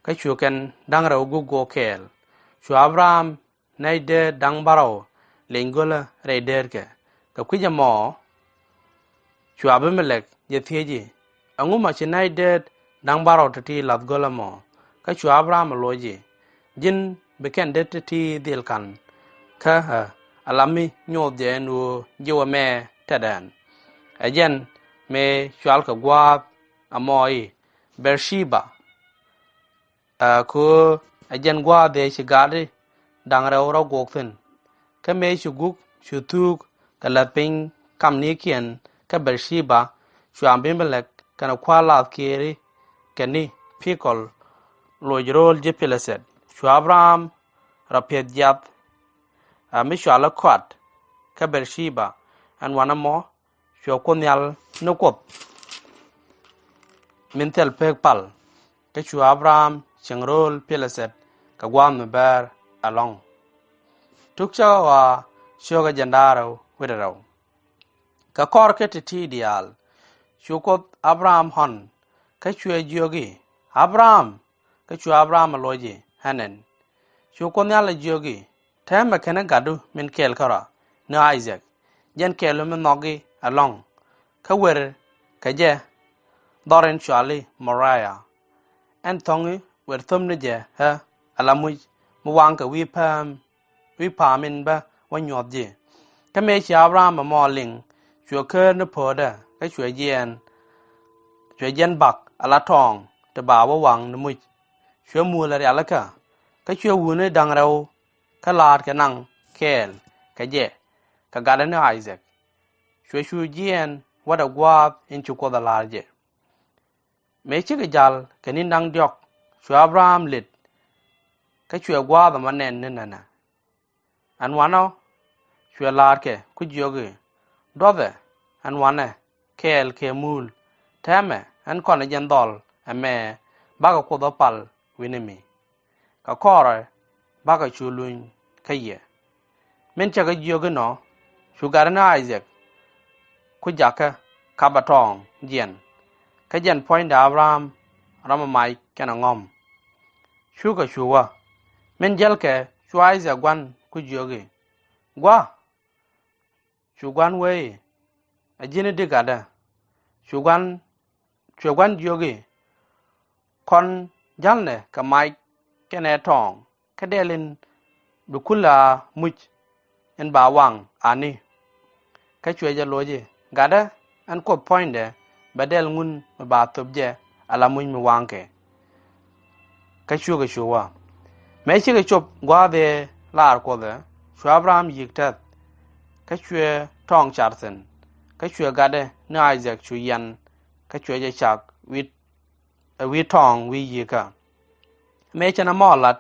Kä cu kɛn da̱ŋ rɛw guk go̱o̱k kɛɛl. Cu Abraham nɛy deet da̱ŋ bärɔw leny gölä rɛy deetkɛ. Kɛ kui̱c ɛmɔ cu Abimelɛk jɛ thiec i̱, ɛŋu ma ci nɛy deet da̱ŋ bärɔw ti̱ti̱ la̱th gölä mɔ? Kä cu Abraham ɛ loc i̱, ji̱n bi kɛn det ti̱ti̱ dhil ka̱n kä ɣä, ala mi nyoth jɛ ɛn ɣöö ji̱ wä mɛ tetdɛn. Ɛ jɛn mëë cual kɛ gua̱a̱th ɛmɔ i̱ Bɛr-cɛba. Ɛ kɛ ɣöö ɛ jɛn gua̱a̱th ëë ci gat i̱ da̱ŋ rɛw rɔ guɔk thi̱n. Kä mëë ci guk cu thuuk kɛ läth piny kamnikiɛn kä Bɛr-cɛba, cu Abimelɛk kɛnɛ kua̱r lath kiɛɛri kɛ ni Pikɔl loc ro̱o̱l ji̱ Pilɛthɛt. Cu Abraham rɔ piɛth jiath, ɛ mi cualä kɔat kä Bɛr-cɛba. Ɛn wanɛ mɔ cuɛ Kuoth Nhial ni Kuoth min thil pek pal. Kä cu Abraham cieŋ ro̱o̱l Pilɛthɛt kɛ gua̱a̱th mi bäär ɛlɔ̱ŋ. Tuk Cäkä Ɣɔaa, ciökä jiɛn da̱ŋ rɛw wi̱cdɛ rɛw. Kɛ kɔr kä ti̱ti̱ diaal, cu Kuoth Abraham ɣɔn, kä cuɛ jiök i̱, "Abraham!" Kä cu Abraham ɛ loc i̱, "Ɣän ɛn." Cu Kuoth Nhial ɛ jiök i̱, "Täämɛ kɛn ɛ gatdu min kɛɛl kärɔa, ni Isaac, jɛn kɛɛl mi nhɔk i̱ ɛlɔ̱ŋ kä wer kɛ jɛ dhɔr in cɔal i̱ Moria, ɛn thɔ̱ŋ i̱ wer thöp ni jɛ ɣä ala muc mi waŋkɛ wi̱i̱ pääm, wi̱i̱ pa̱a̱m in bä wä nyuɔth ji̱." Kä mëë ci Abraham ɛmɔ liŋ, cuɛ ker ni pöödä, kä cuɛ jiɛɛn, cuɛ jiɛn bak ala tɔɔŋ ti ba wä waŋ ni muc. Cuɛ muul ɛ rialikä, kä cuɛ wuni da̱ŋ rɛw kä la̱a̱tkɛ naŋ kɛɛl kɛ jɛ, kɛ gatdɛ ni Isaac. Cuɛ cu jiɛɛn wädɛ gua̱a̱th in ci Kuoth ɛ la̱r jɛ. Mëë cikɛ jal kɛ ni̱n da̱ŋ diɔ̱k, cu Abraham lät, kä cuɛ gua̱a̱th ɛmɔ nɛn ni nɛnɛ. Ɛn wanɔ, cuɛ la̱a̱tkɛ ku jiök i̱, "Duɔthɛ ɛn wanɛ kɛɛl kɛ muul, täämɛ ɛn kɔn ɛ jɛn dhɔl ɛmɛ bakɛ Kuoth ɔ pal wi̱ni mi. Kɛ kɔrɛ bakɛ cu luny kä yɛ." Min cɛ kɛ jiök inɔ, cu gatdɛ ni Isaac ku jakä kapɛ tɔɔŋ jiɛn. Kä jɛn puɔ̱nydɛ Abraham ram ɛ mac kɛnɛ ŋɔ̱m. Cukɛ cu wä. Min jälkɛ cu Isaac gua̱n ku jiök i̱, "Gua̱!" Cu gua̱n wee i̱, "Ɛ ji̱n i̱di gatdä?" Cu gua̱n, cuɛ gua̱n jiök i̱, "Kɔn ja̱lnɛ kɛ mac kɛnɛ tɔɔŋ, kä dɛl in bi kulɛ a muc in ba waŋ ani?" Kä cuɛ jɛ loc i̱, "Gatdä, ɛn Kuoth puɔ̱nydɛ bɛ dɛl ŋun mi ba thöp jɛ ala muc mi waŋkɛ." Kä cukɛ cu wä. Mëë cikɛ cop gua̱a̱th ëë laar Kuothɛ, cu Abraham yi̱k tɛth, kä cuɛ tɔɔŋ car thi̱n, kä cuɛ gatdɛ ni Isaac cu yian, kä cuɛ jɛ cak wi̱i̱, ɛ wi̱i̱ tɔɔŋ wi̱i̱ yi̱kä. Mëë cɛ nɛmɔ lat,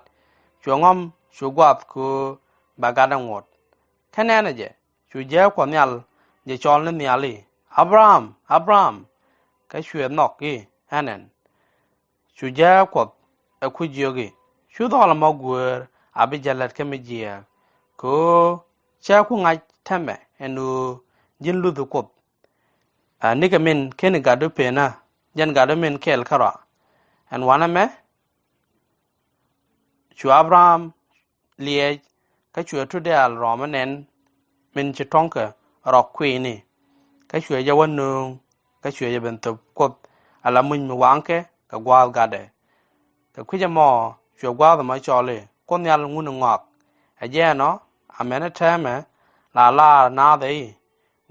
cuɛ ŋɔ̱m cu gua̱a̱th kɛ ɣöö bɛ gatdɛ ŋot. Kä nɛnɛ jɛ, cu jiääk Kuɔth Nhial jɛ cɔl ni nhial i̱, "Abraham, Abraham!" Kä cuɛ nhɔk i̱, "Ɣän ɛn." Cu jiääk Kuɔth ɛ ku jiök i̱, "Cu dhɔl ɛmɔ guëër, a bi jɛ lät kä mi jiääk, kɛ ɣöö cä ku ŋa̱c täämɛ ɛn ɣöö ji̱n luthɛ Kuoth. Ɛ nikɛ min /keni gatdu pëënä, jɛn gatdu min kɛɛl kärɔa." Ɛn wanɛ mɛ, cu Abraham liɛɛc, kä cuɛ tut dɛ̈ɛ̈l rɔɔmä nɛn min ci tɔ̱ŋkɛ rɔk kui̱ni, kä cuɛ jɛ wä nööŋ, kä cuɛ jɛ ben thöp Kuoth ala muc mi waŋkɛ kɛ gua̱a̱th gatdɛ. Kɛ kui̱c ɛmɔ cuɛ gua̱a̱th ɛmɔ cɔl i̱ Kuoth Nhial ŋun ŋɔak. Ɛ jɛn ɔ, amäni täämɛ la laar naath ɛ i̱,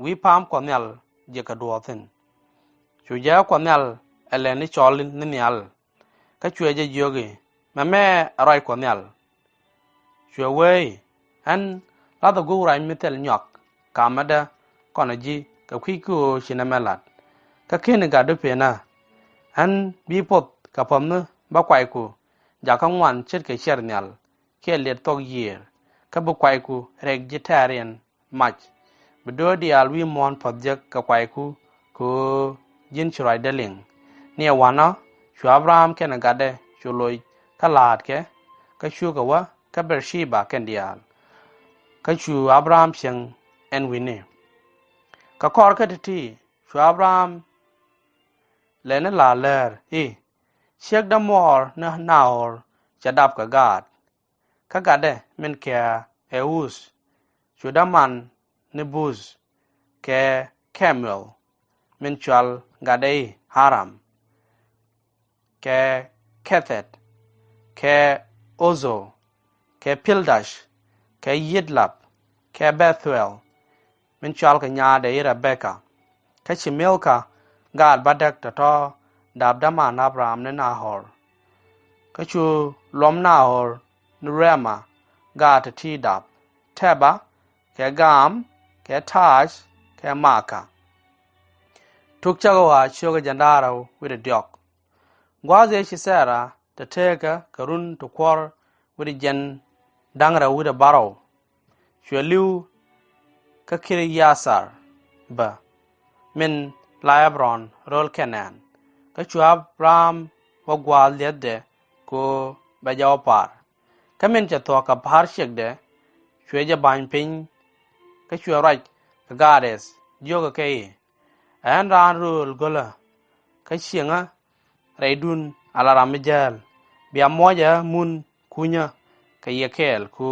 "Wi̱i̱ pa̱a̱m Kuɔth Nhial jiäkä duɔ̱ɔ̱r thi̱n." Cu jiääk Kuɔth Nhial ɛ lɛni cɔl ni nhial, kä cuɛ jɛ jiök i̱, "Mɛmɛ ɛ ruac Kuɔth Nhial." Cuɛ wee i̱, "Ɣän lathɛ gök ruac mi thil nyɔak kamädä kɔnɛ ji̱, kɛ kui̱ kä ɣöö ci nɛmɛ la̱t. Kä /keni gatdu pëënä. Ɣän bi poth kɛ puɔ̱thni bä kuayku jakä ŋuan ce̱tkɛ ciɛr nhial kiɛ liɛt thuɔ̱k yiëër, kä bi kuayku rɛk ji̱ tɛ̈riɛn mac. Bi döör diaal wi̱i̱ muɔ̱ɔ̱n puɔ̱th jek kɛ kuayku, kɛ ɣöö ji̱n ci ruacdä liŋ." Ni ɛ wanɔ, cu Abraham kɛnɛ gatdɛ cu loc kä la̱a̱tkɛ, kä cukɛ wä kä Ber-cɛ-ba kɛn diaal. Kä cu Abraham cieŋ ɛn wi̱ni. Kɛ kɔr kä ti̱ti̱, cu Abraham lɛni la̱r läär i̱, "Ciekdä muɔɔr ni Nahor cɛ dap kɛ gaat, kä gatdɛ min kɛ̈ɛ̈ ɛ Uth, cu däman ni Buth, kɛ Kemuɛl, min cɔal gatdɛ i̱ Aram, kɛ Kɛthɛth, kɛ Othor, kɛ Pildac, kɛ Yidlap, kɛ Beth-el, min cɔalkɛ nyaadɛ i̱ Rɛ-bɛ-ka. Kä ci Mil-ka gaat bädäk tɔ̱tɔ̱ dap däman Abraham ni Nahor. Kä cu luɔm Nahor ni Rɛ-ma gaat ti̱ti̱ dap, Tɛ-ba, kɛ Gam, kɛ Taac, kɛ Ma-ka. Tuk Cäkä Ɣɔaa, ciökä jiɛn da̱ŋ rɛw wi̱cdɛ diɔ̱k. Gua̱a̱th ëë ci Thɛra te teekä kɛ run ti kuɔ̱r wi̱cdɛ jiɛn da̱ŋ rɛw wi̱cdɛ bärɔw, cuɛ li̱w kä Kir-yath-ar-ba, min la Ɣɛb-ron rööl Kɛ-naan. Kä cu Ab-ram wä gua̱a̱th li̱ethdɛ kɛ ɣöö bɛ jɛ wä pa̱r. Kä min cɛ thuɔ̱k kɛ pa̱r ciekdɛ, cuɛ jɛ ba̱ny piny, kä cuɛ ruac kɛ Gadɛth, jiökɛ kɛ i̱, Ɛ ɣän raan rööl gölä, kä cieŋä rɛydun ala ram mi jääl, bia muɔcɛ mun kunyä kɛ yɛ kɛɛl, ku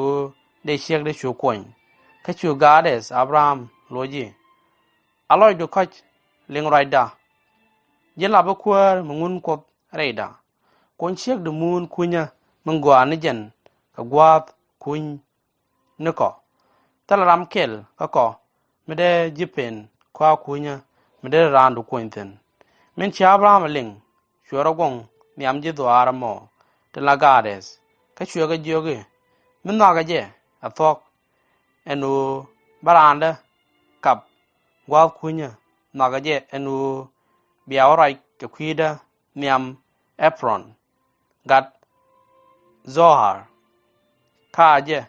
dee ciekdä cu kuɔny. Kä cu Gadɛth Abraham loc i̱, A lɔcdu kɔ̱c, liŋ ruacda. Ji̱n lapä kuäär mi ŋun Kuoth rɛyda. Kuɔny ciekdu mun kunyä min gɔaa ni jɛn kɛ gua̱a̱th kuny ni kɔ. Thilɛ ram kɛl kä kɔ mi dee ji̱ pen kɔaa kunyä mi deri raandu kuɔny thi̱n. Min ci Abraham liŋ, cuɛ rɔ guɔ̱ŋ nhiam ji̱ dhuaar ɛmɔ tin la Gadɛth, kä cuɛ kɛ jiök i̱, Mi nhɔakɛ jɛ ɛ thuɔ̱k, ɛn ɣöö bä raandä kap gua̱a̱th kunyä, nhɔakɛ jɛ ɛn ɣöö bia wä ruac kɛ kui̱dä nhiam Epron gat Zohar. Kä a jɛ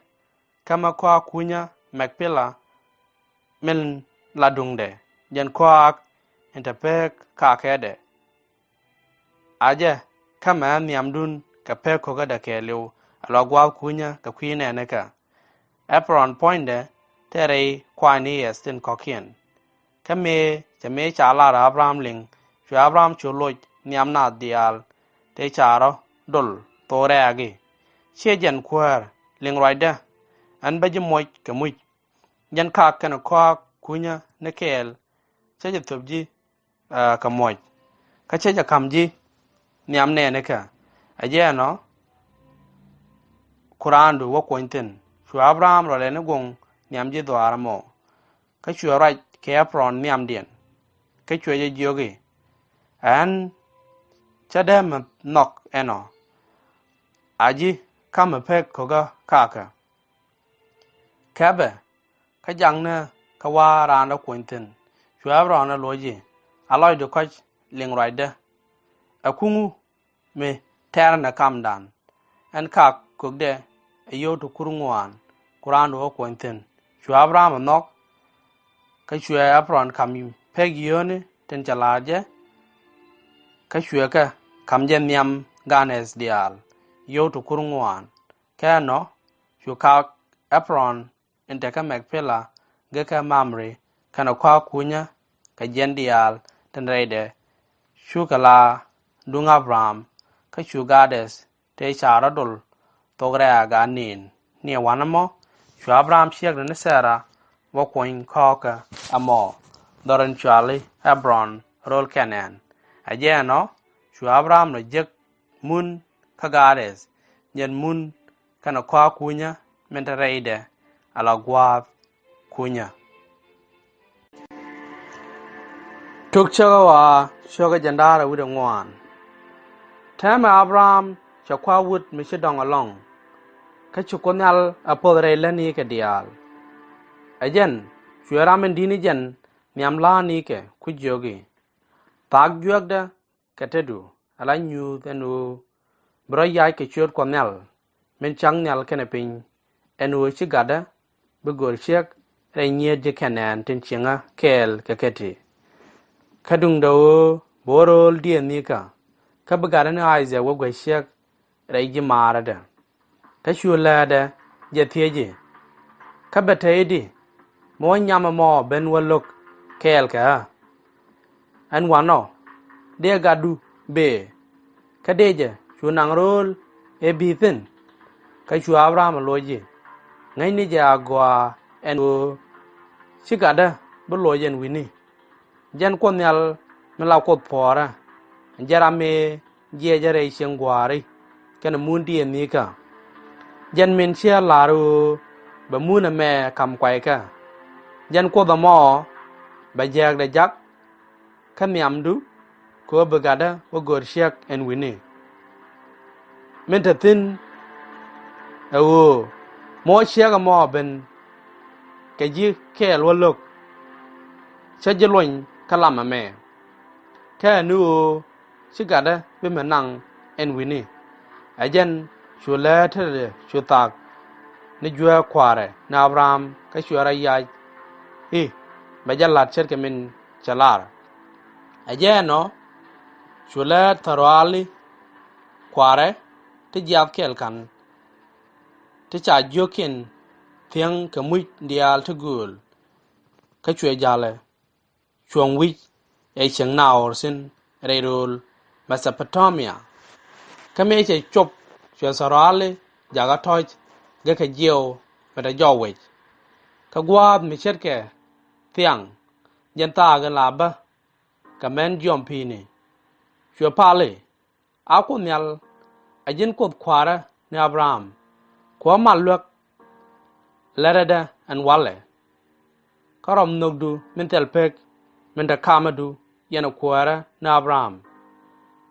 kä mi kɔaa kunyä Mɛkpila min la duŋdɛ, jɛn kɔaak in te pek kakädɛ. A jɛ kä mi nhiamdun kɛ pek ko̱kädɛ kɛɛliw, a la gua̱a̱th kunyä kɛ kui̱ nɛɛnikä. Epron puɔ̱nydɛ te rɛy kua̱a̱cni yiɛth tin kɔ̱kiɛn. Kä mëë cɛ mëë ca lar Abraham liŋ, cuɛ Abraham cu loc nhiam naath diaal tëë ca rɔ dol thok rɛ̈ɛ̈k i̱, Ciɛ jɛn kuäär, liŋ ruacdä, ɣän bä ji̱ muɔc kɛ muc. Jɛn kak kɛnɛ kɔaak kunyä ni kɛɛl, cä jɛ thöp ji̱, ɛ, kɛ muɔc, kä cä jɛ ka̱m ji̱ nhiam nɛɛnikä. Ɛ jɛn ɔ, ku raandu wä kuɔny thi̱n. Cu Abraham rɔ lɛni guɔ̱ŋ nhiam ji̱ dhuaar ɛmɔ. Kä cuɛ ruac kɛ Epron nhiamdiɛn, kä cuɛ jɛ jiök i̱, Ɛ ɣän cä dee mi nhɔk ɛnɔ, a ji̱ ka̱m mi pek ko̱kä kakä. Kɛpɛ, kä jaknä kä wa̱a̱ raandä kuɔny thi̱n. Cu Epron ɛ loc i̱, A lɔcdu kɔ̱c, liŋ ruacdä. Ɛ kuŋu mi tɛ̈r nɛ kamdan, ɛn kak kökdɛ ɛ yio̱w ti kur ŋuan, ku raandu wä kuɔny thi̱n. Cu Abraham ɛ nhɔk, kä cuɛ Epron ka̱m pek yio̱o̱ni tin cɛ la̱r jɛ, kä cuɛ kɛ ka̱m jɛ nhiam ganɛth diaal, yio̱w ti kur ŋuan. Kä ɛnɔ cu kak Epron in te kä Mɛkpila gekä Mamri kɛnɛ kɔaak kunyä kɛ jiɛn diaal tin rɛydɛ. Cukɛ la duŋ Abraham, kä cu Gadɛth tëë ca rɔ dol thok rɛ̈ɛ̈k a ni̱i̱n. Ni ɛ wanɛ mɔ, cu Abraham ciekdɛ ni Thɛra wä kuɔny kɔ̱kä ɛmɔ, dhɔr in cɔali Epron ro̱l Kɛnɛn. Ɛ jɛn ɔ, cu Abraham rɔ jek mun kä Gadɛth, jɛn mun kɛnɛ kɔaak kunyä min te rɛydɛ a la gua̱a̱th kunyä. Tok cäkä ɣɔaa, cäkä jiɛn da̱ŋ rɛw wi̱cdɛ ŋuan. Täämɛ Abraham cɛ kua̱r wut mi ci dɔ̱ŋ ɛlɔ̱ŋ, kä ci Kuoth Nhial ɛ poth rɛy lätnikɛ diaal. Ɛ jɛn cuɛ ram in di̱t ni jɛn nhiam lätnikɛ ku jiök i̱, Thaak juɛkdä kɛ tetdu ala nyuuth ɛn ɣöö bi rɔ yac kɛ ciöt Kuɔth Nhial min cak nhial kɛnɛ piny, ɛn ɣöö ci gatdä bi gör ciek rɛy nyiet ji̱ Kɛnɛn tin cieŋä kɛɛl kɛ Keti. Kä duundɛ ɣöö bi wä rööl diëëthnikä, kä bi gatdä ni Isaac wä guäc ciek rɛy ji̱ maarädɛ. Kä cu läätdɛ jɛ thiec i̱, Kä bɛ te i̱di mi wä nyam ɛmɔ ben wä lo̱k kɛɛl kɛ ɣä? Ɛn wanɔ, dëë gatdu bëë, kä dëë jɛ cu naŋ rööl ëë bi̱i̱ thi̱n? Kä cu Abraham ɛ loc i̱, Ŋäcni jɛ agɔaa ɛn ɣöö ci gatdä bi loc ɛn wi̱ni. Jɛn Kuoth Nhial mi la Kuoth puɔ̱ɔ̱rä, jɛn ram mëë jiɛcä rɛy cieŋ gua̱a̱ri kɛnɛ mun diëëthnikä. Jɛn min ciɛ la̱r ɣöö bɛ mun ɛmɛ ka̱m kuaykä. Jɛn Kuoth ɛmɔ bɛ jääkdɛ jak kä nhiamdu, kɛ ɣöö bi gatdä wä gör ciek ɛn wi̱ni. Min te thi̱n ɛ ɣöö mi wä ciek ɛmɔ ben kɛ ji̱ kɛɛl wä lo̱k, cä ji̱ luɔny kä lam ɛmɛ. Kä ɛn ni ɣöö ci gatdä bi mi naŋ ɛn wi̱ni. Ɛ jɛn cu lääri tetdɛ cu thak ni juääk kua̱rɛ ni Abraham, kä cuɛ rɔ yac i̱ bɛ jɛ la̱t ce̱tkɛ min cɛ lar. Ɛ jɛn ɔ, cu lääri thɔ̱rɔali kua̱rɛ ti jiath kɛl ka̱n ti ca jiökiɛn thiäŋ kɛ muc diaal ti gööl. Kä cuɛ ja̱lɛ cuɔ̱ŋ wi̱c ɛ cieŋ Nahor thi̱n rɛy rööl Mesopotamia. Kä mëë cɛ cop, cuɛ thɔ̱rɔali jakä tɔ̱c gɛ kɛ jiɛw mi te jɔw wec. Kä gua̱a̱th mi ce̱tkɛ thiaŋ, jɛn thaak in la bä kɛ mɛn jiɔm pi̱i̱ni. Cuɛ pal i̱, A Kuoth Nhial, a ji̱n Kuoth kua̱rä ni Abraham, ku a mal luäk, lärädä ɛn walɛ. Kä rɔm nhökdu min thil pek min te kamädu, yɛn ɛ kuäärä ni Abraham,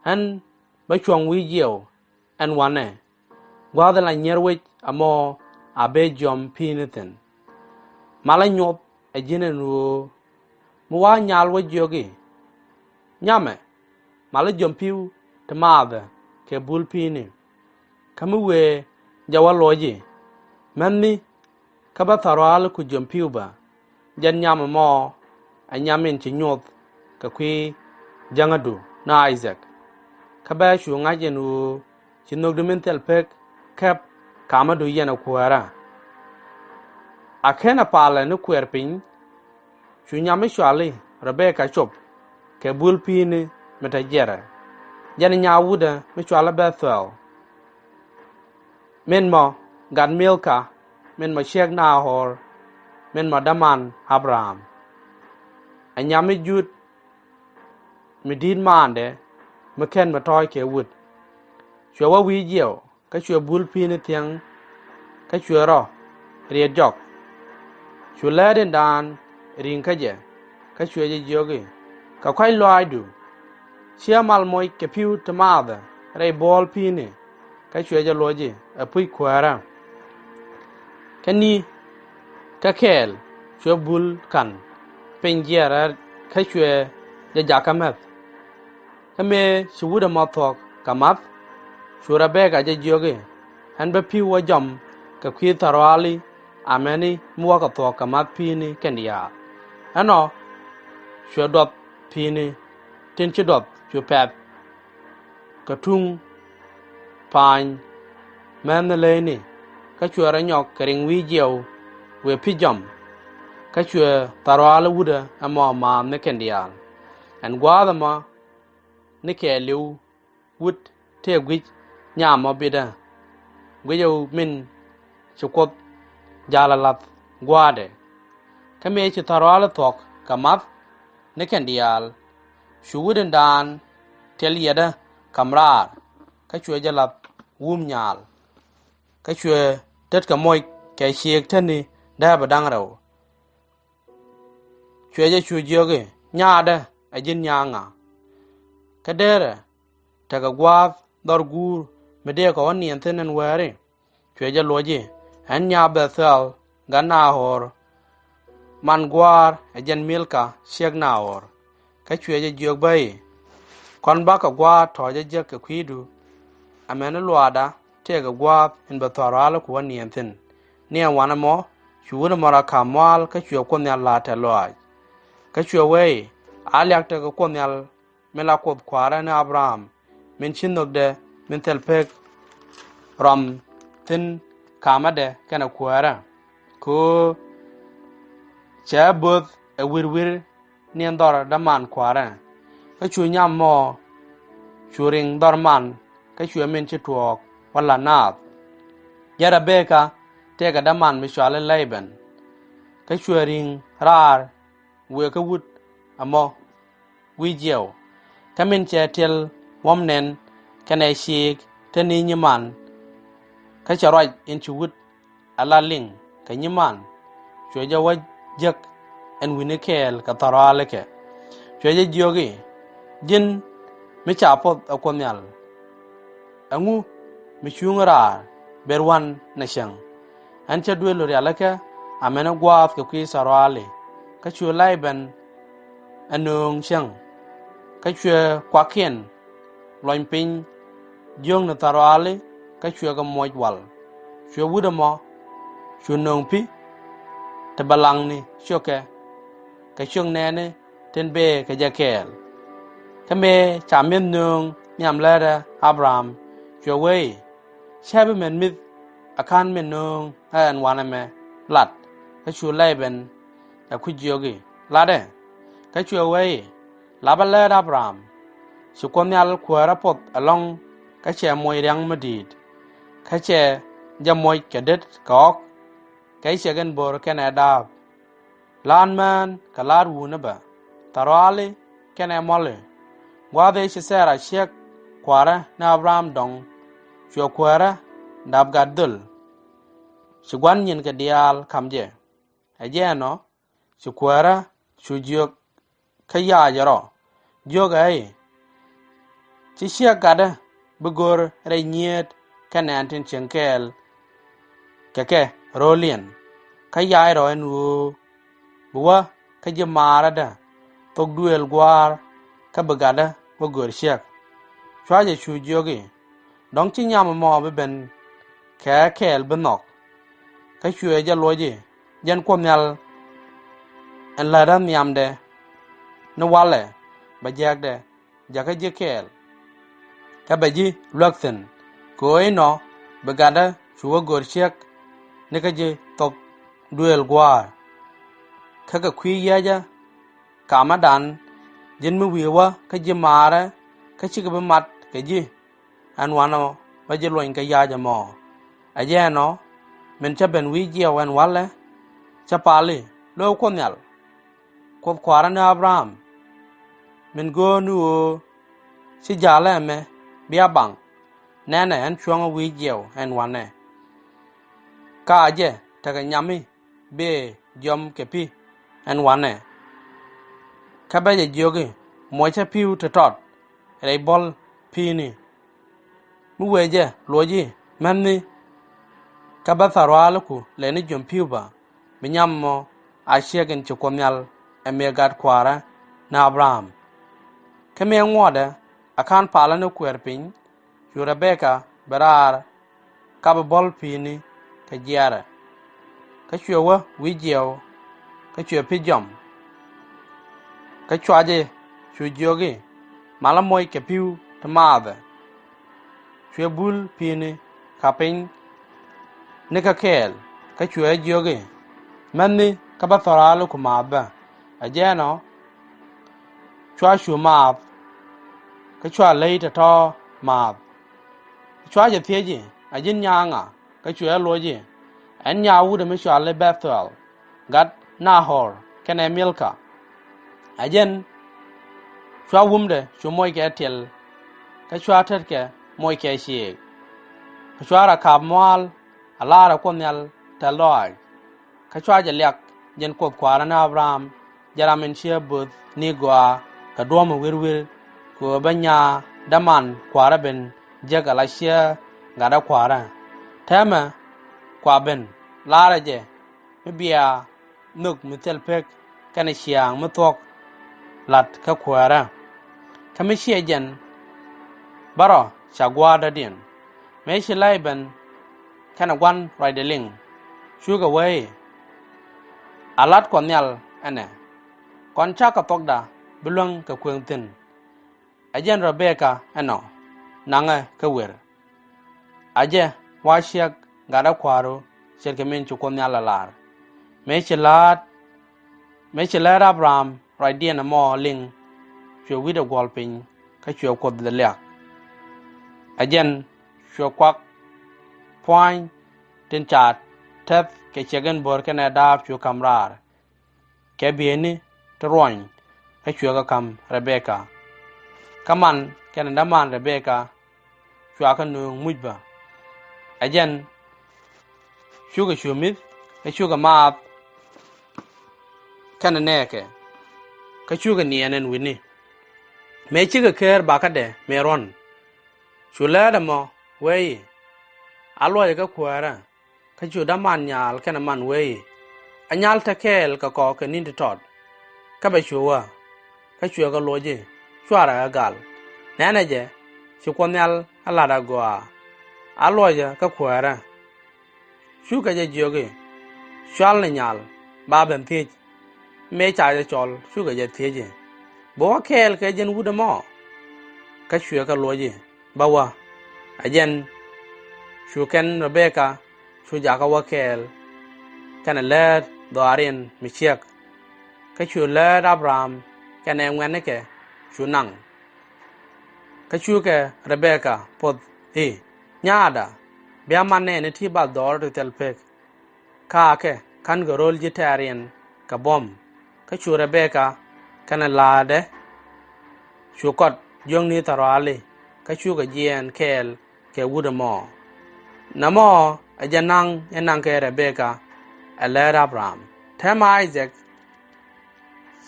ɣän bä cuɔ̱ŋ wi̱i̱ jiɛw ɛn wanɛ. Gua̱a̱th in la nyier wec ɛmɔ a bee jiɔm pi̱i̱ni thi̱n. Malä nyoth ɛ ji̱n ɛn ɣöö mi wa nyal wä jiök i̱, Nyamɛ, malä jiɔm pi̱w ti maathɛ kɛ bul pi̱i̱ni. Kä mi wëë jɛ wä luɔc i̱, Mäthni kä bä thɔ̱rɔali ku jiɔm pi̱w bä, jɛn nyam ɛmɔ ɛ nyam in ci nyoth kɛ kui̱ jäŋädu ni Isaac. Kä bä cu ŋa̱c ɛn ɣöö ci nhökdu min thil pek kɛp kamädu, yɛn ɛ kuäärä. A /kenɛ palɛ ni kuɛɛr piny, cu nyam mi cɔali Rebeka cop kɛ bul pi̱i̱ni mi te jiɛrɛ, jɛn nya wutdä mi cɔali Beth-el, min mɔ gat Milka, min mɔ ciek Nahor, min mɔ däman Abraham. Ɛ nyam mi jut mi di̱i̱t maandɛ, mi /ken mi tɔ̱ɔ̱c kɛ wut. Cuɛ wä wi̱i̱ jiɛw, kä cuɛ bul pi̱i̱ni thiäŋ, kä cuɛ rɔ riet jɔk. Cu läät in daan ri̱ŋ kä jɛ, kä cuɛ jɛ jiök i̱, Kɛ kɔ̱a̱c lɔaacdu, /ciɛ mal moc kɛ pi̱w ti maathɛ rɛy buɔ̱ɔ̱l pi̱i̱ni. Kä cuɛ jɛ luɔc i̱, Ɛpuc kuäärä. Kä ni kä kɛɛl cuɛ bul ka̱n piny jiɛɛr, kä cuɛ jɛ jakä mäth. Kä mëë ci wut ɛmɔ thuɔ̱k kɛ math, cu Rebeka jɛ jiök i̱, Ɣän bä pi̱w wä jɔm kɛ kui̱ thɔ̱rɔali, amäni mi wäkɛ thuɔ̱k kɛ math pi̱i̱ni kɛn diaal. Ɛnɔ cuɛ duɔth pi̱i̱ni tin ci duɔth cu pɛ̈th kɛ tuŋ pa̱a̱ny mäthni leyni, kä cuɛ rɔ nyɔk kɛ riŋ wi̱i̱ jiɛw wëë pi̱ jɔm. Kä cuɛ thɔ̱rɔali wutdä ɛmɔ maath ni kɛn diaal. Ɛn gua̱a̱th ɛmɔ ni kɛɛliw wut tëë guic nyam mɔ bitdä, guic ɛ min ci Kuoth ja̱l a la̱th gua̱a̱thdɛ. Kä mëë ci thɔ̱rɔali thuɔ̱k kɛ math ni kɛn diaal, cu wut in daan tiɛl yɛtdä ka̱m raar, kä cuɛ jɛ la̱th wum nyaal. Kä cuɛ tetkɛ moc kɛ ciëëk tätni dääpä da̱ŋ rɛw. Cuɛ jɛ cu jiök i̱, Nyaadä, ɛ ji̱n nyaŋa? Kä derɛ tekɛ gua̱a̱th dhɔr guur mi dëëkɔ wä niɛn thi̱n ɛn wäri? Cuɛ jɛ luɔc i̱, Ɣän nya Beth-el gat Nahor, man gua̱a̱r ɛ jɛn Milka ciek Nahor. Kä cuɛ jɛ jiök bä i̱, Kɔn bakɛ gua̱a̱r tɔ̱ɔ̱cä jek kɛ kui̱du, amäni luaakda tëëkɛ gua̱a̱th in bɛ thɔ̱rɔali ku wä niɛn thi̱n. Ni ɛn wanɛ mɔ, cu wut ɛmɔ rɔ ka̱m mua̱a̱l, kä cuɛ Kuoth Nhial la̱t tɛ̈th lɔaac. Kä cuɛ wee i̱, A liak tekɛ Kuoth Nhial, min la Kuoth kua̱rä ni Abraham, min ci nhökdɛ min thil pek rɔm thi̱n kamädɛ kɛnɛ kuäärä, kɛ ɣöö cɛ ɣä bo̱th ɛ wi̱r wi̱r ni ɛn dhɔr däman kua̱rä. Kä cu nyam mɔ cu riŋ dhɔr man, kä cuɛ min ci tuɔɔk wä la̱t naath. Jɛn Rebeka tëëkɛ däman mi cɔali Lɛban, kä cuɛ ri̱ŋ raar wëë kä wut ɛmɔ wi̱i̱ jiɛw. Kä min cɛ tiɛl wuɔ̱m nɛn kɛnɛ ciëëk te ni nyiman, kä cɛ ruac in ci wut a la liŋ kɛ nyiman, cuɛ jɛ wä jek ɛn wi̱ni kɛɛl kɛ thɔ̱rɔalikɛ. Cuɛ jɛ jiök i̱, Ji̱n mi ca poth ɛ Kuoth Nhial, ɛŋu mi cuŋ raar ber wanɛ cäŋ? Ɣän cä duëël rialikä amäni gua̱a̱th kɛ kui̱ thɔ̱rɔaali. Kä cu Lɛban ɛ nööŋ cäŋ, kä cuɛ kuakiɛn luɔny piny jiökni thɔ̱rɔaali, kä cuɛ kɛ moc wal. Cuɛ wut ɛmɔ cu nööŋ pi̱ ti bɛ laŋni ciökɛ kɛ ciök nɛɛni tin bëë kɛ jɛ kɛɛl. Kä mëë ca mi̱eth nööŋ nhiam lätdä Abraham, cuɛ wee i̱, Cä bi met mi̱th a ka̱n min nööŋ ɛ ɛn wanɛ mɛ. lat, kä cu Lɛy ben ɛ kui̱ jiök i̱, latdɛ. Kä cuɛ wee i̱, lapä läät Abraham, ci Kuoth Nhial Kuäärä poth ɛlɔ̱ŋ, kä cɛ moc ria̱ŋ mi di̱i̱t, kä cɛ jɛ moc kɛ det kɛ ɣɔ̱k, kɛ ciɛk in bo̱r kɛnɛ da̱a̱p. La̱a̱t mään kɛ la̱a̱t wutni bä, tha̱ruaali kɛnɛ muɔli. Gua̱a̱th ëë ci Thɛra ciek kua̱rä ni Abraham dɔ̱ŋ, cuɛ kuäärä dap gat dhöl, ci gua̱n nyinkɛ diaal ka̱m jɛ. Ɛ jɛn ɔ, ci kuäärä cu jiök kä ya̱a̱c ɛ rɔ, jiök ɛ i̱, ci ciek gatdä bi go̱r rɛy nyieet kɛ nɛn tin cieŋ kɛɛl kɛ kɛ ro̱o̱liɛn, kä ya̱a̱c rɔ ɛn ɣöö bi wä kä ji̱ maarädä thok duëël gua̱a̱r, kä bi gatdä wä gör ciek. Cua jɛ cu jiök i̱, dɔ̱ŋ ci nyam ɛmɔ bi ben kɛ kɛɛl bi nhɔk. Kä cuɛ jɛ luɔc i̱, jɛn Kuoth Nhial ɛn lätdä nhiamdɛ ni walɛ, bɛ jiäkdɛ jäkä ji̱ kɛɛl, kä bɛ ji̱ luäk thi̱n, kɛ ɣöö inɔ bi gatdä cu wä gör ciek ni kä ji̱ thok duëël gua̱a̱r. Kä kɛ kui̱ yiëcä kamädan, ji̱n mi wi̱i̱ wä kä ji̱ maarä, kä cikɛ bi mat kɛ ji̱, ɛn wanɔ bä ji̱ luɔny kɛ ya̱a̱c ɛmɔ. Ɛ jɛn ɔ, min cä ben wi̱i̱ jiɛw ɛn walɛ, cä pal i̱, lo̱o̱ Kuoth Nhial, Kuoth kua̱rä ni Abraham, min go̱o̱r ni ɣöö ci ja̱lä ɛmɛ bia baŋ, nɛnɛ ɛn cuɔ̱ŋä wi̱i̱ jiɛw ɛn wanɛ. Ka jɛ tekɛ nyami bëë jiɔam kɛ pi̱ ɛn wanɛ. Kä bɛ jɛ jiök i̱, muɔcä pi̱w ti tɔt rɛy buɔ̱l pi̱i̱ni. Mi wëë jɛ luɔc i̱, mäthni kä bä tha̱ruaaliku lɛni jiɔam pi̱w bä, bi nyam mɔ a ciek in ci Kuoth Nhial ɛ mëë gat kua̱rä ni Abraham. Kä mëë ŋuɔ̱tdɛ a ka̱n palä ni kuɛɛr piny, cu Rɛbɛka bi raar kap buɔ̱l pi̱i̱ni kɛ jiɛɛrɛ. Kä cuɛ wä wi̱i̱ jiɛw, kä cuɛ pi̱ jiɔam. Kä cua jɛ cu jiök i̱, malä moc kɛ pi̱w ti maathɛ. Cuɛ bul pi̱i̱ni kap piny ni kä kɛɛl, kä cuɛ jiök i̱, mäthni kä bä thɔraali ku maath bä. Ɛ jɛn ɔ, cua cu maath, kä cua ley tɔ̱tɔ̱ maath. Cua jɛ thiec i̱, a ji̱n nyaa ŋa? Kä cuɛ luɔc i̱, ɛn nyaa wutdä mi cɔal i̱ Bɛthuɛl, gat Nahor kɛnɛ Milka. Ɛ jɛn cua wumdɛ cu moc kɛ tiɛl, kä cua tetkɛ moc kɛ ciëëk. Kä cua Rɛkap mua̱a̱l a laarɛ Kuoth Nhial tɛ̈th lɔaac. Kä cua jɛ liak jɛn Kuoth kua̱rä ni Abraham, jɛn ram in cië böth ni gɔaa kɛ duɔ̱ɔ̱m wi̱r wi̱r, kɛ ɣöö bä nyaa däman kua̱rä ben jek ala cië gatdä kua̱rä. Täämɛ kua ben laarɛ jɛ mi bia nhök mi thil pek kɛnɛ ciaaŋ mi thuɔ̱k la̱t kä kuäärä. Kä mi ciɛ jɛn bärɔw ca gua̱a̱r dɔ̱diɛn. Mëë ci Lɛy ben kɛnɛ gua̱n ruacdɛ liŋ, cukɛ wee i̱, a la̱t Kuɔth Nhial ɛnɛ, kɔn cakɔ thuɔkda bi luäŋ kɛ kuëŋ thi̱n. Ɛ jɛn Rɛbɛka ɛnɔ naŋɛ kä wer. A jɛ wa ciek gatdä kua̱ru ce̱tkɛ min ci Kuoth Nhial ɛ lar. Mëë ci la̱a̱t, mëë ci läät Abraham ruacdiɛn ɛmɔ liŋ, cuɛ wi̱cdɛ guɔl piny, kä cuɛ Kuoth dee liak. Ɛ jɛn cuɛ kuak pua̱ny tin ca tɛth kɛ ciek in bo̱r kɛnɛ da̱a̱p cu ka̱m raar, kɛ bieyni ti ruɔny, kä cuɛ kɛ ka̱m Rɛbɛka. Kä man kɛnɛ däman Rɛbɛka cua kɛ nööŋ muc bä. Ɛ jɛn cukɛ cu mi̱th, kä cukɛ maath kɛnɛ nɛɛkɛ, kä cukɛ niɛn ɛn wi̱ni. Mëë cikɛ ker bakädɛ mëë ruɔ̱n, cu läät ɛmɔ wee i̱, a luɔcɛ kä kuäärä. Kä cu däman nyaal kɛnɛ man wee i̱, a nyal te kɛɛl kɛ kɔ kɛ ni̱n ti tɔt. Kä bɛ cu wä, kä cuɛ kɛ luɔc i̱, cuarɛ ɣä gal. Nɛnɛ jɛ, ci Kuɔth Nhial ɛ la̱t agɔaa, a luɔcɛ kä kuäärä. Cukɛ jɛ jiök i̱, cual ni nyal, ba ben thiec. Mëë ca jɛ cɔl, cukɛ jɛ thiec i̱, bi wä kɛɛl kɛ jɛn wut ɛmɔ? Kä cuɛ kɛ luɔc i̱, bä wä. Ɛ jɛn cu kɛn Rɛbɛka cu jakä wä kɛɛl. kɛnɛ läät dhɔaariɛn mi ciek. Kä cu läät Abraham kɛnɛ ŋuɛ̈tnikɛ cu naŋ. Kä cukɛ Rebeka poth i̱, nyaada, bia man nɛɛni ti bathdɔɔri ti thil pek. Kaakɛ ka̱nkɛ ro̱l ji̱ tɛ̈riɛn kɛ buɔ̱m. Kä cu Rebeka kɛnɛ la̱a̱dɛ cu kɔt jiökni thɔ̱rɔali, kä cukɛ jiɛɛn kɛɛl kɛ wut ɛmɔ. Nɛmɔ ɛ jɛ naŋ in naŋkɛ Rebeka ɛ läät Abraham. Täämɛ Isaac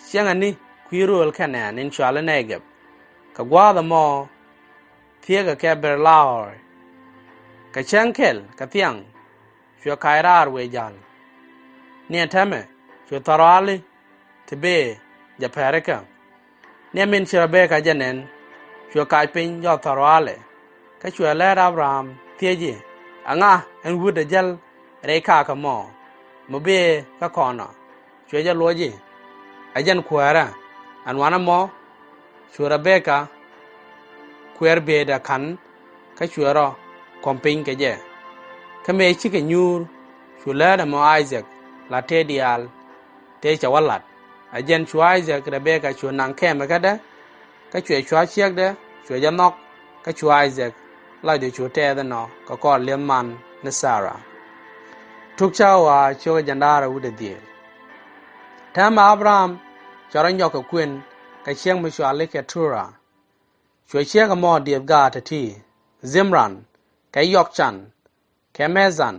cieŋɛ ni kui̱ rööl kɛnɛ nɛn in cɔali Nɛgɛb. Kɛ gua̱a̱th ɛmɔ thiekɛ kɛ Ber-la-oi. Kɛ cäŋ kɛl kɛ thiaŋ cuɛ kac raar wëë ja̱l. Ni ɛ täämɛ cu thɔ̱rɔali ti bëë jɛ pɛrikä. Ni ɛ min ci Rebeka jɛ nɛn, cuɛ kac piny jɔth thɔ̱rɔalɛ. Kä cuɛ läät Abraham thiec i̱, ɛŋa ɛn wut ɛ jäl rɛy kakä mɔ mi bëë kä kɔnɔ? Cuɛ jɛ luɔc i̱, ɛ jɛn kuäärä. Ɛn wanɛ mɔ cu Rebeka kuɛɛr bëëdɛ ka̱n kä cuɛ rɔ kuɔ̱m piny kɛ jɛ. Kä mëë cikɛ nyuur cu läät ɛmɔ Isaac la tëë diaal tëë cɛ wä la̱t. Ɛ jɛn cu Isaac Rebeka cu naŋ kɛmɛ kädɛ, kä cuɛ cua̱ ciekdɛ cuɛ jɛ nhɔk. Kä cu Isaac lɔcdɛ cu tɛɛth inɔ kɛ kɔr li̱eth man ni Sara. Tuk cä ɣɔaa ciökä jɛn da̱rä wi̱cdɛ dhieec. Täämɛ Abraham cɛ rɔ nyɔk kɛ kuën kɛ ciek mi cɔali Ketura. Cuɛ ciek ɛmɔ diëëth gaat ti̱ti̱, Dhimran, kɛ Yɔkcan, kɛ Mɛthan,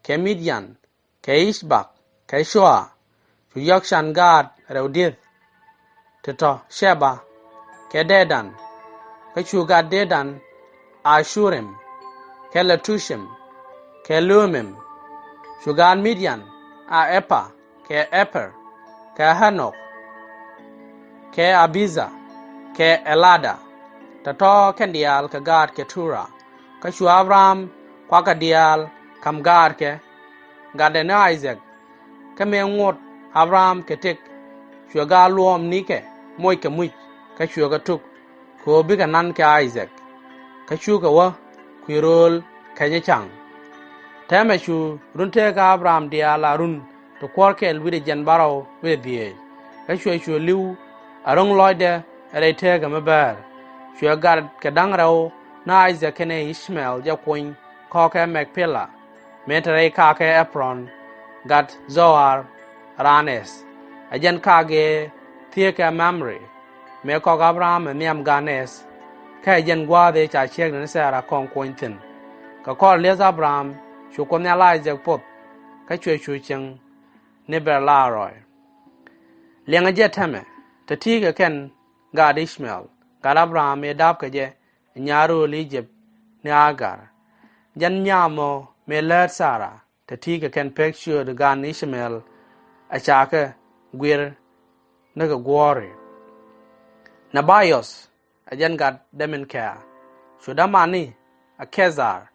kɛ Midian, kɛ Icbak, kɛ Cua. Cu Yɔkcan gaat rɛw diëëth ti tɔ̱ Cɛba kɛ Dedan. Kä cu gat Dedan Acurim, kɛ Letucim, kɛ Lumim. Cu gaat Midian a Ɛpa, kɛ Ɛpɛr, kɛ Ɣɛnok, kɛ Abiɛtha, kɛ Ɛlada. Tɔ̱tɔ̱ kɛn diaal kɛ gaat Ketura. Kä cu Abraham kuakä diaal ka̱m gaatkɛ, gatdɛ ni Isaac. Kä mëë ŋot Abraham kɛ tëk, cuɛ gaat luɔ̱ɔ̱m nikɛ moc kɛ muc, kä cuɛ kɛ tuk kɛ ɣöö bikɛ nan kɛ Isaac. Kä cukɛ wä kui̱ rööl kɛnyɛ ca̱ŋ. Täämɛ cu run tëëkä Abraham diaal a run ti kuɔ̱r kɛl wi̱cdɛ jiɛn bärɔw wi̱cdɛ dhieec. Kä cuɛ cu li̱w a ro̱ŋ lɔcdɛ rɛy tëëkä mi bäär. Cuɛ gat kɛ da̱ŋ rɛw ni Isaac kɛnɛ Ishmael jɛ kuny kɔ̱kɛ Mɛkpila, mëë te rɛy kakä Ɛpron, gat Zoar raan Ɛth. Ɛ jɛn kakä thieekä Mamre, mëë kɔk Abraham ɛ nhiam gan Ɛth. Kä ɛ jɛn gua̱a̱th ëë ca ciekdɛ ni Sara kɔŋ kuɔny thi̱n. Kɛ kɔr li̱eth Abraham cu Kuoth Nhial Isaac poth, kä cuɛ cu cieŋ ni Ber-la-roi. Liɛŋɛ jɛ täämɛ, te ti̱i̱ kɛ kɛn gaat Ishmael, gat Abraham ëë da̱pkɛ jɛ nyaar rööl Ijip ni Agar. Jɛn nyam ɔ mëë läät Sara te ti̱i̱ kɛ kɛn pek ciööt gan Ishmael, a ca kɛ guir ni kɛ guɔ̱ɔ̱ri. Nɛbayɔth ɛ jɛn gat dämin kɛ̈ɛ̈. Cu dämani a Kethar,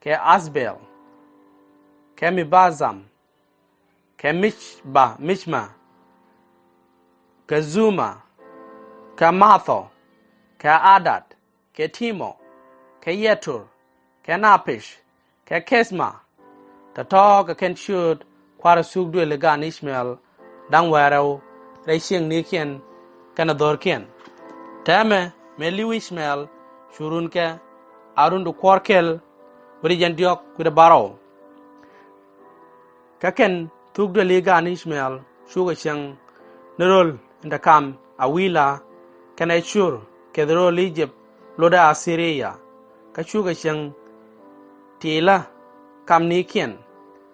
kɛ Athbel, kɛ Mibazam, kɛ Michba, Michma, kɛ Zuma, kɛ Mathɔ, kɛ Adad, kɛ Timɔ, kɛ Yɛtur, kɛ Napish, kɛ Kethma. Tɔ̱tɔ̱ kɛ kɛn ciööt kua̱r thuk duëli gan Ishmael da̱ŋ wäl rɛw rɛy ciëŋnikiɛn kɛnɛ dho̱rkiɛn. Täämɛ mëë li̱w Ishmael cu runkɛ a run ti kuɔ̱r kɛl wi̱cdɛ jiɛn diɔ̱k wi̱cdɛ bärɔw. Kä kɛn thuk duëli gan Ishmael cukɛ cieŋ ni röl in te kam Awila kɛnɛ Cur kɛth rööl Ijip lotdɛ Athiriya. Kä cukɛ cieŋ tiilä kamnikiɛn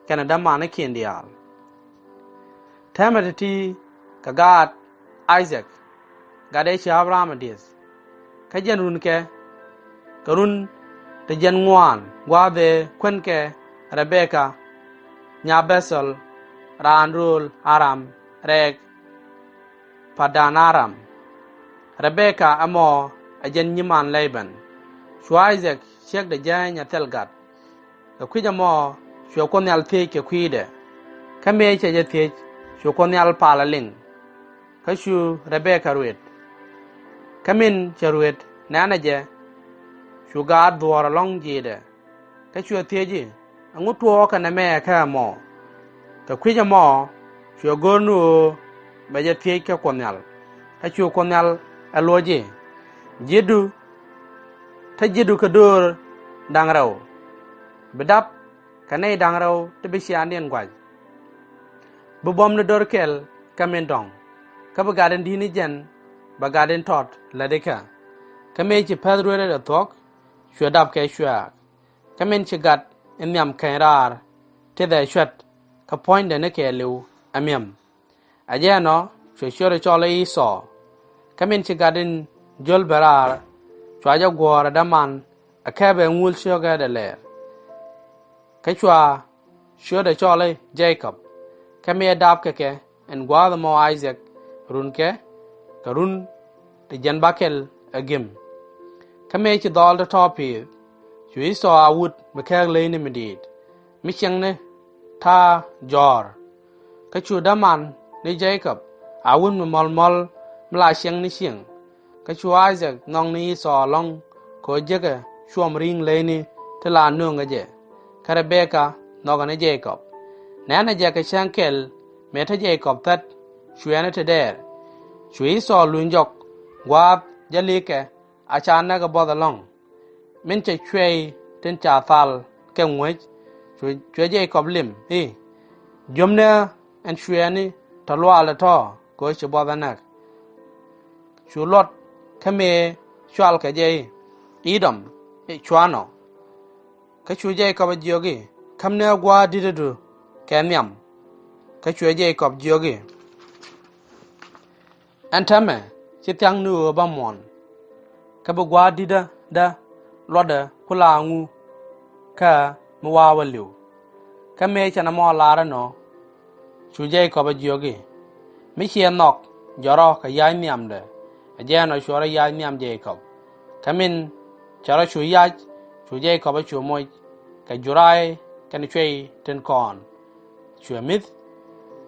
kɛnɛ dämanikiɛn diaal. Täämɛ ti̱ti̱ kɛ gaat Isaac, gat ëë ci Abraham ɛ dieth. Kä jɛn runkɛ kɛ run ti jiɛn ŋuan gua̱a̱th ëë kuɛnkɛ Rebeka nya Bethul raan rööl Aram rɛɛk Padan-aram. Rebeka ɛmɔ ɛ jɛn nyiman Lɛban. Cu Isaac ciekdɛ jääny a thil gat. Kɛ kui̱c ɛmɔ cuɛ Kuoth Nhial thiec kɛ kui̱dɛ. Kä mëë cɛ jɛ thiec cu Kuoth Nhial pal a liŋ. Kä cu Rebeka ruet. Kä min cɛ ruet nɛnɛ jɛ, cu gaat dhuɔ̱ɔ̱r ɛlɔ̱ŋ ji̱dɛ. Kä cuɛ thiec i̱, ɛŋu tuɔɔkä nɛmɛ kä ɛmɔ? Kɛ kui̱c ɛmɔ cuɛ go̱r ni ɣöö bɛ jɛ thiec kä Kuoth Nhial. Kä cu Kuoth Nhial ɛ loc i̱, ji̱du, te ji̱du kɛ döör da̱ŋ rɛw, bi dap kɛ nɛy da̱ŋ rɛw ti bi ciaaŋdiɛn gua̱c. Bi buɔ̱m ni döör kɛl kä min dɔ̱ŋ, kä bi gat in di̱t ni jɛn bɛ gat in tɔt lätdi kä. Kä mëë ci päth rueerädɛ thuɔ̱k, cuɛ dap kɛ cuɛ̈ɛ̈k. Kä min ci gat in nhiam keny raar tithɛ cuɛt, kä puɔ̱nydɛ ni kɛɛliw ɛ mi̱em. Ɛ jɛn ɔ cuɛ ciötdɛ cɔl i̱ Ithɔɔ. Kä min ci gat in jiöl ben raar, cua jɛ guɔ̱ɔ̱r ɛ däman, ɛ kɛpɛ ŋul ciökädɛ lɛɛr. Kä cua ciötdɛ cɔl i̱ Jekɔb. Kä mëë dapkɛ kɛ ɛn gua̱a̱th ɛmɔ Isaac runkɛ, kɛ run ti jiɛn bäkɛl ɛ gem. Kä mëë ci dhɔl tɔ̱tɔ̱ pi̱i̱th, cu Ithɔɔ a wut mi kääk le̱yni mi di̱i̱t, mi ciɛŋni ta̱a̱ jɔ̱ɔ̱r. Kä cu däman ni Jekɔb a wut mi mɔ̱lmɔ̱l mi la ciɛŋ ni ciɛŋ. Kä cu Isaac nhɔk ni Ithɔɔ ɛlɔ̱ŋ kɛ ɣöö jekɛ cuɔm ri̱ŋ le̱yni ti la nööŋɛ jɛ. Kä Rebeka nhɔkɛ ni Jekɔb. Nɛnɛ jɛ kɛ cäŋ kɛl mëë te Jekɔb thät cuɛɛni ti dɛɛr. Cu Ithɔɔ luny jɔk gua̱a̱th jɛ li̱kɛ a ca näk ɛ buɔth ɛlɔ̱ŋ. Min cɛ cuɛy tin ca thal kɛ ŋuec, cuɛ, cuɛ Jekɔb lim i̱, jiömnɛ ɛn cuɛɛni tɔ luaal tɔ̱tɔ̱ kɛ ɣöö ci buɔth ɛ näk. Cu luɔt kä mëë cual kɛ jɛ i̱, Idɔm i̱ cuanɔ. Kä cu Jekɔb ɛ jiök i̱, kämnɛ gua̱a̱r di̱tädu kɛ nhiam. Kä cuɛ Jekɔb jiök i̱, ɛn täämɛ ci thia̱ŋ ni ɣöö bä muɔ̱ɔ̱n. Kä bi gua̱a̱r di̱tädä luɔtdɛ ku la ŋu kä mi wa̱a̱ wä li̱w. Kä mëë cɛ nɔmɔ lar ɛnɔ, cu Jekɔb ɛ jiök i̱, mi ciɛ nhɔk jɔrɔ kɛ ya̱c nhiamdɛ. Ɛ jɛn ɔ cuɛ rɔ ya̱c nhiam Jekɔb. Kä min cɛ rɔ cu ya̱c, cu Jekɔb ɛ cu moc kɛ juray kɛnɛ cuɛy tin kɔn. Cuɛ mi̱th,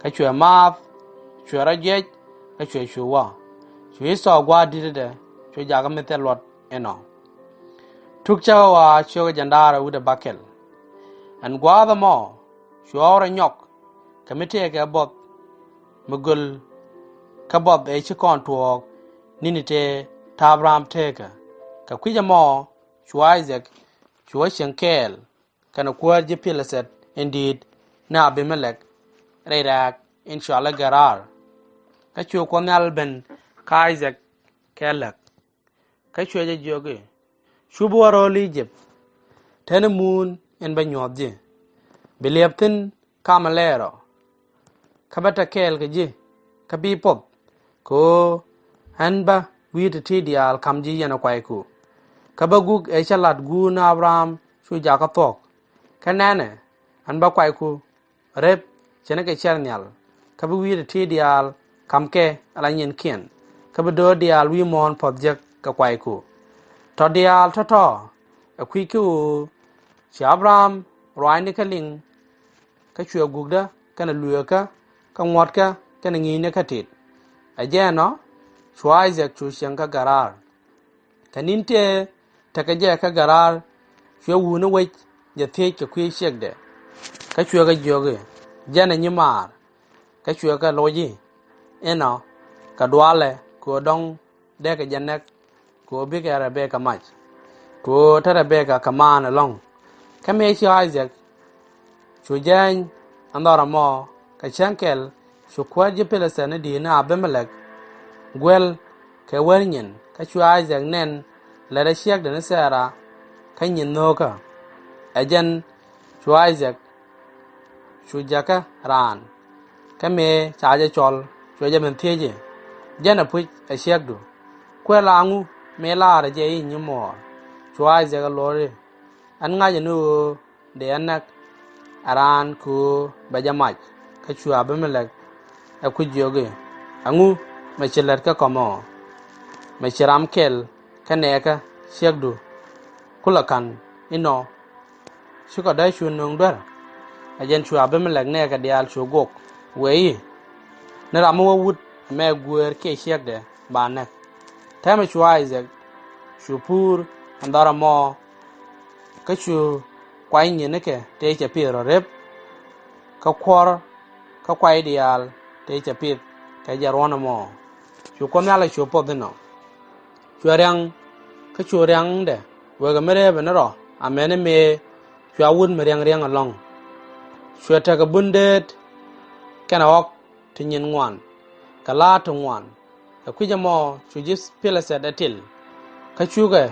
kä cuɛ maath, cuɛ rɔ jiɛc, kä cuɛ cu wä. Cu Ithɔɔ gua̱a̱r di̱tädɛ cu jakä mi̱th ɛ luɔt inɔ. Tuk cä ɣɔaa ciökä jiɛn da̱ŋ rɛw wi̱cdɛ bäkɛl. Ɛn gua̱a̱th ɛmɔ cu ɣɔw rɔ nyɔk kɛ mi tëëkɛ buɔth mi göl, kä buɔth ëë ci kɔn tuɔɔk ni̱ni tëë ta̱a̱p raam tëëkä. Kɛ kui̱c ɛmɔ cu Isaac cu wä cieŋ kɛɛl kɛnɛ kuäär ji̱ Pilithɛt in di̱i̱t ni Abimelɛk rɛy rɛ̈ɛ̈k in cɔal i̱ Gɛrar. Kä cu Kuoth Nhial ben kä Isaac kɛ läk. Kä cuɛ jɛ jiök i̱, cu bi wä ro̱o̱l I-jëp, te ni muun in bä nyuɔ̱th ji̱, bi liɛp thi̱n kamɛ lɛɛr ɔ. Kä bä te kɛɛl kɛ ji̱, kä bi poth, kɛ ɣöö ɣän bä wi̱i̱ ti̱ti̱ diaal ka̱m ji̱ yɛn ɛ kuayku. Kä bä guk ëë cä lat guur ni Abraham cu jakä thuɔ̱k. Kä nɛnɛ, ɣän bä kuayku rep ce̱tnikɛ cär nhial, kä bi wi̱i̱ ti̱ti̱ diaal ka̱m kɛ ala nyinkiɛn, kä bi döör diaal wi̱i̱ muɔ̱ɔ̱n puɔ̱th jek kɛ kuayku. Tɔ diaal tɔ̱tɔ̱ ɛ kui̱ kä ɣöö ci Abraham ruaacni kä liŋ, kä cuɛ gukdä kɛnɛ luëëkä, kä ŋuɔ̱tkä kɛnɛ ŋi̱i̱cni kä tit. Ɛ jɛn ɔ cu Isaac cu cieŋ kä Gɛrar. Kɛ ni̱n tëë tekɛ jɛ kä Gɛrar, cuɛ wutni wec jɛ thiec kɛ kui̱ ciekdɛ. Kä cuɛ kɛ jiök i̱, jɛn ɛ nyimaar. Kä cuɛ kɛ loc i̱, inɔ, kɛ dualɛ kɛ ɣöö dɔ̱ŋ dee kɛ jɛ näk, kɛ ɣöö bikɛ Rɛbɛka mac. Kɛ ɣöö te Rɛbɛka kɛ maan ɛlɔ̱ŋ. Kä mëë ci Isaac cu jääny ɛn dhɔr ɛmɔ, kɛ cäŋ kɛl cu kuäär ji̱ Pilithɛt ni di̱i̱t ni Abimelɛk guel kɛ wär nyin. Kä cu Isaac nɛn lätdɛ ciekdɛ ni Thɛra kä nyin nhöökä. Ɛ jɛn cu Isaac cu jäkä raan. Kä mëë ca jɛ cɔl, cuɛ jɛ ben thiec i̱, jɛn ɛ puc ɛ ciekdu, kuɛ la ŋu mëë laarä jɛ i̱ nyimuɔɔr? Cu Isaac ɛ luɔr i̱, ɣän ŋa̱cä ni ɣöö dee ɣä näk ɛ raan kɛ ɣöö bɛ jɛ mac. Kä cu Abimelɛk ɛ kui̱ jiök i̱, ɛŋu mɛ ci lät kä kɔmɛ ɔ? Mɛ ci ram kɛl kä nɛɛkä ciekdu kulɛ ka̱n inɔ? Cikɔ dee cu nöŋ duer? Ɛ jɛn cu Abimelɛk nɛɛkɛ diaal cu gok, wëë i̱, ni ram mi wä wut ɛmɛ guëër kiɛ ciekdɛ ba näk. Täämɛ cu Isaac cu puur ɛn dhɔr ɛmɔ, kä cu kuany nyinikɛ tëë cɛ piith rɔ rep, kä kuɔ̱r kä kuay diaal tëë cɛ pith kɛ jɛ ruɔ̱n ɛmɔ. Cu Kuoth Nhial ɛ cu poth inɔ. Cuɛ riaŋ kä cu riaŋdɛ wekɛ mi rëëpɛ ni rɔ amäni mëë cua wut mi riaŋ riaŋ ɛlɔ̱ŋ. Cuɛ tekɛ bun deet kɛnɛ ɣɔ̱k ti nyin ŋuan kɛ la̱a̱t ti ŋuan. Kɛ kui̱c ɛmɔ cu ji̱ Pilɛthɛt ɛ til kä cukɛ,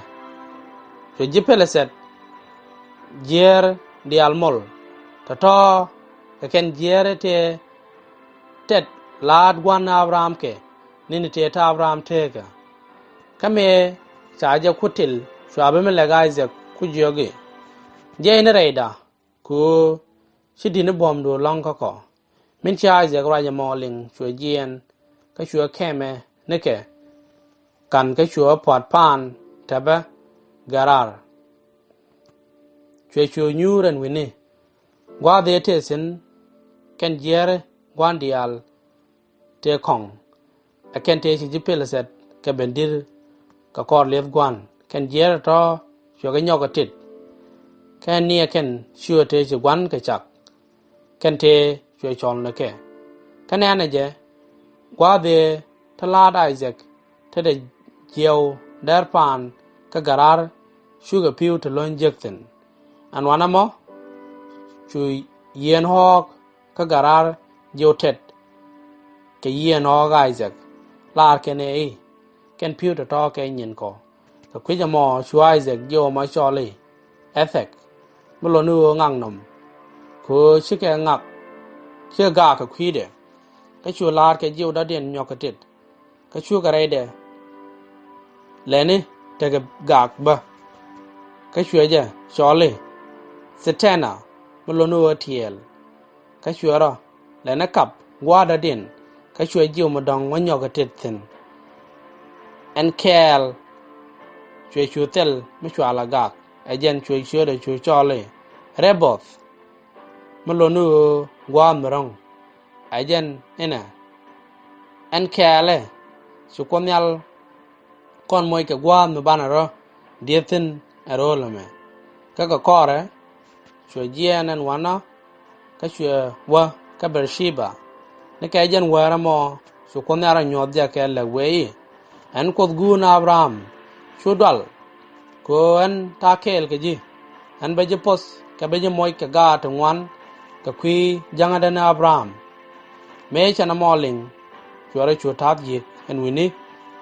cu ji̱ Pilɛthɛt jiɛɛr diaal mol tɔ̱tɔ̱ kɛ kɛn jiɛɛr tëë tɛt la̱a̱t gua̱n Abraham kɛ ni̱ni tëë te Abraham teekä. Kä mëë ca jɛ ku til cua Abimelɛk Isaac ku jiök i̱, jɛy ni rɛyda ku ci di̱t ni buɔ̱mdu lɔ̱ŋ kä kɔ. Min ci Isaac ruac ɛmɔ liŋ cuɛ jiɛɛn kä cuɛ kɛmɛ nikɛ ka̱n kä cuɛ pua̱t paan tɛpɛ Gɛrar. Cuɛ cu nyuur ɛn wi̱ni gua̱a̱th ëë tëë thi̱n kɛn jiɛɛri gua̱n diaal tëë kɔ̱ŋ. Ɛ kɛn tëë ci ji̱ Pilɛthɛt kɛ ben di̱t kɛ kɔr li̱eth gua̱n kɛn jiɛɛri tɔ̱ cuɛ kɛ nyɔk ɛ tit. Kɛn ni ɛ kɛn ciöö tëë ci gua̱n kɛ cak. Kɛn tëë cuɛ cɔl ni kɛ kä nɛnɛ jɛ gua̱a̱th ëë te la̱a̱t Isaac te dee jiɛw dɛr paan kä Gɛrar cukɛ pi̱w te lo̱ny jek thi̱n. Ɛn wanɛ mɔ cu yieen ɣɔ̱ɔ̱k kä Gɛrar jiw tɛt kɛ yieen ɣɔ̱ɔ̱k Isaac. Laar kɛn ɛ i̱ kɛn pi̱w tɔ̱tɔ̱ kɛ nyin kɔ. Kɛ kui̱c ɛmɔ cu Isaac jiw ɛmɔ cɔl i̱ Ɛthɛk mi lotni ɣöö ŋaknɔm. Kɛ ɣöö cikɛ ŋak cikɛ gaak kɛ kui̱dɛ. Kä cu laar kɛ jiw dɔ̱diɛn nyɔk kɛ tit. Kä cukɛ rɛydɛ lɛni tekɛ gak bä. Kä cuɛ jɛ cɔl i̱ Thitɛna mi lotni ɣöö tiɛɛl. Kä cuɛ rɔ lɛni kap gua̱a̱r dɔ̱diɛn. Kä cuɛ jiw mi dɔ̱ŋ wä nyɔk kɛ tit thi̱n. Ɛn kɛɛl cuɛ cu thil mi cua la gak ɛ jɛn cuɛ ciötdɛ cu cɔl i̱ Rɛboth mi lotni ɣöö gua̱a̱r mi ro̱ŋ. Ɛ jɛn inɛ ɛn kɛɛlɛ ci Kuoth Nhial kɔn moc kɛ gua̱a̱th mi banɛ rɔ dieth thi̱n ɛ ro̱o̱l ɛmɛ. Kä kɛ kɔrɛ cuɛ jiɛɛn ɛn wanɔ kä cuɛ wä kä Bɛr-cɛba. Ni kɛ jɛn wäär ɛmɔ cu Kuoth Nhial rɔ nyuɔth jɛ kɛ lɛk wee i̱, ɛn Kuoth guun Abraham cu dual. Kɛ ɣöö ɛn ta̱a̱ kɛɛl kɛ ji̱ ɛn bä ji̱ poth kɛ bä ji̱ moc kɛ gaat ti ŋuan kɛ kui̱ jäŋädä ni Abraham. Mëë cɛ nɔmɔ liŋ cuɛ rɔ cu ta̱th yiëk ɛn wi̱ni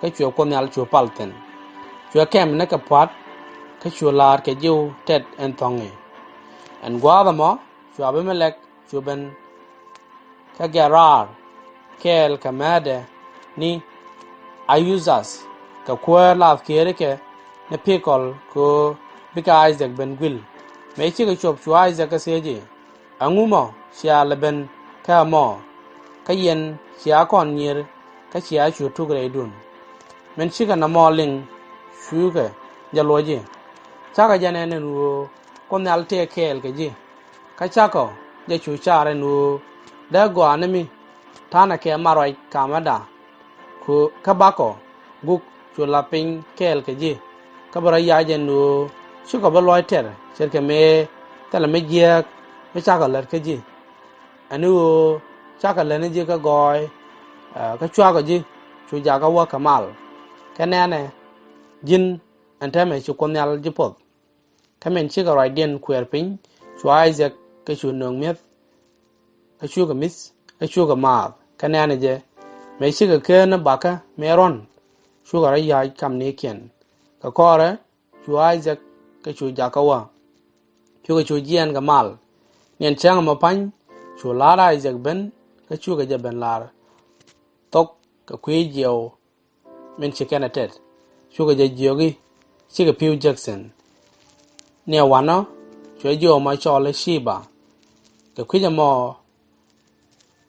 kä cuɛ Kuoth Nhial cu pal thi̱n. Cuɛ kɛm ni kɛ pua̱t kä cu la̱a̱t kɛ jiw tɛt ɛn thɔ̱ŋ i̱ ɛn gua̱a̱th ɛmɔ cu Abimelɛk cu ben kä Gɛrar kɛɛl kɛ määtdɛ ni Ayuthath kɛ kuäär lath kiɛɛrikɛ ni Pikɔl kɛ ɣöö bikɛ Isaac ben guil. Mëë cikɛ cop cu Isaac kɛ thiec i̱, ɛŋu mɔ cia lɛ ben kä ɛmɔ? Kä yɛn cia kɔn nyier kä cia cu tuk rɛydun. Min cikɛ nɔmɔ liŋ cukɛ jɛ luɔc i̱, cakɔ jɛ nɛn ɛn ɣöö Kuoth Nhial tëë kɛɛl kɛ ji̱. Kä cakɔ jɛ cu car ɛn ɣöö dee gɔaa ni mi ta̱nɛ kɛ mat ruac kamäda. Ku kä bakɔ guk cu la̱th piny kɛɛl kɛ ji̱. Kä bɛ rɔ yac ɛn ɣöö cikɔ bä luɔc tɛr ce̱tkɛ mëë thilɛ mi jiääk mi cakɔ lät kä ji̱. Ɛn ɣöö cakɔ lät ni ji̱ kä gɔɔy, ɛ, kä cuakɔ ji̱ cu jakä wä kɛ mal. Kɛ nɛnɛ ji̱n ɛn täämɛ ci Kuoth Nhial ji̱ poth. Kä min cikɛ ruacdiɛn kuɛɛr piny cu Isaac kä cu nööŋ mi̱eth kä cukɛ mi̱th kä cukɛ maath. Kä nɛnɛ jɛ mëë cikɛ ken ni bakä mëë ruɔ̱n cukɛ rɔ ya̱a̱c kamnikiɛn. Kɛ kɔrɛ cu Isaac kä cu jakä wä. Cukɛ cu jiɛɛn kɛ mal. Niɛn cäŋ ɛmɔ pa̱ny cu la̱r Isaac ben kä cukɛ jɛ ben la̱r thok kɛ kui̱ jiɛw min ci kɛn ɛ tɛt. Cukɛ jɛ jiök i̱ cikɛ pi̱w jek thi̱n. Ni ɛ wanɔ cuɛ jiök ɛmɔ cɔl i̱ Ciba. Kɛ kui̱c ɛmɔ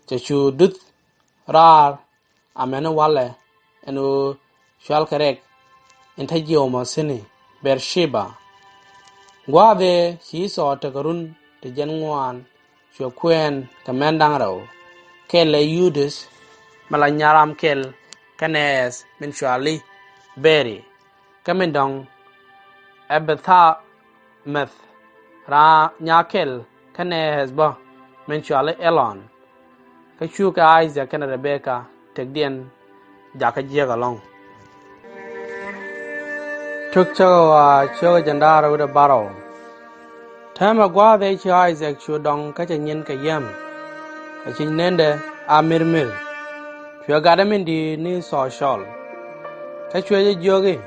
cɛ cu duth raar amäni walɛ ɛn ɣöö cual kɛ rɛk in te jiök ɛmɔ thi̱n i̱ Bɛr-cɛba. Gua̱a̱th ëë ci Ithɔɔ tekɛ run ti jiɛn ŋuan cuɛ kuɛɛn kɛ män da̱ŋ rɛw kɛl ɛ Yudith mi la nyaram kɛl kä Nɛɛth min cual i̱ Beri. Kä min dɔ̱ŋ ɛ Beth-amɛth raa nyaa kɛl kä Nɛɛth bä min cual i̱ Ɛlɔn. Kä cukɛ Isaac kɛnɛ Rebeka tëkdiɛn jakä jiäk ɛlɔ̱ŋ. Cuk cäkä ɣɔaa cio̱kä jiɛn da̱ŋ rɛw wi̱cdɛ bärɔw. Täämɛ gua̱a̱th ëë ci Isaac cu dɔŋ kä cɛ nyin kɛ yääm, ɛ ci nendɛ a mirmir. Cuɛ gatdɛ min di̱i̱t ni Ithɔɔ cɔl. Kä cuɛ jɛ jiök i̱,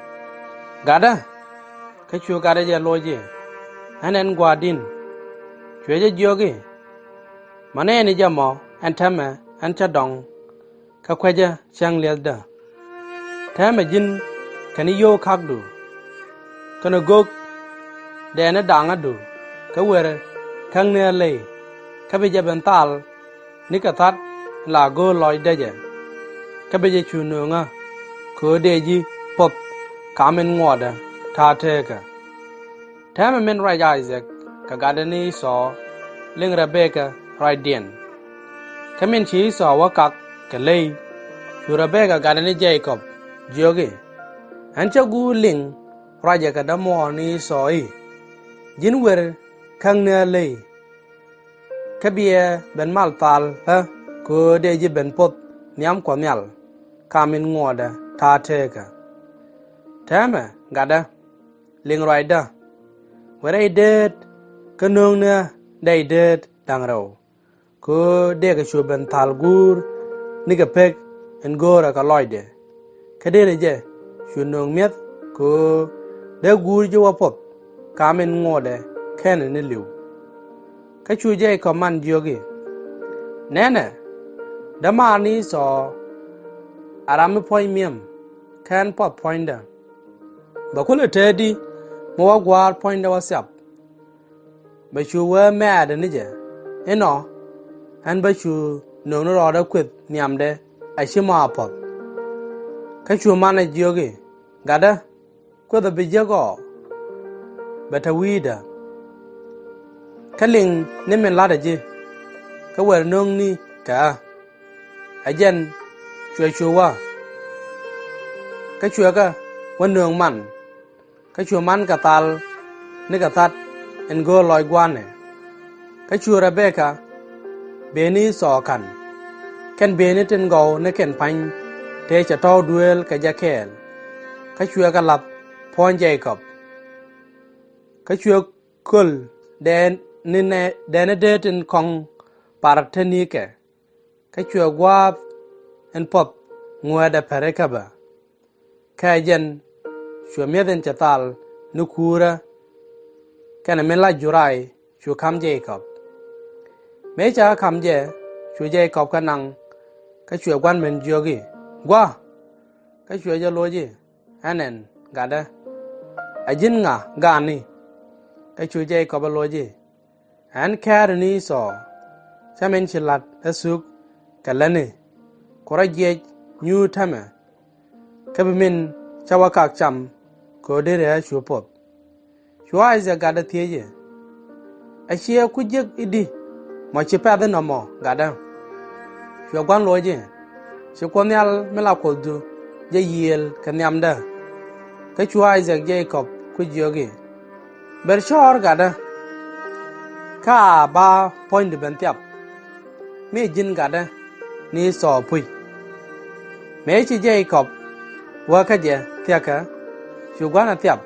gatdä. Kä cu gatdɛ jɛ loc i̱, ɛn ɛn gua̱a̱r di̱n. Cuɛ jɛ jiök i̱, mɔ nɛɛni jɛ mɔ ɛn täämɛ ɛn cä dɔŋ kä kuecä cäŋ liɛthdä. Täämɛ ji̱n kɛn i̱ yio̱w ka̱kdu kɛnɛ gök dɛɛni da̱ŋädu kä wer käŋni ɛ ley, kä bi jɛ ben thal nikɛ that in la go̱o̱r lɔcdä jɛ. Kä bi jɛ cu nööŋä kɛ ɣöö dëë ji̱ poth kam in ŋuɔtdä ta̱a̱ teekä. Täämɛ min ruac Isaac kɛ gatdɛ ni Ithɔɔ liŋ Rebeka ruacdiɛn. Kä min ci Ithɔɔ wä kak kɛ ley, cu Rebeka gatdɛ ni Jɛ-kɔb jiök i̱, ɛn cä guur liŋ ruacɛ kɛ dämuɔɔr ni Ithɔɔ i̱, ji̱n wer käŋni ɛ ley, kä biɛ ben mal thal ɣä kɛ ɣöö dëë ji̱ ben poth nhiam Kuɔth Nhial kam in ŋuɔtdä ta̱a̱ teekä. Täämɛ gatdä, liŋ ruacdä, wër rɛy deet kä nööŋni ɣä rɛy deet da̱ŋ rɛw, kɛ ɣöö dëëkɛ cu ben thal guur nikɛ pek in go̱o̱rɛ kɛ lɔcdɛ. Kä deri jɛ cu nööŋ mi̱eth kɛ ɣöö dee guur ji̱ wä poth kam in ŋuɔtdɛ kɛnɛ ni li̱w. Kä cu Jɛ-kɔb man jiök i̱, nɛnɛ, dämaar ni Ithɔɔ a ram mi puɔ̱ny mi̱em, kä ɛn puɔth puɔ̱nydä. Bɛ kulɛ teetdi mi wä gua̱a̱r puɔ̱nydä wä thiap. Bɛ cu wee mɛ̈ɛ̈dɛ ni jɛ, inɔ ɛn bä cu nööŋni rɔɔdä kueth nhiamdɛ a ci mɔ a puɔth. Kä cu manɛ jiök i̱, gatdä, kueth ɛ bi jiäk ɔ, bɛ te wi̱i̱dä. Kä liŋ ni min la̱tdä ji̱, kä wer nööŋni kɛ ɣä. Ɛ jɛn cuɛ cu wä, kä cuɛ kɛ wä nööŋ man. Kä cu man kɛ thal nikɛ that in go̱o̱r lɔc gua̱a̱nɛ. Kä cu Rebeka bëë ni Ithɔɔ ka̱n, kɛn bëë ni tin gɔw ni kɛn pa̱ny tëë cɛ tɔ̱w duëël kɛ jɛ kɛɛl. Kä cuɛ kɛ la̱th puɔ̱ny Jɛ-kɔb. Kä cuɛ köl dɛɛni, dɛɛni deet in kɔŋ par te ni̱i̱kɛ. Kä cuɛ gua̱a̱th in puɔth ŋuɛɛdɛ pɛr ikä bä. Kä ɛ jɛn cuɛ mi̱eth in cɛ thal ni kuurä kɛnɛ min la juray cu ka̱m Jɛ-kɔb. Mëë cɛ ɣä ka̱m jɛ, cu Jɛ-kɔb kɛ naŋ, kä cuɛ gua̱n min jiök i̱, gua̱. Kä cuɛ jɛ loc i̱, ɛn ɛn gatdä, a ji̱n ŋa gaani? Kä cu Jɛ-kɔb ɛ loc i̱, ɛn kɛ̈ɛ̈ri ni Ithɔɔ, cä min ci la̱t ɛ thuk kɛ lätni, ku rɔ jiɛc nyuur täämɛ, kä bi min cä wä kak cam kɛ ɣöö deri ɣä cu poth. Cu Isaac gatdä thiec i̱, ɛ ciɛ ku jiäk i̱di mɔ ci pɛ̈th inɔmɔ gatdä? Cuɛ gua̱n loc i̱, ci Kuoth Nhial mi la Kuothdu jɛ yiëël kɛ nhiamdä. Kä cu Isaac Jɛ-kɔb ku jiök i̱, ber cɔɔr gatdä, kä a ba puɔ̱nydu ben thiap, mi ji̱n gatdä ni Ithɔɔ puc. Mëë ci Jɛ-kɔb wä kä jɛ thia̱kä, cu gua̱n ɛ thiap,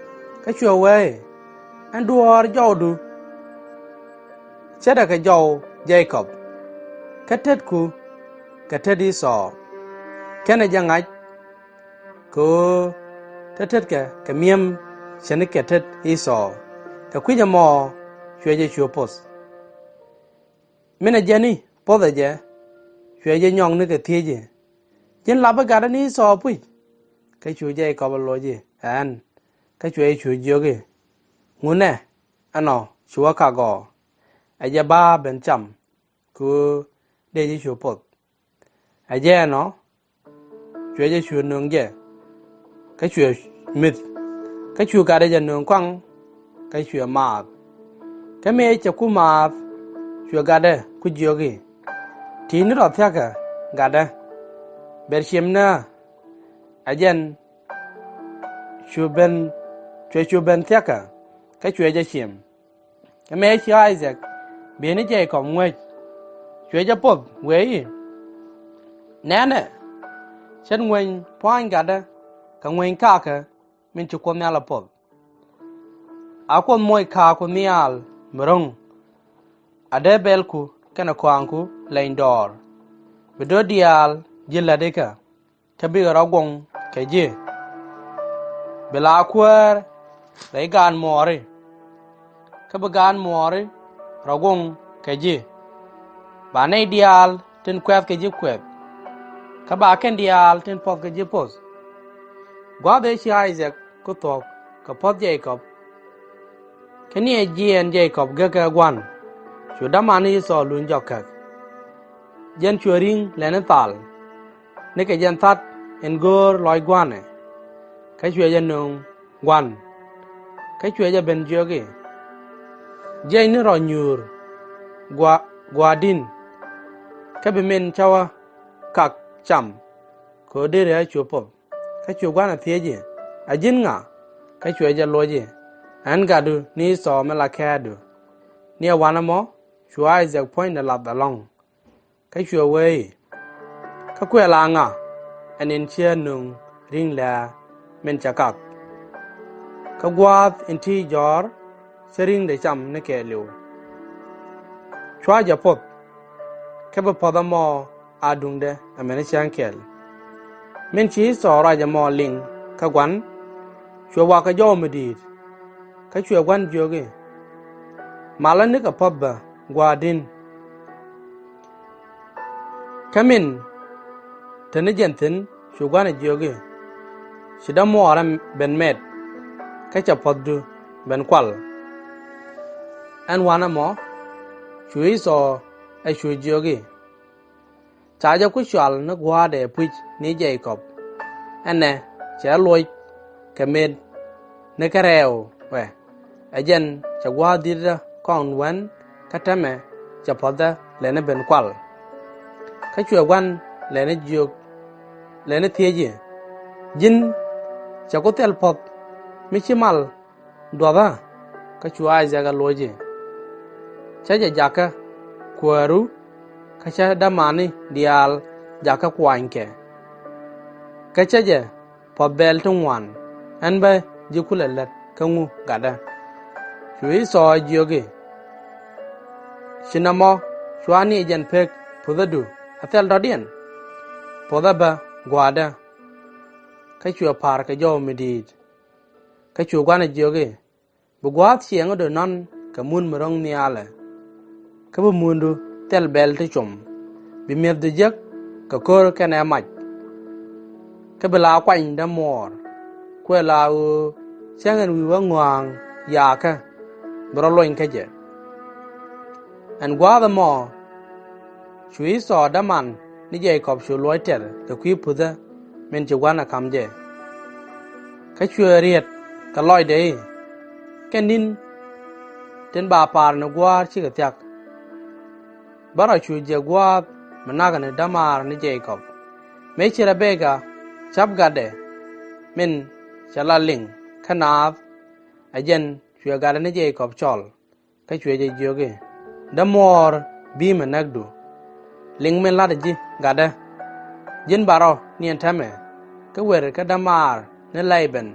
kä cuɛ wee i̱, ɛn duɔ̱ɔ̱r jɔwdu ce̱tdɛ kɛ jɔw Jɛ-kɔb, kä tetku kɛ tet Ithɔɔ. Kɛnɛ jɛ ŋa̱c, kɛ ɣöö te tetkɛ kɛ mi̱em ce̱tnikɛ tet Ithɔɔ. Kɛ kui̱c ɛmɔ cuɛ jɛ cu poth. Min ɛ jɛn i̱ pothɛ jɛ, cuɛ jɛ nyɔk nikɛ thiec i̱, ji̱n lapä gatdä ni Ithɔɔ puc? Kä cu Jɛ-kɔb ɛ loc i̱, ɛn. Kä cuɛ jɛ cu jiök i̱, ŋunɛ ɛnɔ ci wä kak ɔ, ɛ jɛ ba ben cam, kɛ ɣöö dee ji̱ cu poth. Ɛ jɛn ɔ, cuɛ jɛ cu nöŋ jɛ, kä cuɛ mi̱th, kä cu gatdɛ jɛ nöŋ kɔaŋ, kä cuɛ maath. Kä mëë cɛ ku maath, cuɛ gatdɛ ku jiök i̱, ti̱i̱ni rɔ thia̱kä gatdä, ber ciëm ni ɣä. Ɛ jɛn cu ben, cuɛ cu ben thia̱kä, kä cuɛ jɛ ciëm. Kä mëë ci Isaac bëë ni Jɛ-kɔb ŋuäc, cuɛ jɛ poth wee i̱, Nɛnɛ, ce̱t ŋuɛny pua̱a̱ny gatdä kɛ ŋuɛny kakä min ci Kuoth Nhial ɛ puɔth. A Kuoth moc ka̱a̱ku nhial mi ro̱ŋ, a dee bɛlku kɛnɛ kɔaŋku lɛny dɔɔr, bi do̱r diaal ji̱ lätikä, kä bikɛ rɔ guɔ̱ŋ kɛ ji̱. Bi la kuäär rɛy gaan muɔɔri, kä bi gaan muɔɔri rɔ guɔ̱ŋ kɛ ji̱. Ba nɛy diaal tin kuɛth kɛ ji̱ kuɛth, kä ba kɛn diaal tin puɔth kɛ ji̱ poth. Gua̱a̱th ëë ci Isaac ku thuɔ̱k kɛ puɔ̱th Jekɔb, kä ni ɛ jiɛɛn Jekɔb gekä gua̱n, cu däman Ithɔɔ luny jɔk käk. Jɛn cuɛ ri̱ŋ lɛni thal, nikɛ jɛn that in go̱o̱r lɔc gua̱nɛ, kä cuɛ jɛ nöŋ gua̱n, kä cuɛ jɛ ben jiök i̱, jiɛcni rɔ nyuur gua̱- gua̱a̱di̱n, kä bi min cä wä kak cam, kɛ ɣöö deri ɣä cu puɔth. Kä cu gua̱n ɛ thiec i̱, a ji̱n ŋa? Kä cuɛ jɛ loc i̱, ɛn gatdu ni Ithɔɔ mi la kɛɛdu. Ni ɛ wanɛ mɔ, cu Isaac puɔ̱nydɛ lath ɛlɔ̱ŋ. Kä cuɛ wee i̱, kä kuɛ la ŋa ɛn in ciɛ nöŋ ri̱ŋ lɛ̱̈ɛ̱̈ min cɛ kak? Kä gua̱a̱th in ti jɔ̱ɔ̱r cä ri̱ŋdɛ cam ni kɛɛliw. Cua jɛ puɔth, kä bi puɔ̱th ɛmɔ a duŋdɛ amäni cäŋ kɛl. Min ci Ithɔɔ ruac ɛmɔ liŋ kä gua̱n, cuɛ wakä jɔw mi di̱i̱t, kä cuɛ gua̱n jiök i̱, malä nikɛ puɔ̱th bä gua̱a̱di̱n. Kä min te ni jɛn thi̱n cu gua̱n ɛ jiök i̱, ci dämuɔɔrä ben mɛt, kä cɛ puɔ̱thdu ben kual. Ɛn wanɛ mɔ, cu Ithɔɔ ɛ cu jiök i̱, ca jɛ ku cɔal ni gua̱a̱thdɛ puc ni Jekɔb. Ɛnɛ cɛ luɔc kɛ met ni kä rɛɛw ɛ. Ɛ jɛn cɛ gua̱a̱th di̱tdä kɔn wän, kä täämɛ cɛ puɔ̱thdä lɛni ben kual. Kä cuɛ gua̱n lɛni jiök, lɛni thiec i̱, ji̱n cɛ ku thil puɔ̱th mi ci mal duɔthä? Kä cu Isaac ɛ loc i̱, cä jɛ jakä kuääru, kä cä dämani diaal jakä kuanykɛ. Kä cä jɛ puɔ̱th bɛɛl ti ŋuan, ɣän bä ji̱ kulɛ lät kä ŋu gatdä. Cu Ithɔɔ jiök i̱, ci nɔmɔ cua ni jɛn pek puthädu a thil dɔ̱diɛn? Puɔ̱thä bä gua̱a̱thdä. Kä cuɛ pa̱r kɛ jɔw mi di̱i̱t. Kä cu gua̱n ɛ jiök i̱, bi gua̱a̱th ciɛŋädu nɔn kɛ mun mi ro̱ŋ nhialɛ, kä bi mundu thil bɛl ti com, bi mi̱ethdu jek kɛ ko̱r kɛnɛ mac. Kä bi la kuany dämuɔɔr, kuɛ la ɣöö cäŋ ɛn wi̱i̱ wä ŋɔ̱a̱ŋ yaakä, bi rɔ lony kä jɛ. Ɛn gua̱a̱th ɛmɔ cu Ithɔɔ däman ni Jekɔb cu luɔc tɛr kɛ kui̱ puthä min ci gua̱n ɛ ka̱m jɛ. Kä cuɛ riet kɛ lɔcdɛ i̱, kɛ ni̱n tin ba pa̱a̱r ni gua̱a̱r cikɛ thia̱k, bä rɔ cu jiäk gua̱a̱th mi na̱kɛ ni dämaar ni Jekɔb. Mëë ci Rɛbɛka ca̱p gatdɛ min cɛ la liŋ kä naath, ɛ jɛn cuɛ gatdɛ ni Jekɔb cɔl. Kä cuɛ jɛ jiök i̱, dämuɔɔr bi̱i̱mɛ näkdu. Liŋ min la̱tdä ji̱ gatdä, ji̱n ba rɔ ni ɛn täämɛ, kä wer kä dämaar ni Lɛyban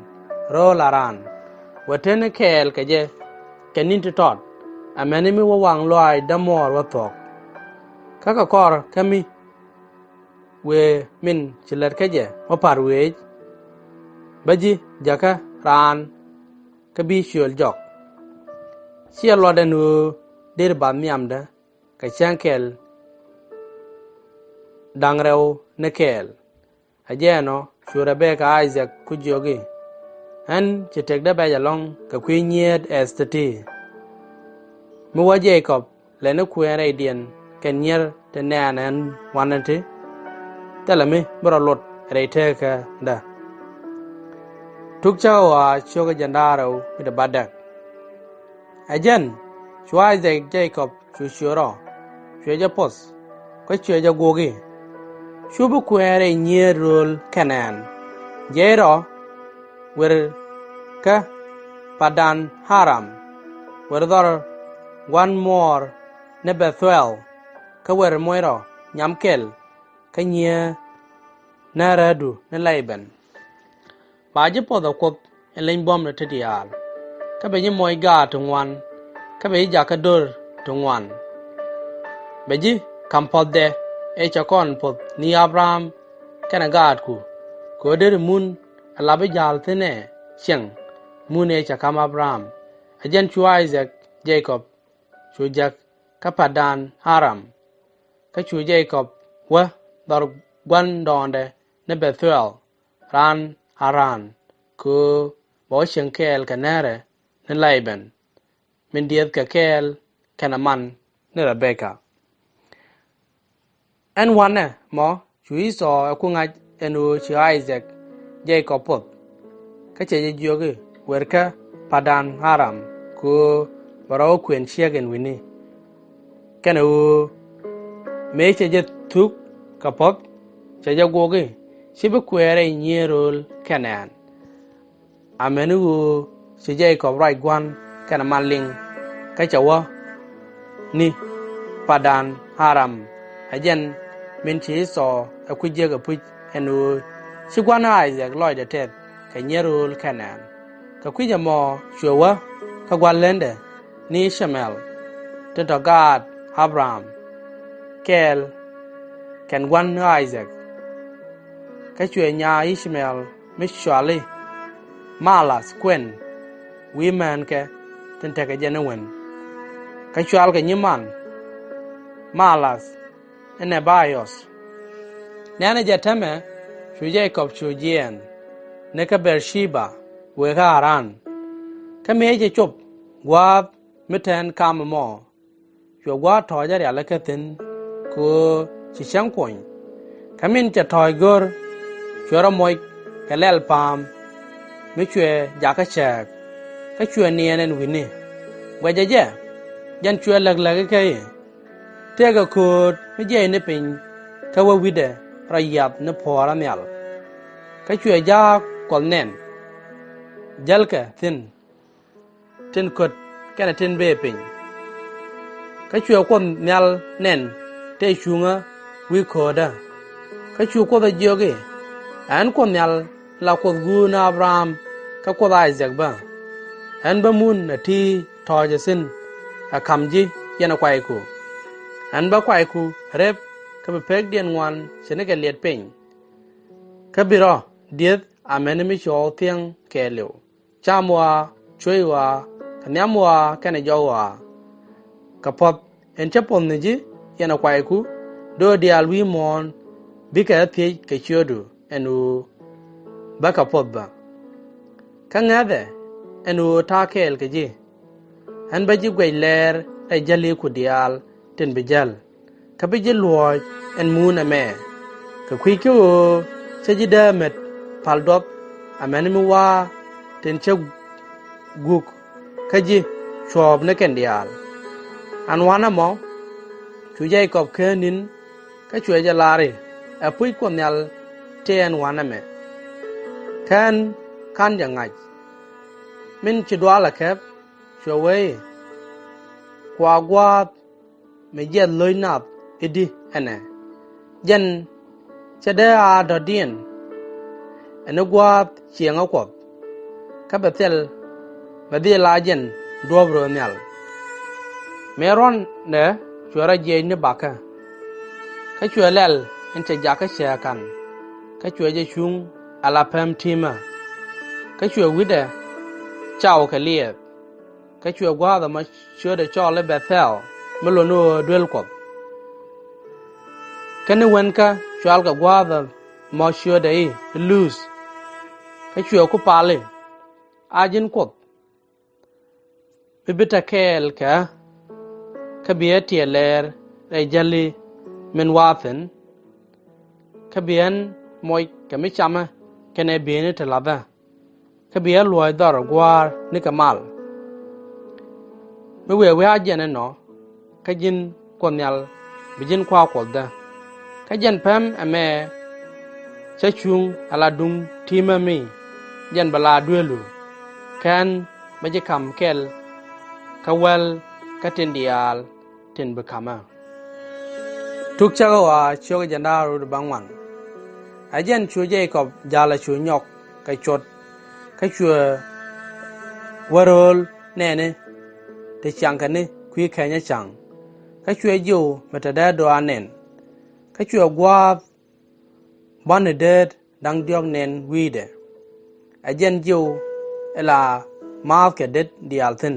ro̱o̱l Aran. Wä teni kɛɛl kɛ jɛ kɛ ni̱n ti tɔt, amäni mi wä waŋ lɔaac dämuɔɔr wä thuɔ̱k. Kä kɛ kɔr kä mi wëë min ci lät kä jɛ wä pa̱r wëëc, bä ji̱ jäkä raan kä bi ciöl jɔk. /Ciɛ luɔt ɛn ɣöö deri bath nhiamdä kɛ cäŋ kɛl da̱ŋ rɛw ni kɛɛl. Ɛ jɛn ɔ cu Rɛbɛka Isaac ku jiök i̱, ɣän ci tëkdä bɛc ɛlɔ̱ŋ kɛ kui̱ nyiëët ɛth ti̱ti̱. Mi wä Jekɔb lɛni kuëën rɛydiɛn kɛ nyier ti nɛɛn ɛn wanɛ ti, thilɛ mi bi rɔ lot rɛy teekädä. Tuk Cäkä Ɣɔaa cio̱kä jiɛn da̱ŋ rɛw wi̱cdɛ bädäk. Ɛ jɛn cu Isaac Jekɔb cu ciöt rɔ, cuɛ jɛ poth, kä cuɛ jɛ guɔk i̱, cu bi kuëën rɛy nyier rööl kɛnɛ ɛn, jiɛc rɔ wer kä Padan Aram, wer dhɔr gua̱n muɔɔr ni Bɛ-thuɛl, kä wer moc rɔ nyam kɛl kä nyiee nɛɛrädu ni Lɛy-bɛn. Ba ji̱ puɔth ɛ Kuoth in leny buɔ̱mdɛ ti diaal, kä bɛ ji̱ moc gaat ti ŋuan, kä bɛ ji̱ jakä do̱r ti ŋuan. Bɛ ji̱ ka̱m puɔ̱thdɛ ëë cɛ kɔn puɔ̱th ni Abraham kɛnɛ gaatku, kɛ ɣöö deri mun ɛ la bi ja̱a̱l thi̱n ɛ cieŋ, mun ëë cɛ ka̱m Abraham. Ɛ jɛn cu Isaac Jacob cu jäk kä Padan Aram. Kä cu Jacob wä dhɔr gua̱ndɔɔŋdɛ ni Bethuel raan Haran, kɛ ɣöö bɛ wä cieŋ kɛɛl kɛ nɛɛrɛ ni Lɛy-bɛn, min diëëthkɛ kɛɛl kɛnɛ man ni Rebeka. Ɛn wanɛ mɔ cu Ithɔ ɛ ku ŋa̱c ɛn ɣöö ci Isaac Jacob puɔth. Kä cɛ jɛ jiök i̱, wër kä Padan Aram, kɛ ɣöö bɛ rɔ wä kuën ciek in wi̱ni. Kɛnɛ ɣöö mëë cɛ jɛ thuk kɛ puɔ̱th, cɛ jɛ guɔk i̱, ci bi kuɛɛr rɛy nyiee rööl Kɛnaan. Amäni ɣöö ci Jacob ruac gua̱n kɛnɛ mal liŋ, kä cɛ wä ni Padan Aram. Ɛ jɛn min ci Ithɔ ɛ ku jiäk ɛpuc ɛn ɣöö ci gua̱n Isaac lɔcdɛ tɛth kɛ nyier rööl Kɛnaan. Kɛ kui̱c ɛmɔ cuɛ wä kä gua̱n ländɛ ni Ithmael, tin tɔ̱ gaat Abraham kɛɛl kɛn gua̱n Isaac. Kä cuɛ nyaa Ithmael mi cɔal i̱ Maalath kuɛn wi̱i̱ määnkɛ tin tekɛ jɛ ni wen. Kä cɔalkɛ nyiman Maalath ni Nɛbayoth. Nɛnɛ jɛ täämɛ cu Jacob cu jiɛɛn ni kä Ber-cɛba wëë kä Haran. Kä mëë cɛ cop gua̱a̱th mi te ɛn kam ɛmɔ, cuɛ gua̱a̱th tɔ̱ɔ̱cä rialikä thi̱n, kɛ ɣöö ci cäŋ kuɔny. Kä min cɛ tɔ̱ɔ̱c go̱r, cuɛ rɔ moc kɛ lɛl pa̱a̱m mi cuɛ jakä cääk, kä cuɛ niɛɛn ɛn wi̱ni. Guɛcɛ jɛ, jɛn cuɛ läkläk ikä i̱, tëëkɛ kööt mi jiɛcni piny, kä wä wi̱cdɛ rɔ yiath ni puɔ̱ɔ̱rä nhial. Kä cuɛ jaak kuɔth nɛn, jälkɛ thi̱n, tin kät kɛnɛ tin bëë piny. Kä cuɛ Kuoth Nhial nɛn tëë cuŋä wi̱i̱ köötdä. Kä cu Kuoth ɛ jiök i̱, ɛ ɣän Kuoth Nhial la Kuoth guur ni Abraham kä Kuoth Isaac bä. Ɣän bä mun ɛ ti tɔ̱ɔ̱cä thi̱n ɛ ka̱m ji̱ yɛnɛ kuayku. Ɣän bä kuayku rep kä bi pekdiɛn ŋuan ce̱tnikɛ liɛt piny. Kä bi rɔ dieth amäni mi cuɔw thiäŋ kɛɛliw, cam ɣɔaa, cuëc ɣɔaa, kɛ nhiam ɣɔaa kɛnɛ jɔk ɣɔaa. Kɛ puɔ̱th in cä puɔ̱th ni ji̱ yɛnɛ kuayku, döör diaal wi̱i̱ muɔ̱ɔ̱n bikɛ thiec kɛ ciötdu ɛn ɣöö bä kɛ puɔ̱th bä. Kä ŋäthɛ ɛn ɣöö ta̱a̱ kɛɛl kɛ ji̱. Ɣän bä ji̱ guɛc lɛɛr rɛy jäliku diaal tin bi jäl, kä bi ji̱ luɔ̱ɔ̱c ɛn muun ɛmɛ. Kɛ kui̱ kä ɣöö cä ji̱ dee mät pal duɔth amäni mi wa̱a̱ tin cä guk kä ji̱ cuɔ̱ɔ̱p ni kɛn diaal. Ɛn wanɛ mɔ cu Jɛy-kɔb kään ni̱n, kä cuɛ jɛ lar i̱, ɛ puc Kuɔth Nhial tëë ɛn wanɛ mɛ. Kä ɣän /ka̱n jɛ ŋa̱c. Min ci dual ɛ kɛp, cuɛ wee i̱, kua gua̱a̱th mi jiɛth lo̱c nath i̱di ɛnɛ? Jɛn /cɛ dee a dɔ̱diɛn, ɛ ni gua̱a̱th ciɛŋä Kuɔth, kä bɛ thil, bɛ dhil a jɛn duɔ̱ɔ̱p rööl nhial. Mëë ruɔ̱ndɛ cuɛ rɔ jiɛc ni bakä, kä cuɛ lɛl in cɛ jakä cääk ka̱n, kä cuɛ jɛ cuŋ ala päm ti̱mä. Kä cuɛ wi̱cdɛ caw kɛ liɛɛth. Kä cuɛ gua̱a̱th ɛmɔ ciötdɛ cɔl i̱ Bɛ-thɛl, mi lot ni ɣöö duel Kuɔth. Kä ni wenkä cɔalkɛ gua̱a̱th ɛmɔ ciötdɛ i̱ Luth. Kä cuɛ ku pal i̱, a ji̱n Kuoth mi bi te kɛɛl kɛ ɣä, kä bi ɣä tiɛɛl lɛɛr rɛy jäli min wa̱a̱ thi̱n, kä bi ɣän moc kɛ mi camä kɛnɛ bieyni ti la̱thä, kä bi ɣä luɔ̱ɔ̱c dhɔr gua̱a̱r nikɛ mal. Mi wëë wi̱i̱ a jɛn inɔ, kä ji̱n Kuoth Nhial bi ji̱n kua̱r Kuothdä. Kä jɛn päm ɛmɛ cä cuŋ ala duŋ ti̱mä mi jɛn bɛ la duelu, kä ɣän bä ji̱ ka̱m kɛl kä wäl kä tin diaal tin bi ka̱mä. Tuk Cäkä Ɣɔaa ciök jiɛn da̱ŋ rɛw wi̱cdɛ bäŋuan. Ɛ jɛn cu Jɛ-kɔb ja̱l ɛ cu nyɔk kɛ cuɔt, kä cuɛ wä rööl nɛɛni ti ciaŋkɛ ni kui̱ kɛnyä ca̱ŋ, kä cuɛ jiw mi te dee dɔaar nɛn, kä cuɛ gua̱a̱th bäni deet da̱ŋ diɔ̱k nɛn wi̱i̱dɛ. Ɛ jɛn jiw ila maath kɛ det diaal thi̱n,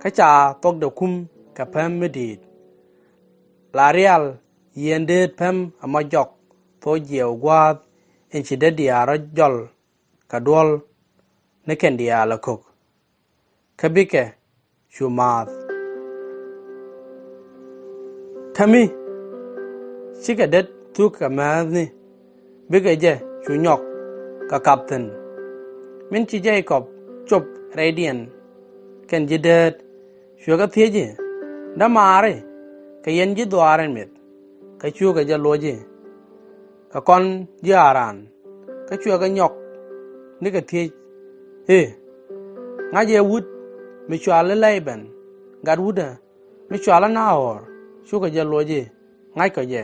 kä ca thuɔ̱kdɛ kum kɛ päm mi di̱i̱t. La rial yieen deet päm ɛmɔ jɔk thok jiɛw gua̱a̱th in ci det diaal rɔ jɔl kɛ duɔ̱l ni kɛn diaal ɛ ko̱k, kä bikɛ cu maath. Kä mi cikɛ det thuk kɛ määthni, bikɛ jɛ cu nyɔk kɛ kap thi̱n. Min ci Jɛ-kɔb cop rɛydiɛn kɛn ji̱ deet, cuɛ kɛ thiec i̱, Dämaari, kɛ yɛn ji̱ dhuaar in mith? Kä cukɛ jɛ loc i̱, Kɛ kɔn ji̱ Aran. Kä cuɛ kɛ nyɔk nikɛ thiec i̱, Ŋa̱cɛ wut mi cɔali Lɛy-bɛn, gat wutdä mi cɔali Na-ɣɔr? Cukɛ jɛ loc i̱, Ŋa̱ckɔ jɛ.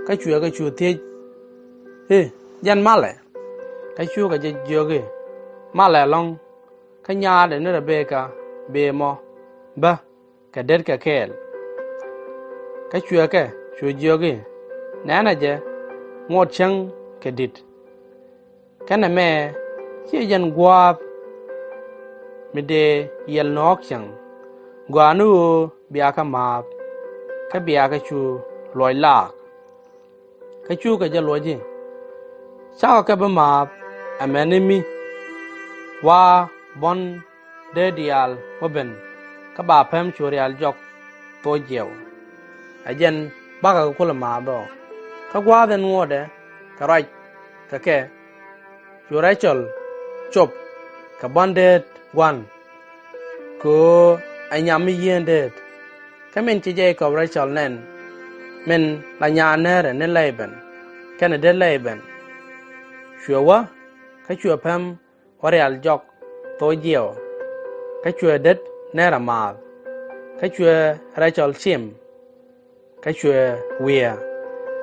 Kä cuɛ kɛ cu thiec i̱, Jɛn malɛ? Kä cukɛ jɛ jiök i̱, Malɛ ɛlɔ̱ŋ. Kä nyaadɛ ni Rɛ-bɛ-ka bëë mɔ bä kɛ detkɛ kɛɛl. Kä cuɛ kɛ cu jiök i̱, Nɛnɛ jɛ, ŋot cäŋ kɛ di̱t, kä nɛmɛ /ciɛ jɛn gua̱a̱th mi dëë yiɛl nöök cäŋ. Gɔaa ni ɣöö bia kɛ maath, kä bia kɛ cu luɔc laak. Kä cukɛ jɛ loc i̱, Cakɔ kɛ bi maath, amäni mi wa buɔ̱n deet diaal wä ben, kä ba päm cu rial jɔk thok jiɛw. Ɛ jɛn bakɛ kɛ kulɛ maath ɔ. Kä gua̱a̱th in ŋotdɛ kɛ ruac kɛ kɛ, cu Rɛ-cɔl cop kɛ buɔ̱n deet gua̱n, kɛ ɣöö ɛ nyam mi yieen deet. Kä min ci Jɛ-kɔb Rɛ-cɔl nɛn min la nyaa nɛɛrɛ ni Lɛy-bɛn kɛnɛ det Lɛy-bɛn, cuɛ wä, kä cuɛ päm wä rial jɔk thok jiɛw, kä cuɛ det nɛɛrɛ maath. Kä cuɛ Rɛ-cɔl cim, kä cuɛ wiee.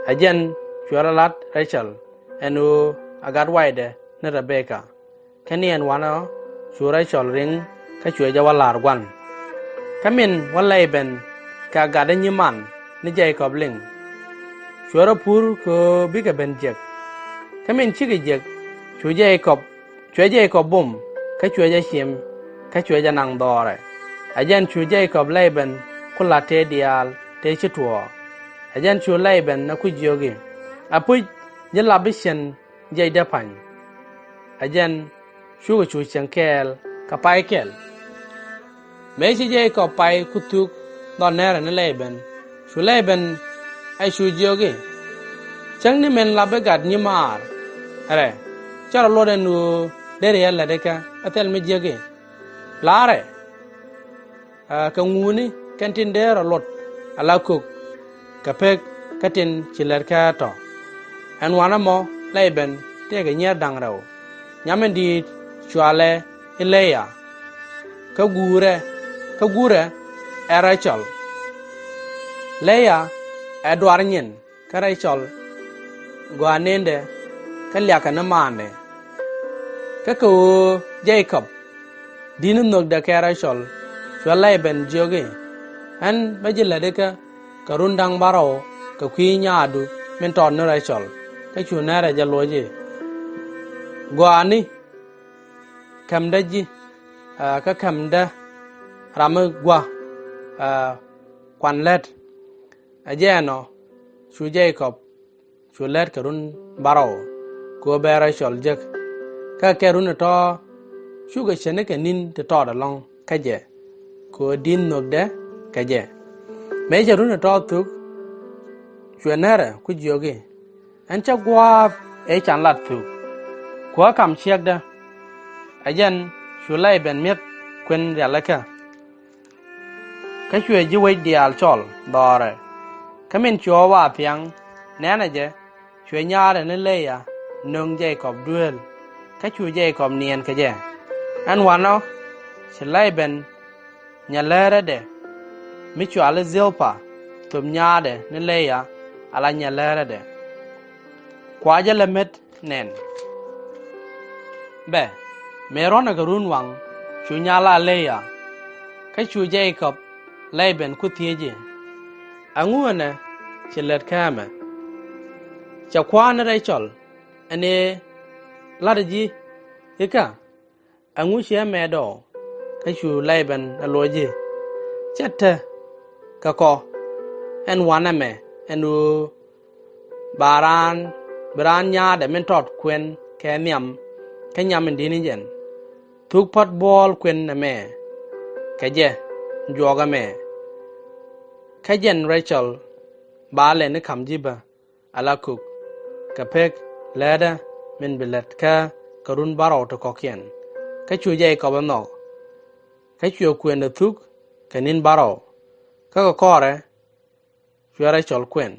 Ɛ jɛn cuɛ rɔ lat Rɛ-cɔl ɛn ɣöö ɛ gat waydɛ ni Rɛ-bɛ-ka. Kä ni ɛn wanɔ cu Rɛ-cɔl riŋ, kä cuɛ jɛ wä la̱r gua̱n. Kä min wä Lɛy-bɛn kɛ gatdä nyiman ni Jɛ-kɔb liŋ, cuɛ rɔ pur kɛ ɣöö bikɛ ben jiäk. Kä min cikɛ jiäk, cu Jɛ-kɔb, cuɛ Jɛ-kɔb bum, kä cuɛ jɛ cim, kä cuɛ jɛ naŋ dhɔrɛ. Ɛ jɛn cu Jɛ-kɔb Lɛy-bɛn ku la̱t tëë diaal tëë ci tuɔɔk. Ɛ jɛn cu Lɛy-bɛn ɛ ku jiök i̱, Ɛpuc, ji̱ lap bi ciɛn jiɛcdä pa̱ny. Ɛ jɛn cukɛ cu cieŋ kɛɛl kɛ pay kɛl. Mëë ci Jɛ-kɔb pay ku thuk dhɔl nɛɛrɛ ni Lɛy-bɛn, cu Lɛy-bɛn ɛ cu jiök i̱, Cäŋ ni min lap bi gat nyimaar rɛ, cɛ rɔ luɔt ɛn ɣöö deri ɛ lätdikä ɛ thil mi jiäk i̱, La̱rɛ, ɛ, kɛ ŋuuni kɛn tin dee rɔ luɔt ala kök kɛ pek kä tin ci lätkä tɔ̱. Ɛn wanɛ mɔ Lɛy-bɛn tëëkɛ nyier da̱ŋ rɛw. Nyam in di̱i̱t cɔalɛ i̱ Lɛ-ya, kä guurɛ, kä guurɛ ɛ Rɛ-cɔl. Lɛ-ya ɛ duar nyin kä Rɛ-cɔl gɔaa nëndɛ kä liakɛ ni maandɛ. Kä kɛ ɣöö Jɛ-kɔb di̱t ni nhökdɛ kɛ Rɛ-cɔl, cuɛ Lɛy-bɛn jiök i̱, Ɣän bä ji̱ lätdikä kɛ run da̱ŋ bärɔw kɛ kui̱ nyaadu min tɔt ni Rɛ-cɔl. Kä cu nɛrɛ jɛ loc i̱, Gɔaa ni, kɛmdä ji̱, ɛ, kä kɛmdä ram mi gua̱, ɛ, kuan lät. Ɛ jɛn ɔ cu Jɛ-kɔb cu lät kɛ run bärɔw kɛ ɣöö bɛ Rɛ-cɔl jek. Kä kɛ run ɛ tɔ̱ cukɛ cɛ nikɛ ni̱n ti tɔt ɛlɔ̱ŋ kä jɛ, kɛ ɣöö di̱t nhökdɛ kɛ jɛ. Mëë cɛ run ɛ tɔ̱ thuk, cuɛ nɛrɛ ku jiök i̱, Ɣän cä gua̱a̱th ëë can lat thuk, ku ɣä kam ciɛkdä. Ɛ jɛn cu Lɛy-bɛn mi̱eth kuën rialikä. Kä cuɛ ji̱ wec diaal cɔl dhɔrɛ. Kä min cuɛ ɣɔw a thiaŋ, nɛnɛ jɛ, cuɛ nyaadɛ ni Lɛ-ya nöŋ Jɛ-kɔb dueel, kä cu Jɛ-kɔb niɛɛn kɛ jɛ. Ɛn wanɔ ci Lɛy-bɛn nyɛ lärädɛ mi cɔali Dhil-pa thöp nyaadɛ ni Lɛya ala nyɛ lärädɛ. Kua jɛ lɛ met nɛn. Bɛ mëë ruɔ̱nɛ kɛ run waŋ, cu nyal a Lɛya. Kä cu Jɛ-kɔb Lɛban ku thiec i̱, "Ɛŋu ɛnɛ ci lät kä ɛmɛ? Cɛ kua̱r ni Rɛ-cɔl ɛn ëë la̱tdä ji̱ ikä? Ɛŋu ci ɛmɛ dɔɔk?" Kä cu Lɛban ɛ loc i̱, "Cɛ te kɛ kɔ, ɛn wanɛ mɛ, ɛn ɣöö ba raan, bi raan nyaadɛ min tɔt kuɛn kɛ nhiam, kä nyam in di̱t ni jɛn. Thuk pa̱t buɔɔl kuën ɛmɛ kɛ jɛ juɔk ɛmɛ. Kä jɛn Rɛ-cɔl ba lɛni ka̱m ji̱ bä ala kök, kɛ pek lätdä min bi lät kä kɛ run bärɔw ti kɔ̱kiɛn." Kä cu Jɛ-kɔb ɛ nhɔk, kä cuɛ kuëndɛ thuk kɛ ni̱n bärɔw. Kä kɛ kɔrɛ cuɛ Rɛ-cɔl kuɛn.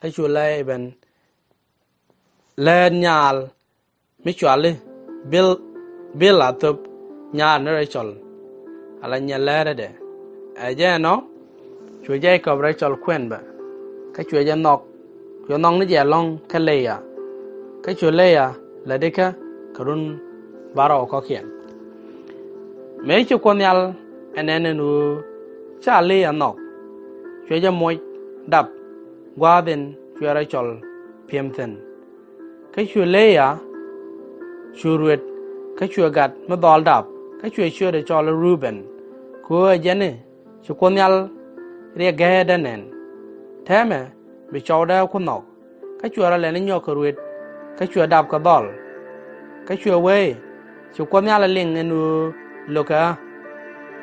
Kä cu Lɛban läät nyaal mi cɔali Bil-, Bila thöp nyaal ni Rɛ-cɔl ala nyɛ lärädɛ. Ɛ jɛn ɔ, cu Jɛ-kɔb Rɛ-cɔl kuɛn bä, kä cuɛ jɛ nhɔk, cuɛ nhɔk ni jɛ ɛlɔ̱ŋ kä Lɛya. Kä cu Lɛya lät ikä kɛ run bärɔw kɔ̱kiɛn. Mëë ci Kuoth Nhial ɛ nɛn ɛn ɣöö ca Lɛya nhɔk, cuɛ jɛ moc dap gua̱a̱th in cuɛ Rɛ-cɔl pi̱em thi̱n. Kä cu Lɛya cu ruet, kä cuɛ gat mi dhɔl dap, kä cuɛ ciötdɛ cɔl i̱ Rubɛn, kɛ ɣöö ɛ jɛn i̱ ci Kuoth Nhial riɛk gääydä nɛn. Täämɛ bi cɔwdä ku nhɔk. Kä cuɛ rɔ lɛni nyɔk kɛ ruet, kä cuɛ dap kɛ dhɔl. Kä cuɛ wee i̱, "Ci Kuoth Nhial ɛ liŋ ɛn ɣöö lökɛ ɣä."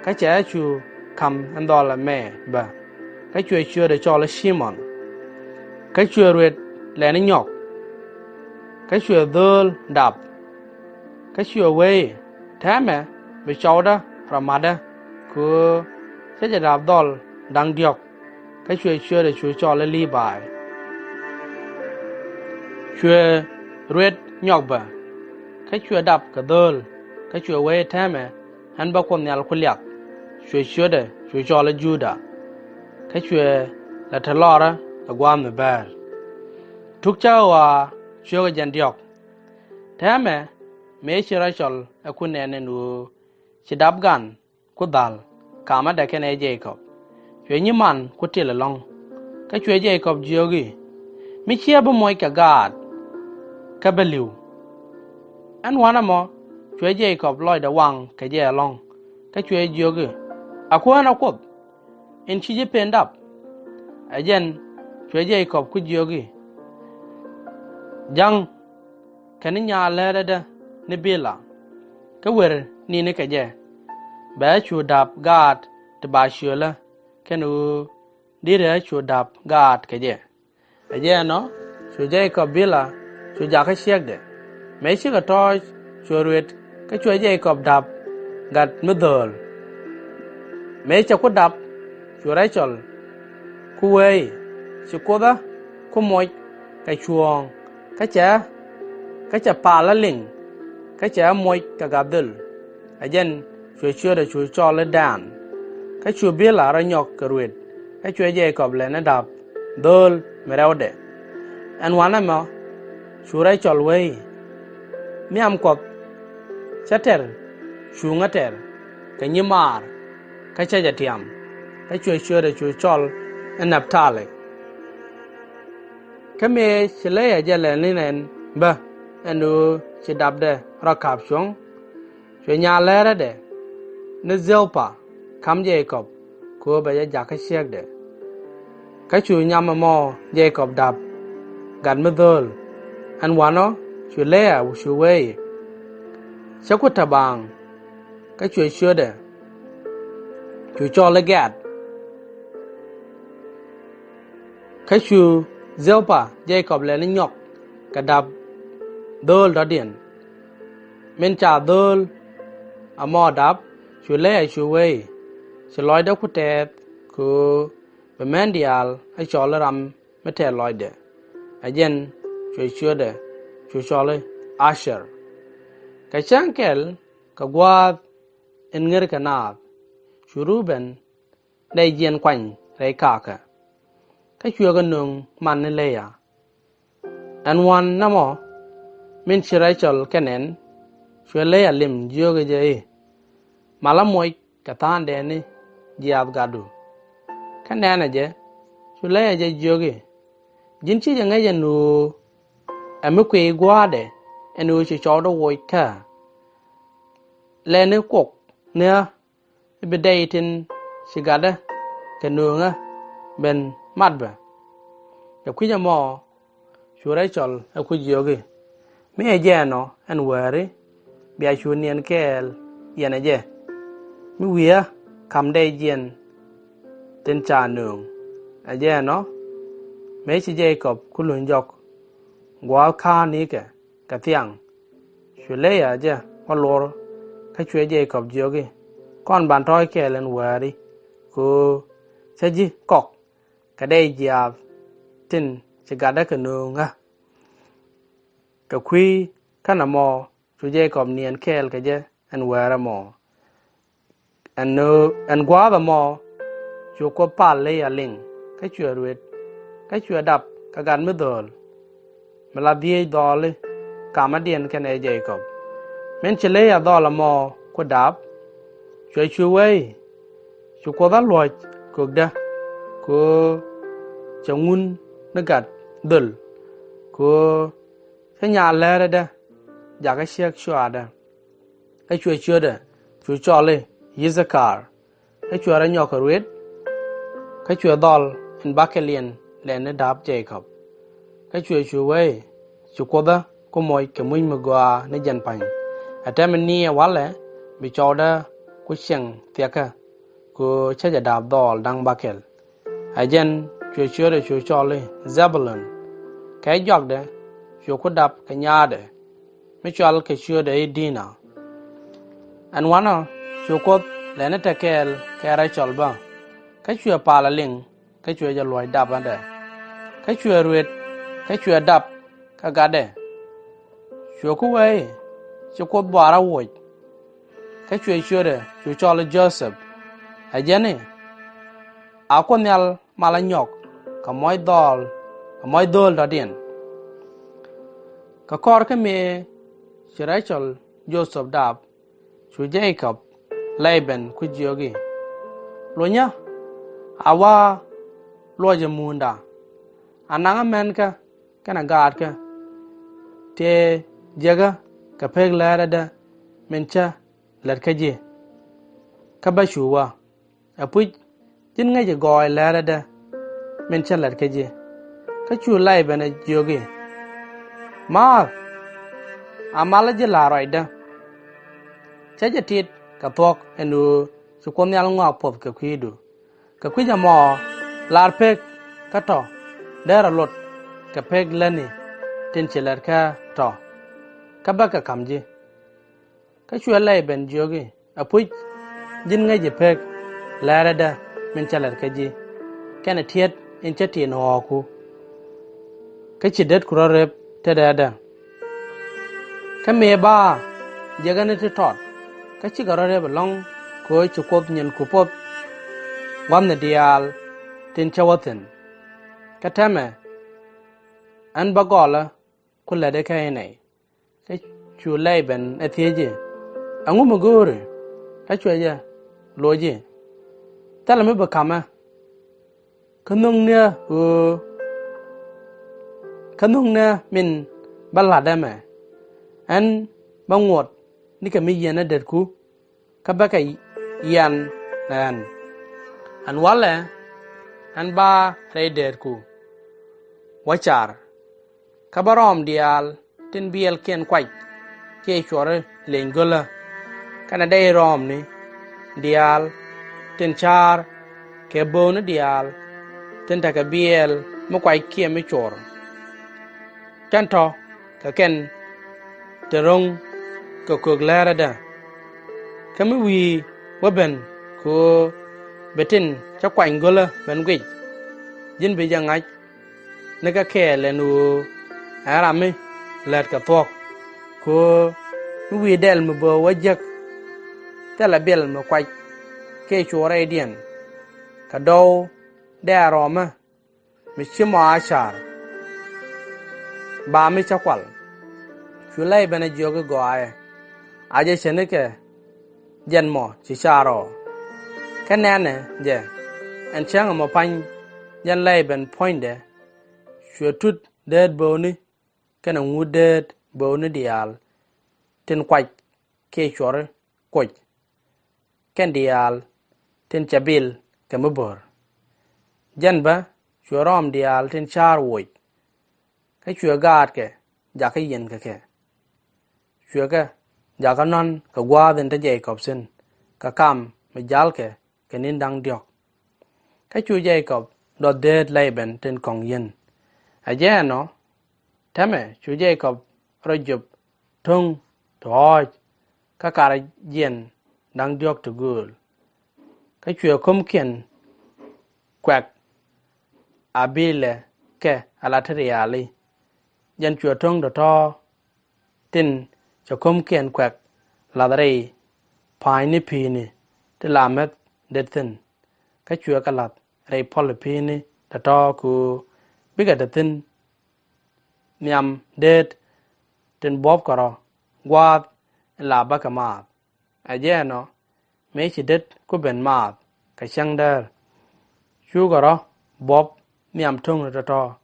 Kä cɛ ɣä cu ka̱m ɛn dhɔl ɛmɛ bä, kä cuɛ ciötdɛ cɔl i̱ Cimɔn. Kä cuɛ ruet lɛni nyɔk, kä cuɛ dhööl dap. Kä cuɛ wee i̱, "Täämɛ bi cɔwdä rɔ ma̱tdä, kɛ ɣöö cä jɛ dap dhɔl da̱ŋ diɔ̱k." Kä cuɛ ciötdɛ cu cɔl i̱ Lii-bay. Cuɛ ruet nyɔk bä, kä cuɛ dap kɛ dhööl, kä cuɛ wee i̱, "Täämɛ ɣän bä Kuoth Nhial ku liak." Cuɛ ciötdɛ cu cɔl i̱ Juda, kä cuɛ lɛ te lɔrä ɛ gua̱a̱th mi bäär. Tuk cä ɣɔaa ciökä jiɛn diɔ̱k. Täämɛ mëë ci Rɛ-cɔl ɛ ku nɛn ɛn ɣöö ci dap gan ku dhal kamädɛ kɛnɛ Jɛ-kɔb, cuɛ nyiman ku til ɛlɔ̱ŋ. Kä cuɛ Jɛ-kɔb jiök i̱, "Mi /ciɛ bi moc kɛ gaat kä bä li̱w." Ɛn wanɛ mɔ cuɛ Jɛ-kɔb lɔcdɛ waŋ kɛ jɛ ɛlɔ̱ŋ, kä cuɛ jiök i̱, "A Kuäär ɛ Kuoth, in ci ji̱ pen dap?" Ɛ jɛn cuɛ Jɛ-kɔb ku jiök i̱, "Ja̱ŋ kɛn ni nyaa lärädä ni Bila, kä wer ni̱ni kɛ jɛ, bɛ ɣä cu da̱p gaat ti ba ciölä, kɛn ɣöö deri ɣä cu da̱p gaat kɛ jɛ." Ɛ jɛn ɔ cu Jɛ-kɔb Bila cu jakä ciekdɛ. Mëë cikɛ tɔ̱ɔ̱c, cuɛ ruet, kä cuɛ Jɛ-kɔb da̱p gat mi dhööl. Mëë cɛ ku dap, cu Rɛ-cɔl ku wee i̱, "Ci Kuoth ɣä ku moc kɛ cuɔ̱ɔ̱ŋ, kä cɛ, kä cɛ pal ɣä liŋ, kä cɛ ɣä moc kɛ gat dhöl." Ɛ jɛn cuɛ ciötdɛ cu cɔl i̱ Dan. Kä cu Bila rɔ nyɔk kɛ ruet, kä cuɛ Jɛ-kɔb lɛni da̱p dhööl mi rɛwdɛ. Ɛn wanɛ mɔ cu Rɛ-cɔl wee i̱, "Nhiam Kuɔth cä tɛr, cuŋä tɛr kɛ nyimaar, kä cä jɛ tiam." Kä cuɛ ciötdɛ cu cɔl i̱ Nap-ta-li. Kä mëë ci Lɛya jɛ lɛni nɛn bä ɛn ɣöö ci dapdɛ rɔ ka̱p cuɔ̱ŋ, cuɛ nyaa lärädɛ ni Dhil-pa ka̱m Jɛ-kɔb, kɛ ɣöö bɛ jɛ jakä ciekdɛ. Kä cu nyam ɛmɔ Jɛ-kɔb da̱p gat mi dhööl. Ɛn wanɔ cu Lɛya cu wee i̱, "Cä ku te baaŋ." Kä cuɛ ciötdɛ cu cɔl i̱ Gɛ̈t. Kä cu Dhil-pa Jɛ-kɔb lɛni nyɔk kɛ da̱p dhööl dɔ̱diɛn. Min ca dhööl ɛmɔ da̱p, cu Lɛya cu wee i̱, "Ci lɔcdä ku tɛɛth, kɛ ɣöö bi män diaal ɛ cɔl i̱ ram mi tɛth lɔcdɛ." Ɛ jɛn cuɛ ciötdɛ cu cɔl i̱ Acer. Kɛ cäŋ kɛl kɛ gua̱a̱th in ŋär kɛ naath, cu Rubɛn nɛy jiɛn kuany rɛy kakä. kä cuɛ kɛ nöŋ man ni Lea. Ɛn wan nɛmɔ, min ci Rɛcɔl kɛ nɛn, cuɛ Lea lim, jiökɛ jɛ i̱, malä moc kɛ tha̱a̱ŋdɛ ni jiaath gatdu. Kä nɛnɛ jɛ, cu Lea jɛ jiök i̱, ji̱n ci jɛ ŋäc ɛn ɣöö ɛ mi kuiy gua̱a̱dɛ, ɛn ɣöö ci cɔwdɛ woc kä. Lɛni kuɔk ni ɣä i̱ bi dɛy tin ci gatdä kɛ nööŋä ben mat bä. Kɛ kui̱c ɛmɔ, cu Rɛcɔl ɛ ku jiök i̱, mi ɛ jɛɛn ɔ ɛn wäri, bia cu niɛn kɛɛl yɛn ɛ jɛ. Mi wi̱i̱ ɣä ka̱m dɛy jiɛn tin ca nööŋ. Ɛ jɛɛn ɔ mëë ci Jekɔb ku luny jɔk, gua̱a̱th ka̱a̱n nikɛ kɛ thiaŋ. Cu Lea jɛ wä luɔr, kä cuɛ Jekɔb jiök i̱, kɔn ban tɔ̱ɔ̱c kɛɛl ɛn wäri, kɛ ɣöö cä ji̱ kɔk kɛ dɛy jiaath tin ci gatdä kɛ nööŋä. Kɛ kui̱ kä nɛmɔ, cu Jekɔb niɛn kɛɛl kɛ jɛ ɛn wäär ɛmɔ. Ɛn nöö, ɛn gua̱a̱th ɛmɔ, cu Kuoth pal Lea liŋ, kä cuɛ ruet, kä cuɛ dap kɛ gat mi dhööl, mi la dhieec dhɔɔli kamädiɛn kɛnɛ Jekɔb. Min ci Lea dhɔl ɛmɔ ku dap, cuɛ cu wee i̱, cu Kuoth ɣä luɔ̱c kökdä, kɛ ɣöö cɛ ŋun ni gat dhöl, kɛ ɣöö cä nyaal läärädä jakä ciek cuaadä. Kä cuɛ ciötdɛ cu cɔl i̱ Yithakar. Kä cuɛ rɔ nyɔk kɛ ruet, kä cuɛ dhɔl in bakɛliɛn lɛni da̱a̱p Jekɔb. Kä cuɛ cu wee i̱, ci Kuoth ɣä ku moc kɛ muc mi gɔaa ni jɛn pa̱ny. Ɛ tɛmɛ ni ɛ walɛ bi cɔwdä ku ciɛŋ thiɛkä, kɛ ɣöö cä jɛ da̱a̱p dhɔɔl da̱ŋ bakɛl. Ɛ jɛn cuɛ ciötdɛ cu cɔl i̱ Zɛbulun. Kɛ jɔakdɛ cu ku dap kɛ nyaadɛ, mi cɔal kɛ ciötdɛ i̱ Dina. Ɛn wanɔ, cu Kuoth lɛni te kɛɛl kɛ Rɛcɔl bä, kä cuɛ pal ɛ liŋ, kä cuɛ jɛ luɔ̱c dapdɛ. Kä cuɛ ruet, kä cuɛ dap kɛ gatdɛ. Cuɛ ku wee i̱, ci Kuoth buar ɣä woc. Kä cuɛ ciötdɛ cu cɔl i̱ Jothɛp. Ɛ jɛn i̱, a Kuoth Nhial malä nyɔk kɛ muɔc dhɔɔl, kɛ muɔc dhööl dɔ̱diɛn. Kɛ kɔr kä mëë ci Rɛcɔl Jothɛp dap, cu Jekɔb Lɛban ku jiök i̱, lunyä a wa luɔcɛ muunda, a naŋä mänkä kɛnɛ gaatkä, tëë jiäkä kɛ pek läärädä min cä lät kä ji̱. Kä bä cu wä. Ɛpuc, ji̱n ŋäci gɔɔy läärädä min cä lät kä ji̱. Kä cu Lɛban ɛ jiök i̱, maath, a malä ji̱ la̱r ruacdä. Cä jɛ tit kɛ thuɔ̱k ɛn ɣöö ci Kuoth Nhial ŋɔak puɔth kɛ kui̱du. Kɛ kui̱c ɛmɔ, la̱r pek kä tɔ̱ derɛ lot kɛ pek lätni tin ci lät kä tɔ̱. Kä bäkɛ ka̱m ji̱. Kä cuɛ Lɛban jiök i̱, ɛpuc, ji̱n ŋäci pek läärädä min cä lät kä ji̱, kɛnɛ ti̱et in cä tin ɣɔ̱ɔ̱ku. Kä ci detku rɔ̱ rep tetdä. Kä mëë ba jiäkäni ti tɔt, kä cikɛ rɔ̱ rep ɛlɔ̱ŋ, kɛ ɣöö ci Kuoth nyinku poth gua̱thni diaal tin cä wä thi̱n. Kä täämɛ, ɣän bä gɔlä ku lätdɛ kä inɛy. Kä cu Lɛban ɛ thiec i̱, ɛŋu mi go̱o̱ri? Kä cuɛ jɛ loc i̱, thilɛ mi bi ka̱mä. Kä nhök ni ɣä ɣöö, kä nhök ni ɣä min bä la̱t ɛmɛ, ɣän bä ŋuɔt nikɛ mi yiɛn ɛ detku, kä bäkɛ yian ɛ ɣän. Ɛn walɛ, ɣän ba rɛy däätku wä car, kä bä rɔɔm diaal tin biɛlkiɛn kuac kiɛ cuɔri leny gölä, kɛnɛ dɛy rɔɔmni diaal tin ca̱a̱r kɛ bo̱o̱ni diaal tin tekɛ biɛɛl mi kuac kiɛ mi cuɔr. Kɛn tɔ̱ kɛ kɛn tin ro̱ŋ kɛ kök läärädä. Kä mi wi̱i̱ wä ben kɛ ɣöö bi tin cä kuany gölä ben guic, ji̱n bi jɛ ŋa̱c ni kä kɛɛl ɛn ɣöö ɛn ram mi lät kɛ thuɔ̱k. Kɛ ɣöö mi wi̱i̱ dɛl mi böö wä jek, thilɛ biɛl mi kuac kiɛ cuɔr rɛydiɛn. Kɛ dɔw dee a rɔɔmä mi ci mɔ a car, ba mi cä kual. Cu Lɛy-bɛn ɛ jiök i̱, gɔaaɛ, a jɛ cɛ nikɛ jɛn mɔ ci car ɔ. Kä nɛnɛ jɛ, ɛn cäŋ ɛmɔ pa̱ny jɛn Lɛy-bɛn puɔ̱nydɛ, cuɛ tut deet bööni kɛnɛ ŋut deet bööni diaal tin kuac kiɛ cuɔri kuc, kɛn diaal tin cɛ bil kɛ mi bo̱r. Jɛn bä cuɛ rɔɔm diaal tin car woc, kä cuɛ gaatkɛ jakä yiɛn kɛ kɛ. Cuɛ kɛ jakä nɔ̱n kɛ gua̱a̱th in te Jɛy-kɔb thi̱n, kɛ kam mi jalkɛ kɛ ni̱n da̱ŋ diɔ̱k. Kä cu Jɛy-kɔb duɔth deet Lɛy-bɛn tin kɔ̱ŋ yi̱n. Ɛ jɛn ɔ, täämɛ cu Jɛy-kɔb rɔ jop to̱ŋ ti ɣɔ̱ɔ̱c, kä karɛ jiɛn da̱ŋ diɔ̱k ti gööl. Kä cuɛ ko̱mkiɛn kuɛk a bilɛ kɛ ala ti riali. Jɛn cuɛ to̱ŋ tɔ̱tɔ̱ tin cɛ ko̱mkiɛn kuɛk lath rɛy pa̱a̱nyni pi̱i̱ni ti la mɛth det thi̱n. Kä cuɛ kɛ lath rɛy puɔl pi̱i̱ni tɔ̱tɔ̱ kɛ ɣöö bikɛ te thi̱n nhiam deet tin buɔ̱pkɛ rɔ gua̱a̱th in la bäkɛ maath. Ɛ jɛn ɔ, mëë ci det ku ben maath kɛ cäŋ däär, cukɛ rɔ buɔ̱p nhiam to̱ŋni tɔ̱tɔ̱,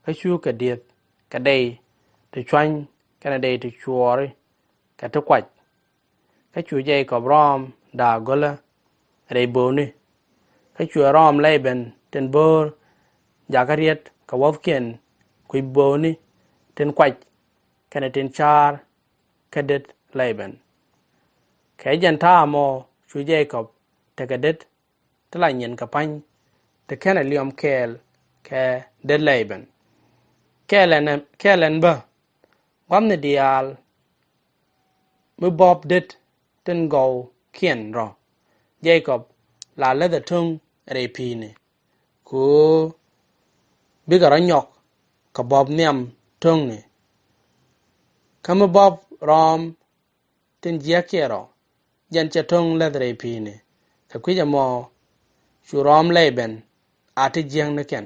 kä cukɛ dieth kɛ dey ti cuany kɛnɛ dey ti cuɔɔri kɛ ti kuac. Kä cu Jɛy-kɔb rɔɔm da̱a̱ go̱lä rɛy bööni. Kä cuɛ rɔɔm Lɛy-bɛn tin bo̱o̱r jakä riet kɛ wuɔ̱thkiɛn kui̱ bööni tin kuac kɛnɛ tin car kä det Lɛy-bɛn. Kɛ jɛn ta̱a̱ mɔ cu Jɛy-kɔb tekɛ det ti la nyin kɛ pa̱ny ti /kenɛ liɔm kɛɛl kɛ det Lɛy-bɛn. Kɛɛl ɛn, kɛɛl ɛn bä, gua̱thni diaal mi buɔ̱p det tin gɔwkiɛn rɔ, Jɛy-kɔb la läthɛ to̱ŋ rɛy pi̱i̱ni, kɛ ɣöö bikɛ rɔ nyɔk kɛ buɔ̱p nhiam to̱ŋni. Kä mi buɔ̱p rɔɔm tin jiäkiɛn rɔ, jɛn cɛ to̱ŋ läth rɛy pi̱i̱ni. Kɛ kui̱c ɛmɔ cu rɔɔm Lɛy-bɛn a ti jiäknikɛn,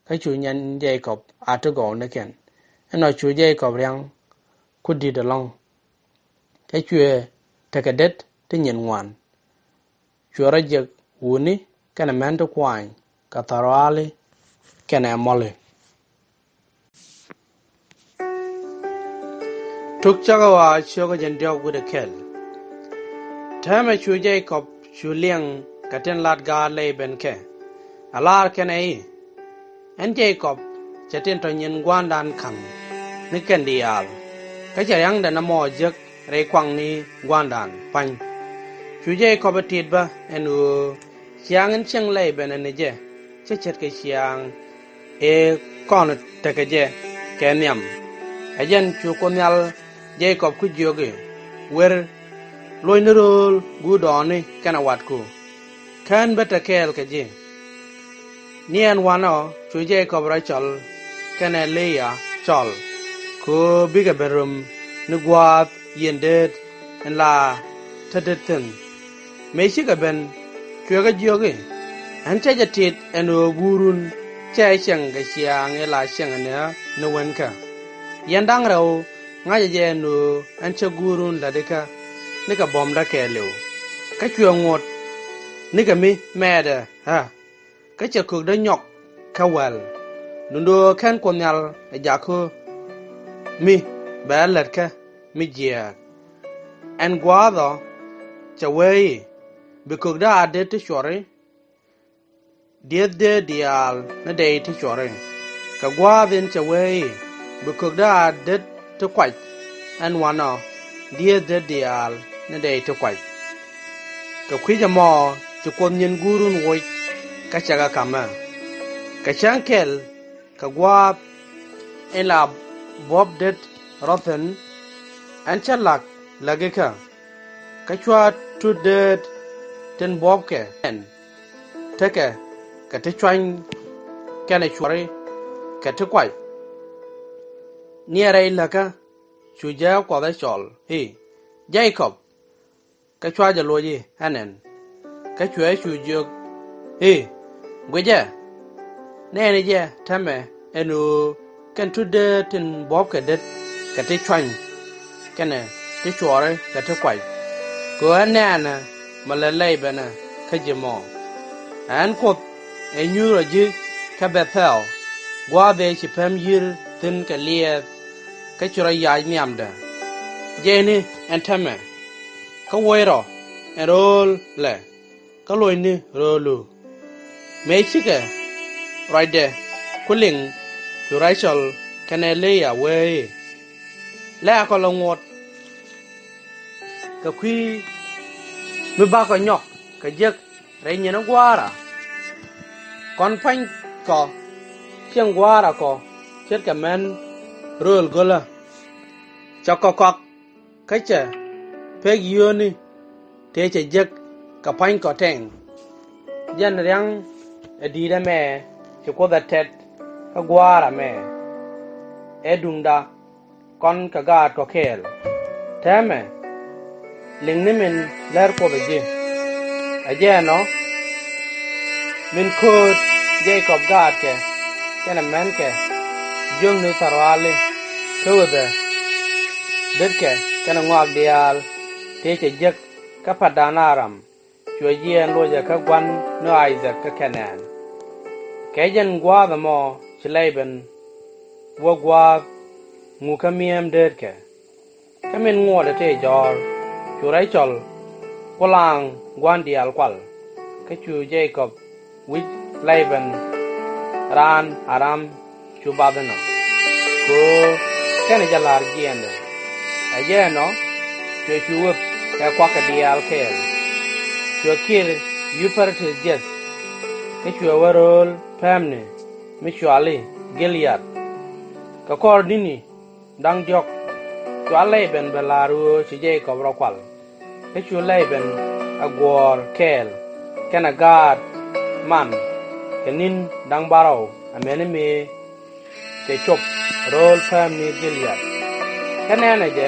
kä cu nyɛn Jɛy-kɔb a ti gɔwnikɛn. Inɔ cu Jɛy-kɔb ria̱ŋ ku di̱t ɛlɔ̱ŋ. Kä cuɛ tekɛ det ti nyin ŋuan, cuɛ rɔ jiäk wutni kɛnɛ män ti kuany kɛ thɔ̱rɔali kɛnɛ mɔli. Tuk Cäkä Ɣɔaa cio̱kä jiɛn diɔ̱k wi̱cdɛ kɛl. Täämɛ cu Jɛy-kɔb cu liɛŋ kɛ tin lat gaat Lɛy-bɛn kɛ, a lar kɛnɛ i̱, ɛn Jɛy-kɔb cɛ tin tɔ̱ nyin gua̱a̱ndan ka̱n ni kɛn diaal, kä cɛ ria̱ŋdɛ nɔmɔ jek rɛy kuakni gua̱a̱ndan pa̱ny. Cu Jɛy-kɔb ɛ tit bä ɛn ɣöö ciaaŋ in cieŋ Lɛy-bɛn ɛ ni jɛ, /cɛ ce̱tkɛ ciaaŋ ëë kɔn tekɛ jɛ kɛ nhiam. Ɛ jɛn cu Kuoth Nhial Jɛy-kɔb ku jiök i̱, wer, luɔ̱cni rööl guut dɔɔni kɛnɛ watku, kä ɣän bä te kɛɛl kɛ ji̱. Ni ɛn wanɔ cu Jɛy-kɔb rɔ cɔl kɛnɛ Li-aa cɔl, kɛ ɣöö bikɛ ben röm ni gua̱a̱th yiëë deet in la te det thi̱n. Mëë cikɛ ben, cuɛ kɛ jiök i̱, ɛn cä jɛ tit ɛn ɣöö guurun /cɛ cieŋ kɛ ciaaŋ ëë la cieŋ ɛ ni ɣä ni wenkä. Yɛn da̱ŋ rɛw ŋa̱cä jɛ ɛn ɣöö ɛn cä guurun lätikä nikɛ buɔ̱mdä kɛɛliw. Kä cuɛ ŋot nikɛ mi mɛɛtdä ɣä, kä cɛ kökdä nyɔk kä wäl. Duundɛ ɣöö /ken Kuoth Nhial ɛ jakä mi bɛ ɣä lätkä mi jiääk. Ɛn gua̱a̱th ɔ cɛ wee i̱, bi kökdä a det ti cuɔri, dieth deet diaal ni dey ti cuɔri. Kɛ gua̱a̱th in cɛ wee i̱, bi kökdä a det ti kuac, ɛn wanɔ dieth deet diaal ni dey ti kuac. Kɛ kui̱c ɛmɔ ci Kuoth nyin guurun woc, kä cɛ kɛ ka̱mä. Kɛ cäŋ kɛl, kɛ gua̱a̱th in la buɔ̱p det rɔ thi̱n, ɛn cä la̱k läkikä, kä cua tut deet tin buɔ̱pkɛ ɛn tekɛ kɛ ti cuany kɛnɛ cuɔri kɛ ti kuac. Ni ɛ rɛy läkä cu jääk Kuɔth ɛ cɔl i̱, Jɛy-kɔb! Kä cua jɛ loc i̱, Ɛ nɛn. Kä cuɛ cu jiök i̱, Guicɛ! Nɛɛni jɛ täämɛ ɛn ɣöö kɛn tutdä tin buɔ̱pkɛ det kɛ ti cuany kɛnɛ ti cuɔri kɛ ti kuay. Kɛ ɣöö ɛ nɛɛnɛ mɔ lɛ Lɛy-bɛn kä ji̱ mɔ. Ɛ ɣän Kuoth ɛ nyuth rɔ ji̱ kä Bɛ-thɛl, gua̱a̱th ëë ci päm yi̱r thi̱n kɛ liɛɛth, kä ci rɔ yac nhiamdɛ. Jɛɛni ɛn täämɛ, kä wuɔc rɔ ɛn rööl lɛ, kä locni röölu. Mëë cikɛ ruacdɛ ku liŋ, cu Racɛl kɛnɛ Lëya wee i̱, Lɛ̈ɛ̈kɔ lɛ ŋuɔ̱t kɛ kui̱ mi bakɔ nyɔk kɛ jek rɛy nyiɛn gua̱a̱ra. Kɔn pua̱nykɔ cieŋ gua̱a̱rakɔ ce̱tkɛ män rööl gölä. Cɛ kɔ kɔak kä cɛ pek yio̱o̱ni tëë cɛ jek kɛ pua̱nykɔ tɛŋ. Jɛn ria̱ŋ ɛ di̱i̱t ɛmɛ ci Kuoth ɛ tɛt kä gua̱a̱ra mɛ. Ɛ duŋda kɔn kɛ gaatkɔ kɛɛl. Täämɛ, liŋni min lär Kuoth ɛ ji̱. Ɛ jɛn ɔ, min kööt Jekɔb gaatkɛ kɛnɛ mänkɛ jiökni thɔ̱rɔali, kä wethɛ detkɛ kɛnɛ ŋɔak diaal tëë cɛ jek kä Padan-a-ram, cuɛ jiɛɛn locɛ kä gua̱n ni Ay-dhɛk kä Kɛ-naan. Kɛ jɛn gua̱a̱th ɛmɔ ci Lɛy-bɛn wä gua̱a̱th ŋuk kä mi̱em deetkɛ. Kä min ŋuɔtdɛ tëë jɔ̱ɔ̱r, cu Racɛl kulaŋ gua̱n diaal kual. Kä cu Jekɔb wi̱c Lɛy-bɛn raan Aram cu bath inɔ, kɛ ɣöö /kenɛ jɛ la̱r jiɛɛndɛ. Ɛ jɛn ɔ, cuɛ cu wek kɛ kuakɛ diaal kɛɛl. Cuɛ kir Yu-pɛ-rɛ-ti̱th jiɛth, kä cuɛ wä rööl päämni mi cɔal i̱ Gil-yad. Kɛ kɔr ni̱ni da̱ŋ diɔ̱k, cua Lɛy-bɛn ben la̱r ɣöö ci Jekɔb rɔ kual. Kä cu Lɛy-bɛn ɛ guɔ̱ɔ̱r kɛɛl kɛnɛ gaat man kɛ ni̱n da̱ŋ bärɔw, amäni mëë cɛ cop rööl päämni Gil-yad. Kä nɛnɛ jɛ,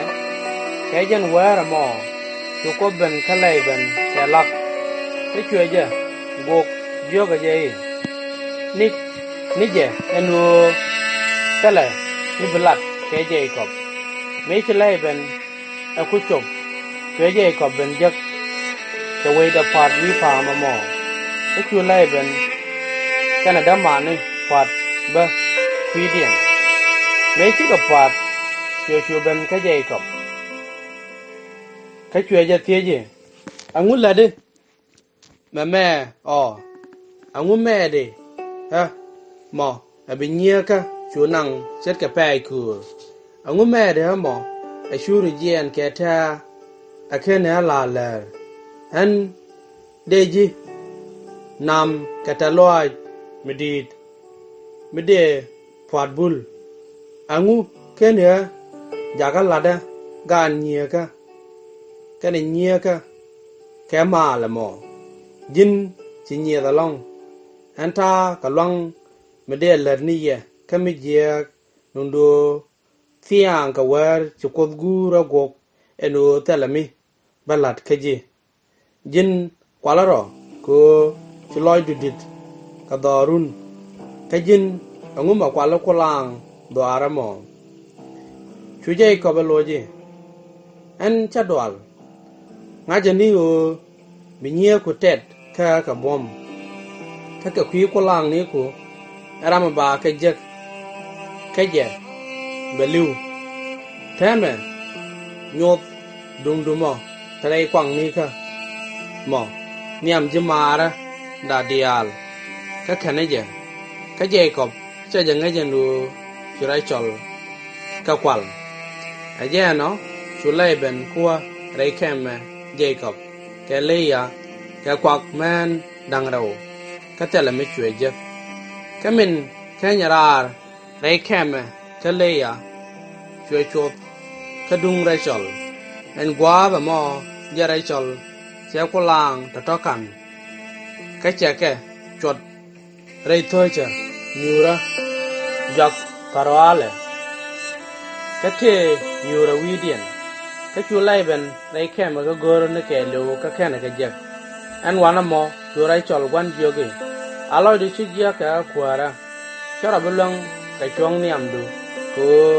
kɛ jɛn wäär ɛmɔ cu Kuoth ben kä Lɛy-bɛn kɛ la̱k. Kä cuɛ jɛ gok, jiökɛ jɛ i̱, Ni, ni jɛ ɛn ɣöö thilɛ mi bi lat kɛ Jekɔb. Mëë ci Lɛy-bɛn ɛ ku cop, cuɛ Jekɔb ben jek kɛ wecdɛ pua̱t wi̱i̱ pa̱a̱m ɛmɔ. Kä cu Lɛy-bɛn kɛnɛ dämani pua̱t bä kui̱diɛn. Mëë cikɛ pua̱t, cuɛ cu ben kä Jekɔb. Kä cuɛ jɛ thiec i̱, Ɛŋu lätdi mɛmɛ ɔ? Ɛŋu mɛɛtdi ɣä mɔ ɛ bi nyieekä cu naŋ ce̱tkɛ pɛɛc köör? Ɛŋu mɛɛtdi ɣä mɔ ɛ cu ri jiɛɛn kɛ tɛ̱̈ɛ̱̈, ɛ /ken ɣä la̱r läär? Ɣän dee ji̱ nam kɛ tɛ̈th lɔaac mi di̱i̱t mi dëë pua̱t bul. Ɛŋu /ken ɣä jakä la̱tdä gaan nyieekä kɛnɛ nyieekä kɛ maal ɛmɔ? Ji̱n ci nyieth ɛlɔ̱ŋ. Ɣän ta̱a̱ kɛ lua̱ŋ mi dëë lät ni yɛ kä mi jiääk, duundɛ ɣöö thia̱a̱ŋ kɛ wäär ci Kuoth guur ɛ guɔ̱k ɛn ɣöö thilɛ mi bä la̱t kä ji̱. Ji̱n kualä rɔ kɛ ɣöö ci lɔcdu di̱t kɛ dhɔaarun. Kä ji̱n, ɛŋu mɛ kualä kulaŋ dhɔaar ɛmɔ? Cu Jekɔb ɛ loc i̱, Ɣän /cä dual. Ŋa̱cä ni ɣöö bi nyieeku tɛt kä ɣä kɛ buɔ̱m, kä kɛ kui̱ kulaŋniku ɛ ram ɛ ba kɛ jek, kä jɛ bɛ li̱w. Täämɛ, nyoth duŋdu mɔ te rɛy kuaknikä mɔ nhiam ji̱ maaräda diaal kä känɛ jɛ. Kä Jekɔb /cɛ jɛ ŋäc ɛn ɣöö ci Racɛl kɛ kual. Ɛ jɛn ɔ, cu Lɛy-bɛn kuäär rɛy kɛmɛ Jekɔb kɛ Lëya kɛ kuak mään da̱ŋ rɛw, kä thilɛ mi cuɛ jek. Kä min /kenyɛ raar rɛy kɛmɛ kä Lëya, cuɛ cuɔth kä duŋ Racɛl. Ɛn gua̱a̱th ɛmɔ jɛ Racɛl cɛ kulaŋ tɔ̱tɔ̱ ka̱n, kä cɛ kɛ cuɔt rɛy thööcä nyuurä juak pa̱rɔalɛ, kä tëë nyuurä wi̱i̱diɛn. Kä cu Lɛy-bɛn rɛy kɛmɛ kä go̱r ni kɛɛliw kä /kenɛ kɛ jek. Ɛn wanɛ mɔ cu Racɛl gua̱n jiök i̱, A lɔcdu /ci jiäk kɛ ɣä, kuäärä. cä rɔ bi luäŋ kɛ cuɔ̱ŋ nhiamdu, kɛ ɣöö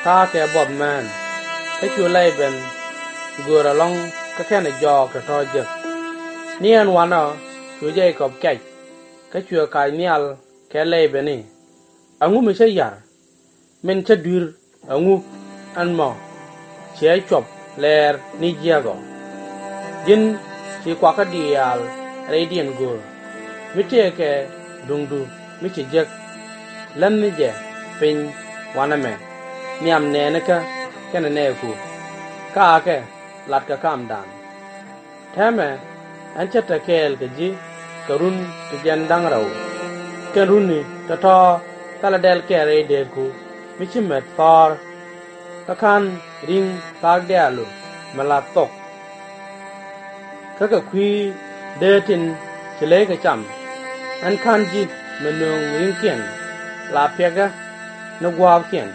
ta̱a̱ kɛ buɔth mään. Kä cu Lɛy-bɛn göör ɛlɔ̱ŋ kä kɛnɛ jɔɔk tɔ̱tɔ̱ jek. Ni ɛn wanɔ cu Jɛ-kɔb kɛc, kä cuɛ kac nhial kɛ Lɛy-bɛn i̱, Ɛŋu mi cä ya̱r? Min cä dui̱r ɛŋu ɛn mɔ ciɛ cuɔp lɛɛr ni jiääk ɔ? Ji̱n ci kuakä diaal rɛydiɛn göör. Mi tëëkɛ duŋdu mi ci jek, läthni jɛ piny wanɛmɛ, nhiam nɛɛnikä kɛnɛ nɛɛku, kä akɛ latkɛ kamdan. Täämɛ ɣän cä te kɛɛl kɛ ji̱ kɛ run ti jiɛn da̱ŋ rɛw. Kɛn runi tɔ̱tɔ̱ thilɛ dɛl kɛɛl rɛy dëëtku mi ci met thɔ̱ɔ̱r. Kä /ka̱n ri̱ŋ thaak diaalu mi la thok. Kä kɛ kui̱ dëë tin ci leykɛ cam, ɣän /ka̱n ji̱ mi nööŋ ri̱ŋkiɛn la piɛkä ni gua̱a̱thkiɛn.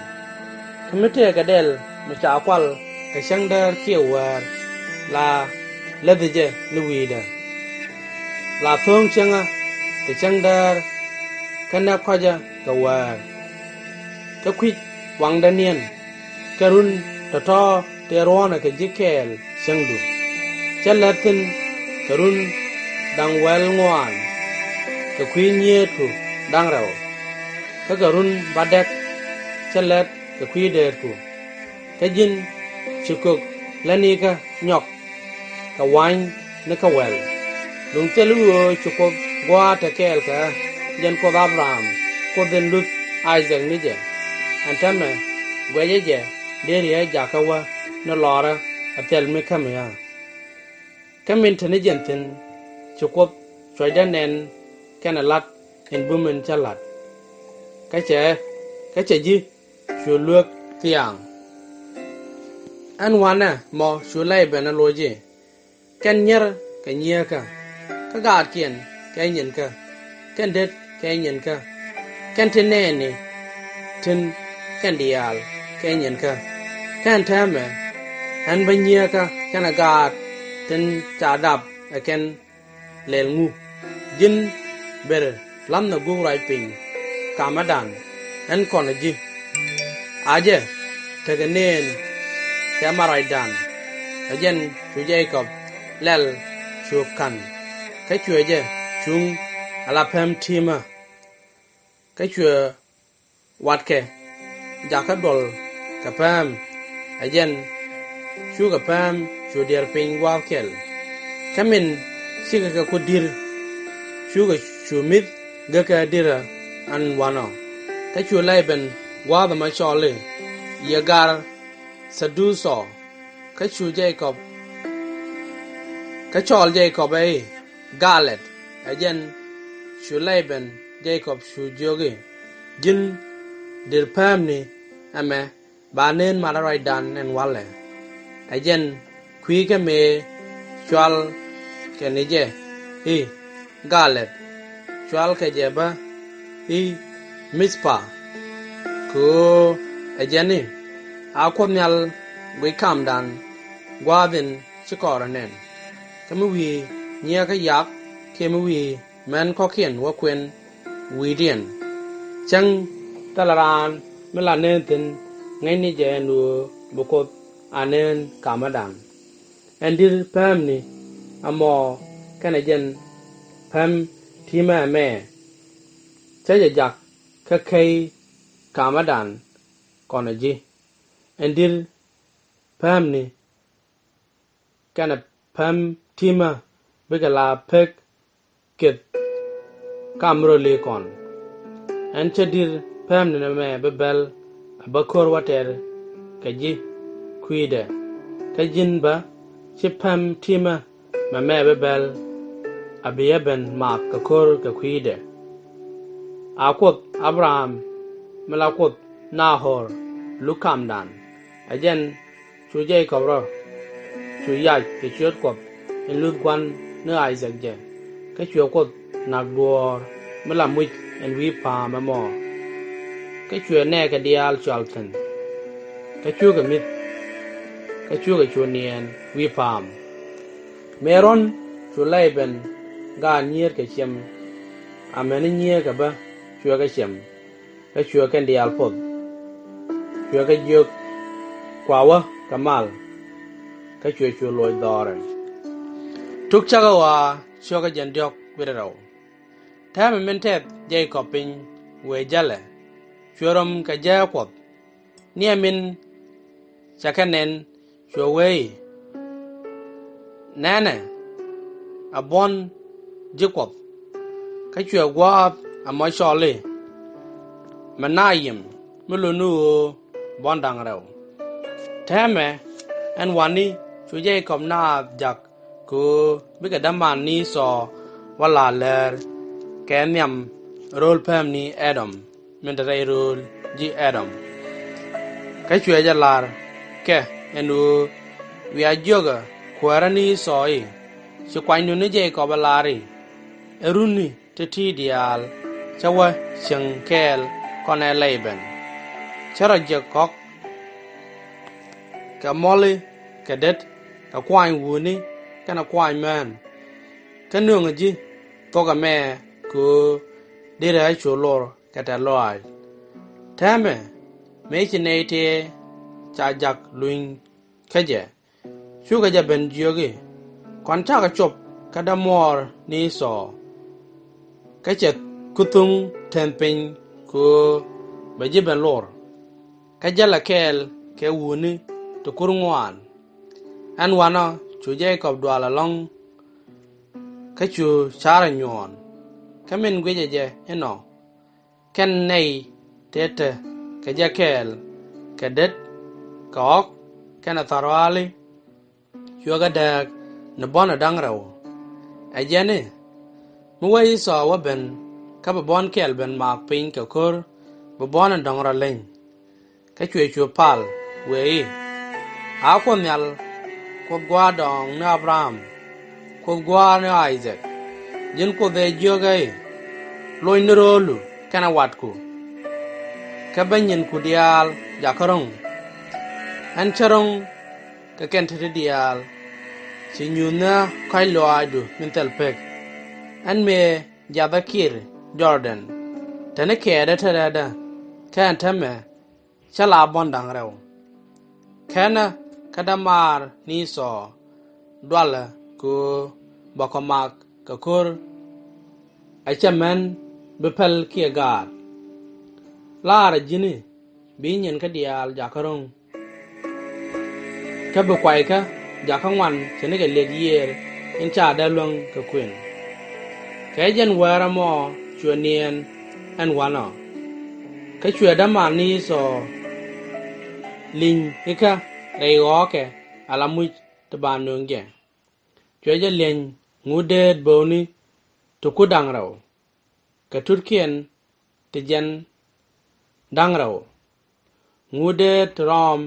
Kä mi tëëkɛ dɛl mi ca kual kɛ cäŋ däär kiɛ wäär, la läthi jɛ ni wi̱i̱dä. La thööŋ cäŋä kɛ cäŋ däär, kä näk kɔ̱cä kɛ wäär. Kä kui̱c waŋdä niɛn, kɛn run tɔ̱tɔ̱ tëë ruɔ̱ɔ̱nɛ kɛ ji̱ kɛɛl cäŋdu. Cä lät thi̱n kɛ run da̱ŋ wäl ŋuan kɛ kui̱ nyieetku da̱ŋ rɛw. Kä kɛ run bädäk cä lät kɛ kui̱ dëëtku. Kä ji̱n ci kök lätnikä nyɔk kɛ wa̱ny ni kä wäl. Duŋ thil ɣöö ci Kuoth gua̱a̱th te kɛɛl kɛ ɣä, jɛn Kuoth Abraham, Kuoth in luth Isaac ni jɛ. Ɛn täämɛ guɛcä jɛ deri ɣä jakä wä ni lɔrä a thil mi kämi ɣä. Kä min te ni jɛn thi̱n, ci Kuoth cuɔcdä nɛn kɛnɛ la̱t in bum in cä la̱t. Kä cɛ, kä cɛ ji̱ cu luek thia̱a̱ŋ. Ɛn wanɛ mɔ cu Lɛy-bɛn ɛ loc i̱, Kɛn nyier kɛ nyieekä, kä gaatkiɛn kɛ nyinkä, kɛn det kɛ nyinkä, kɛn tin nɛɛni tin kɛn diaal kɛ nyinkä. Kä ɛn täämɛ ɣän bä nyieekä kɛnɛ gaat tin ca dap ɛ kɛn lɛl ŋu? Ji̱n ber la̱thnɛ gup ruac piny kamädan, ɣän kɔnɛ ji̱. A jɛ tekɛ nëën kɛ ma ruacdan. Ɛ jɛn cu Jɛ-kɔb lɛl cu ka̱n, kä cuɛ jɛ cuŋ ala päm ti̱mä. Kä cuɛ watkɛ jakä duɔl kɛ pääm, ɛ jɛn cukɛ pääm cu diɛɛr piny gua̱a̱th kɛl. Kä min cikɛ kɛ ku di̱r, cukɛ cu mi̱th gekä di̱rä ɛn wanɔ. Kä cu Lɛy-bɛn gua̱a̱th ɛmɔ cɔl i̱ Yegar-Saduthɔ. Kä cu Jɛ-kɔb, kä cɔl Jɛ-kɔb ɛ i̱ Galeed. Ɛ jɛn cu Lɛy-bɛn Jɛ-kɔb cu jiök i̱, Ji̱n di̱r päämni ɛmɛ ba nën malä ruacdan ɛn walɛ. Ɛ jɛn kui̱ kä mëë cual kɛ ni jɛ i̱ Galeed, cual kɛ jɛ bä i̱ Mithpa. Kɛ ɣöö ɛ jɛn i̱, A Kuoth Nhial guic kamdan gua̱a̱th in ci kɔɔr ɛ nɛn. Kä mi wi̱i̱ nyieekä yak kiɛ mi wi̱i̱ män kɔ̱kiɛn wä kuɛn wi̱i̱diɛn. Cäŋ thilɛ raan mi la nën thi̱n ŋäcni jɛ ɛn ɣöö bi Kuoth a nën kamädan. Ɛn di̱r päämni ɛmɔ kɛnɛ jɛn päm ti̱mä ɛmɛ, cä jɛ jak kä key kamädan kɔnɛ ji̱. Ɛn di̱r päämni kɛnɛ päm ti̱mä bikɛ la pek keth kam röli kɔn. Ɛn cä di̱r päämni nɛmɛ bi bɛl a bä ko̱r wä tɛr kɛ ji̱ kui̱dɛ. Kä ji̱n bä ci päm ti̱mä mɛmɛ bi bɛl a bi ɛ ben math kɛ ko̱r kɛ kui̱dɛ. A Kuoth Abraham mi la Kuoth Nahor luk kamdan. Ɛ jɛn cu Jɛ-kɔb rɔ cu yac kɛ ciöt Kuɔth in luth gua̱n ni Isaac jɛ. Kä cuɛ Kuoth nak duɔ̱ɔ̱r mi la muc ɛn wi̱i̱ pa̱a̱m ɛmɔ. Kä cuɛ nɛɛkɛ diaal cɔal thi̱n. Kä cukɛ mi̱th, kä cukɛ cu niɛɛn wi̱i̱ pa̱a̱m. Mëë ruɔ̱n cu Lɛy-bɛn gaat nyieet kɛ ciɛm, amäni nyieekä bä cuɛ kɛ ciɛm. kä cuɛ kɛn diaal poth. Cuɛ kɛ jiök, kua wä kɛ mal, kä cuɛ cu loc dhɔrɛ. Tuk Cäkä Ɣɔaa cio̱kä jiɛn diɔ̱k wi̱cdɛ rɛw. Täämɛ min tɛth Jɛ-kɔb piny wëë jälɛ, cuɛ röm kɛ jääk Kuɔth. Niɛ min ca kɛ nɛn, cuɛ wee i̱, Nɛnɛ, a buɔ̱n ji̱ Kuɔth. Kä cuɛ gua̱a̱th ɛmɔ cɔl i̱ Mɛnayim, mi lot ni ɣöö buɔ̱n da̱ŋ rɛw. Täämɛ ɛn wani cu Jɛ-kɔb naath ja̱k kɛ ɣöö bikɛ däman ni Ɛ-thɔɔ wä la̱r läär kɛ nhiam ro̱o̱l päämni Ɛ-dɔm min te rɛy ro̱o̱l ji̱ Ɛ-dɔm. Kä cuɛ jɛ la̱r kɛ ɛn ɣöö wiaa jiökä kuäärä ni Ɛ-thɔɔ i̱, Ci kuanydu ni Jɛ-kɔb ɛ la̱r i̱, Ɛ runi ti̱ti̱ diaal cä wä cieŋ kɛɛl kɔnɛ lɛy ben. Cä rɔ jek kɔk kɛ muɔli kɛ det, kɛ kuany wutni kɛnɛ kuany mään. Kä nööŋɛ ji̱ thuɔ̱k ɛmɛ kɛ ɣöö derɛ cu lor kɛ tɛ̈th lɔaac. Täämɛ mëë ci nɛy tëë ca ja̱k luny kä jɛ, cukɛ jɛ ben jiök i̱, Kɔn cakɔ cop kä dämuɔɔr ni Ɛ-thɔɔ. Kä cɛ kuthum tɛth piny kɛ ɣöö bɛ ji̱ ben lor. Kä jälɛ kɛɛl kɛ wutni ti kur ŋuan. Ɛn wanɔ cu Jɛ-kɔb dual ɛlɔ̱ŋ, kä cu ca̱rɛ nyuɔɔn. Kä min guicɛ jɛ inɔ, kɛn nɛy tëë te kɛ jɛ kɛɛl, kɛ det, kɛ ɣɔ̱k, kɛnɛ tha̱ruaali, cuɛ kɛ dääk ni buɔ̱n da̱ŋ rɛw. Ɛ jɛn i̱, Mi wä Ɛ-thɔɔ wä ben, kä bi buɔ̱n kɛl ben maak piny kɛ ko̱r, bi buɔ̱n da̱ŋ rɛw leny. Kä cuɛ cu pal, wëë i̱, A Kuoth Nhial, Kuoth gua̱a̱r dɔɔŋ ni Abraham, Kuoth gua̱a̱r ni Isaac, ji̱n Kuoth ëë jiökä i̱, Lony ni ro̱o̱lu kɛnɛ watku, kä bä nyinku diaal jakä ro̱ŋ. Ɣän cä ro̱ŋ kɛ kɛn ti̱ti̱ diaal, ci nyuuthni kɔ̱a̱c lɔaacdu min thil pek. Ɣän mëë jiathä kir Jɔr-dɛn, te ni kɛɛdä tetdä, kä ɣän täämɛ cä la buɔ̱n da̱ŋ rɛw. Kɛnɛ kä dämaar ni Ɛ-thɔɔ dualɛ kɛ ɣöö bɛ kɔ mak kɛ ko̱r, a cä män bi päl kiɛ gaat. Laarä ji̱n i̱, Bi nyinkä diaal jakä ro̱ŋ, kä bi kuaykä jakä ŋuan ce̱tnikɛ liɛt yiëër in ca dee luäŋ kɛ kuën. Kɛ jɛn wäär ɛmɔ cuɛ niɛɛn ɛn wanɔ. Kä cuɛ dämaar ni Ɛ-thɔɔ li̱ny ikä rɛy ɣɔ̱ɔ̱kɛ ala muc ti ba nöŋ jɛ. Cuɛ jɛ li̱eny ŋut dëët bo̱o̱ni ti kur da̱ŋ rɛw, kɛ tutkiɛn ti jiɛn da̱ŋ rɛw. Ŋut dëët ti rɔɔm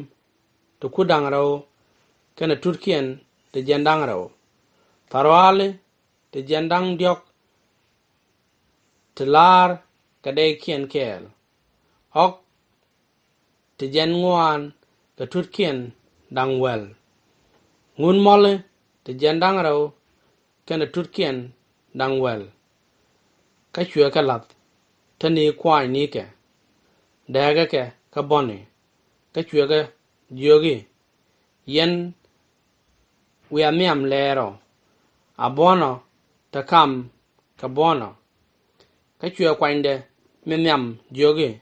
ti kur da̱ŋ rɛw, kɛnɛ tutkiɛn ti jiɛn da̱ŋ rɛw. Tha̱ruaali ti jiɛn da̱ŋ diɔ̱k ti la̱r kɛ dɛykiɛn kɛɛl. Ɣɔ̱k ti jiɛn ŋuan kɛ tutkiɛn da̱ŋ wäl. Ŋut muɔli ti jiɛn da̱ŋ rɛw kɛnɛ tutkiɛn da̱ŋ wäl. Kä cuɛ kɛ la̱th te ni kua̱a̱nynikɛ, dääkɛ kɛ kä buɔ̱ni. Kä cuɛ kɛ jiök i̱, Yɛn wiaa nhiam lɛɛr ɔ, a buɔ̱n ɔ te kam kɛ buɔ̱n ɔ. Kä cuɛ kuanydɛ mi nhiam jiök i̱,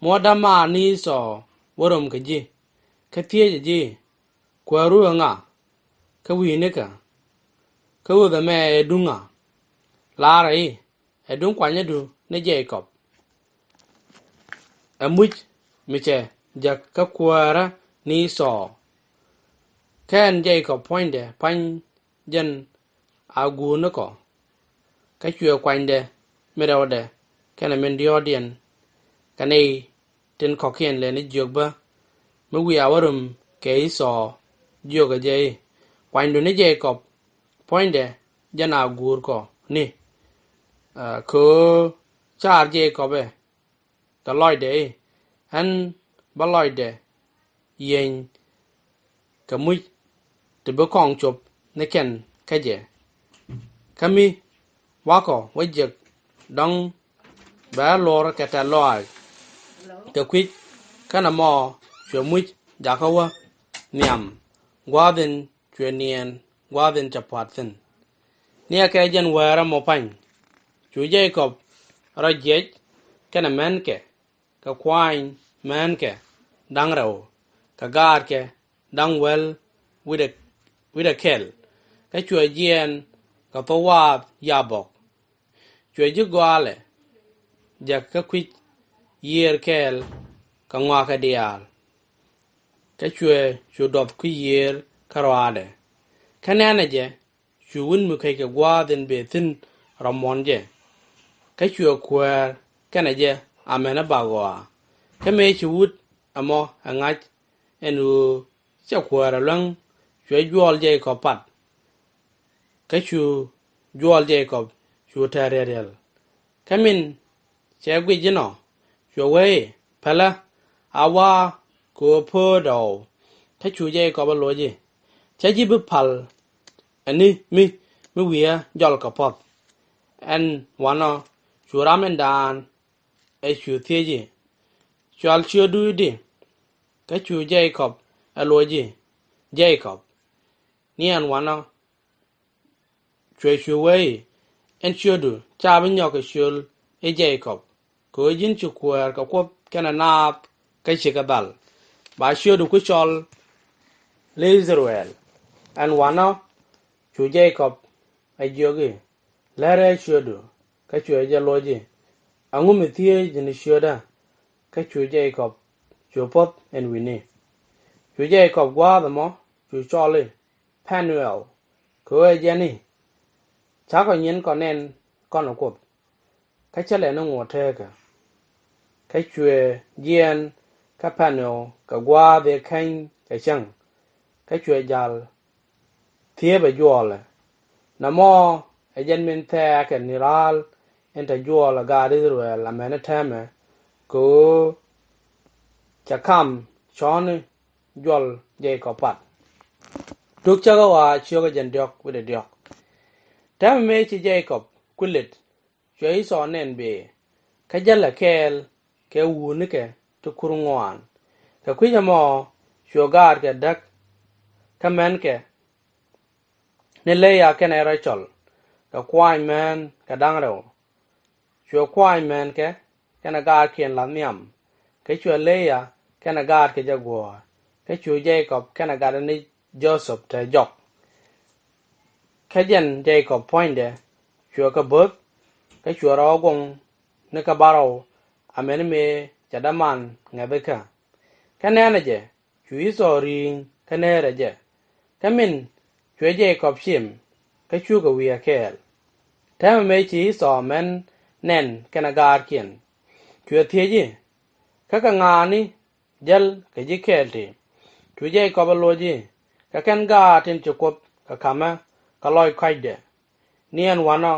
Mi wä dämaar ni Ɛ-thɔɔ wä röm kɛ ji̱, kä thiecɛ ji̱ i̱, Kuääru ɛ ŋa, kä wi̱i̱nikä, kä ɣööth ɛmɛ ɛ duŋ ŋa? Laarɛ i̱, Ɛ duŋ kuanyädu ni Jɛ-kɔb. Ɛ muc mi cɛ jäk kä kuäärä ni Ɛ-thɔɔ. Kä ɛn Jɛ-kɔb puɔ̱nydɛ pa̱ny jɛn a guurnikɔ. Kä cuɛ kuanydɛ mi rɛwdɛ kɛnɛ min diɔ̱ɔ̱kdiɛn kɛ nɛy tin kɔ̱kiɛn lɛni jiök bä, mi wiaa wä röm kɛ Ɛ-thɔɔ, jiökɛ jɛ i̱, Kuanydu ni Jɛ-kɔb puɔ̱nydɛ jɛn a guurkɔ ni, ɛ, kɛ ɣöö caar Jɛ-kɔb ɛ kɛ lɔcdɛ i̱, Ɣän bä lɔcdɛ yieny kɛ muc ti bi kɔŋ cop ni kɛn kä jɛ. Kä mi wakɔ wä jiäk dɔ̱ŋ bɛ luɔr kɛ tɛ̈th lɔaac. kɛ kui̱c. Kɛnɛ mɔ cuɛ muc jakä wä nhiam gua̱a̱th in cuɛ niɛɛn gua̱a̱th in cɛ pua̱t thi̱n. Niɛkɛ jɛn wäärä mɔ pa̱ny, cu Jekɔb rɔ jiɛc kɛnɛ mänkɛ, kɛ kua̱ny mänkɛ da̱ŋ rɛw, kɛ gaatkɛ da̱ŋ wäl wi̱cdɛ kɛl, kä cuɛ jiɛɛn kɛ thok waath Yabok. Cuɛ ji̱ gɔaalɛ jek kä kui̱c yiëër kɛɛl kɛ ŋɔakɛ diaal, kä cuɛ cu duɔth kui̱c yiëër kä rɔaadɛ. Kä nɛnɛ jɛ, cu wut mi kec kɛ gua̱a̱th in bëë thi̱n rɔ muɔ̱n jɛ, kä cuɛ kuäär kɛnɛ jɛ amäni bak ɣɔaa. Kä mëë ci wut ɛmɔ ɛ ŋa̱c ɛn ɣöö cɛ kuäär ɛ luäŋ, cuɛ juɔl Jekɔb pat. Kä cu juɔl Jekɔb cu tɛ̈r riɛl riɛl. Kä min cɛ guic inɔ, cuɛ wee i̱, pälä, a wa̱a̱ kɛ ɣöö pöödɛ ɣɔw. Kä cu Jekɔb ɛ loc i̱, cä ji̱ bi pal ɛ ni mi, mi wi̱i̱ ɛ jɔl kɛ puɔ̱th. Ɛn wanɔ cu ram in daan ɛ cu thiec i̱, cual ciötdu i̱di? Kä cu Jekɔb ɛ loc i̱, Jekɔb. Ni ɛn wanɔ cuɛ cu wee i̱, ɛn ciötdu ca bi nyɔk kɛ ciöl i̱ Jekɔb, kɛ ɣöö ji̱n ci kuäär kɛ Kuoth kɛnɛ naath kä cikɛ dhal. Ba ciötdu ku cɔl i̱ Ithɛrɛl. Ɛn wanɔ cu Jekɔb ɛ jiök i̱, lärɛ ciötdu. Kä cuɛ jɛ loc i̱, ɛŋu mi thiec ji̱n ciötdä? Kä cu Jekɔb cu puɔ̱th ɛn wi̱ni. Cu Jekɔb gua̱a̱th ɛmɔ cu cɔl i̱ Pɛnuɛl, kɛ ɣöö ɛ jɛn i̱, cakɔ nyin kɔ nɛn kɔn ɛ Kuoth, kä cä lɛ ni ŋuɔ̱t teekä. Kä cuɛ jiɛɛn kä Pɛnuɛl kɛ gua̱a̱th ëë käny kɛ cäŋ, kä cuɛ jal thiëëpɛ juɔɔlɛ. Nɔmɔ ɛ jɛn min thɛɛkɛ ni raal in te juɔɔl ɛ gaat Ithɛrɛl amäni täämɛ, kɛ ɣöö cɛ kam cɔɔni juɔl Jekɔb pat. Tuk Cäkä Ɣɔaa ciökä jɛn diɔ̱k wi̱cdɛ diɔ̱k. Täämɛ mëë ci Jekɔb ku lɛt, cuɛ Ithɔɔ nɛn bëë, kä jälɛ kɛɛl kɛ wuunikɛ ti kur ŋuan. Kɛ kui̱c ɛmɔ cuɛ gaatkɛ däk kä mänkɛ ni Lɛya kɛnɛ Racɔl, kɛ kuaany män kɛ da̱ŋ rɛw. Cuɛ kuaany mänkɛ kɛnɛ gaatkiɛn la̱th nhiam, kä cuɛ Lɛya kɛnɛ gaatkɛ jɛ guɔ̱ɔ̱r, kä cu Jekɔb kɛnɛ gatdɛ ni Jothɛp te jɔk. Kä jɛn Jekɔb puɔ̱nydɛ cuɛ kɛ bo̱th, kä cuɛ rɔ guɔ̱ŋ ni kä bärɔw, amäni mëë cɛ däman ŋäthikä. Kä nɛnɛ jɛ, cu Ithɔɔ ri̱i̱ŋ kä neerɛ jɛ. Kä min cuɛ Jekɔb cim, kä cukɛ wi̱i̱ ɛ kɛɛl. Täämɛ mëë ci Ithɔɔ män nɛn kɛnɛ gaatkiɛn, cuɛ thiec i̱, kä kɛ ŋa̱a̱ni jäl kɛ ji̱ kɛɛl ti? Cu Jekɔb ɛ loc i̱, kɛ kɛn gaat tin ci Kuoth kɛ ka̱mä kɛ lɔc kɔ̱a̱cdɛ. Ni ɛn wanɔ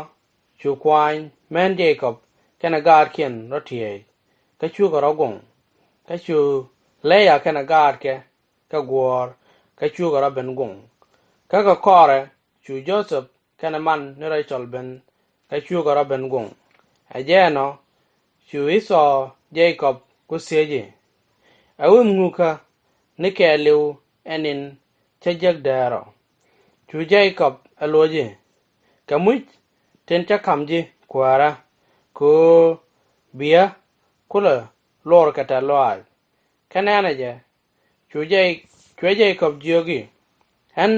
cu kuaany män Jekɔb kɛnɛ gaatkiɛn rɔ tiɛɛc, kä cukɛ rɔ guɔ̱ŋ. Kä cu Lɛya kɛnɛ gaatkɛ kɛ guɔ̱ɔ̱r, kä cukɛ rɔ ben guɔ̱ŋ. Kä kɛ kɔrɛ cu Jothɛp kɛnɛ man ni Racɔl ben, kä cukɛ rɔ ben guɔ̱ŋ. Ɛ jɛn ɔ, cu Ithɔɔ Jekɔb ku thiec i̱, ɛ wi̱i̱ ŋukä ni kɛɛliw ɛn in cä jek däär ɔ? Cu Jekɔb ɛ loc i̱, kɛ muc tin cä ka̱m ji̱ kuäärä, kɛ ɣöö biɛ kulɛ luɔr kɛ tɛ̈th lɔaac. Kä nɛnɛ jɛ, cu Jɛ-, cuɛ Jekɔb jiök i̱, ɣän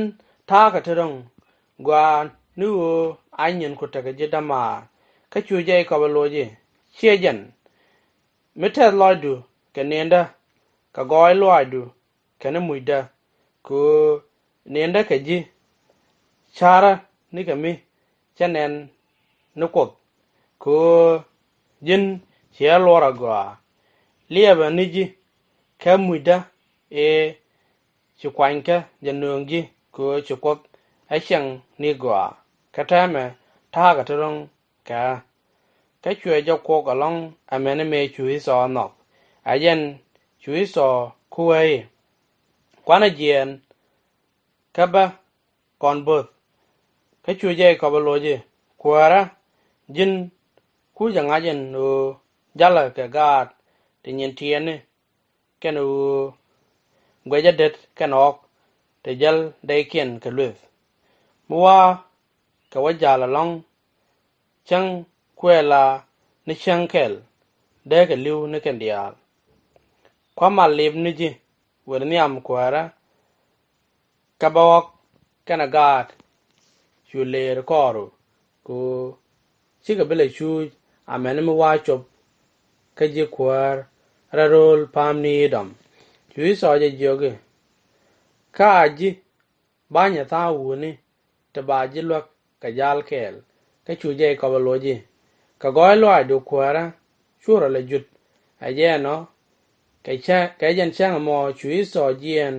ta̱a̱kä ti ro̱ŋ, gɔaa ni ɣöö a nyinku tekɛ ji̱ dämaar. Kä cu Jekɔb ɛ loc i̱, ciɛ jɛn, mi tɛth lɔcdu kɛ ni̱ndä, kɛ gɔɔy lɔaacdu kɛnɛ mucdä, kɛ ɣöö ni̱ndä kɛ ji̱ ca̱rä nikɛ mi cä nɛn ni Kuoth, kɛ ɣöö ji̱n ciɛ luɔr agɔaa. Liɛpä ni ji̱ kä mucdä ëë ci kuanykä jɛ nööŋ ji̱, kɛ ɣöö ci Kuoth ɛ ciɛŋ ni gɔaa. Kä täämɛ ta̱a̱kä ti ro̱ŋ kɛ ɣä. Kä cuɛ jɛ kuɔk ɛlɔ̱ŋ amäni mëë cu Ithɔɔ nhɔk. Ɛ jɛn cu Ithɔɔ ku wee i̱, kuanɛ jiɛɛn kä bä kɔn bo̱th. Kä cu Jekɔb ɛ loc i̱, kuäärä, ji̱n ku jɛ ŋa̱c ɛn ɣöö jalä kɛ gaat ti nyin tiɛɛni kɛnɛ ɣöö guɛcä det kɛnɛ ɣɔk ti jäl dɛykiɛn kɛ lueth. Mi wa̱a̱ kɛ wä ja̱l ɛlɔ̱ŋ cäŋ kuɛ la ni cäŋ kɛl dee kɛ li̱w ni kɛn diaal. Kua̱ mal lip ni ji̱ wel nhiam kuäärä kä bä ɣɔk kɛnɛ gaat cu leer kɔɔru ku cikɛ bi lɛ cuuc amäni mi wa̱a̱ cop kä ji̱ kuäär rɛl ro̱o̱l pa̱a̱m ni i̱ dɔm. Cu i̱ thɔɔcɛ jiök i̱ kä a ji̱ ba̱nyɛ tha̱a̱ŋ wuni ti ba ji̱ luäk kɛ ja̱l kɛɛl kä cu Jɛy-kɔp ɛ loc i̱ kɛ gɔɔy lɔaacdu kuäärä cu rɔ lɛ jut. Ɛ jɛn ɔ kɛ jɛn cäŋ ɛmɔ cu i̱ thɔɔc jiɛɛn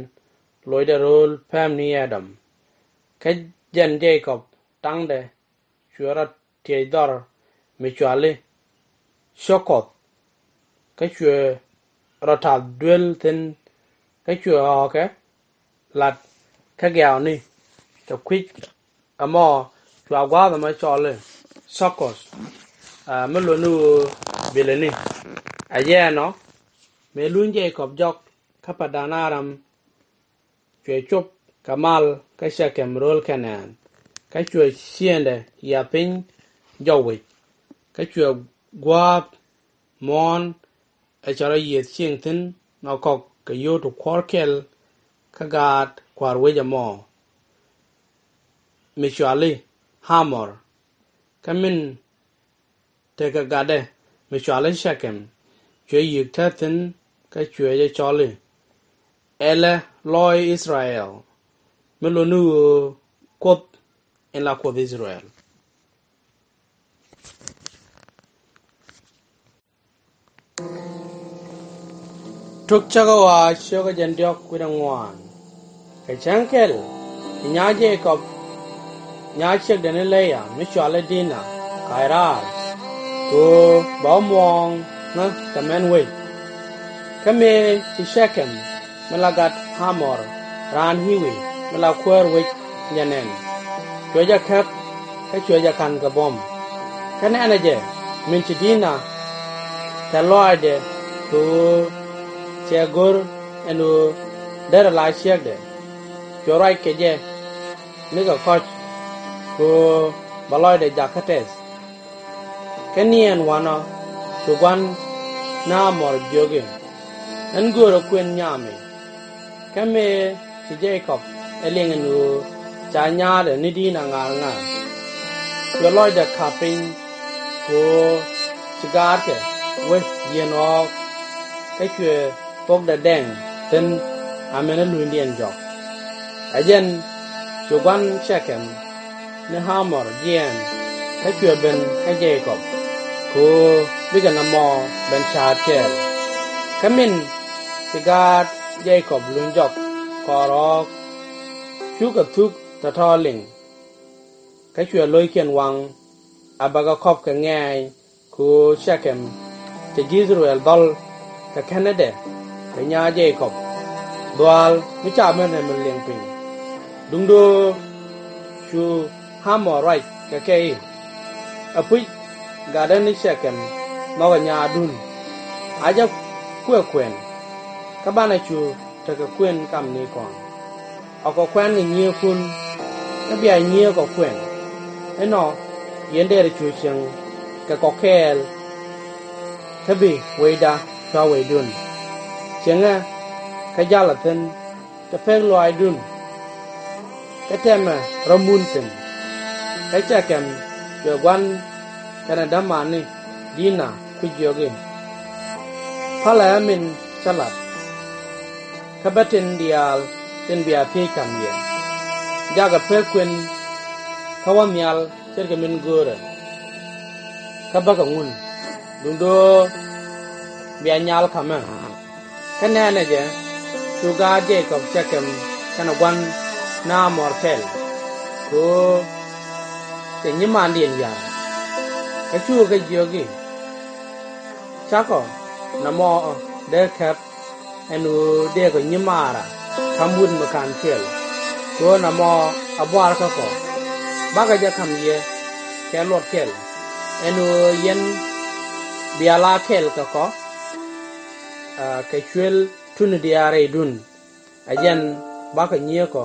locdɛ ro̱o̱l pa̱a̱m ni i̱ dɔm. Kä jɛn Jɛy-kɔp ta̱ŋdɛ cuɛ rɔ tiɛc dhɔr mi cuali Cokɔth kä cuɛ rɔ tath duel thi̱n kä cuɛ ɣɔ̱ɔ̱kɛ lat kä gɛ̈ɛ̈wni kɛ kui̱c ɛmɔ cua gua̱a̱th ɛmɔ cɔl i̱ Thɔkoth mi luɔ̱ni ɣöö bilɛni. Ɛ jɛn ɔ mëë luny Jɛy-kɔp jɔk kä Padan-a-ram cuɛ cop kɛ mal kä Cɛ-kɛm ro̱o̱l Kɛ-naan kä cuɛ ciëëndɛ yiath piny jɔw wec kä cuɛ gua̱a̱th muɔ̱ɔ̱n ɛ cɛ rɔ yiëth cieŋ thi̱n nɔ kɔk kɛ yio̱w ti kuɔ̱r kɛl kä gaat kua̱r wec ɛmɔ mi cuali Ɣamɔr. Kä min tekɛ gatdɛ mi cuali Cɛ-kɛm cuɛ yi̱k te thi̱n kä cuɛ jɛ cɔl i̱ Ɛlɛ lɔɔc I-thɛ-rɛl mi luɔ̱ni ɣöö Kuoth in la Kuoth I-thɛ-rɛl. Tok Cäkä Ɣɔaa cio̱kä jiɛn diɔ̱k wi̱cdɛ ŋuan. Kɛ cäŋ kɛl ci nyaa Jɛy-kɔp nyaa ciekdɛ ni Lɛ-yia mi cuali Di-na kac raar kɛ ɣöö ba wä muɔ̱ɔ̱ŋ ŋä kɛ män wec. Kä mëë ci Cɛ-kɛm mi la gat Ɣamɔr raan Ɣi̱wi mi la kuäär wec jɛ nɛn, cuɛ jɛ käp kä cuɛ jɛ ka̱n kɛ buɔ̱m. Kä nɛnɛ jɛ min ci Di-na tɛ̈th lɔaacdɛ kɛ ɣöö cɛ go̱r ɛn ɣöö derɛ la ciekdɛ, cuɛ ruac kɛ jɛ nikɛ kɔ̱c kɛ ɣöö ba lɔcdɛ jak kä tɛth. Kä niɛɛn wanɔ cu gua̱n ni Ɣamɔr jiök i̱, ɣän göörä kuën nyam mi. Kä mëë ci Jɛy-kɔp ɛ liŋ ɛn ɣöö ca nyaadɛ ni Di-na ŋa̱r ŋa̱r, cuɛ lɔcdɛ ka̱p piny kɛ ɣöö ci gaatkɛ wec yieen ɣɔ̱ɔ̱k kä cuɛ pokdɛ dɛŋ thi̱n amäni lunydiɛn jɔk. Ɛ jɛn cu gua̱n Cɛ-kɛm ni Ɣamɔr jiɛɛn kä cuɛ ben kä Jɛy-kɔp kɛ ɣöö bikɛ nɔmɔ ben ca̱a̱t kɛɛl. Kä min ci gaat Jɛy-kɔp luny jɔk kɔɔr ɣɔ̱ɔ̱k cukɛ thuk tɔ̱tɔ̱ liŋ. Kä cuɛ lo̱ckiɛn waŋ a bakɛ kɔ̱p kɛ ŋɛɛny kɛ ɣöö Cɛ-kɛm cɛ ji̱ I-thɛ-rɛl dhɔl kɛ känädɛ kɛ nyaa Jɛy-kɔp dhuaal mi ca ben rɛm liŋ piny. Duundɛ ɣöö cu Ɣamɔr ruac kɛ kɛ i̱, ɛ puc gatdä ni Cɛ-kɛm nhɔkɛ nyaadun. A jɛ kuɛ kuɛn kä banɛ cu tekɛ kuën kamnikɔn. A kɔ kuɛn kɛ nyieekun kä bia nyieek kɔ kuɛn. Inɔ yɛn derɛ cu cieŋ kɛ kɔ kɛɛl kä bi wecda cua wecdun. Cieŋɛ kä jalä thi̱n te pek lɔaacdun kä tɛmɛ rɔ mun thi̱n. Kä Cɛ-kɛm cuɛ gua̱n kɛnɛ dämani Di-na ku jiök i̱, pälɛ ɛ min cä lat. Kä bä tin diaal tin bia thiec ka̱m yɛ. Jakɛ pek kuën kä wä nhial ce̱tkɛ min göörä. Kä bäkɛ ŋun duundɛ ɣöö bia nyal ka̱mä. Kä nɛnɛ jɛ cu gaat Jɛy-kɔp Cɛ-kɛm kɛnɛ gua̱n ni Ɣamɔr kɛl kɛ ɣöö cɛ nyimandiɛn ya̱r. Kä cukɛ kɛ jiök i̱, cakɔ nɔmɔ dee käp ɛn ɣöö dëëkɔ nyimaara ka̱m wut mi ka̱n cuɛl. Kɛ ɣöö nɔmɔ a buaar kä kɔ bakɛ jɛ ka̱m yɛ kɛ luɔt kɛl ɛn ɣöö yɛn bia la kɛl kɛ kɔ. Kɛ cuël tuni diaal rɛydun, ɛ jɛn bakɔ nyiëëkɔ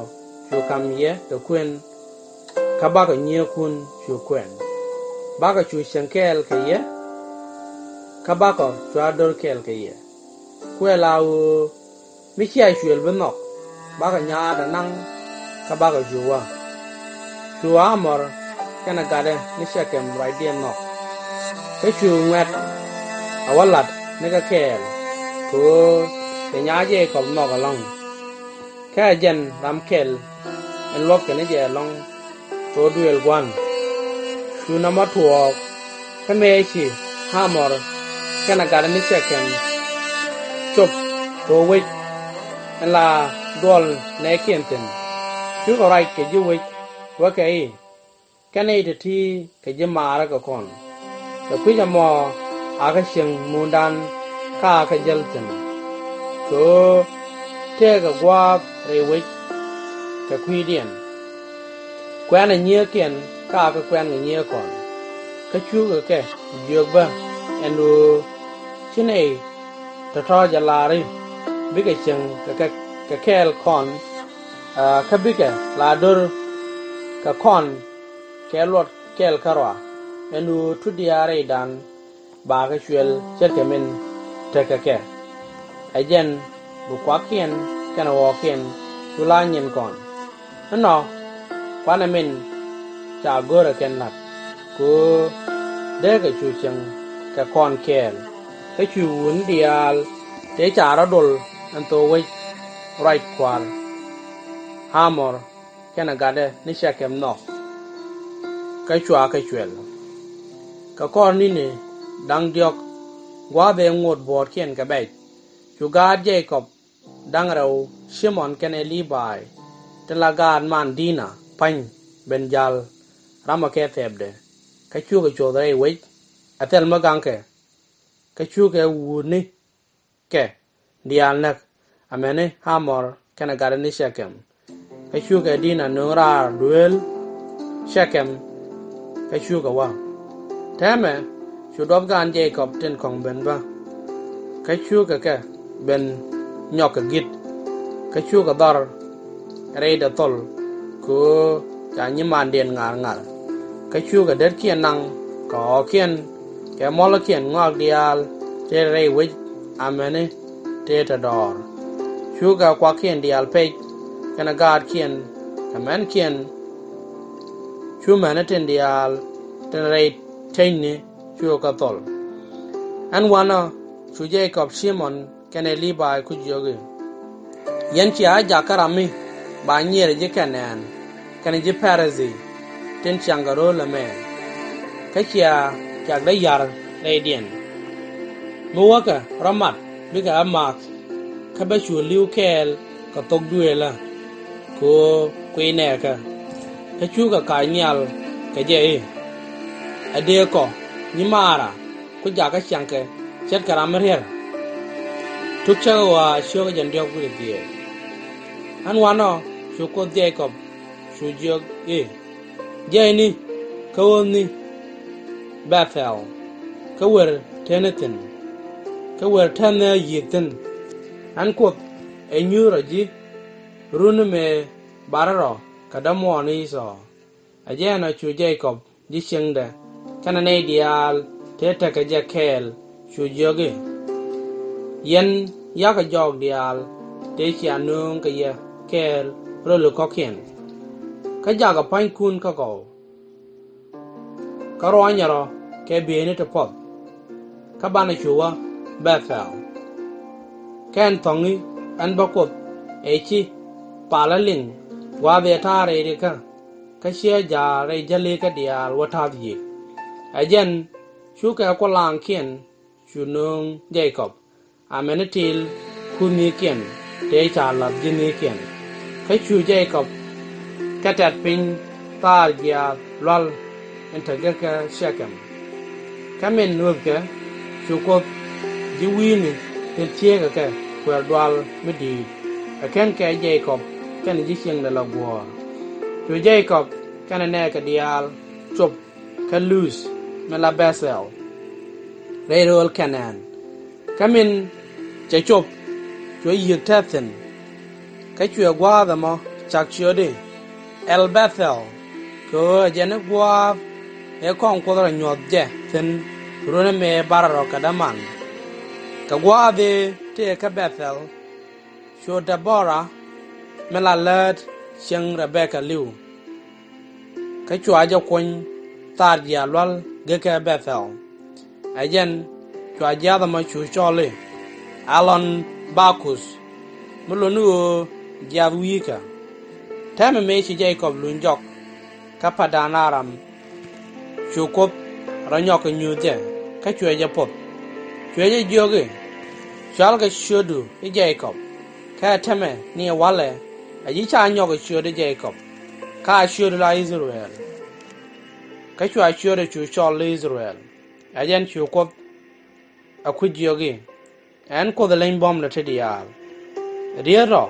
cu ka̱m yɛ kɛ kuën, kä bakɔ nyiëëkun cu kuɛn. Bakɔ cu cieŋ kɛɛl kɛ yɛ, kä bakɔ cua do̱r kɛɛl kɛ yɛ. Kuɛ la ɣöö mi cia cuël bi nhɔk, bakɔ nyaatdä naŋ, kä bakɔ cu wä. Cu Amɔr kɛnɛ gatdɛ ni Cɛkɛm ruacdiɛn nhɔk, kä cu ŋuɛ̈t a wä la̱t ni kɛ kɛɛl, kɛ ɣöö cɛ nyaa Jekɔb nhɔk ɛlɔ̱ŋ. Kä ɛ jɛn ram kɛl in luɔ̱pkɛ ni jɛ ɛlɔ̱ŋ kɛ ɣöö duëël gua̱n. Cu nɔmɔ tuɔɔk, kä mëë ci Amɔr kɛnɛ gatdɛ ni Cɛkɛm cop kɛ ɣöö wec in la duɔl nɛɛkiɛn thi̱n, cukɛ ruac kɛ ji̱ wec, wä kɛ i̱, kɛn nɛy ti̱ti̱ kɛ ji̱ maarä kɛ kɔn. Kɛ kui̱c ɛmɔ akä cieŋ muundan kä akä jäl thi̱n, kɛ ɣöö tëëkɛ gua̱a̱th rɛy wec kɛ kui̱diɛn. Kuɛ̈nɛ nyiëëkiɛn kä akä kuɛ̈nkɛ nyiëëkɔn. Kä cukɛ kɛ jiök bä ɛn ɣöö ci nɛy tɔ̱tɔ̱ jɛ la̱r i̱, bikɛ cieŋ kɛ, kɛ, kɛ kɛɛl kɔn, kä bikɛ la do̱r kɛ kɔn kɛ luɔt kɛl kärɔa, ɛn ɣöö tut diaal rɛydan bakɛ cuël ce̱tkɛ min tekɛ kɛ. Ɛ jɛn bi kuakiɛn kɛnɛ ɣɔɔkiɛn cu la nyin kɔn. Inɔ, kuanɛ min ca go̱rɛ kɛn la̱t, kɛ ɣöö dee kɛ cu cieŋ kɛ kɔn kɛɛl, kä cu wutni diaal tëë ca rɔ̱ dol ɛn thok wec ruac kua̱r Amɔr kɛnɛ gatdɛ ni Cɛkɛm nhɔk, kä cua kɛ cuɛl. Kɛ kɔr ni̱ni da̱ŋ diɔ̱k gua̱a̱th ëë ŋot buɔ̱ɔ̱tkiɛn kɛ bɛc, cu gaat Jekɔb da̱ŋ rɛw, Cimɔn kɛnɛ Libaay, tin la gaat man Dina pa̱ny, ben ja̱l, ramɔ kɛ thɛpdɛ, kä cukɛ coth rɛy wec, ɛ thil mi gaŋkɛ, kä cukɛ wutni kɛ diaal näk, amäni Amɔr kɛnɛ gatdɛ ni Cɛkɛm. Kä cukɛ Dina nööŋ raar duëël Cɛkɛm, kä cukɛ wä. Täämɛ cu duɔth gaan Jekɔb tin kɔ̱ŋ ben bä, kä cukɛ kɛ ben nyɔk kɛ gi̱t, kä cukɛ dhɔr rɛydɛ thol, kɛ ɣöö ca nyimandiɛn ŋa̱r ŋa̱r. Kä cukɛ detkiɛn naŋ kɛ ɣɔ̱ɔ̱kiɛn kɛ muɔlkiɛn ŋɔak diaal tëë rɛy wec, amäni tëë te dɔɔr. Cukɛ kuakiɛn diaal pec kɛnɛ gaatkiɛn kɛ mänkiɛn. Cu mäni tin diaal tin rɛy tecni cukɛ kɛ thol. Ɛn wanɔ cu Jekɔb Cimɔn kɛnɛ Libaay ku jiök i̱, yɛn cia jak kä ram mi ba nyiɛɛr ji̱ Kɛnaan kɛnɛ ji̱ Pɛrithi tin ciaŋkɛ ro̱o̱l ɛmɛ, kä cia cakdä ya̱r rɛydiɛn. Mi wäkɛ rɔ̱ mat bikɛ ɣä ma̱a̱k, kä bä cu li̱w kɛɛl kɛ thok duëëlä, kɛ ɣöö kuiy nɛɛkä. Kä cukɛ kac nhial kɛ jɛ i̱, ɛ dëë kɔ nyimaara ku jakä ciaŋkɛ ce̱tkɛ ram mi rier. Tuk Cäkä Ɣɔaa ciök jiɛn diɔ̱k wi̱cdɛ dhieec. Ɛn wanɔ cu Kuoth Jekɔb cu jiök i̱, jiɛcni kä ɣööthni Bɛ-thɛl, kä wer tetni thi̱n, kä wer tetni yiëk thi̱n. Ɛn Kuoth ɛ nyuur ɔ ji̱ runi mëë batdä rɔ kɛ dämuɔɔn Ɛ-thɔw. Ɛ jɛn ɔ cu Jekɔb ji̱ cieŋdɛ kɛnɛ nɛy diaal tëë tekɛ jɛ kɛɛl cu jiök i̱, yɛn yakä jɔɔk diaal tëë cia nööŋ kɛ yɛ kɛɛl röli kɔ̱kiɛn. Kä jakɛ pa̱nykun kä gɔw, kä ruanyɛ rɔ kɛ bieyni ti puɔth, kä banɛ cu wä Bɛ-thɛl. Kä ɛn thɔ̱ŋ i̱ ɛn bä Kuoth ëë ci palä liŋ gua̱a̱th ëë ta̱a̱ rɛydikä, kä ciɛ ja̱a̱l rɛy jälikä diaal wä ta̱th yiëk. Ɛ jɛn cukɛ kulaaŋkiɛn cu nööŋ Jekɔb, amäni tiil kuthnikiɛn tëë ca la̱th ji̱thnikiɛn. Kä cu Jekɔb kɛ tɛ̈t piny thaar jiaath lua̱l in te gekä Cɛkɛm. Kä min ɣöthkɛ cu Kuoth ji̱ wi̱i̱ni tin thieekä kɛ kuɛɛr dual mi di̱i̱t, ɛ /kenkɛ Jekɔb kɛnɛ ji̱ cieŋdɛ la guɔ̱ɔ̱r. Cu Jekɔb kɛnɛ nɛɛkɛ diaal cop kä Luth min la Bɛ-thɛl rɛy rööl Kɛnaan. Kä min Cɛ cop, cuɛ yiëk tɛth thi̱n. Kä cuɛ gua̱a̱th ɛmɔ cak ciötdi, Ɛl Bɛ-thɛl, kɛ ɣöö ɛ jɛn i̱ gua̱a̱th ëë kɔŋ Kuoth rɔ nyuɔ̱th jɛ thi̱n runi mëë barɛ rɔ kɛ däman. Kɛ gua̱a̱th ëë tëë kä Bɛ-thɛl, cu Dɛ-bɔ-ra min la läät cieŋ Rɛ-bɛ-kä li̱w. Kä cua jɛ kuny thaar jiaath lua̱l gekä Bɛ-thɛl. Ɛ jɛn cua jiaath ɛmɔ cu cɔl i̱ Alɔn-ba-kuth, mi lot ni ɣöö jiaath wi̱i̱kä. Täämɛ mëë ci Jɛ-kɔb luny jɔk kä Pä-dan-a-ram, cu Kuoth rɔ nyɔk kɛ nyuuth jɛ, kä cuɛ jɛ poth. Cuɛ jɛ jiök i̱, Cɔalkɛ ciötdu i̱ Jɛ-kɔb. Kä ɛ täämɛ ni walɛ, ɛ ji̱ ca nyɔk kɛ ciötdu i̱ Jɛ-kɔb, kä a ciötdu la I-thɛ-rɛl. Kä cua ciötdɛ cu cɔl i̱ I-thɛ-rɛl. Ɛ jɛn cu Kuoth ɛ kui̱c jiök i̱, Ɛn Kuoth ɛ leny buɔ̱mdɛ ti diaal. Rieet rɔ,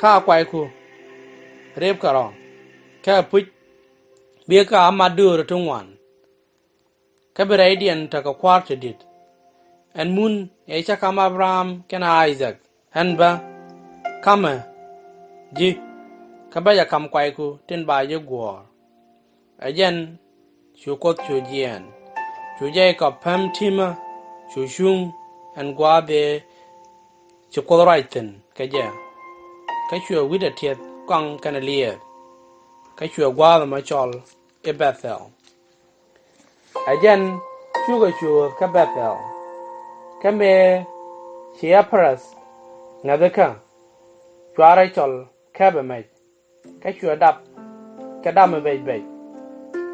kä a kuayku rëpkɛ rɔ, kä ɛpuc, bikɛ a mat döör ti ŋuan, kä bi rɛydiɛn tekɛ kua̱r ti di̱t. Ɛn mun ëë cä ka̱m Abraham kɛnɛ I-thak, ɛn bä ka̱mɛ ji̱, kä bä jɛ ka̱m kuayku tin ba ji̱ guɔ̱ɔ̱r. Ɛ jɛn cu Kuoth cu jiɛɛn. Cu Jɛ-kɔb päm ti̱mä, cu cuŋ ɛn gua̱a̱th ëë ci Kuoth ruac thi̱n kɛ jɛ. Kä cuɛ wi̱cdɛ tiɛth kɔaŋ kɛnɛ liɛɛth. Kä cuɛ gua̱a̱th ɛmɔ cɔl i̱ Bɛ-thɛl. Ɛ jɛn cukɛ cuuth kä Bɛ-thɛl. Kä mëë ci Ɛ-pɛ-rɛth ŋäthikä, cua Rɛ-cɔl kɛpɛ mɛc, kä cuɛ dap kɛ dap mi bɛc bɛc.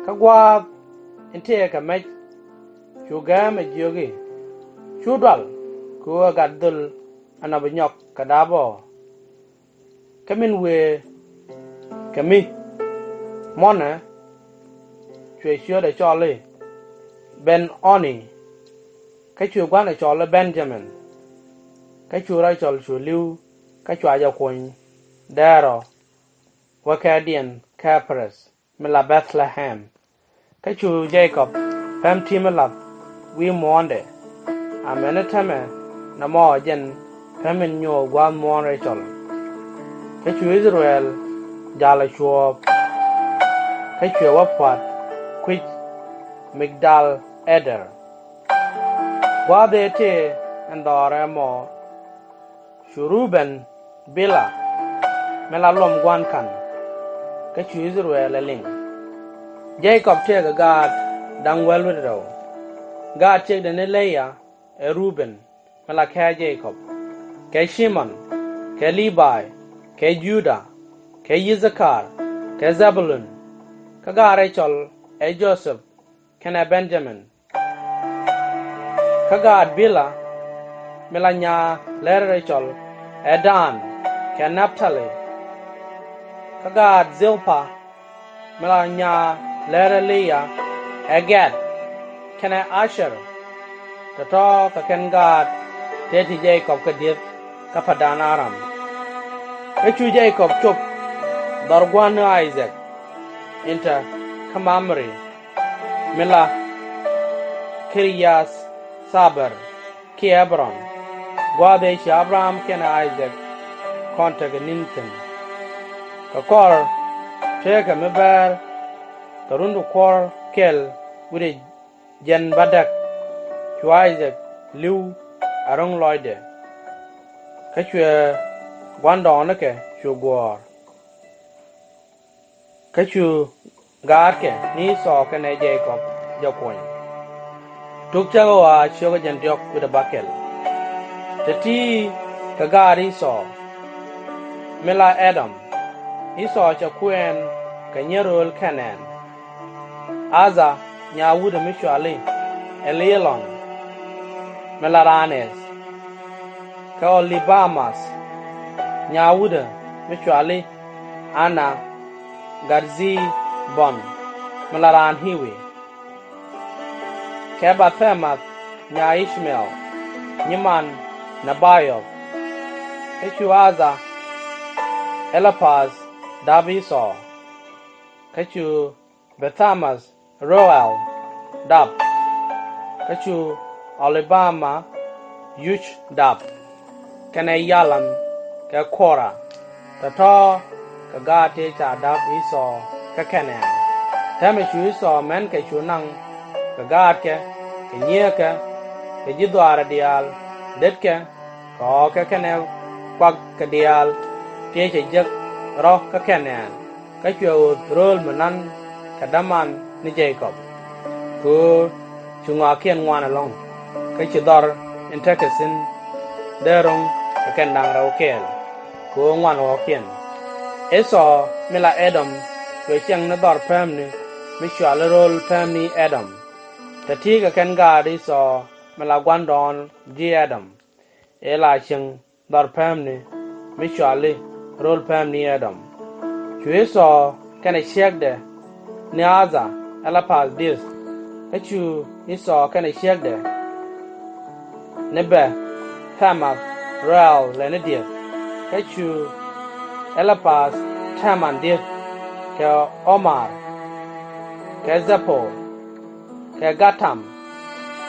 Kä gua̱a̱th in tëëkɛ mɛc cu gäämɛ jiök i̱, Cu dual, kɛ ɣöö ɛ gat dhöl ɛn ɔ bi nyɔk kɛ dap ɔ. Kä min wëë kɛ mi, muɔ̱nɛ cuɛ ciötdɛ cɔl i̱ Ben-ɔ-ni, kä cu gua̱ndɛ cɔl i̱ Ben-ya-min. Kä cu Rɛ-cɔl cu li̱w, kä cua jɛ kuny däär ɔ wä kɛɛdiɛn kä Ɛ-pɛ-rɛth min la Bɛth-lɛ-ɣɛm. Kä cu Jɛ-kɔb päm ti̱mä la̱th wi̱i̱ muɔ̱ɔ̱ndɛ. Amäni täämɛ nɔmɔ ɛ jɛn päm in nyooth gua̱a̱th muɔ̱ɔ̱n Rɛ-cɔl. Kä cu I-thɛ-rɛl ja̱l ɛ cuɔ̱ɔ̱p, kä cuɛ wä pua̱t kui̱c Migdal-ɛdɛr. Gua̱a̱th ëë tëë ɛn dhɔrɛ ɛmɔ, cu Ru-ben bilɛ min la luɔm gua̱n ka̱n. Kä cu I-thɛ-rɛl ɛ liŋ. Jɛ-kɔb tëëkɛ gaat da̱ŋ wäl wi̱cdɛ rɛw. Gaat ciekdɛ ni Lɛ-yia ɛ Ru-ben min la kɛɛl Jɛ-kɔb, kɛ Cimɔn, kɛ Lii-bay, kɛ Juda, kɛ Yi-tha-kar, kɛ Dhɛ-bu-lun. Kä gaat Rɛ-cɔl ɛ Jo-thɛp kɛnɛ Ben-ya-min. Kä gaat Bilha, mi la nyaa lärä Rɛ-cɔl, ɛ Dan kɛ Nap-ta-li. Kä gaat Dhil-pa, mi la nyaa lärä Lɛ-yia, ɛ Gɛd kɛnɛ A-cɛr, tɔ̱tɔ̱ kɛ kɛn gaat tëë ti Jɛ-kɔb kɛ di̱eth kä Pä-dan-a-ram. Kä cu Jɛ-kɔb cop dhɔr gua̱n ni I-thak in te kä Mam-re, mi la Kir-yath-a-bäär kiɛ Ɣɛb-ron, gua̱a̱th ëë ci Abraham kɛnɛ I-thak kɔn tekɛ ni̱n thi̱n. Kɛ kɔr tëëkɛ mi bäär kɛ run ti kuɔ̱r kɛl wi̱cdɛ jiɛn bädäk, cu I-thak li̱w ɛ ro̱ŋ lɔcdɛ. Kä cuɛ gua̱ndɔɔŋnikɛ cu guɔ̱ɔ̱r. Kä cu gaatkɛ ni Ɛ-thɔw kɛnɛ Jɛ-kɔb jɛ kuɔny. Tuk Cäkä Ɣɔaa ciökä jiɛn diɔ̱k wi̱cdɛ bäkɛl. Te ti̱ kɛ gaat Ɛ-thɔw, mi la Ɛ-dɔm, Ɛ-thɔw cɛ kuɛɛn kɛ nyieer rööl Kɛ-naan. Ɛ-tha nyaa wutdɛ mi cɔal i̱ Ɛl-yä-lɔn, mi la raan Ɛth. Kɛ Ɔ-li-ba-mäth nyaa wutdɛ mi cɔal i̱ Ana, gat Dhi-bun, mi la raan Ɣi̱wi. Kɛ Bath-ɛmath nyaa I̱c-mɛ-ɛl, nyiman Nɛ-ba-ioth. Kä cu Ɛ-tha Ɛ-li-path dap Ɛ-thɔw. Kä cu Bath-ɛmath Ru-ɛl dap. Kä cu Ɔ-li-ba-mäth Yuc dap. kɛnɛ Yalam kɛ Kora, tɔ̱tɔ̱ kɛ gaat tëë ca da̱p Ithɔɔ kä Kɛnɛan. Täämɛ cu Ithɔɔ mɛn kɛ cu naŋ kɛ gaatkɛ, kɛ nyieekɛ, kɛ ji̱ dhɔaarɛ diaal, detkɛ, kɛ ɣɔɔkɛ kɛnɛ kuakɛ diaal tëë cɛ jek rɔ̱ kä Kɛnɛan, kä cuɛ ɣöth rööl mi na̱n kɛ däman ni Jekɔb. Kɛ ɣöö ci ŋɔakiɛn ŋuan ɛlɔ̱ŋ, kä ci dhɔr in tekɛ thi̱n dee ro̱ŋ kɛ kɛn da̱ŋ rɛw kɛɛl, kɛ ɣöö ŋuan ɣɔ̱kiɛn. Ithɔɔ mi la Ɛdɔm cuɛ ciɛŋ ni dhɔr päämni mi cɔali rööl päämni Ɛdɔm. Tɛ ti̱i̱ kɛ kɛn gaat Ithɔɔ mi la gua̱ndɔɔŋ ji̱ Ɛdɔm, ëë la cieŋ dhɔr päämni mi cɔali rööl päämni Ɛdɔm. Cu Ithɔɔ kɛnɛ ciekdɛ ni Athar Ɛl-pa-th dieth, kä cu Ithɔɔ kɛnɛ ciekdɛ ni Bɛ̈th-tha-math rɛ̈ɛ̈l lɛni dieth, kä cu Ɛl-pa-th Tɛman dieth, kɛ Ɔ-mar, kɛ Dhɛ-por, kɛ Ga-tam,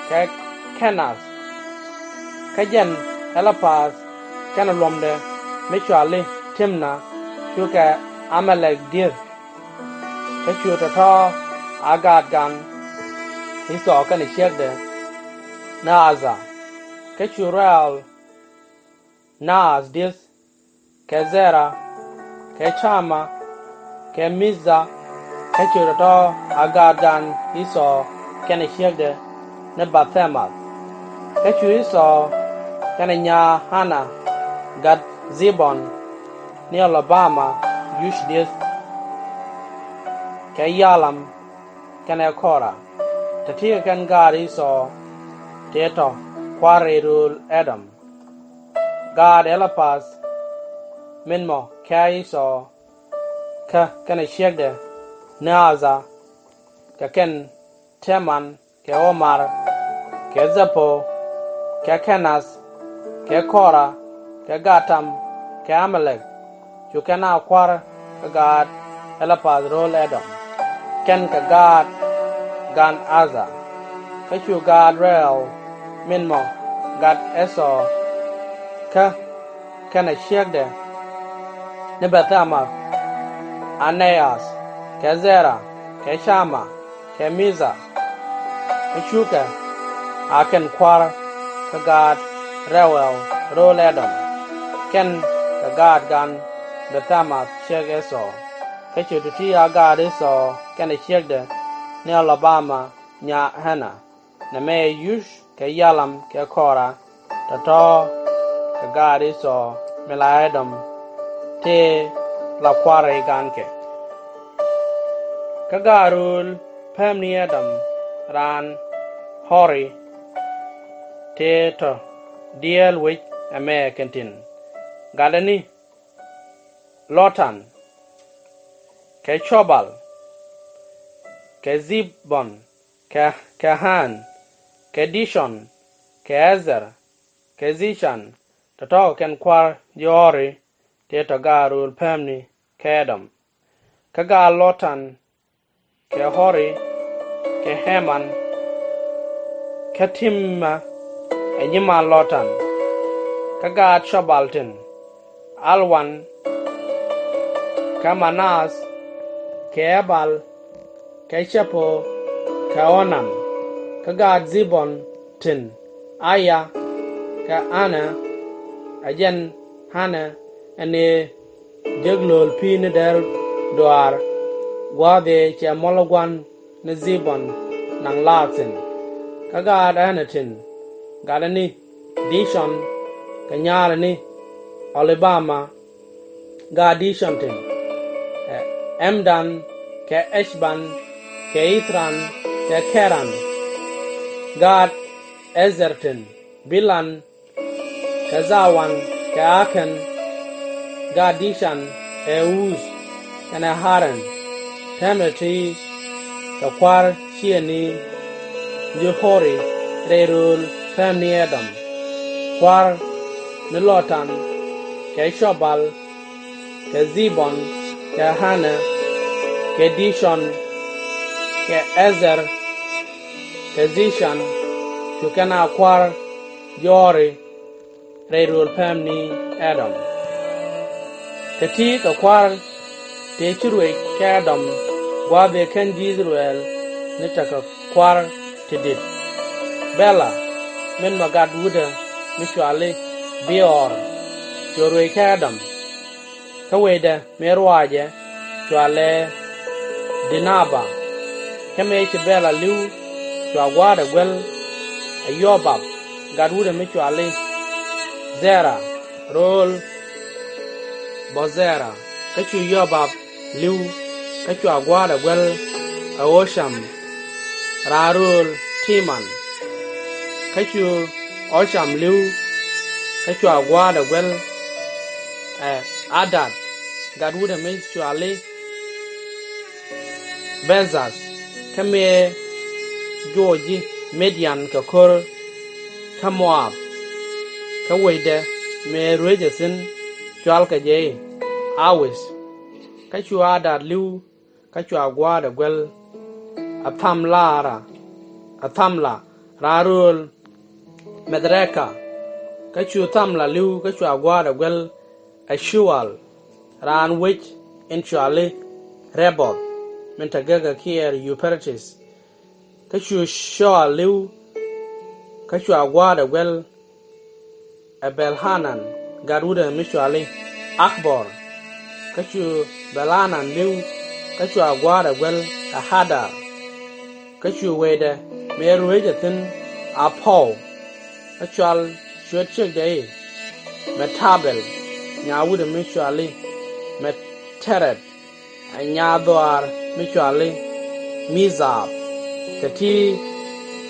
kɛ Kɛ-nath. Kä jɛn Ɛl-pa-th kɛnɛ luɔmdɛ mi cɔali Tim-na cukɛ Ä-ma-lek dieth. Kä cu tɔ̱tɔ̱ a gaat gan Ithɔɔ kɛnɛ ciekdɛ ni Athar. Kä cu rɛ̈ɛ̈l Naath dieth, kɛ Dhɛra, kɛ Tamar, kɛ Mithba. Kä cu tɔ̱tɔ̱ a gaat gan Ithɔɔ kɛnɛ ciekdɛ ni Bɛ̈th-tha-math. Kä cu Ithɔɔ kɛnɛ nyaa Ɣana gat Dhibon ni Ɔ-li-ba-ma Cuc dieth, kɛ Yalam kɛnɛ Kora. Tɛ ti̱i̱ kɛ kɛn gaat Ithɔɔ tëë tɔ̱ kua̱r rɛy rööl Ɛdɔm. Gaat Ɛl-pa-th min mɔ kɛ̈ɛ̈ Ithɔɔ kä kɛnɛ ciekdɛ ni Athar, kɛ kɛn Tɛman, kɛ Ɔ-mar, kɛ Dhɛ-por, kɛ Kɛ-nath, kɛ Kora, kɛ Ga-tam, kɛ Ä-ma-lek, cu kɛn a kua̱r kä gaat Ɛl-pa-th rööl Ɛdɔm, kɛn kɛ gaat gan Athar. Kä cu gaat rɛ̈ɛ̈l min mɔ gat Ithɔɔ kä kɛnɛ ciekdɛ ni Bɛ̈th-tha-math, Ä-na-yath, kɛ Dhɛra, kɛ Tamar, kɛ Mithba. Kä cukɛ a kɛn kua̱r kä gaat rɛ̈ɛ̈l rööl Ɛdɔm, kɛn kɛ gaat gan Bɛ̈th-tha-math ciek Ithɔɔ. Kä cu ti̱ti̱ a gaat Ithɔɔ kɛnɛ ciekdɛ ni Ɔ-li-ba-ma nyaa Ɣana, nɛmɛ Cuc kɛ Yalam kɛ Kora, tɔ̱tɔ̱ kɛ gaat Ithɔɔ mi la Ɛdɔm tëë la kua̱r rɛy gankɛ. Kä gaat rööl päämni Ɛdɔm raan Ɣɔri tëë tɔ̱ dieel wec ɛmɛ kɛn tin: Gatdɛ ni Lotan, kɛ Cɔbal, kɛ Dhibon, kɛ, kɛ Ɣan, kɛ Dicɔn, kɛ Ɛ-dher, kɛ Dhi-can, tɔ̱tɔ̱ kɛ kɛn kua̱r ji̱ Ɣɔri tëë tɔ̱ gaat rööl päämni kä Ɛdɔm. Kä gaat Lotan kɛ Ɣɔri, kɛ Ɣɛman, kä Timna ɛ nyiman Lotan. Kä gaat Cɔbal tin: Alwan, kɛ Manath, kɛ Ɛ-bal, kɛ Cɛ-por, kɛ Ɔ-nam. Kä gaat Dhibon tin: Aya, kɛ Ɣana, ɛ jɛn Ɣana ɛ ni jek lööl pi̱i̱ni däär dɔaar, gua̱a̱th ëë cɛ muɔlä gua̱n ni Dhibon naŋ laath thi̱n. Kä gaat Ɣana tin: Gatdɛ ni Dicɔn, kɛ nyaadɛ ni Ɔ-li-ba-ma, gaat Dicɔn tin: Ɛmdan, kɛ Ɛ-cban, kɛ Ithran, kɛ Kɛran. Gaat Ɛ-dher tin: Bilan, kɛ Dha-wan, kɛ Ɣa-kɛn. Gaat Dicɔn ɛ Uth kɛnɛ Ɣa-ran. Täämɛ ti̱ti̱ kɛ kua̱r ciëŋni ji̱ Ɣɔri rɛy rööl päämni Ɛdɔm. Kua̱r ni Lotan, kɛ Cɔbal, kɛ Dhibon, kɛ Ɣana, kɛ Dicɔn, kɛ Ɛ-dher, kɛ Dhi-can, cu kɛn a kua̱r ji̱ Ɣɔri rɛy rööl pɛmni Ɛdɔm. Kɛ ti kɛ kua̱r tëë ci ruëc kɛ Ɛdɔm gua̱a̱th ëë kän ji̱ I-thɛ-rɛl ni tekɛ kua̱r ti di̱t. Bɛla min mɛ gat wutdä mi cɔal i̱ Bi-ɔɔr cuɛ ruëc kɛ Ɛdɔm. Kä wecdɛ mëë ruaacɛ cɔalɛ Di-na-ba. Kä mëë ci Bɛla li̱w cua gua̱a̱dɛ guäl ɛ Yo-bab gat wutdɛ mi cɔal i̱ Zɛ-ra rööl Bɔ-zɛ-ra. Kä cu Yo-bab li̱w kä cua gua̱a̱dɛ guäl ɛ Ɣo-cam raan rööl Ti-man. Kä cu Ɣo-cam li̱w kä cua gua̱a̱dɛ guäl ɛ Ɣa-dad gat wutdɛ mi cɔal i̱ Bɛ-dhɛth. Kä mëë juɔc ji̱ Mid-yan kɛ ko̱r kä Mo-ab, kä wecdɛ mëë ruecɛ thi̱n cɔalkɛ jɛ i̱ Ɣa-with. Kä cu Ɣa-dad li̱w kä cua gua̱a̱dɛ guäl ɛ Tham-la-ra, ɛ Tham-la raan rööl Mɛth-rɛ-ka. Kä cu Tham-la li̱w kä cua gua̱a̱dɛ guäl ɛ Cu-ɣal raan wec in cɔal i̱ Rɛ-bɔth min te gekä kiɛɛr Yu-pɛ-rä-tith. Kä cu Cu-ɣal li̱w kä cua gua̱a̱dɛ guäl ɛ Bɛl-ha-nan gat wutdɛ mi cɔal i̱ Ak-bor. Kä cu Bɛl-ha-nan li̱w kä cua gua̱a̱dɛ guäl ɛ Ɣa-dar. Kä cu wecdɛ mëë ruecɛ thi̱n a pɔw, kä cɔal ciöt ciekdɛ i̱ Mɛ-ta-bɛl nyaa wutdɛ mi cɔal i̱ Mɛ-tar-ɛd, ɛ nyaa dhɔaar mi cɔal i̱ Mi-dha-ab. Kɛ ti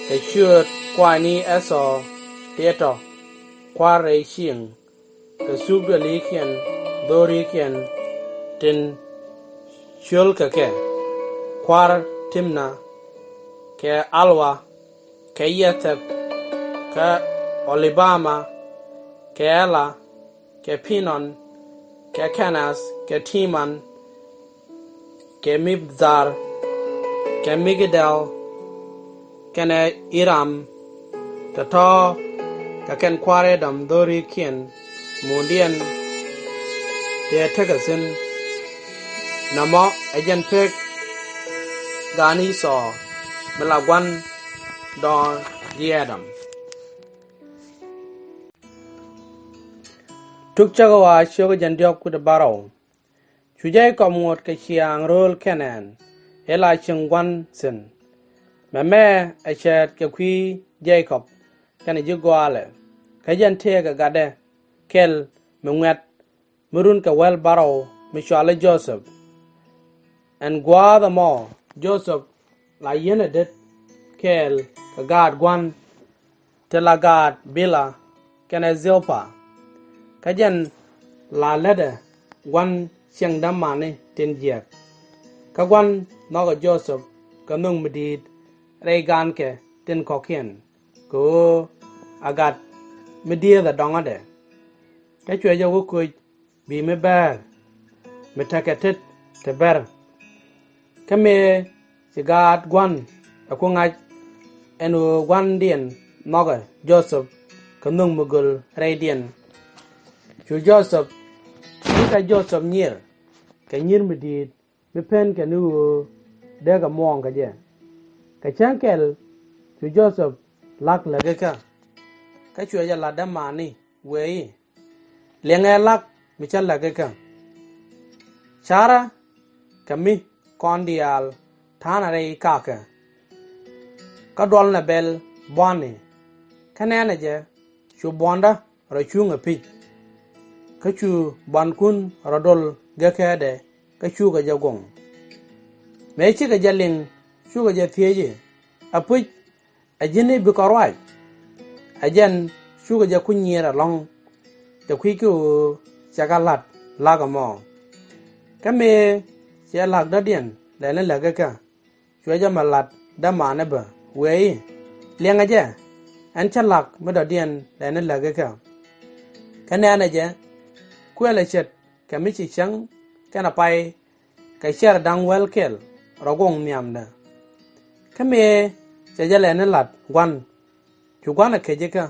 kɛ ciööt kua̱a̱cni Ɛ-dhɔw tëë tɔ̱ kua̱r rɛy cieŋ, kɛ thuk duëlikiɛn dho̱rikiɛn tin ciöl kɛ kɛ, kua̱r Tim-na kɛ Al-wa kɛ Yɛ-thɛth kɛ Ɔ-li-ba-ma kɛ Ɛ-la kɛ Pi-nɔn kɛ Kɛ-nath kɛ Ti-man kɛ Mib-dhar kɛ Migi-dal kɛnɛ Iram, tɔ̱tɔ̱ kɛ kɛn kua̱r Ɛdɔm dho̱rikiɛn muundiɛn tëë tekɛ thi̱n. Nɔmɔ ɛ jɛn pek ga̱a̱n Ɛ-dhɔw mi la gua̱n dɔ̱ŋ ji̱ Ɛdɔm. Tuk Cäkä Ɣɔaa ciökä jiɛn diɔ̱k wi̱cdɛ bärɔw. Cu Jɛ-kɔb ŋot kɛ ciaŋ rööl Kɛ-naan, ëë la cieŋ gua̱n thi̱n. Mɛmɛ ɛ cäät kɛ kui̱ Jɛ-kɔb kɛnɛ ji̱ gɔaalɛ, kä jɛn tëëkɛ gatdɛ kɛl mi ŋuɛ̈t mi run kɛ wäl bärɔw mi cɔal i̱ Jo-thɛp. Ɛn gua̱a̱th ɛmɔ Jo-thɛp la yieen ɛ det kɛɛl kɛ gaat gua̱n tin la gaat Bila kɛnɛ Dhil-pa. Kä jɛn la lätdɛ gua̱n ciɛŋ dämani tin jiäk. Kä gua̱n nhɔkɛ Jo-thɛp kɛ nhök mi di̱i̱t rɛy gaankɛ tin kɔ̱kiɛn, kɛ ɣöö a gat mi diëëth ɛ dɔ̱ŋädɛ. Kä cuɛ jɛ wä köc bi̱i̱ mi bäär mi tekɛ tet ti bär. Kä mëë ci gaat gua̱n ɛ ku ŋa̱c ɛn ɣöö gua̱ndiɛn nhɔkɛ Jo-thɛp kɛ nhök mi göl rɛydiɛn, cu Jo-thɛp, cikɛ Jo-thɛp nyier kɛ nyier mi di̱i̱t mi pen kɛ ni ɣöö dee kɛ muɔ̱ɔ̱ŋ kɛ jɛ. Kɛ cäŋ kɛl cu Jo-thɛp la̱k läkikä, kä cuɛ jɛ la̱t dämani wëë i̱, liɛŋɛ la̱k mi cä läkikä. Ca̱rä kɛ mi kɔn diaal ta̱a̱nɛ rɛy kakä, kä duɔlnɛ bɛl buɔ̱ni. Kä nɛnɛ jɛ, cu buɔ̱ndä rɔ cuŋ ɛ pi̱c, kä cu bua̱nkun rɔ dol gekädɛ, kä cukɛ jɛ goŋ. Mëë cikɛ jɛ liŋ, cukɛ jɛ thiec i̱, Ɛpuc, ɛ ji̱n i̱ bi kɔ ruac? Ɛ jɛn cukɛ jɛ ku nyier ɛlɔ̱ŋ, cɛ kui̱c kɛ ɣöö cɛ kɛ la̱t la̱k ɛmɔ. Kä mëë cɛ la̱k dɔ̱diɛn lɛni läkikä, cuɛ jɛ mɛ la̱t dämanɛ bä wëë i̱, liɛŋɛ jɛ, ɛn cä la̱k mi dɔ̱diɛn lɛni läkikä. Kä nɛnɛ jɛ, kuëlɛ ce̱t kɛ mi ci cäŋ kɛnɛ pay kɛ cɛr da̱ŋ wäl kɛl rɔ goŋ nhiamdä. Kä mëë cɛ jɛ lɛni la̱t gua̱n, cu gua̱n ɛ kecä kä,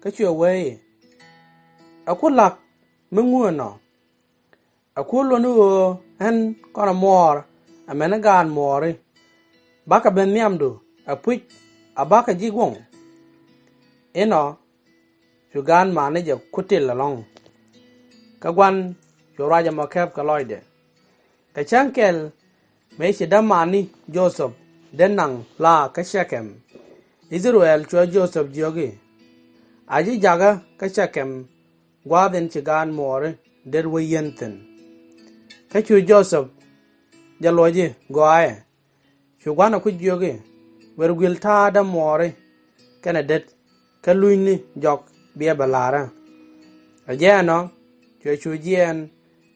kä cuɛ wee i̱, Ɛ ku la̱k mi ŋu ɛnɔ? Ɛ ku luɔ̱ni ɣöö ɣän kɔn ɛ muɔɔr amäni gaan muɔɔri, bakɛ ben nhiamdu ɛ puc a bakɛ ji̱ guɔ̱ŋ? Inɔ cu gaan mani jɛ ku til ɛlɔ̱ŋ. Kä gua̱n cu ruac ɛmɔ kɛp kɛ lɔcdɛ. Kɛ cäŋ kɛl mëë ci dämani Jothɛp dee naŋ laak kä Cɛkɛm, I-thɛ-rɛl, cuɛ Jothɛp jiök i̱, a ji̱ jakä kä Cɛkɛm gua̱a̱th in ci gaan muɔɔri det wä yien thi̱n. Kä cu Jothɛp jɛ luɔc i̱, gɔaaɛ. Cu gua̱n ɛ ku jiök i̱, wer guil ta̱a̱dä muɔɔri kɛnɛ det, kä lunyni jɔk biɛ bɛ la̱rä. Ɛ jɛɛnɔ cuɛ cu jiɛɛn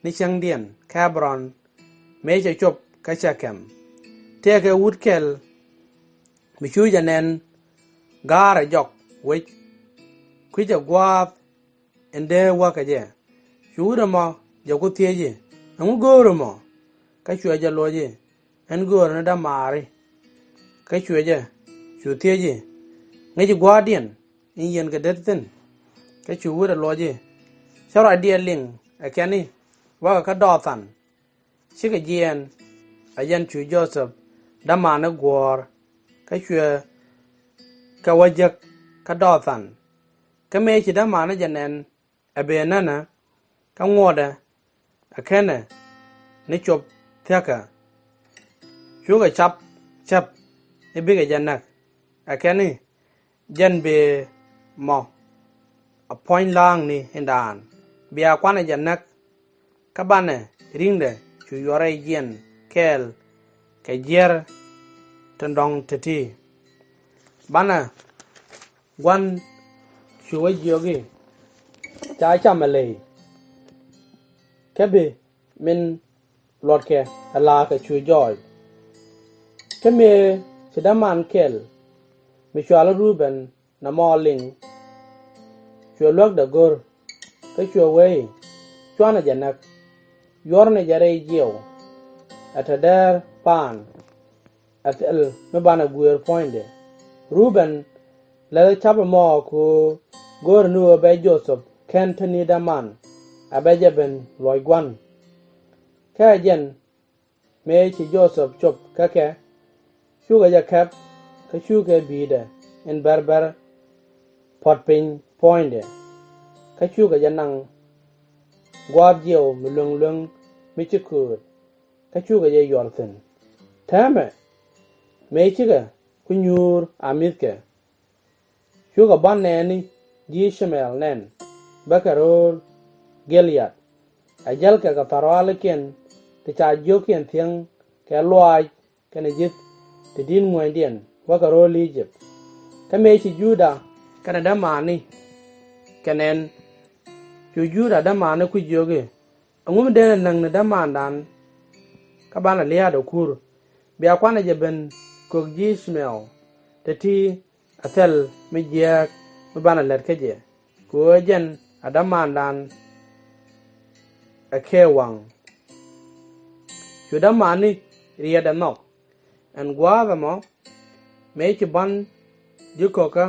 ni cäŋdiɛn kä Ɣɛb-ron mëë cɛ cop kä Cɛkɛm. Tëëkɛ wut kɛl mi cu jɛ nɛn ga̱a̱rɛ jɔk wec, kui̱cɛ gua̱a̱th in dee wä kɛ jɛ. Cu wut ɛmɔ jɛ ku thiec i̱, ɛŋu go̱o̱ri mɔ? Kä cuɛ jɛ luɔc i̱, ɛn go̱o̱rä ni dämaari. Kä cuɛ jɛ cu thiec i̱, ŋäci gua̱a̱thdiɛn in yɛn kɛ det thi̱n? Kä cu wut ɛ luɔc i̱, cä ruacdiɛn liŋ ɛ kɛn i̱, wäkɛ kä Dɔɔthan. Cikɛ jiɛɛn. Ɛ jɛn cu Jothɛp dämani guɔ̱ɔ̱r, kä cuɛ kɛ wä jek kä Dɔɔthan. Kä mëë ci dämani jɛ nɛn ɛ bëë nänä, kä ŋuɔtdɛ ɛ kenɛ ni cop thiäkä. Cukɛ cap cäp i̱ bikɛ jɛ näk, ɛ kɛn i̱, jɛn bëë mɔ a puɔ̱ny la̱a̱ŋni in daan, bia kuanɛ jɛ näk. Kä banɛ ri̱ŋdɛ cu yuɔr rɛy jiɛn kɛɛl kɛ jiɛr tin dɔ̱ŋ ti̱ti̱. Banɛ gua̱n cu wä jiök i̱, ca cam ɛ ley. Kä bi min luɔtkɛ ɛ la̱a̱kɛ cu jɔɔc. Kä mëë ci däman kɛl mi cɔali Ruben nɔmɔ liŋ, cuɛ luäkdɛ go̱r, kä cuɛ wee i̱, cuanɛ jɛ näk, yuɔrnɛ jɛ rɛy jiɛw, ɛ te däär paan, ɛ thil mi banɛ guëër puɔ̱nydɛ. Ruben läthɛ ca̱p ɛmɔ kɛ ɣöö go̱o̱rɛ ni ɣöö bɛ Jothɛp kɛn te ni däman, a bɛ jɛ ben luɔc gua̱n. Kä ɛ jɛn mëë ci Jothɛp cop kä kɛ, cukɛ jɛ kɛp, kä cukɛ bi̱i̱dɛ in bɛrbɛr puɔ̱t piny puɔ̱nydɛ. Kä cukɛ jɛ naŋ gua̱a̱th jiɛw mi lueŋ lueŋ mi ci kööt, kä cukɛ jɛ yuɔr thi̱n. Täämɛ mëë cikɛ ku nyuur a mi̱thkɛ, cukɛ bä nɛɛni ji̱ Icmaɛl nɛn bäkɛ ro̱o̱l Gil-yad, a jälkɛ kɛ thɔ̱rɔalikiɛn ti ca jiökiɛn thiäŋ kɛ luaac kɛnɛ ji̱th ti di̱t muɔ̱ɔ̱nydiɛn wäkɛ ro̱o̱l I-jëp. Kä mëë ci Juda kɛnɛ dämaani kɛ nɛn, cu Juda dämaani ku jiök i̱, ɛŋu mi dee nɛ näk ni dämandan kä banɛ lia̱a̱dɛ kur? Bia kuanɛ jɛ ben kök ji̱ Icmaɛl te ti a thil mi jiääk mi banɛ lät kä jɛ, kɛ ɣöö jɛn a dämandan ɛ kɛ waŋ. Cu dämani rietdɛ nhɔk. Ɛn gua̱a̱th ɛmɔ, mëë ci ban ji̱ kökä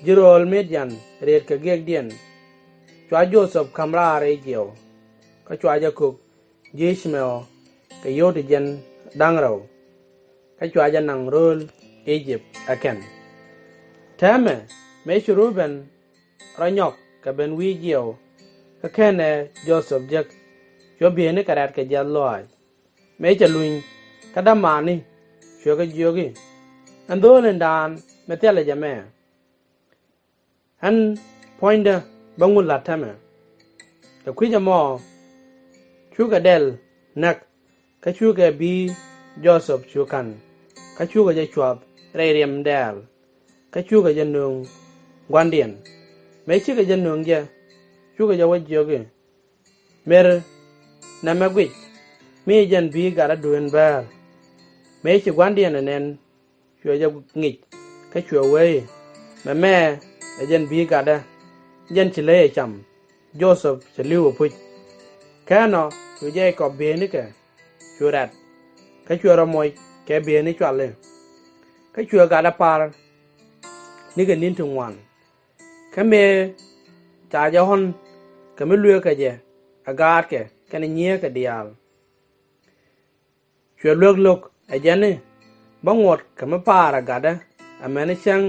ji̱ rööl Midian riet kɛ giɛkdiɛn, cua Jothɛp ka̱m raar rɛy jiɛw, kä cua jɛ kök ji̱ Icmaɛl kɛ yio̱w ti jiɛn da̱ŋ rɛw, kä cua jɛ naŋ rööl I-jëp ɛ kɛn. Täämɛ mëë ci Ruben rɔ nyɔk kɛ ben wi̱i̱ jiɛw, kä kɛnɛ Jothɛp jek, cuɛ bieynikɛ rɛ̈t kɛ jiath lɔaac. Mëë cɛ luny, kä dämani cuɛ kɛ jiök i̱, ɛn dho̱o̱l in daan mi thilɛ jɛ mɛ, ɣän puɔ̱nydä bä ŋut la̱t täämɛ. Kɛ kui̱c ɛmɔ cukɛ dɛl näk, kä cukɛ bi̱i̱ Jothɛp cu ka̱n, kä cukɛ jɛ cuath rɛy riɛm dɛ̈ɛ̈l, kä cukɛ jɛ nööŋ gua̱ndiɛn. Mëë cikɛ jɛ nööŋ jɛ, cukɛ jɛ wä jiök i̱, mer nɛmɛ guic, mi jɛn bi̱i̱ gatdä duëën bäär. Mëë ci gua̱ndiɛn ɛ nɛn, cuɛ jɛ ŋic, kä cuɛ wee i̱, mɛmɛ ɛ jɛn bi̱i̱ gatdä, jɛn ci ley ɛ cam, Jothɛp cɛ li̱w ɛ puc. Kä ɛnɔ cu Jekɔb bieynikɛ cu rɛ̈t, kä cuɛ rɔ moc kɛ bieyni cuali. Kä cuɛ gatdä par nikɛ ni̱n ti ŋuan. Kä mëë ca jɛ ɣɔ̱n kɛ mi lueekä jɛ ɛ gaatkɛ kɛnɛ nyieekɛ diaal. Cuɛ luek lo̱k ɛ jɛn i̱ bä ŋuɔ̱t kɛ mi paar ɛ gatdä, amäni cäŋ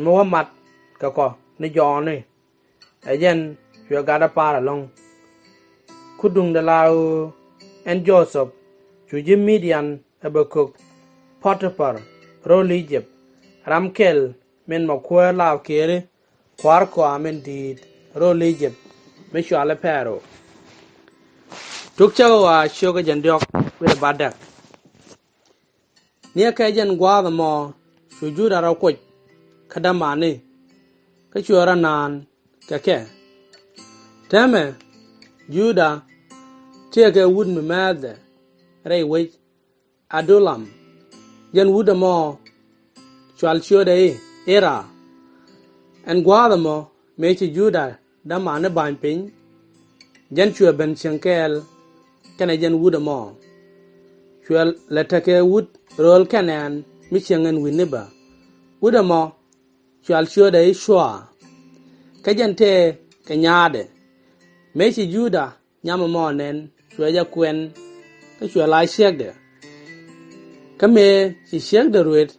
mi wä mat kɛ kɔ ni Jɔɔni. Ɛ jɛn cuɛ gatdä paar ɛlɔ̱ŋ. Ku duundɛ la ɣöö ɛn Jothɛp cu ji̱ Midian ɛ bɛ kök Pɔtipar ro̱l I-jëp, ram kɛl min mɔ kuäär laap kiɛɛri kua̱r kɔaa min di̱i̱t ro̱l I-jëp mi cɔali Pɛro. Tuk Cäkä Ɣɔaa ciökä jiɛn diɔ̱k wi̱cdɛ bädäk. Ni ɛ kɛ jɛn gua̱a̱th ɛmɔ cu Juda rɔ kuoc kä dämani, kä cuɛ rɔ naan kɛ kɛ. Täämɛ Juda tëëkɛ wut mi mɛ̈thdɛ rɛy wec Adulam. Jɛn wut ɛmɔ cual ciötdɛ i̱ Ira. Ɛn gua̱a̱th ɛmɔ mëë ci Juda dämani ba̱ny piny, jɛn cuɛ ben cieŋ kɛɛl kɛnɛ jɛn wut ɛmɔ. Cuɛ lɛ tekɛ wut rööl kɛnɛn mi cieŋ ɛn wi̱ni bä. Wut ɛmɔ cual ciötdɛ i̱ Cua. Kä jɛn tëë kɛ nyaatdɛ. Mëë ci Juda nyam ɛmɔ nɛn, cuɛ jɛ kuɛn kä cuɛ la ciekdɛ. Kä mëë ci ciekdɛ ruet,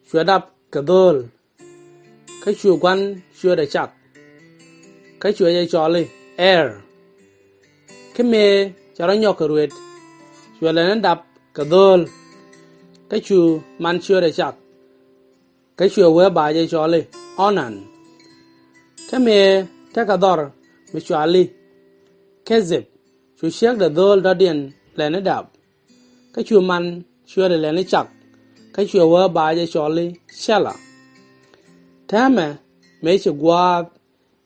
cuɛ dap kɛ dho̱o̱l, kä cu gua̱n ciötdɛ cak, kä cuɛ jɛ cɔl i̱ Ɛɛr. Kä mëë cɛ rɔ nyɔk kɛ ruet, cuɛ lɛ ni dap kɛ dho̱o̱l, kä cu man ciötdɛ cak, kä cuɛ wee ba jɛ cɔl i̱ Onan. Kä mëë tekɛ dhɔr mi cual i̱ Kɛ-dhɛp, cu ciekdɛ dho̱o̱l dɔ̱diɛn lɛ ni dap, kä cu man ciötdɛ lɛ ni cak, kä cuɛ wee ba jɛ cɔl i̱ Cɛla. Täämɛ mëë ci gua̱a̱th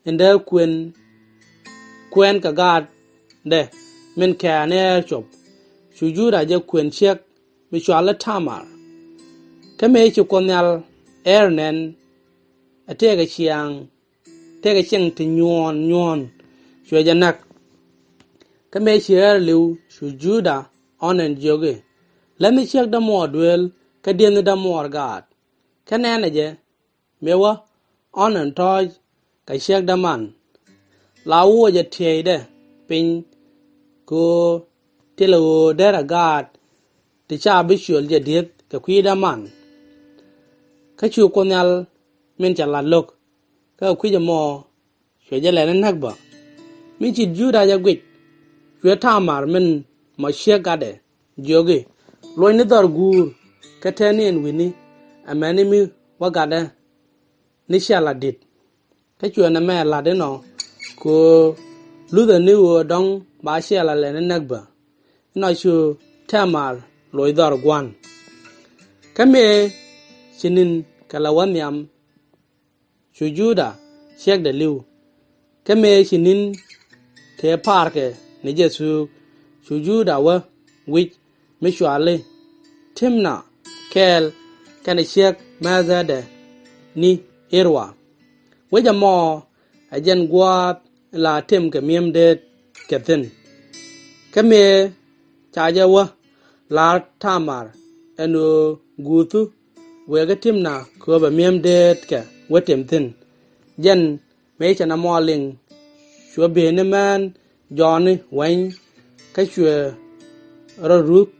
in dee kuën, kuɛn kɛ gaatdɛ min kɛɛni Ɛɛr cop, cu Juda jɛ kuën ciek mi cuali Tamar. Kä mëë ci Kuoth Nhial Ɛɛr nɛn, ɛ tëëkɛ ciaŋ, tëëkɛ cieŋ ti nyuɔ̱ɔ̱n nyuɔ̱ɔ̱n, cuɛ jɛ näk. Kä mëë ci Ɛɛr li̱w, cu Juda Onan jiök i̱, Läthni ciek dämuɔɔr duëël kä diethni dämuɔɔr gaat. Kä nɛnɛ jɛ, mëë wä Onan tɔ̱ɔ̱c kɛ ciek däman, la wä jɛ tiɛydɛ piny, kɛ ɣöö thilɛ ɣöö derɛ gaat ti ca bi ciöl jɛ dieth kɛ kui̱ däman. Kä cu Kuoth Nhial min cɛ la̱t lo̱k, kä kui̱c ɛmɔ cuɛ jɛ lɛ ni näk bä. Mi ci Juda jɛ guic, cuɛ Tamar min mɔ ciek gatdɛ jiök i̱, Luɔ̱cni dhɔr guur kä tɛni ɛn wi̱ni, amäni mi wä gatdä ni Cɛla di̱t. Kä cuɛ nɛmɛ la̱t inɔ, kɛ ɣöö luthɛ ni ɣöö dɔ̱ŋ ba Cɛla lɛ ni näk bä. Inɔ cu Tamar luɔc dhɔr gua̱n. Kä mëë ci ni̱n kɛ la wä nhiam, cu Juda ciekdɛ li̱w. Kä mëë ci ni̱n tëë pa̱a̱rkɛ ni jɛ thuuk, cu Juda wä wi̱c mi cuali Timna kɛɛl kɛnɛ ciek mɛthdɛ ni Irwa. Wec ɛmɔ ɛ jɛn gua̱a̱th la tëmkɛ mi̱em deet kɛ thi̱n. Kä mëë ca jɛ wä la̱r Tamar ɛn ɣöö guuthu wëë kä Timna kööbɛ mi̱em deet kɛ wä tëm thi̱n. Jɛn mëë cɛ nɔmɔ liŋ, cuɛ bieyni mään Jɔɔni wäny, kä cuɛ rɔ ruk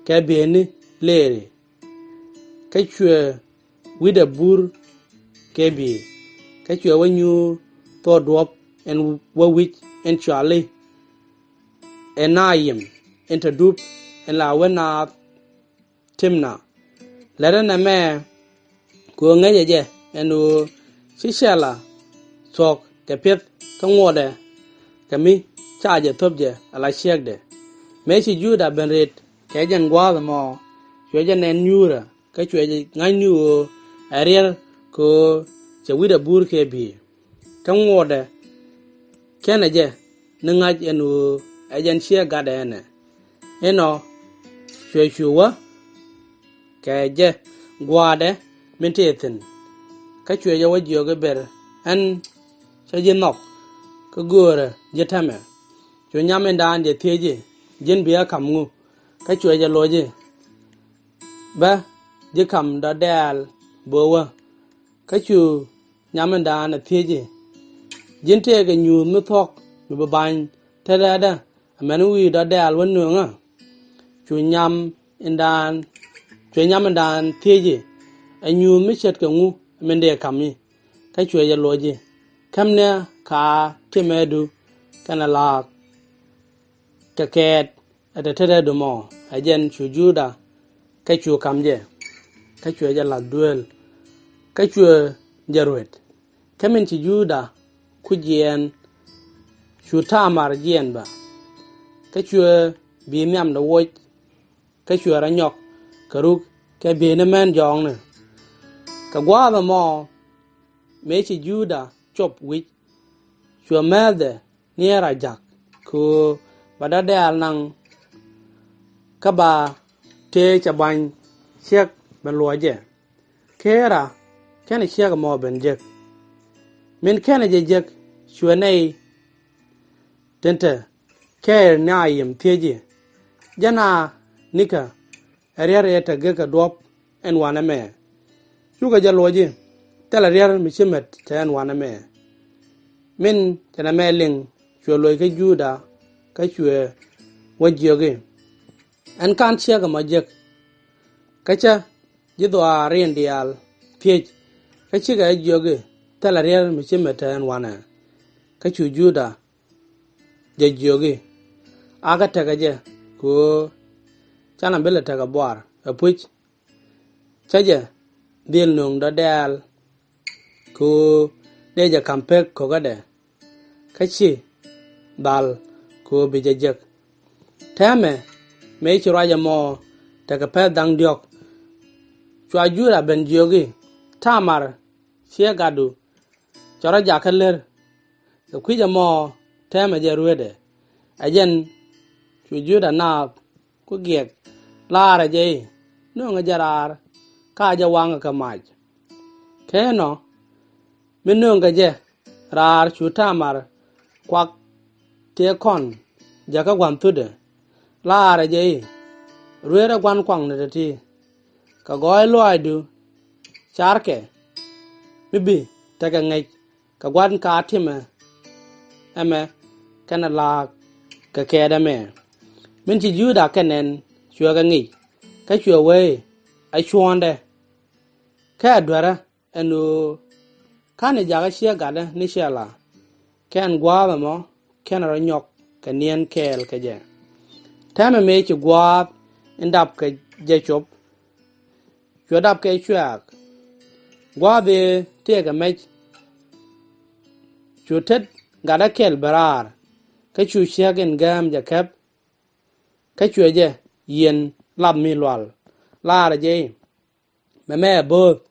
kɛ bieyni leeri. Kä cuɛ wi̱cdɛ bur kɛ biey, kä cuɛ wä nyuur thuɔk duɔ̱p ɛn wä wi̱c ɛn cuali Ɛnayim, ɛn te dup ɛn la wä naath Timna. Lɛtdɛ nɛmɛ kɛ ɣöö ŋäcɛ jɛ ɛn ɣöö ci Cɛla thuɔ̱k kɛ piɛth, kä ŋuɔtdɛ kɛ mi ca jɛ thöp jɛ ala ciekdɛ. Mëë ci Juda ben rët kɛ jɛn gua̱a̱th ɛmɔ, cuɛ jɛ nɛn nyuurä, kä cuɛ jɛ ŋa̱c ni ɣöö ɛ riɛl, kɛ ɣöö cɛ wi̱cdɛ bur kɛ biey. Kä ŋuɔtdɛ kɛnɛ jɛ ni ŋa̱c ɛn ɣöö ɛ jɛn ciek gatdɛ ɛnɛ. Inɔ cuɛ cu wä kɛ jɛ gua̱a̱thdɛ min tëë thi̱n. Kä cuɛ jɛ wä jiök i̱, Ber ɣän cä ji̱ nhɔk, kä göörä ji̱ täämɛ. Cu nyam in daan jɛ thiec i̱, Ji̱n biɛ ka̱m ŋu? Kä cuɛ jɛ loc i̱, Bä ji̱ ka̱m dɔ̱diɛn bä wä. Kä cu nyam in daan ɛ thiec i̱, Ji̱n tëëkɛ nyuuth mi thuɔ̱k mi bi ba̱ny tetdä, amäni wi̱i̱ dɔ̱diaal wä nööŋä? Cu nyam indan, cuɛ nyam indan thieci, ɛ nyuuth mi ce̱tkɛ ŋu min dëë ka̱m i̱? Kä cuɛ jɛ luɔc i̱, kämnɛ ka timɛɛdu kɛnɛ la̱a̱k kɛ kɛɛt ɛ te tetdä dumɔ. Ɛ jɛn cu Juda kä cu ka̱m jɛ, kä cuɛ jɛ la̱th duëël, kä cuɛ jɛ ruet. Kä min ci Juda ku jiɛɛn, cu Tamar jiɛɛn bä, kä cuɛ bi̱i̱ nhiamdɛ woc, kä cuɛ rɔ nyɔk kɛ ruk kɛ bi̱i̱ni män jɔɔkni. Kɛ gua̱a̱th ɛmɔ mëë ci Juda cop wi̱c, cuɛ määthdɛ ni ɛ rɔ ja̱k kɛ ɣöö ba dɔ̱diaal naŋ kä ba tëë cɛ ba̱ny ciek ben luɔc jɛ. Kɛɛra kɛnɛ ciek ɛmɔ ben jek. Min kɛnɛ jɛ jek cuɛ nɛy tin te kɛɛr ni a yim thiec i̱, jɛn a nikä ɛ riɛr ëë te gekä duɔ̱p ɛn wanɛ mɛ? Cukɛ jɛ luɔc i̱, thilɛ riɛr mi ci met te ɛn wanɛ mɛ. Min cɛ nɛmɛ liŋ cuɛ luɔc kä Juda kä cuɛ wä jiök i̱, ɛn ka̱n ciek ɛmɔ jek. Kä cä ji̱ dhɔaar riɛn diaal thiec, kä cikɛ jɛ jiök i̱, thilɛ riɛr mi ci met te ɛn wanɛ? Kä cu Juda jɛ jiök i̱, akɛ tekɛ jɛ kɛ ɣöö canɛ bi lɛ tekɛ buar. Ɛpuc, cä jɛ dhil nöŋ dɔ̱diaal kɛ ɣöö dee jɛ ka̱m pek ko̱kädɛ, kä ci dhal kɛ ɣöö bi jɛ jek. Täämɛ mëë ci ruac ɛmɔ tekɛ pɛ̈th da̱ŋ diɔ̱k, cua Juda ben jiök i̱, Tamar, ciek gatdu cɛ rɔ jakä lär. Kɛ kui̱c ɛmɔ täämɛ jɛ ruetdɛ. Ɛ jɛn cu Juda naath ku giɛk, laarɛ jɛ i̱, nöŋɛ jɛ raar, ka jɛ waŋɛ kɛ mac. Kɛ ɛnɔ, mi nöŋkɛ jɛ raar cu Tamar kuak tëë kɔn jäkä gua̱n thutdɛ, laarɛ jɛ i̱, rueerä gua̱n kuaŋni te ti, kɛ gɔɔy lɔaacdu carkɛ mi bi tekɛ ŋäc kɛ gua̱n ka timɛ ɛmɛ kɛnɛ la̱a̱k kɛ kɛɛt ɛmɛ. Min ci Juda kɛ nɛn cuɛ kɛ ŋic, kä cuɛ wee i̱, ɛ cuɔ̱ɔ̱ndɛ, kä ɛ duerä ɛn ɣöö ka̱n i̱ jakä ciek gatdä ni ciɛ la. Kɛn gua̱a̱th ɛmɔ kɛnɛ rɔ nyɔk kɛ niɛn kɛɛl kɛ jɛ. Täämɛ mëë ci gua̱a̱th in dap kɛ jɛ cop, cuɛ dap kɛ cuɛ̈ɛ̈k. Gua̱a̱th ëë tëëkɛ mɛc, cu tet gatdä kɛl bɛ raar, kä cu ciek in gääm jɛ käp, kä cuɛ jɛ yiɛn lath mi lual, laarɛ jɛ i̱, mɛmɛ ɛ bööth.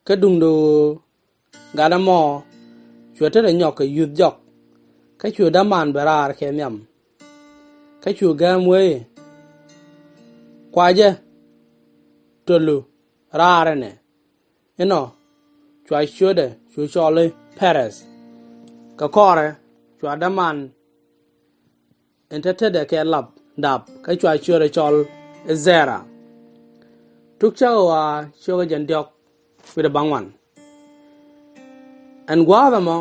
Kä duundɛ ɣöö gatdä mɔ cuɛ tetdɛ nyɔk kɛ yuth jɔk, kä cu däman bɛ raar kɛ nhiam. Kä cu gääm wee i̱, kua jɛ tolu raar ɛnɛ. Inɔ cua ciötdɛ cu cɔl i̱ Pɛrɛth. Kɛ kɔrɛ cua däman in te tetdɛ kɛ lap dap, kä cua ciötdɛ cɔl i̱ Zɛra. Tuk Cäkä Ɣɔaa cio̱kä jiɛn diɔ̱k, wi̱cdɛ bäŋuan. Ɛn gua̱a̱th ɛmɔ,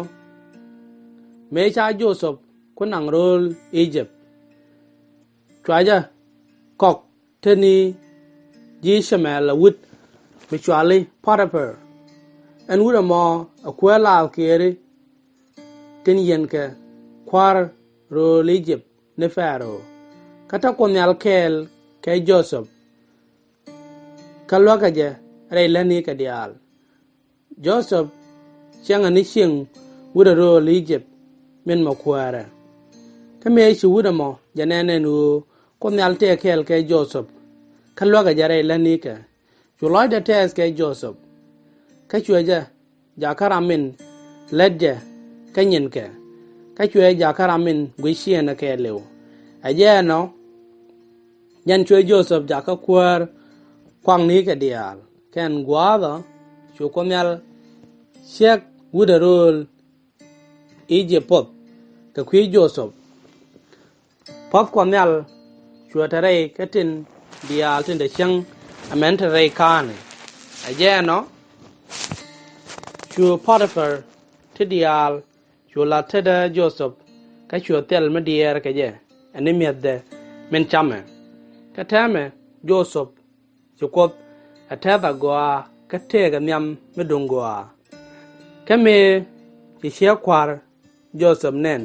mëë ca Jothɛp ku naŋ rööl I-jëp, cua jɛ kɔk te ni ji̱ Cimɛl ɛ wut mi cɔal i̱ Potipar. Ɛn wut ɛmɔ ɛ kuäär laath kiɛɛri tin yiɛn kɛ kua̱r rööl I-jëp ni Pɛro. Kä te Kuoth Nhial kɛɛl kɛ Jothɛp, kä luäkɛ jɛ rɛy lätnikɛ diaal. Jothɛp ciɛŋɛ ni cieŋ wut ɛ rööl I-jëp min mɔ kuäärɛ. Kä mëë ci wut ɛmɔ jɛ nɛn ɛn ɣöö Kuoth Nhial tëë kɛɛl kɛ Jothɛp, kä luäkɛ jɛ rɛy lätnikɛ. Cu lɔcdɛ tɛɛth kɛ Jothɛp, kä cuɛ jɛ jakä ram min lät jɛ kä nyinkɛ, kä cuɛ jɛ jakä ram min guic ciëënɛ kɛɛliw. Ɛ jɛn ɛnɔ, jɛn cuɛ Jothɛp jakä kuäär kuaknikɛ diaal. Kɛn gua̱a̱th ɔ, cu Kuoth Nhial ciek wut ɛ rööl I-jëp puɔth kɛ kui̱ Jothɛp. Puɔ̱th Kuɔth Nhial cuɛ te rɛy kä tin diaal tin te cäŋ, amäni te rɛy ka̱a̱ni. Ɛ jɛn ɛnɔ, cu Potipar ti diaal cu lat tetdä Jothɛp, kä cuɛ thil mi diɛɛr kɛ jɛ, ɛ ni mi̱ethdɛ min camɛ. Kä täämɛ Jothɛp ci Kuoth ɛ tɛth agɔaa kä tëëkɛ nhiam mi duŋ gɔaa. Kä mëë ci ciek kua̱r Jothɛp nɛn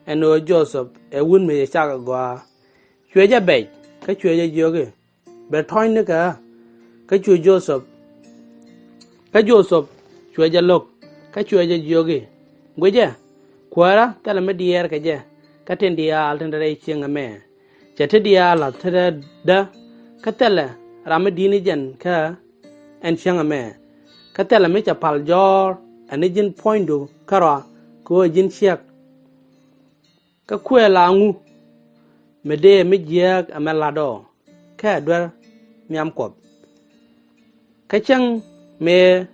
ɛn ɣöö Jothɛp ɛ wut mi cɛ cak agɔaa, cuɛ jɛ bɛc kä cuɛ jɛ jiök i̱, bɛ tɔ̱ɔ̱cni kɛ ɣä. Kä cu Jothɛp, kä Jothɛp cuɛ jɛ lo̱k kä cuɛ jɛ jiök i̱, guicɛ, kuäärä thilɛ mi diɛɛr kɛ jɛ kä tin diaal tin te rɛy cieŋ ɛmɛ. Cɛ ti diaal la̱th tetdä, kä thilɛ ram mi di̱t ni jɛn kä ɛn cieŋ ɛmɛ. Kä thilɛ mi cɛ pal jɔ̱ɔ̱r ɛ ni ji̱n puɔ̱nydu kärɔa kɛ ɣöö ji̱n ciek. Kä kuɛ la ŋu mi dëë mi jiääk ɛmɛ la̱t ɔ, kä ɛ duer nhiam Kuɔth. Kä cäŋ mëë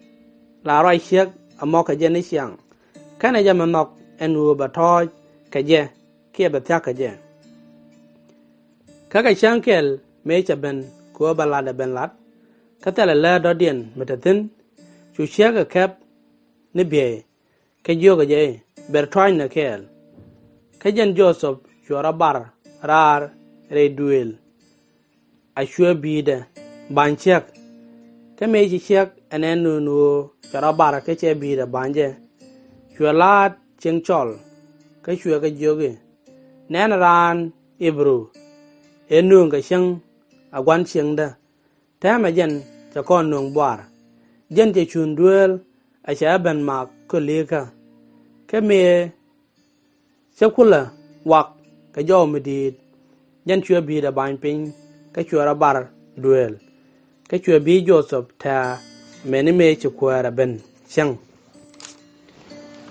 la ruac ciek ɛ mɔk kɛ jɛ ni ciaŋ, kɛnɛ jɛ mi nhɔk ɛn ɣöö bɛ tɔ̱ɔ̱c kɛ jɛ kiɛ bɛ thia̱k kɛ jɛ. Kä kɛ cäŋ kɛl mëë cɛ ben kɛ ɣöö bɛ lat ɛ ben lat, kä thilɛ läär dɔ̱diɛn mi te thi̱n, cu ciek ɛ kɛp ni biey, kä jiökɛ jɛ i̱, ber tɔ̱ɔ̱cnɛ kɛɛl. Kä jɛn Jothɛp cuɛ rɔ bar raar rɛy duëël, a cuɛ bi̱i̱dɛ ba̱ny ciek. Kä mëë ci ciek ɛ nɛn ni ɣöö cɛ rɔ bar kä cɛ bi̱i̱dɛ ba̱ny jɛ, cuɛ la̱a̱t cieŋ cɔl, kä cuɛ kɛ jiök i̱, nɛn raan Ɣi-bɛ-ru ëë nööŋ kɛ cieŋ a gua̱n cieŋdä, täämɛ jɛn cɛ kɔn nööŋ buar. Jɛn cɛ cuŋ dueel a cɛ ɣä ben mak köliikä. Kä mëë cä kulɛ wak kɛ jɔw mi di̱i̱t, jɛn cuɛ bi̱i̱dɛ ba̱ny piny kä cuɛ rɔ bar dueel. Kä cuɛ bi̱i̱ Jothɛp tɛ̱̈ɛ̱̈ mɛni mëë ci kuäär ɛ ben cäŋ.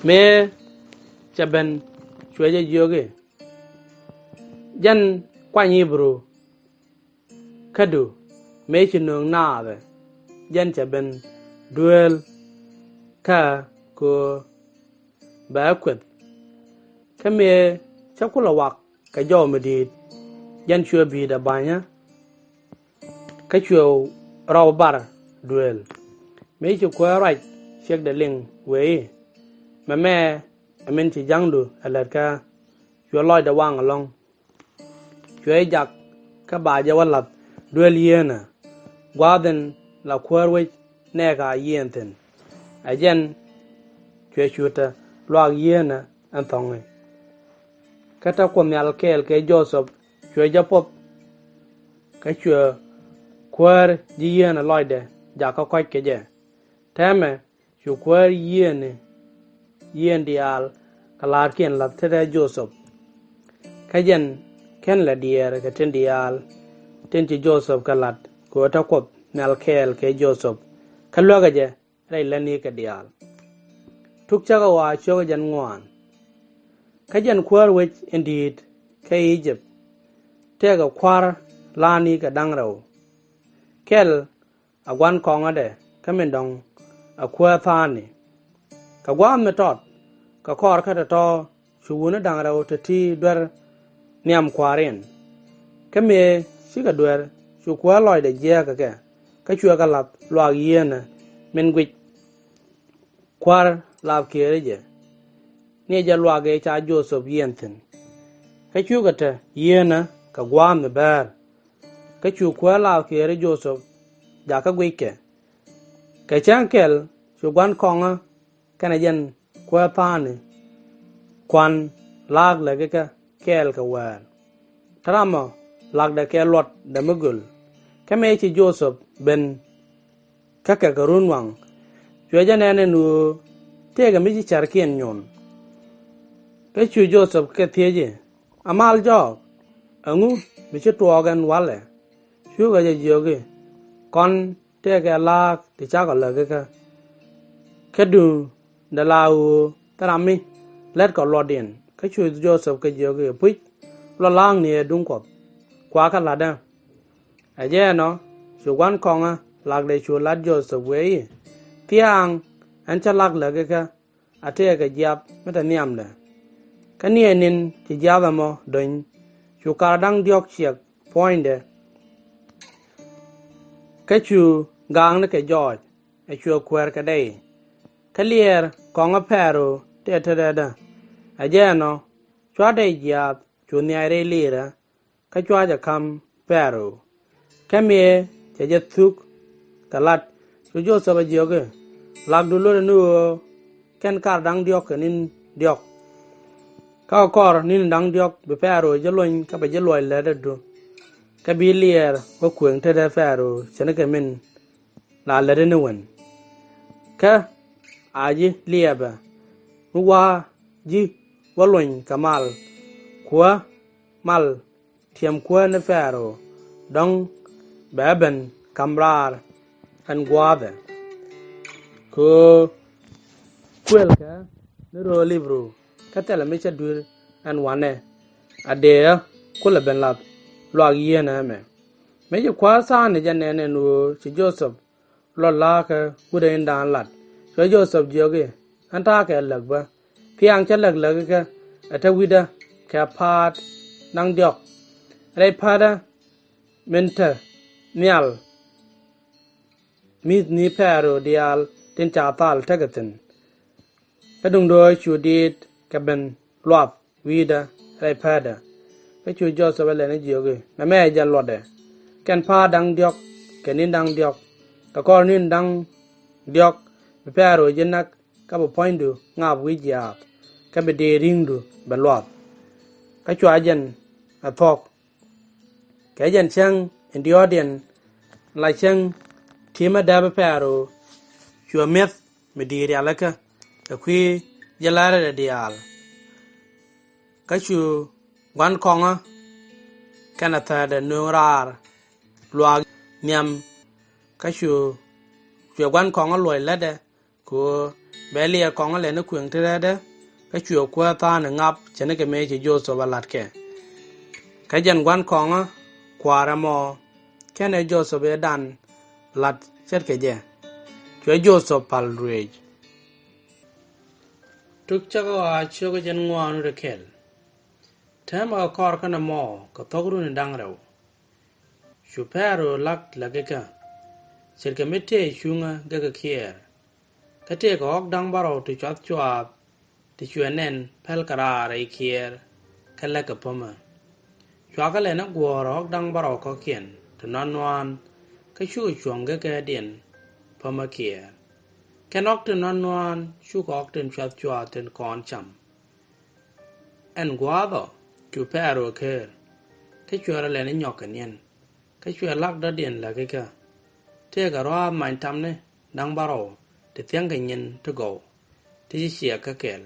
Mëë cɛ ben cuɛ jɛ jiök i̱, jɛn kuany Ɣi-bɛ-ru kädu mëë ci nööŋ naath ɛ, jɛn cɛ ben dueel kä kɛ ɣöö bɛ ɣä kueth. Kä mëë cä kulɛ wak kɛ jɔw mi di̱i̱t, jɛn cuɛ bi̱i̱dɛ ba̱nyä kä cuɛ rɔw bar duëël. Mëë ci kuäär ruac ciekdɛ liŋ wëë i̱, mɛmɛ ɛ min ci ja̱ŋdu ɛ lät kä, cuɛ lɔcdɛ waŋ ɛlɔ̱ŋ. Cuɛ jak kä ba jɛ wä la̱th duel yieenä, gua̱a̱th in la kuäär wec nɛɛk a yieen thi̱n. Ɛ jɛn cuɛ cuutä luaak yieenä ɛn thɔ̱ŋi. Kä te Kuoth Nhial kɛɛl kɛ Jothɛp cuɛ jɛ puɔth. Kä cuɛ kuäär ji̱ yieenä lɔcdɛ jakä kɔ̱c kɛ jɛ. Täämɛ cu kuäär yieenä, yieen diaal kɛ la̱a̱tkiɛn la̱th tetdä Jothɛp. Kä jɛn /ken lɛ diɛɛr kɛ tin diaal tin ci Jothɛp kɛ la̱t kɛ ɣöö te Kuoth Nhial kɛɛl kɛ Jothɛp. Kä luäkɛ jɛ rɛy lätnikɛ diaal. Tuk Cäkä Ɣɔaa cio̱kä jɛn ŋuaan. Kä jɛn kuäär wec in di̱i̱t kä I-jëp tëëkɛ kua̱r la̱a̱tni kɛ da̱ŋ rɛw. Kɛl a gua̱n kɔŋädɛ kä min dɔ̱ŋ a kuäär tha̱a̱ŋni. Kɛ gua̱a̱th mi tɔt kɛ kɔr kä tɔ̱tɔ̱ cu wutni da̱ŋ rɛw te ti duer nhiam kua̱riɛn. Kä mëë cikɛ duer cu kuäär lɔcdɛ jiääk kɛ kɛ, kä cuɛ kɛ la̱th luaak yieenä min guic kua̱r la̱a̱p kiɛɛri jɛ. Ni jɛ luaak ëë ca Jothɛp yieen thi̱n. Kä cukɛ te yieenä kɛ gua̱a̱th mi bäär. Kä cu kuäär la̱a̱p kiɛɛri Jothɛp jakä guickɛ. Kɛ cäŋ kɛl cu gua̱n kɔŋä kɛnɛ jɛn kuäär tha̱a̱ŋni kuan la̱a̱k läkikä kɛɛl kɛ wäär. Te ramɔ lakdɛ kɛ luɔtdɛ mi göl. Kä mëë ci Jothɛp ben kä kɛ kɛ runwaŋ, cuɛ jɛ nɛn ɛn ɣöö tëëkɛ mi ci cärkiɛn nyuɔn. Kä cu Jothɛp kɛ thiec i̱, a mal jɔɔk, ɛŋu mi ci tuɔɔk ɛn walɛ? Cukɛ jɛ jiök i̱, kɔn tëëkɛ la̱a̱k ti cakɔ läkikä. Kä duundɛ la ɣöö thil ram mi lätkɔ luɔtdiɛn. Kä cu Jothɛp kɛ jiök i̱, puc, luɔt la̱a̱kni ɛ duŋ Kuɔth, kuakä la̱tdä. Ɛ jɛn ɔ cu gua̱n kɔŋä lakdɛ cu la̱t Jothɛp wëë i̱, thia̱a̱ŋ, ɛn cä lak läkikä a tëëkɛ jiath mi te nhiamdɛ. Kä ni ɛ ni̱n ci jiath ɛmɔ do̱ny, cu kar da̱ŋ diɔ̱k ciɛk puɔ̱nydɛ. Kä cu gaakni kɛ jɔɔc, ɛ cuɛ kuäär kɛ dɛy. Kä liɛɛr kɔŋä Pɛro tëë tetdä. Ɛ jɛn ɔ, cua dɛy jiaath cu nhiay rɛy liirä, kä cua jɛ ka̱m Pɛro. Kä mëë cɛ jɛ thuk kɛ lat, cu Jothɛp ɛ jiök i̱, Lakdu lotdɛ ni ɣöö kɛn kar da̱ŋ diɔ̱k kɛ ni̱n diɔ̱k. Kä kɔr ni̱n da̱ŋ diɔ̱k bi Pɛro ji̱ luɔny kä bɛ ji̱ luɔc lätdädu. Kä bi liɛɛr wä kuëŋ tetdä Pɛro ce̱tnikɛ min la lätdä ni wen. Kä a ji̱ liɛpɛ mi wa ji̱ wä luɔny kɛ mal, kuäär mal tiɛm kuäär ni Pɛro, dɔ̱ŋ bɛ ben ka̱m raar ɛn gua̱a̱thɛ. Kɛ ɣöö kuëlkɛ ni rööl Ɣibru, kä thilɛ mi cä dui̱r ɛn wanɛ, a dëë kulɛ ben lath luaak yieenä ɛmɛ. Mëë ci kua̱r tha̱a̱ŋni jɛ nɛn ɛn ɣöö ci Jothɛp luɔt la̱a̱kä wi̱cdɛ in daan lat, cuɛ Jothɛp jiök i̱, Ɣän ta̱a̱ kɛ läk bä. Thiaŋ cä läk läk ikä ɛ te wi̱cdä kɛ pa̱a̱t da̱ŋ diɔ̱k. Rɛy pädä min te nhial mi̱th ni Pɛro diaal tin ca thal tekɛ thi̱n. Kä duŋdɛ cu diit kɛ ben luath wi̱i̱dä rɛy pädä. Kä cu Jothɛp ɛ lɛni jiök i̱, Nɛmɛ jɛ luɔtdɛ. Kɛn pa̱a̱t da̱ŋ diɔ̱k kɛ ni̱n da̱ŋ diɔ̱k. Kɛ kɔr ni̱n da̱ŋ diɔ̱k bi Pɛro ji̱ näk, kä bi puɔ̱nydu ŋaap wi̱i̱ jiaath, kä bi dëë ri̱ŋdu bɛ luath. Kä cua jɛn ɛ thuɔ̱k. Kɛ jɛn cäŋ in diɔ̱ɔ̱kdiɛn la cäŋ ti̱mä dääpä Pɛro, cuɛ mi̱eth mi di̱i̱t rialikä kɛ kui̱ ji̱ la̱rädɛ diaal. Kä cu gua̱n kɔŋä kɛnɛ thädɛ nööŋ raar luaak nhiam. Kä cu, cuɛ gua̱n kɔŋä luɔc lätdɛ kɛ ɣöö bɛ liɛɛr kɔŋä lɛni kuëŋ ti rɛ̈tdɛ. Kä cuɛ kuäär tha̱a̱ŋni ŋa̱p ce̱tnikɛ mëë ci Jothɛp ɛ la̱t kɛ. Kä jɛn gua̱n kɔŋä kua̱r ɛmɔ, kɛnɛ Jothɛp ëë dan la̱t ce̱tkɛ jɛ. Cuɛ Jothɛp pa̱l ruëëc. Tuk Cäkä Ɣɔaa cio̱kä jɛn ŋuaanu ti kɛl. Täämɛ kɛ kɔr kɛnɛ mɔ kɛ thok runi da̱ŋ rɛw, cu Pɛro la̱k läkikä, ce̱tkɛ mi tëë cuŋä gekä kiɛɛr. Kä tëëkɛ ɣɔ̱k da̱ŋ bärɔw ti cuath cuaath ti cuɛ nɛn pälkɛ raar rɛy kiɛɛr, kä läkɛ pämä. Cuakɛ lɛni guɔ̱ɔ̱r ɣɔ̱k da̱ŋ bärɔw kɔ̱kiɛn ti nuan nuaan, kä cukɛ cuɔ̱ŋ gekädiɛn pämä kiɛɛr. Kɛn ɣɔ̱k ti nuan nuaan cukɛ ɣɔ̱k tin cuath cuaath tin kɔn cam. Ɛn gua̱a̱th ɔ, cu Pɛro ɛ ker, kä cuɛ rɔ lɛni nyɔk kɛ niɛn. Kä cuɛ la̱k dɔ̱diɛn läkikä. Tëëkɛ rua̱a̱th many tamni da̱ŋ bärɔw ti thiäŋkɛ nyin ti gɔw, ti ci ciɛk kä kɛl.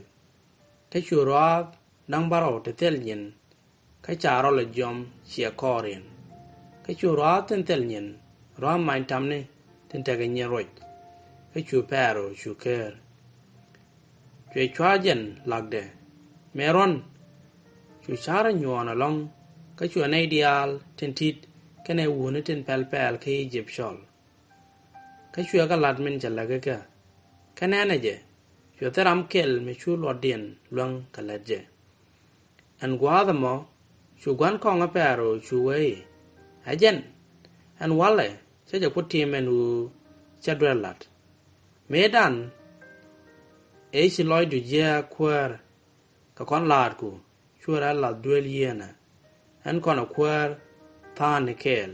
Kä cu rua̱a̱th da̱ŋ bärɔw ti thil nyin, kä ca rɔl ɛ jiɔam ciɛk kɔɔriɛn. Kä cu rua̱a̱th tin thil nyin, rua̱a̱th many tamni tin tekɛ nyin ruɔc. Kä cu Pɛro cu ker. Cuɛ cua̱ jɛn la̱kdɛ. Mëë ruɔ̱n, cu ca̱r ɛ nyuɔɔn ɛlɔ̱ŋ, kä cuɛ nɛy diaal tin ti̱t kɛnɛ wutni tin pɛl pɛl kä I-jëp cɔl. Kä cuɛ kɛ la̱t min cɛ läkikä. Kä nɛnɛ jɛ, cuɛ thil ram kɛl mi cu luɔtdiɛn luäŋ kɛ lät jɛ. Ɛn gua̱a̱th ɛmɔ, cu gua̱n kɔŋä Pɛro cu wee i̱, Ɛ jɛn, ɛn walɛ cä jɛ ku tim ɛn ɣöö cä duer la̱t. Mëëdan ëë ci lɔcdu jiääk kuäär, kɛ kɔn la̱a̱tku cuɛ rɛl lath duëël yieenä. Ɛn kɔn ɛ kuäär tha̱a̱ŋni kɛɛl.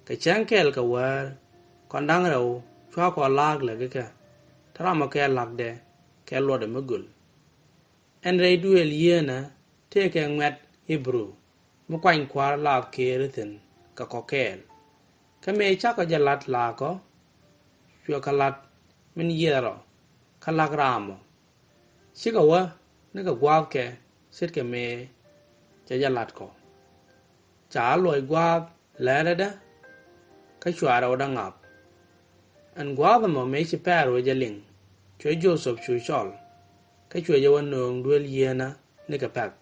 Kɛ cäŋ kɛl kɛ wäär, kɔn da̱ŋ rɛw cua kɔn la̱a̱k läkikä. Te ram ɔ kɛ la̱kdɛ kɛ luɔtdɛ mi göl. Ɛn rɛy duëël yieenä tëëkɛ ŋuɛ̈t Ɣi-bru mi kuany kua̱r laath këëri thi̱n kɛ kɔ kɛɛl. Kä mëë cakɔ jɛ la̱t la̱a̱kɔ, cuɛ kɛ la̱t min yiɛth rɔ kä la̱k raam ɔ. Cikɛ wä nikɛ gua̱a̱thkɛ ce̱tkɛ mëë cɛ jɛ la̱t kɔ. Ca luɔc gua̱a̱th läärädä kä cua rɛwdä ŋa̱p. Ɛn gua̱a̱th ɛmɔ mëë ci Pɛro jɛ liŋ, cuɛ Jothɛp cu cɔl, kä cuɛ jɛ wä nööŋ duëël yieenä nikɛ pɛ̈th.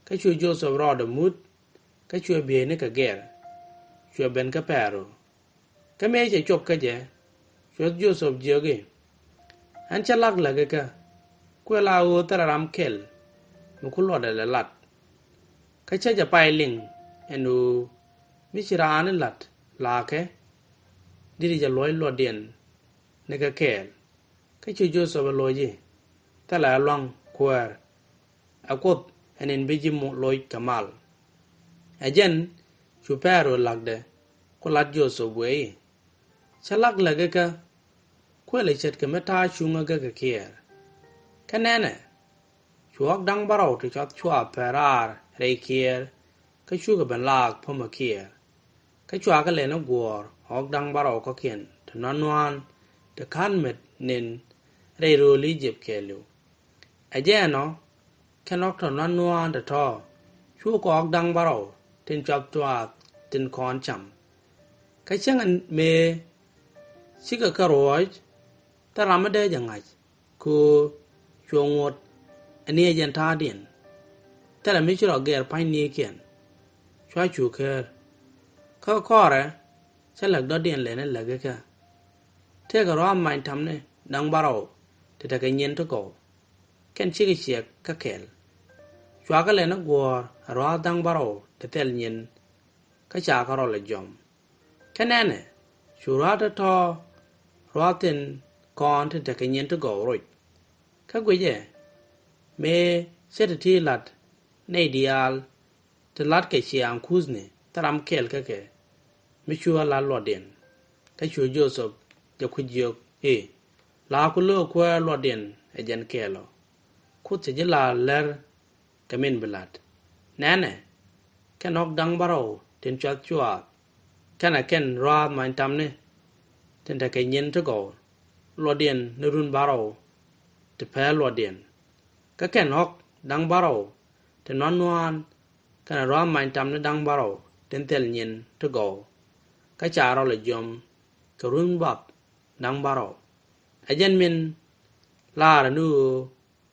Kä cu Jothɛp rɔɔdɛ mut, kä cuɛ bieynikɛ gɛr, cuɛ ben kä Pɛro. Kä mëë cɛ cop kä jɛ, cuɛ Jothɛp jiök i̱, Ɣän cä la̱k läkikä, kuɛ la ɣöö thilɛ ram kɛl mi ku luɔtdɛ lɛ lat. Kä cä jɛ pay liŋ ɛn ɣöö mi ci raan in la̱t la̱a̱kɛ, di̱t jɛ luɔ̱c luɔtdiɛn nikɛ kɛɛl. Kä cu Jothɛp ɛ loc i̱, Thilɛ ɛlɔ̱ŋ, kuäär. ɛ Kuoth ɛ ni̱n bi ji̱ loc kɛ mal. Ɛ jɛn cu Pɛro la̱kdɛ ku lat Jothɛp wëë i̱, cä lak läkikä, kuëlɛ ce̱tkɛ mi ta̱a̱ cuŋä gäkä kiɛɛr. Kä nɛnɛ, cu ɣɔ̱k da̱ŋ bärɔw ti cuath cuath pɛr raar rɛy kiɛɛr, kä cukɛ ben laak pämä kiɛɛr. Kä cua kɛ lɛn i̱ guɔ̱ɔ̱r ɣɔ̱k da̱ŋ bärɔw kɔ̱kiɛn ti nuan nuan ti ka̱n met ni̱n rɛy rööl I-jëp kɛɛliw. Ɛ jɛn ɔ, kɛn ɣɔ̱k tɔ nuan nuan tɔ̱tɔ̱, cukɛ ɣɔ̱k da̱ŋ bärɔw tin cuath cuath tin kɔn cam. Kä cäŋ mëë cikɛ kɛ ruɔ̱c, thil ram mi dee jɛ ŋa̱c, kɛ ɣöö cuɛ ŋot ɛ ni ɛ jɛn ta̱a̱diɛn. Thilɛ mi ci rɔ gɛr pa̱ny ni̱i̱kiɛn, cua cu ker. Kä kɔrɛ, cä läk dɔ̱diɛn lɛn i̱ läkikä. Tëëkɛ rua̱a̱th many ta̱mni da̱ŋ bärɔw ti tekɛ nyin ti gɔw, kɛn cikɛ ciɛk kä kɛl. Cua kɛ lɛn i̱ guɔ̱ɔ̱r ɛ rua̱a̱th da̱ŋ bärɔw ti thil nyin, kä ca kɛ rɔl ɛ jiɔam. Kä nɛnɛ, cu rua̱a̱th tɔ̱tɔ̱ rua̱a̱th tin kɔn tin tekɛ nyin ti gɔw roc. Kä guicɛ, mëë cä ti̱ti̱ la̱t nɛy diaal tin la̱tkɛ ciaaŋ kuthni, thil ram kɛl kä kɛ mi cu ɣä la̱t luɔtdiɛn. Kä cu Jothɛp jɛ ku jiök i̱, la ku lo̱o̱k kuäär luɔtdiɛn ɛ jɛn kɛl ɔ. Kuoth cɛ ji̱ la̱r lär kɛ min bi la̱t. Nɛnɛ, kɛn ɣɔ̱k da̱ŋ bärɔw tin cuath cuath, kɛnɛ kɛn rua̱a̱th many ta̱mni tin tekɛ nyin ti gɔw, luɔtdiɛn ni run bärɔw ti pɛl luɔtdiɛn. Kä kɛn ɣɔ̱k da̱ŋ bärɔw ti nuan nuan, kɛnɛ rua̱a̱th many ta̱mni da̱ŋ bärɔw tin thil nyin ti gɔw, kä ca rɔl ɛ jiɔam kɛ run bath da̱ŋ bärɔw. Ɛ jɛn min laarä ni ɣöö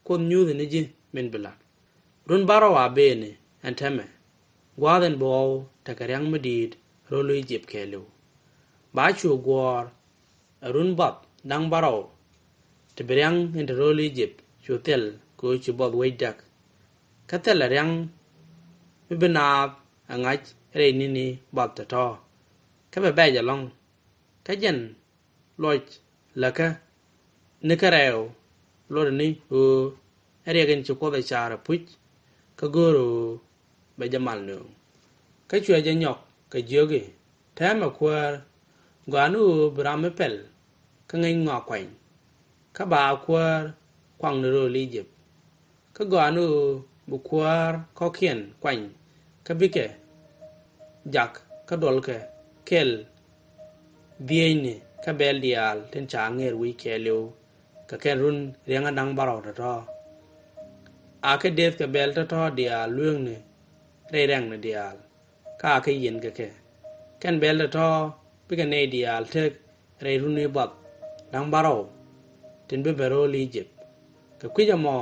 Kuoth nyuuthɛ ni ji̱ min bi la̱t. Run bärɔw a bëëni ɛn täämɛ, gua̱a̱th in bi ɣɔw tekɛ ria̱ŋ mi di̱i̱t ro̱l I-jëp kɛɛliw. Ba cu guɔ̱ɔ̱r ɛ run bath da̱ŋ bärɔw ti bi ria̱ŋ in te ro̱l I-jëp cu thil kɛ ɣöö ci buɔth wec däk. Kä thilɛ ria̱ŋ mi bi naath ɛ ŋa̱c rɛy ni̱ni bath tɔ̱tɔ̱. Kä bɛ bɛc ɛlɔ̱ŋ. Kä jɛn luɔc läkä ni kä rɛw luɔtdɛ ni ɣöö ɛ riɛk in ci Kuoth ɛ car ɛ puc, kä go̱o̱rɛ ɣöö bɛ jɛ mal nööŋ. Kä cuɛ jɛ nyɔk kɛ jiök i̱, täämɛ kuäär, gɔaa ni ɣöö bi ram mi pɛl kä ŋäc ŋɔak kuany, kä ba kuäär kuaŋ ni rööl I-jëp. Kä gɔaa ni ɣöö bi kuäär kɔ̱kiɛn kuany, kä bikɛ jak kä duɔlkɛ kɛl dhieecni kä bɛl diaal tin ca ŋer wi̱c kɛɛliw, kɛ kɛn run riäŋä da̱ŋ bärɔw tɔ̱tɔ̱. A kɛ dëëthkɛ bɛl tɔ̱tɔ̱ diaal lueekni rɛy rɛ̈ŋni diaal, kä a kɛ yiɛn kɛ kɛ. Kɛn bɛl tɔ̱tɔ̱ bikɛ nɛy diaal tek rɛy runi bath da̱ŋ bärɔw tin bi ben ro̱o̱l I-jëp. Kɛ kui̱c ɛmɔ,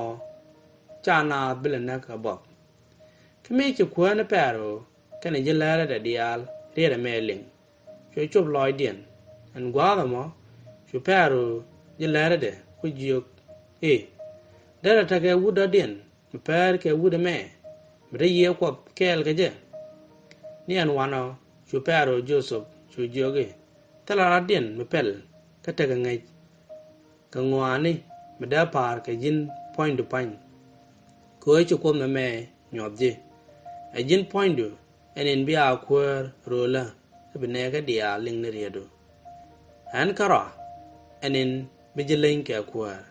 ca naath bi lɛ näk ɛ buɔth. Kä mëë ci kuäär ni Pɛro kɛnɛ ji̱ lärädɛ diaal riet ɛmɛ liŋ, cuɛ cop lɔcdiɛn. Ɛn gua̱a̱th ɛmɔ, cu Pɛro ji̱ lärädɛ ku jiök i̱, derɛ tekɛ wut dɔ̱diɛn mi päär kɛ wut ɛmɛ, mi te Yiëë Kuɔth kɛɛl kɛ jɛ? Ni ɛn wanɔ, cu Pɛro Jothɛp cu jiök i̱, thilɛ ratdiɛn mi pɛl kä tekɛ ŋäc kɛ ŋɔaani mi dee pa̱a̱r kɛ ji̱n puɔ̱nydu pa̱ny. Kɛ ɣöö ci Kuoth mɛmɛ nyuɔth ji̱. Ɛ ji̱n puɔ̱nydu ɛn in bi a kuäär ro̱o̱lä, kä bi nɛɛkä diaal liŋ ni rietdu. Ɛn kärɔa ɛn in bi ji̱ leny kɛ kuäär.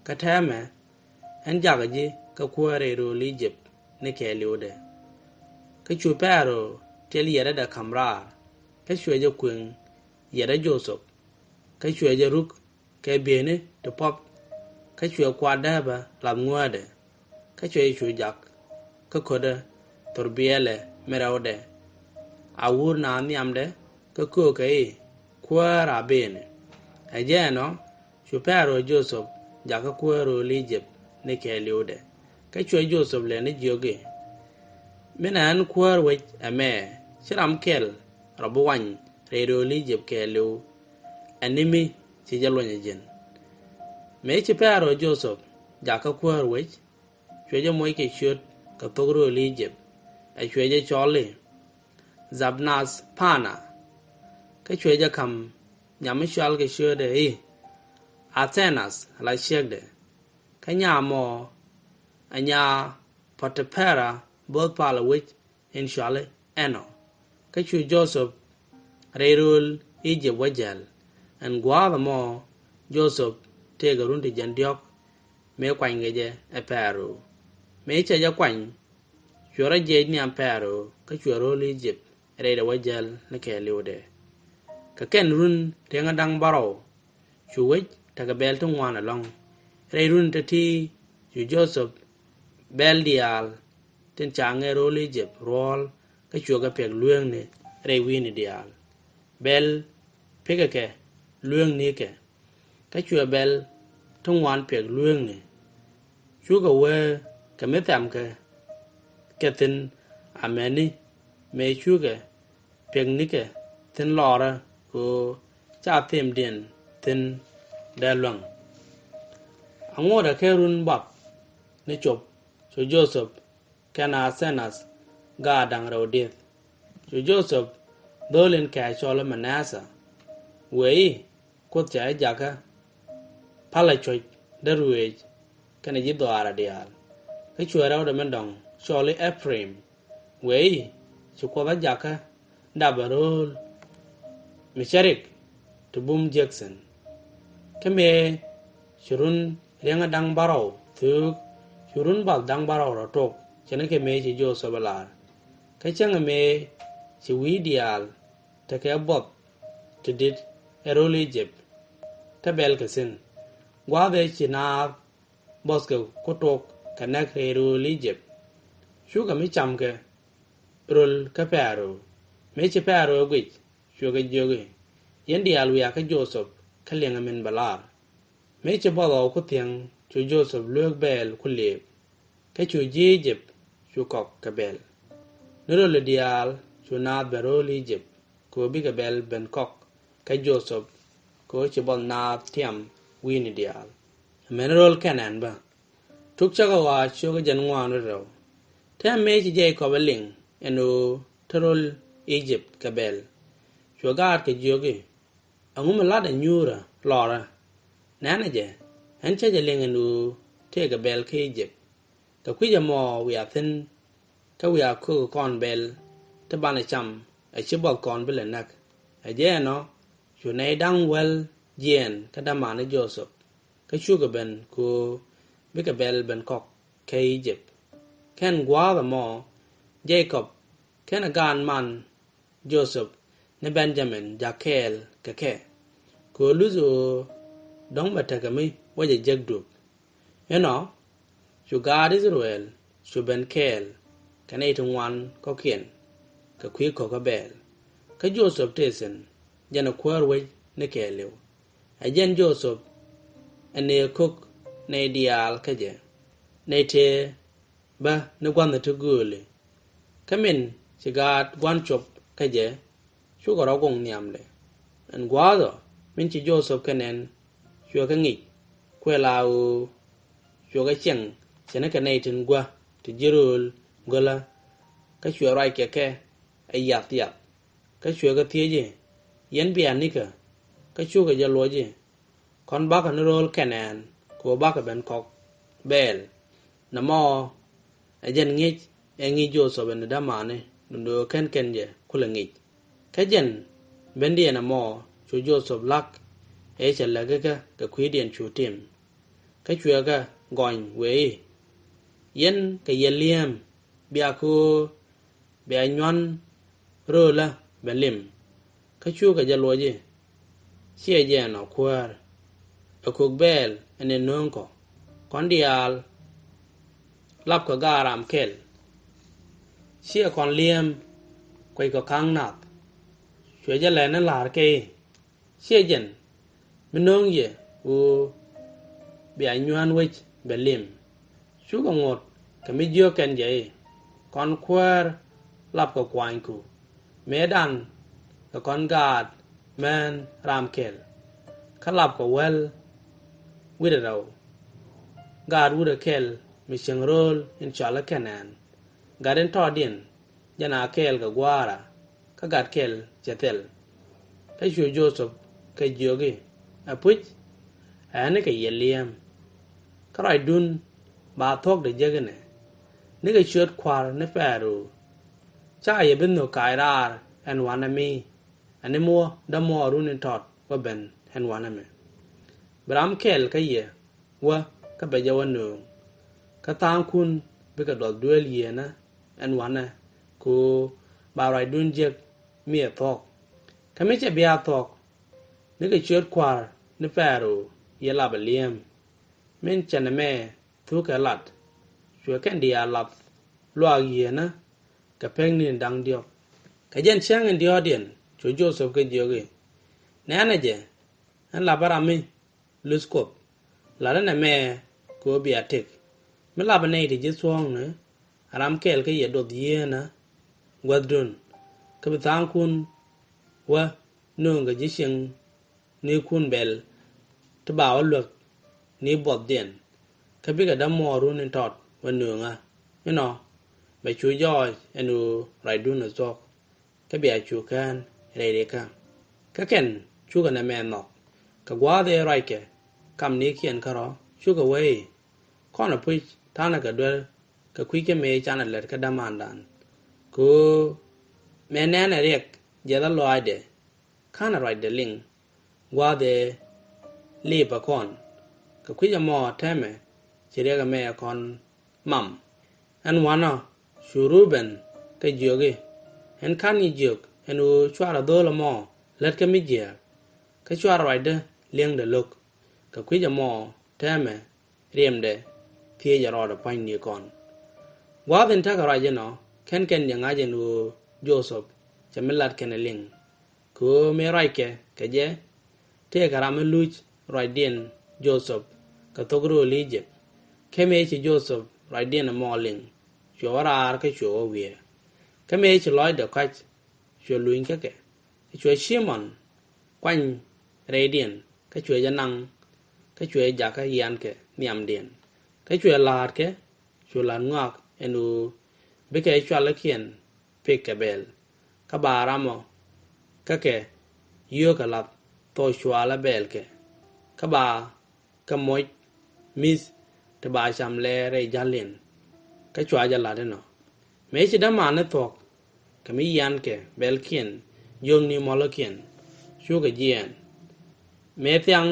Kä täämɛ, ɛn jakä ji̱ kä kuäär rɛy rööl I-jëp ni kɛɛliwdɛ. Kä cu Pɛro tiɛl yiɛtdä dee ka̱m raar, kä cuɛ jɛ kuëŋ yiɛtdä Jothɛp, kä cuɛ jɛ ruk kɛ bieyni ti puɔ̱th, kä cuɛ kuat dääpä lath ŋuäätdɛ, kä cuɛ jɛ cu jak kä kötdä thurbiɛɛlɛ mi rɛwdɛ. A wur naath nhiamdɛ, kä köökɛ i̱, kuäär a bëëni. Ɛ jɛn ɔ, cu Pɛro Jothɛp jakä kuäär rööl I-jëp ni kɛɛliwdɛ. Kä cuɛ Jothɛp lɛni jiök i̱, min ɛ ɣän kuäär wec ɛmɛ, /ci ram kɛl rɔ bi wany rɛy rööl I-jëp kɛɛliw, ɛ ni mi ci jɛ luɔ̱ny ɛ ji̱n. Mëë ci Pɛro Jothɛp jakä kuäär wec, cuɛ jɛ moc kɛ ciöt kɛ thok rööl I-jëp, ɛ cuɛ jɛ cɔl i̱ Dhapnath Pa̱a̱na. Kä cuɛ jɛ ka̱m nyam mi cɔal kɛ ciötdɛ i̱ Athɛnath ala ciekdɛ. Kä nyaa mɔ ɛ nyaa Potipera bo̱o̱th palä wec in cɔali Ɛnɔ. Kä cu Jothɛp rɛy rööl I-jëp wä jäl. Ɛn gua̱a̱th ɛmɔ Jothɛp tëëkɛ run ti jiɛn diɔ̱k mëë kuanykɛ jɛ ɛ Pɛro. Mëë cɛ jɛ kuany, cuɛ rɔ jiɛc nhiam Pɛro kä cuɛ rööl I-jëp rɛydɛ wä jäl ni kɛɛliwdɛ. Kɛ kɛn run riäŋä da̱ŋ bärɔw, cu wec tekɛ bɛl ti ŋuan ɛlɔ̱ŋ. Rɛy run ti̱ti̱ cu Jothɛp bɛl diaal tin ca ŋɛ rööl I-jëp ruɔ̱ɔ̱l, kä cuɛ kɛ piɛk lueekni rɛy wi̱i̱ni diaal. Bɛl piɛkɛ kɛ lueeknikɛ, kä cuɛ bɛl ti ŋuan piɛk lueekni. Cukɛ wee kɛ mi thɛmkɛ kɛ thi̱n amäni mëë cukɛ piɛknikɛ thi̱n lɔrä kɛ ɣöö ca thimdiɛn thi̱n dee luäŋ. Aŋotdɛ kɛ run buɔth ni cop cu Jothɛp kɛnɛ Athɛnath gaat da̱ŋ rɛw dieth. Cu Jothɛp dho̱l in kɛ cɔl i̱ Manɛtha, wëë i̱ Kuoth cɛ jakä palä cuɔ̱c dee ruëëc kɛnɛ ji̱ dhɔaarä diaal. Kä cuɛ rɛwdɛ min dɔ̱ŋ cɔl i̱ Ɛ-pa-rim, wëë i̱ ci Kuoth ɛ jakä dapɛ rööl mi cä rik ti bum Jekthɛn. Kä mëë ci run riäŋä da̱ŋ bärɔw thöök, cu run bath da̱ŋ bärɔw rɔ tok ce̱tnikɛ mëë ci Jothɛp ɛ lar. Kä cäŋɛ mëë ci wi̱i̱ diaal tekɛ buɔth ti di̱t ɛ rööl I-jëp, te bɛl kɛ thi̱n. Gua̱a̱th ëë ci naath buɔthkɛ ku tok kɛ näk rɛy rööl I-jëp. Cukɛ mi camkɛ röl kä Pɛro. Mëë ci Pɛro ɛ guic, cuɛ kɛ jiök i̱, yɛn diaal wiaa kä Jothɛp kä liɛŋɛ min bɛ lar. Mëë ci buɔth ɣɔw ku thiäŋ, cu Jothɛp luek bɛɛl ku lëëp. Kä cu ji̱ I-jëp cu kɔk kɛ bɛl. Ni röl diaal cu naath ben rööl I-jëp kɛ ɣöö bikɛ bɛl ben kɔk kä Jothɛp, kɛ ɣöö ci buɔth naath tiam wi̱i̱ni diaal. Amäni rööl Kɛnaan bä. Tuk Cäkä Ɣɔaa ciökä jiɛn ŋuan rɛw. Täämɛ mëë ci Jɛ-kɔb ɛ liŋ ɛn ɣöö te röl I-jëp kɛ bɛl, cuɛ gaatkɛ jiök i̱, ɛŋu mi la̱tdä nyuurä lɔrä? Nɛnɛ jɛ, ɣän cä jɛ liŋ ɛn ɣöö tëëkɛ bɛl kä I-jëp. Kɛ kui̱c ɛmɔ wiaa thi̱n, kä wiaa kökɛ kɔn bɛl ti banɛ cam, ɛ ci buɔth kɔn bi lɛ näk. Ɛ jɛ ɛnɔ cu nɛy da̱ŋ wäl jiɛɛn kä dämani Jothɛp, kä cukɛ ben kɛ ɣöö bikɛ bɛl ben kɔk kä I-jëp. Kɛn gua̱a̱th ɛmɔ Jɛ-kɔb kɛnɛ gaatman Jothɛp ni Ben-ya-min ja̱k kɛɛl kɛ kɛ, kɛ ɣöö luth ɣöö dɔ̱ŋ bɛ tekɛ mi wä jɛ jek dup. Inɔ cu gaat I-thɛ-rɛl cu ben kɛɛl kɛ nɛy ti ŋuan kɔ̱kiɛn kɛ kui̱ ko̱kä bɛɛl. Kä Jothɛp tëë thi̱n, jɛn ɛ kuäär wec ni kɛɛliw. Ɛ jɛn Jothɛp ɛ nëë ko̱k nɛy diaal kä jɛ, nɛy tëë bä ni gua̱thni ti gööli. Kä min ci gaat gua̱n cop kä jɛ, cukɛ rɔ goŋ nhiamdɛ. Ɛn gua̱a̱th ɔ min ci Jothɛp kɛ nɛn cuɛ kɛ ŋic, kuɛ la ɣöö cuɛ kɛ ciɛŋ ce̱tnikɛ nɛy tin gua̱ ti ji̱ rööl gölä, kä cuɛ ruac kɛ kɛ ɛ yath yath. Kä cuɛ kɛ thiec i̱, yɛn bia nikä? Kä cukɛ jɛ luɔc i̱, kɔn bakɔ ni rööl Kɛnaan, kɛ ɣöö bakɔ ben kɔk bɛɛl. Nɛmɔ ɛ jɛn ŋi̱i̱c ëë ŋi̱i̱c Jothɛp ɛn dämani, duundɛ ɣöö /ken kɛn jɛ kulɛ ŋic. Kä jɛn bendiɛn ɛmɔ cu Jothɛp la̱k, ëë cɛ läk ikä kɛ kui̱diɛn cu tim. Kä cuɛ kɛ gɔny wëë i̱, yɛn kɛ yɛl li̱em, bia kɛ ɣöö bia nyuan röölä bɛ lim. Kä cukɛ jɛ luɔc i̱, ciɛ jɛ ɛnɔ kuäär, ɛ kök bɛɛl ɛn ɛ nööŋkɔ. Kɔn diaal lapkɔ gaat ram kɛl. Ciɛ kɔn li̱em kueckɔ ka̱ŋ nath. Cuɛ jɛ lɛni la̱r kɛ i̱, ciɛ jɛn mi nööŋ yɛ ɣöö bia nyuan wec bɛ lim. Cukɛ ŋot kɛ mi jiök kɛn jɛ i̱, kɔn kuäär lapkɔ kuanyku, mëëdan kɛ kɔn gaat mään ram kɛl. Kä lapkɔ wäl wi̱cdɛ rɛw, gaat wutdɛ kɛl mi cieŋ rööl in cɔal i̱ Kɛnaan. Gat in tɔɔdiɛn jɛn a kɛɛl kɛ gua̱a̱ra, kä gat kɛl cɛ thil. Kä cu Jothɛp kɛ jiök i̱, ɛpuc, ɛ ɣän kɛ yɛl li̱em. Kä ruacdun ba thuɔ̱kdɛ jek inɛ. Nikɛ ciöt Kua̱r ni Pɛro, /ca yɛ bi nhök kac raar ɛn wanɛ mi, ɛ ni mi wä dämuɔɔrun in tɔt wä ben ɛn wanɛ mɛ. Bi ram kɛl kä yɛ wä, kä bɛ jɛ wä nööŋ, kä tha̱a̱ŋkun bikɛ duɔth duëël yiëënä ɛn wanɛ, kɛ ɣöö ba ruacdun jek mi ɛ thuɔ̱k. Kä mi cɛ bia thuɔ̱k, nikɛ ciöt Kua̱r ni Pɛro yɛ lapɛ li̱em, min cɛ nɛmɛ thukɛ lat. Cuɛ kɛn diaal lath luaak yiëënä kɛ pekni in da̱ŋ diɔ̱k. Kɛ jɛn cäŋ in diɔ̱ɔ̱kdiɛn cu Jo-thɛp kɛ jiök i̱, Nɛnɛ jɛ, ɣän lapä ram mi luth Kuoth. Lat ɣän ɛmɛ kɛ ɣöö bia tëk. Mi lapä nɛy ti ji̱ thuɔ̱ɔ̱ŋni, ɛ ram kɛl kä yɛ duɔth yiëënä guäthdun, kä bi tha̱a̱ŋkun wä nööŋkɛ ji̱ cieŋnikun bɛl ti ba wä luäk ni buɔthdiɛn, kä bikɛ dämuɔɔrun in tɔt wä nööŋä. Inɔ, bɛ cu jɔɔc ɛn ɣöö ruacdun ɛ thuɔ̱k, kä bia cu kään rɛy rikä. Kä kɛn cukɛ nɛmɛ nhɔk, kɛ gua̱a̱th ëë ruackɛ kamnikiɛn kärɔ̱, cukɛ wee i̱, Kɔn ɛ puc ta̱nɛ kɛ duer, kɛ kui̱ kä mëë canɛ lät kä dämandan. Kɛ ɣöö mëë nɛnɛ riɛk jiɛthä lɔaacdɛ, /ka̱nɛ ruacdɛ liŋ. Gua̱a̱th ëë lipɛ kɔn, kɛ kui̱c ɛmɔ täämɛ ci riɛk ɛmɛ kɔn mam. Ɛn wanɔ cu Rubɛn kɛ jiök i̱, Ɣän /ka̱n jiök ɛn ɣöö /cuarɛ dho̱o̱l ɛmɔ lät kä mi jiääk, kä /cuarɛ ruacdä li̱eŋdɛ lo̱k. Kɛ kui̱c ɛmɔ täämɛ riɛmdɛ thiecɛ rɔɔdɛ pua̱nynikɔn. Gua̱a̱th in tekɛ ruac inɔ, /ken kɛn jɛ ŋa̱c ɛn ɣöö Jo-thɛp cɛ mi lat kɛnɛ liŋ. Kɛ ɣöö mëë ruackɛ kɛ jɛ, tëëkɛ ram mi luc ruacdiɛn Jo-thɛp kɛ thok rööl I-jëp. Kä mëë ci Jo-thɛp ruacdiɛn ɛmɔ liŋ, cuɛ wä raar kä cuɛ wä wiee. Kä mëë ci lɔcdɛ kɔ̱a̱c, cuɛ luny kä kɛ. Cuɛ Cimɔn kuany rɛydiɛn, kä cuɛ jɛ naŋ, kä cuɛ jɛ jakä yiankɛ nhiamdiɛn. Kä cuɛ la̱a̱tkɛ, cu la̱t ŋɔak ɛn ɣöö bikɛ cualikiɛn pek kɛ bɛɛl, kä ba ramɔ kä kɛ yio̱o̱kɛ lath thok cualä bɛɛlkɛ, kä ba kɛ moc mi̱th ti ba cam lɛɛr rɛy ja̱ldiɛn. Kä cua jɛ la̱t inɔ, mëë ci dämani thuɔ̱k, kɛ mi yiankɛ bɛlkiɛn jiökni muɔ̱lɔkiɛn, cukɛ jiɛɛn. Mëë thiaŋ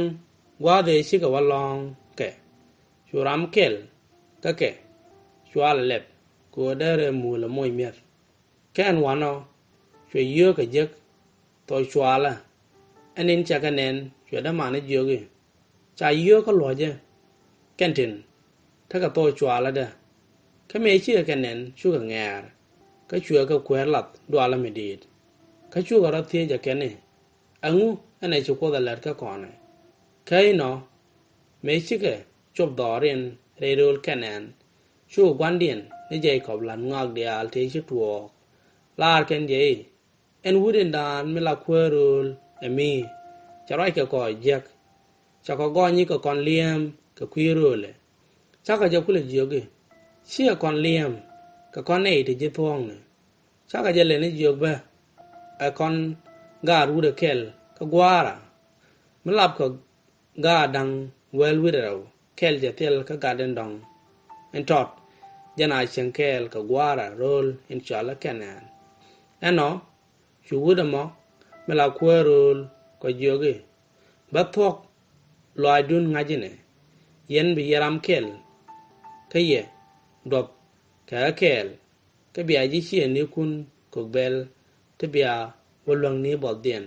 gua̱a̱th ëë cikɛ wä lɔ̱ŋ kɛ, cu ram kɛl kä kɛ cualɛ lɛp, kɛ ɣöö dee rɛɛ muulɛ moc mi̱eth. Kä ɛn wanɔ, cuɛ yio̱o̱kɛ jek thok cualä. Ɛn in cɛ kɛ nɛn, cuɛ dämani jiök i̱, Ca yio̱o̱kä luɔ̱cä, kɛn tin tekɛ thok cualädä. Kä mëë cikɛ kɛ nɛn, cukɛ ŋɛ̈ɛ̈r, kä cuɛ kɛ kueer lath dualä mi di̱i̱t. Kä cukɛ rɔ thiec ɛ kɛn i̱, Ɛŋu ɛn ɛ ci Kuoth ɛ lät kä kɔnɛ? Kä inɔ, mëë cikɛ cop dhɔriɛn rɛy rööl Kɛ-naan, cukɛ gua̱ndiɛn ni Je-kɔb la̱t ŋɔak diaal tëë ci tuɔɔk, laar kɛn jɛ i̱, Ɛn wut in daan mi la kuäär rööl ɛ mi, cɛ ruac kɛ kɔ jiäk, cakɔ gɔny i̱ kɛ kɔn li̱eem kɛ kui̱ röölɛ. Cakɔ jɛ kulɛ jiök i̱, Cikɛ kɔn li̱eem kɛ kɔn nɛy ti ji̱ thuɔ̱ɔ̱ŋni. Cakɔ jɛ lɛni jiök bä, Ɛ kɔn gaat wut ɛ kɛl kä gua̱a̱ra, mi lapkɔ gaat da̱ŋ wäl wi̱cdɛ rɛw kɛl cɛ thil kä gat in dɔ̱ŋ in tɔt, jɛn a cieŋ kɛɛl kɛ gua̱a̱ra rööl in cɔalä Kɛ-naan. Ɛnɔ, cu wut ɛmɔ mi la kuäär rööl kɔ jiök i̱, Bä thuɔ̱k lɔaacdun ŋa̱c inɛ, yɛn bi yɛ ram kɛl kä yɛ duɔth kɛ ɣä kɛɛl, kä bia ji̱ ciɛɛnikun kök bɛl ti bia wä luäŋni buɔthdiɛn.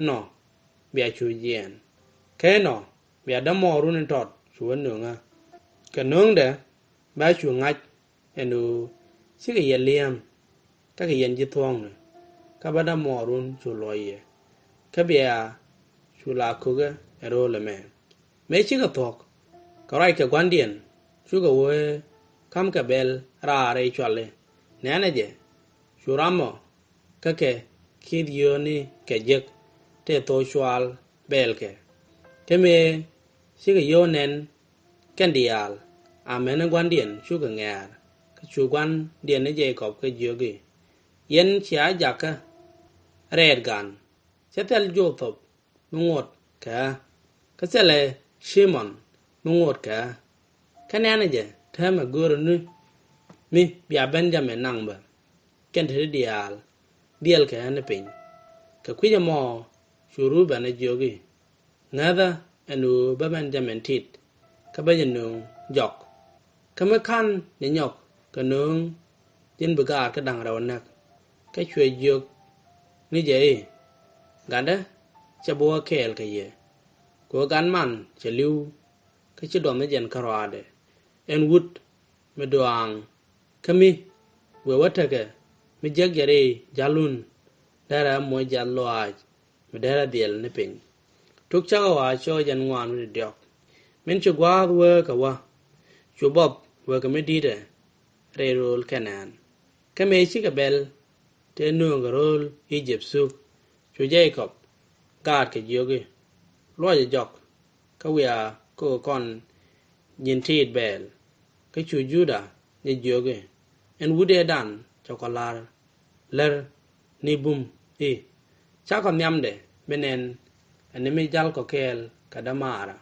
Inɔ, bia cu jiɛɛn. Kä inɔ, bia dämuɔɔrun in tɔt cu wä nöŋä. Kɛ nöŋdɛ, bä cu ŋa̱c ɛn ɣöö cikɛ yɛ li̱eem kä kɛ yɛn ji̱ thuɔ̱ɔ̱ŋni, kä bä dämuɔɔrun cu luɔc yɛ. Kä bia cu la kökɛ ɛ rööl ɛmɛ. Mëë cikɛ thuɔ̱k, kɛ ruac kɛ gua̱ndiɛn cukɛ wee ka̱mkɛ bɛl raar rɛy cuali. Nɛnɛ jɛ, cu ramɔ kä kɛ ki̱th yio̱o̱ni kɛ jek tëë thok cual bɛɛlkɛ. Kä mëë cikɛ yio̱w nɛn kɛn diaal, amäni gua̱ndiɛn cukɛ ŋɛ̈ɛ̈r, kä cu gua̱ndiɛn ni Je-kɔb kɛ jiök i̱, Yɛn cia jakä rɛɛt gan, /cɛ thil Jo-thɛp mi ŋot kɛ ɣä, kä thilɛ Cimɔn mi ŋot kɛ ɣä. Kä nɛnɛ jɛ, täämɛ görä ni mi bia Benjamin naŋ bä, kɛn te ti diaal dhiɛlkɛ ɣä ni piny. Kɛ kui̱c ɛmɔ cu Rubɛn ɛ jiök i̱, ŋäthä ɛn ɣöö bä Benjamin tit, kä bä jɛ nöŋ jɔk. Kä mi ka̱n jɛ nyɔk kɛ nöŋ, ji̱n bi gaat kä da̱ŋ rɛw näk. Kä cuɛ jiök ni jɛ i̱, gatdä cɛ bi wä kɛɛl kɛ yɛ. Kɛ ɣöö gat man cɛ li̱w, kä ci duɔth ni jɛn kärɔaadɛ. Ɛn wut mi duaaŋ. Kä mi wëë wä tekɛ mi jiäk jɛ rɛy ja̱lun, derɛ moc jiath lɔaac mi derɛ dhiɛl ni piny. Tuk Cäkä Ɣɔaa cio̱o̱k jiɛn ŋuan wi̱cdɛ diɔ̱k. Min ci gua̱a̱th wee kɛ wä, cu buɔth wee kɛ mi di̱tɛ rɛy rööl Kɛ-naan. Kä mëë cikɛ bɛl tëë nööŋkɛ rööl I-jëp thuk, cu Jɛ-kɔb gaatkɛ jiök i̱, luɔcɛ jɔk, kä wiaa kɛ ɣöö kɔn nyin tit bɛɛl. Kä cu Juda jɛ jiök i̱, ɛn wut ëëdan cɛ kɔ la̱r lär ni bum i̱, cakɔ nhiamdɛ bi nɛn ɛ ni mi jal kɔ kɛɛl kɛ dämaarä.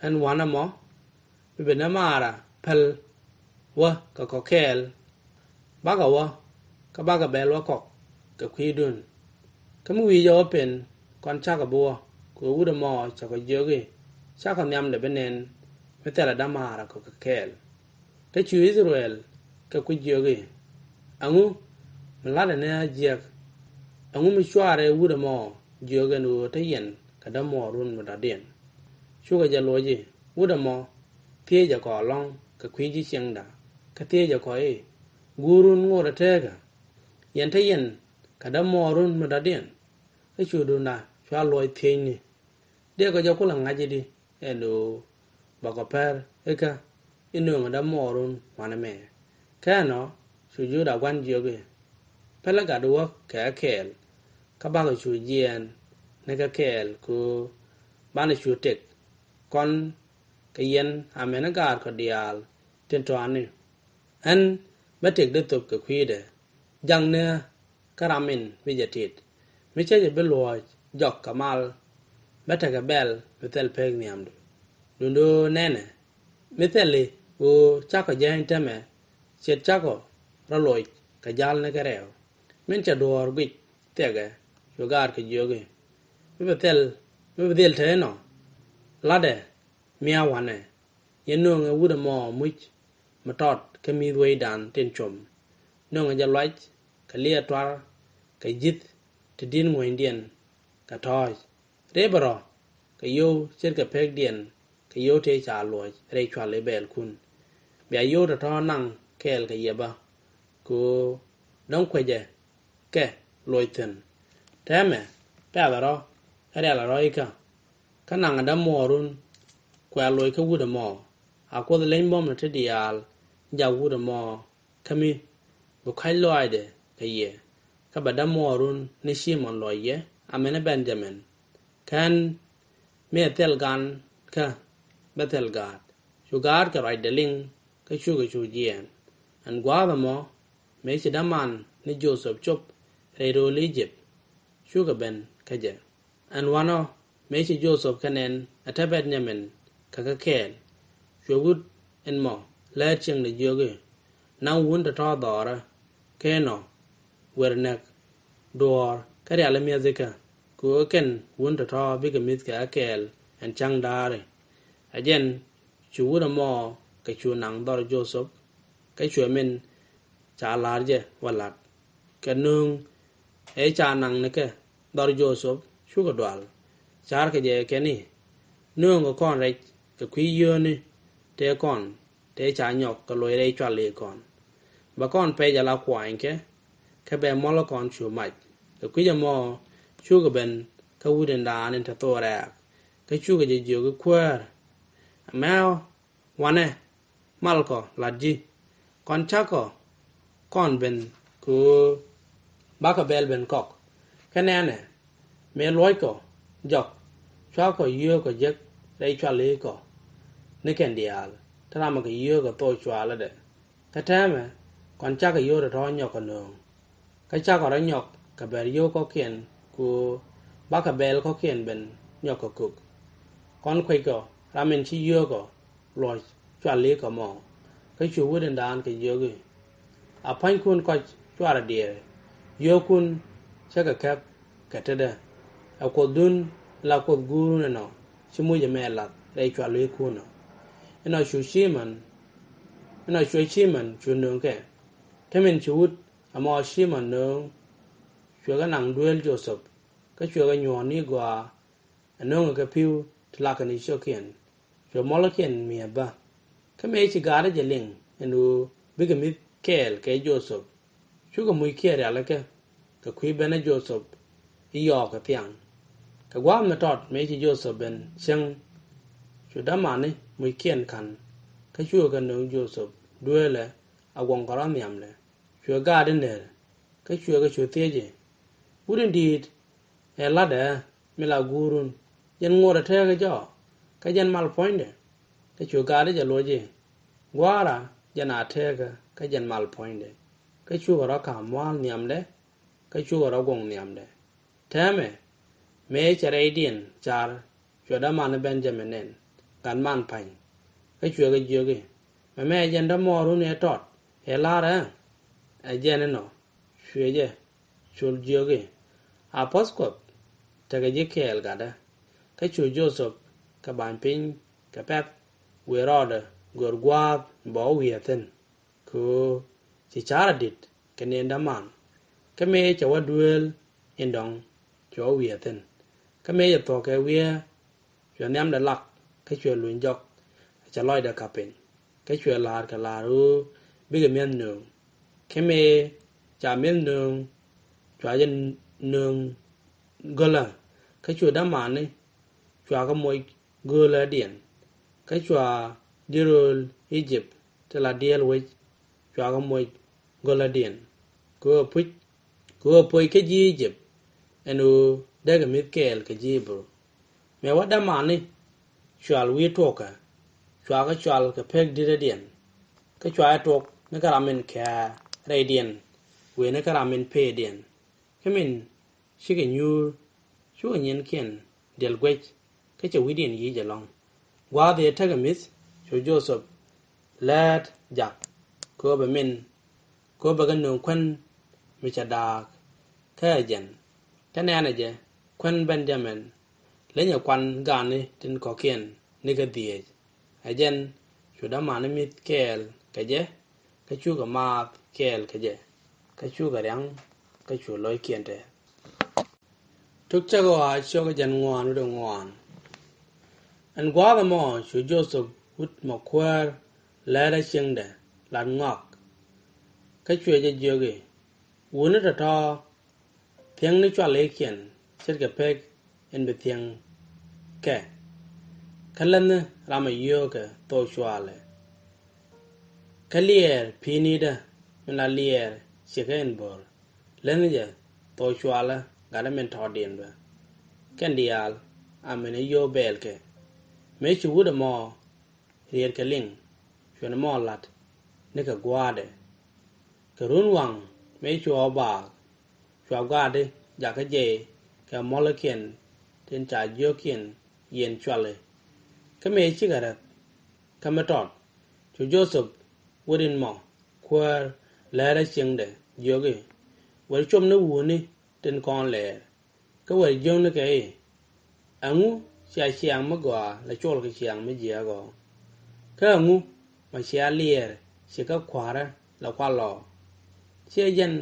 Ɛn wanɛ mɔ, mi bi dämaarä päl wä kɛ kɔ kɛɛl, bakɛ wä, kä bakɛ bɛl wä kɔk kɛ kui̱dun. Kä mi wi̱i̱ jɛ wä pen, kɔn cakɔ bi wä, kɛ ɣöö wut ɛmɔ cɛ kɔ jiök i̱, cakɔ nhiamdɛ bi nɛn mi thilɛ dämaarä kɔ kɛ kɛɛl. Kä cu I-thɛ-rɛl kɛ kui̱ jiök i̱, ɛŋu mi la̱tdɛ ni ɣä jiäk? Ɛŋu mi /cuarɛ wut ɛmɔ jiök ɛn ɣöö te yɛn kɛ dämuɔɔrun mi dɔ̱diɛn? Cukɛ jɛ loc i̱, wut ɛmɔ thiecɛ kɔ ɛlɔ̱ŋ kɛ kui̱ ji̱ ciɛŋda, kä thiecɛ kɔ i̱, guurun ŋotdä teekä? Yɛn te yɛn kɛ dämuɔɔrun mi dɔ̱diɛn? Kä cu duunda cua luɔc thiecni, dëëkɔ jɛ kulɛ ŋa̱c i̱di ɛn ɣöö bakɔ pär ikä i̱ nööŋɛ dämuɔɔrun wanɛmɛ? Kä ɛnɔ cu Juda gua̱n jiök i̱, pälɛ gatdu wä kɛ ɣä kɛɛl, kä bakɔ cu jiɛɛn ni kɛ kɛɛl kɛ ɣöö banɛ cu tëk kɔn kɛ yɛn amäni gaatkɔ diaal tin tɔatni. Ɣän bä tëk dee thöp kɛ kui̱dɛ, jakni ɣä kä ram in bi jɛ tit. Mi cä jɛ bi luɔ̱ɔ̱c jɔk kɛ mal, bä tekɛ bɛl mi thil pek nhiamdu. Duundɛ ɣöö nɛnɛ, mi thil i̱ ɣöö cakɔ jääny täämɛ, ce̱t cakɔ rɔ loc kɛ ja̱l ni kɛ rɛw. Min cɛ duɔ̱ɔ̱r guic thiɛkɛ, cu gaatkɔ jiök i̱, mi bi dhil, mi bi dhil te inɔ, la̱tdɛ mi a wanɛ. Yɛn nööŋɛ wut ɛmɔ muc mi tɔt kä mi̱i̱th wecdan tin com. Nööŋɛ jɛ luac kɛ liɛɛt tuar, kɛ ji̱th ti di̱t ŋuänydiɛn kɛ tɔ̱ɔ̱c. Rëpɛ rɔ kɛ yio̱w ce̱tkɛ pekdiɛn kɛ yio̱w tëë ca luɔc rɛy cual i̱ bɛɛlkun. Bia yio̱w tɔ̱tɔ̱ naŋ kɛɛl kɛ yɛ bä, kɛ ɣöö dɔ̱ŋ kuecɛ kɛ luɔc thi̱n. Täämɛ pɛ̈thɛ rɔ, kä rialɛ rɔ ikä, kä naŋɛ dämuɔɔrun kuɛ a loc kä wut ɛmɔ. A Kuoth leny buɔ̱mdɛ ti diaal jak wut ɛmɔ, kä mi bi kɔ̱a̱c lɔaacdɛ kɛ yɛ, kä bɛ dämuɔɔrun ni Cimɔn lɔc yɛ, amäni Bɛn-ya-min. Kä ɣän mi ɛ thil gan kä bä thil gaat. Cu gaatkɛ ruacdɛ liŋ, kä cukɛ cu jiɛɛn. Ɛn gua̱a̱th ɛmɔ, mëë ci däman ni Jo-thɛp cop rɛy rööl I-jëp, cukɛ ben kä jɛ. Ɛn wanɔ, mëë ci Jo-thɛp kɛ nɛn ɛ te Bɛn-ya-min kɛ kɛ kɛɛl, cuɛ wut in mɔ läät cieŋdɛ jiök i̱, naŋ wun tɔ̱tɔ̱ dhɔrä, kä inɔ wer näk, duɔ̱ɔ̱r kä rial i̱ mi̱eth ikä, kɛ ɣöö kɛn wun tɔ̱tɔ̱ bikɛ mi̱th kɛ ɣä kɛɛl ɛn cäŋ da̱a̱ri. Ɛ jɛn cu wut ɛmɔ kɛ cu naŋ dhɔr Jo-thɛp, kä cuɛ min ca la̱r jɛ wä la̱t. Kɛ nööŋ ëë ca naŋ ni kɛ dhɔr Jo-thɛp cukɛ dual. Ca̱rkɛ jɛ kɛn i̱, nööŋkɛ kɔn rɛc kɛ kui̱ yio̱o̱ni tëë kɔn tëë ca nyɔk kɛ loc rɛy cual i̱ kɔn. Bɛ kɔn pɛc ala kuanykɛ, kä bɛ muɔlä kɔn cu mac. Kɛ kui̱c ɛmɔ cukɛ ben kä wut in daan in te thok rɛ̈ɛ̈k, kä cukɛ jɛ jiök i̱, kuäär, ɛmɛ ɔ, wanɛ, malkɔ la̱t ji̱. Kɔn cakɔ kɔn ben kɛ ɣöö bakɔ bɛl ben kɔk. Kä nɛnɛ, mëë luɔckɔ jɔk, cuakɔ yio̱o̱kɔ jek rɛy cual i̱ kɔ ni kɛn diaal, te ramɔ kɛ yio̱o̱kɔ thok cualädɛ. Kä täämɛ, kɔn cakɔ yio̱w tɔ̱tɔ̱ nyɔk kɛ nööŋ. Kä cakɔ rɔ nyɔk kɛ bɛr yio̱w kɔ̱kiɛn kɛ ɣöö bakɔ bɛl kɔ̱kiɛn ben nyɔk kɛ kök. Kɔn kueckɔ ram in ci yio̱o̱kɔ luɔc cual i̱ kɔ mɔ. Kä cu wut in daan kɛ jiök i̱, A pua̱nykun kɔc cuarɛ diɛɛr, yio̱o̱kun cä kɛ käp kɛ tetdä. Ɛ Kuothdun la Kuoth guurun ɛnɔ, ci muc ɛmɛ lath rɛy cual wi̱i̱kun ɔ. Inɔ cu Cimɔn, inɔ cuɛ Cimɔn cu nööŋ kɛ. Kä min ci wut ɛmɔ Cimɔn nööŋ, cuɛ kɛ naŋ dueel Jothɛp, kä cuɛ kɛ nyuɔ̱ɔ̱n ni gɔaa, ɛ nööŋɛ kɛ pi̱w ti lakɛ ni cio̱kiɛn. Cuɛ muɔlkiɛn mi̱eth bä. Kä mëë ci gaatdä jɛ liŋ ɛn ɣöö bikɛ mi̱th kɛɛl kɛ Jothɛp, cukɛ muckiɛn rialikä kɛ kui̱ benä Jothɛp i̱ yɔɔk kɛ thiaŋ. Kɛ gua̱a̱th mi tɔt mëë ci Jothɛp ben cieŋ, cu dämani muckiɛn ka̱n, kä cukɛ kɛ nööŋ Jothɛp dueelɛ a guɔ̱ŋ kɛ rɔ̱ nhiamdɛ. Cuɛ gaat i̱ ner, kä cuɛ kɛ cu thiec i̱, wut in di̱i̱t ɛ la̱tdɛ ɛ mi la guurun, jɛn ŋuɔ̱t ɛ teekä jɔɔ, kä jɛn mal puɔ̱nydɛ? Kä cu gaat i̱ jɛ luɔc i̱, gua̱a̱ra jɛn a teekä kä jɛn mal puɔ̱nydɛ. Kä cukɛ rɔ̱ ka̱m mua̱a̱l nhiamdɛ, kä cukɛ rɔ̱ guɔ̱ŋ nhiamdɛ. Täämɛ, mëë cɛ rɛydiɛn car, cuɛ dämani Benjamin nɛn, gat man pa̱ny. Kä cuɛ kɛ jiök i̱, mɛmɛ ɛ jɛn dämuɔɔrun ëë tɔt ëë la̱rä ɛ? Ɛ jɛn inɔ, cuɛ jɛ col jiök i̱, a puɔ̱th Kuɔth tekɛ ji̱ kɛɛl gatdä. Kä cu Jothɛp kɛ ba̱ny piny kɛ pɛ̈th, wëë rɔɔdɛ gör gua̱a̱th bɛ wä wi̱i̱ thi̱n, kɛ ɣöö ci ca̱rä di̱t kɛ ni̱n däman. Kä mëë cɛ wä dueel in dɔ̱ŋ, cuɛ wä wi̱i̱ thi̱n. Kä mëë cɛ thuɔ̱k kɛ wi̱i̱, cuɛ nhiamdɛ lak, kä cuɛ luny jɔk, a cɛ lɔcdɛ ka̱p piny. Kä cuɛ la̱r kɛ la̱r ɣöö bikɛ mi̱eth nööŋ. Kä mëë ca mi̱eth nööŋ, cua jɛ nööŋ gölä. Kä cu dämani, cua kɛ moc göölädiɛn. Kä cua ji̱ rööl I-jëp ti la dieel wec, cua kɛ moc gölädiɛn. Kɛ ɣöö puc, kɛ ɣöö puɔc kä ji̱ I-jëp ɛn ɣöö dee kɛ mi̱th kɛɛl kɛ ji̱ I-bɛ-ru. Mëë wä dämani, cual wi̱i̱ tuɔkä, cua kɛ cual kɛ pek di̱tädiɛn. Kä cua jɛ tuɔk ni kä ram min kɛ̈ɛ̈ rɛydiɛn, wëë ni kä ram min pëëdiɛn. Kä min cikɛ nyuur, cukɛ nyinkiɛn diɛl guec, kä cɛ wi̱cdiɛn yic ɛlɔ̱ŋ. Gua̱a̱th ëë tekɛ mi̱th, cu Jothɛp läät jak, kɛ ɣöö bɛ min, kɛ ɣöö bɛ kɛ nööŋ kuän mi cɛ da̱a̱k kä ɛ jɛn. Kä nɛ̈nɛ jɛ, kuän Benjamin, lenyɛ kuan gaatni tin kɔ̱kiɛn ni kä dhieec. Ɛ jɛn cu dämani mi̱th kɛɛl kɛ jɛ, kä cukɛ maath kɛɛl kɛ jɛ, kä cukɛ ria̱ŋ, kä cu lo̱ckiɛn tɛth. Tuk Cäkä Ɣɔaa, ciök jiɛn ŋuan wi̱cdɛ ŋuan. Ɛn gua̱a̱th ɛmɔ cu Jothɛp wut mɔ kuäär lätdä cieŋdɛ lat ŋɔak. Kä cuɛ jɛ jiök i̱, wutni tɔ̱tɔ̱, thiäŋni cualikiɛn ce̱tkɛ pek in bi thiäŋ kɛ. Kä läthni ram ɛ yio̱o̱kɛ thok cualɛ. Kä liɛɛr pi̱i̱ni̱dä min la liɛɛr ciëkä in bo̱r, läthni jɛ thok cualä gatdä min tɔ̱ɔ̱diɛn bä. Kɛn diaal a min ɛ yio̱o̱k bɛɛl kɛ. Mëë ci wut ɛmɔ riet kɛ liŋ, cuɛ ni mɔ la̱t nikɛ gua̱a̱thdɛ. Kɛ runwaŋ mëë cuɛ ɣɔw baak, cua gua̱a̱thdɛ jakä jɛ kɛ muɔ̱lkiɛn tin ca jiökiɛn yiɛn cuali. Kä mëë cikɛ räth kä mi tɔt, cu Jothɛp wut in mɔ kuäär lätdä cieŋdɛ jiök i̱, wër cop ni wutni tin kɔn lɛɛr. Kä wër jiök nikɛ i̱, ɛŋu cia ciaŋ mi gɔaa la col kɛ ciaŋ mi jiääk ɔ? Kä ɛŋu mɔ cia liɛɛr ciëkä kua̱rä la kual ɔ? Ciɛ jɛn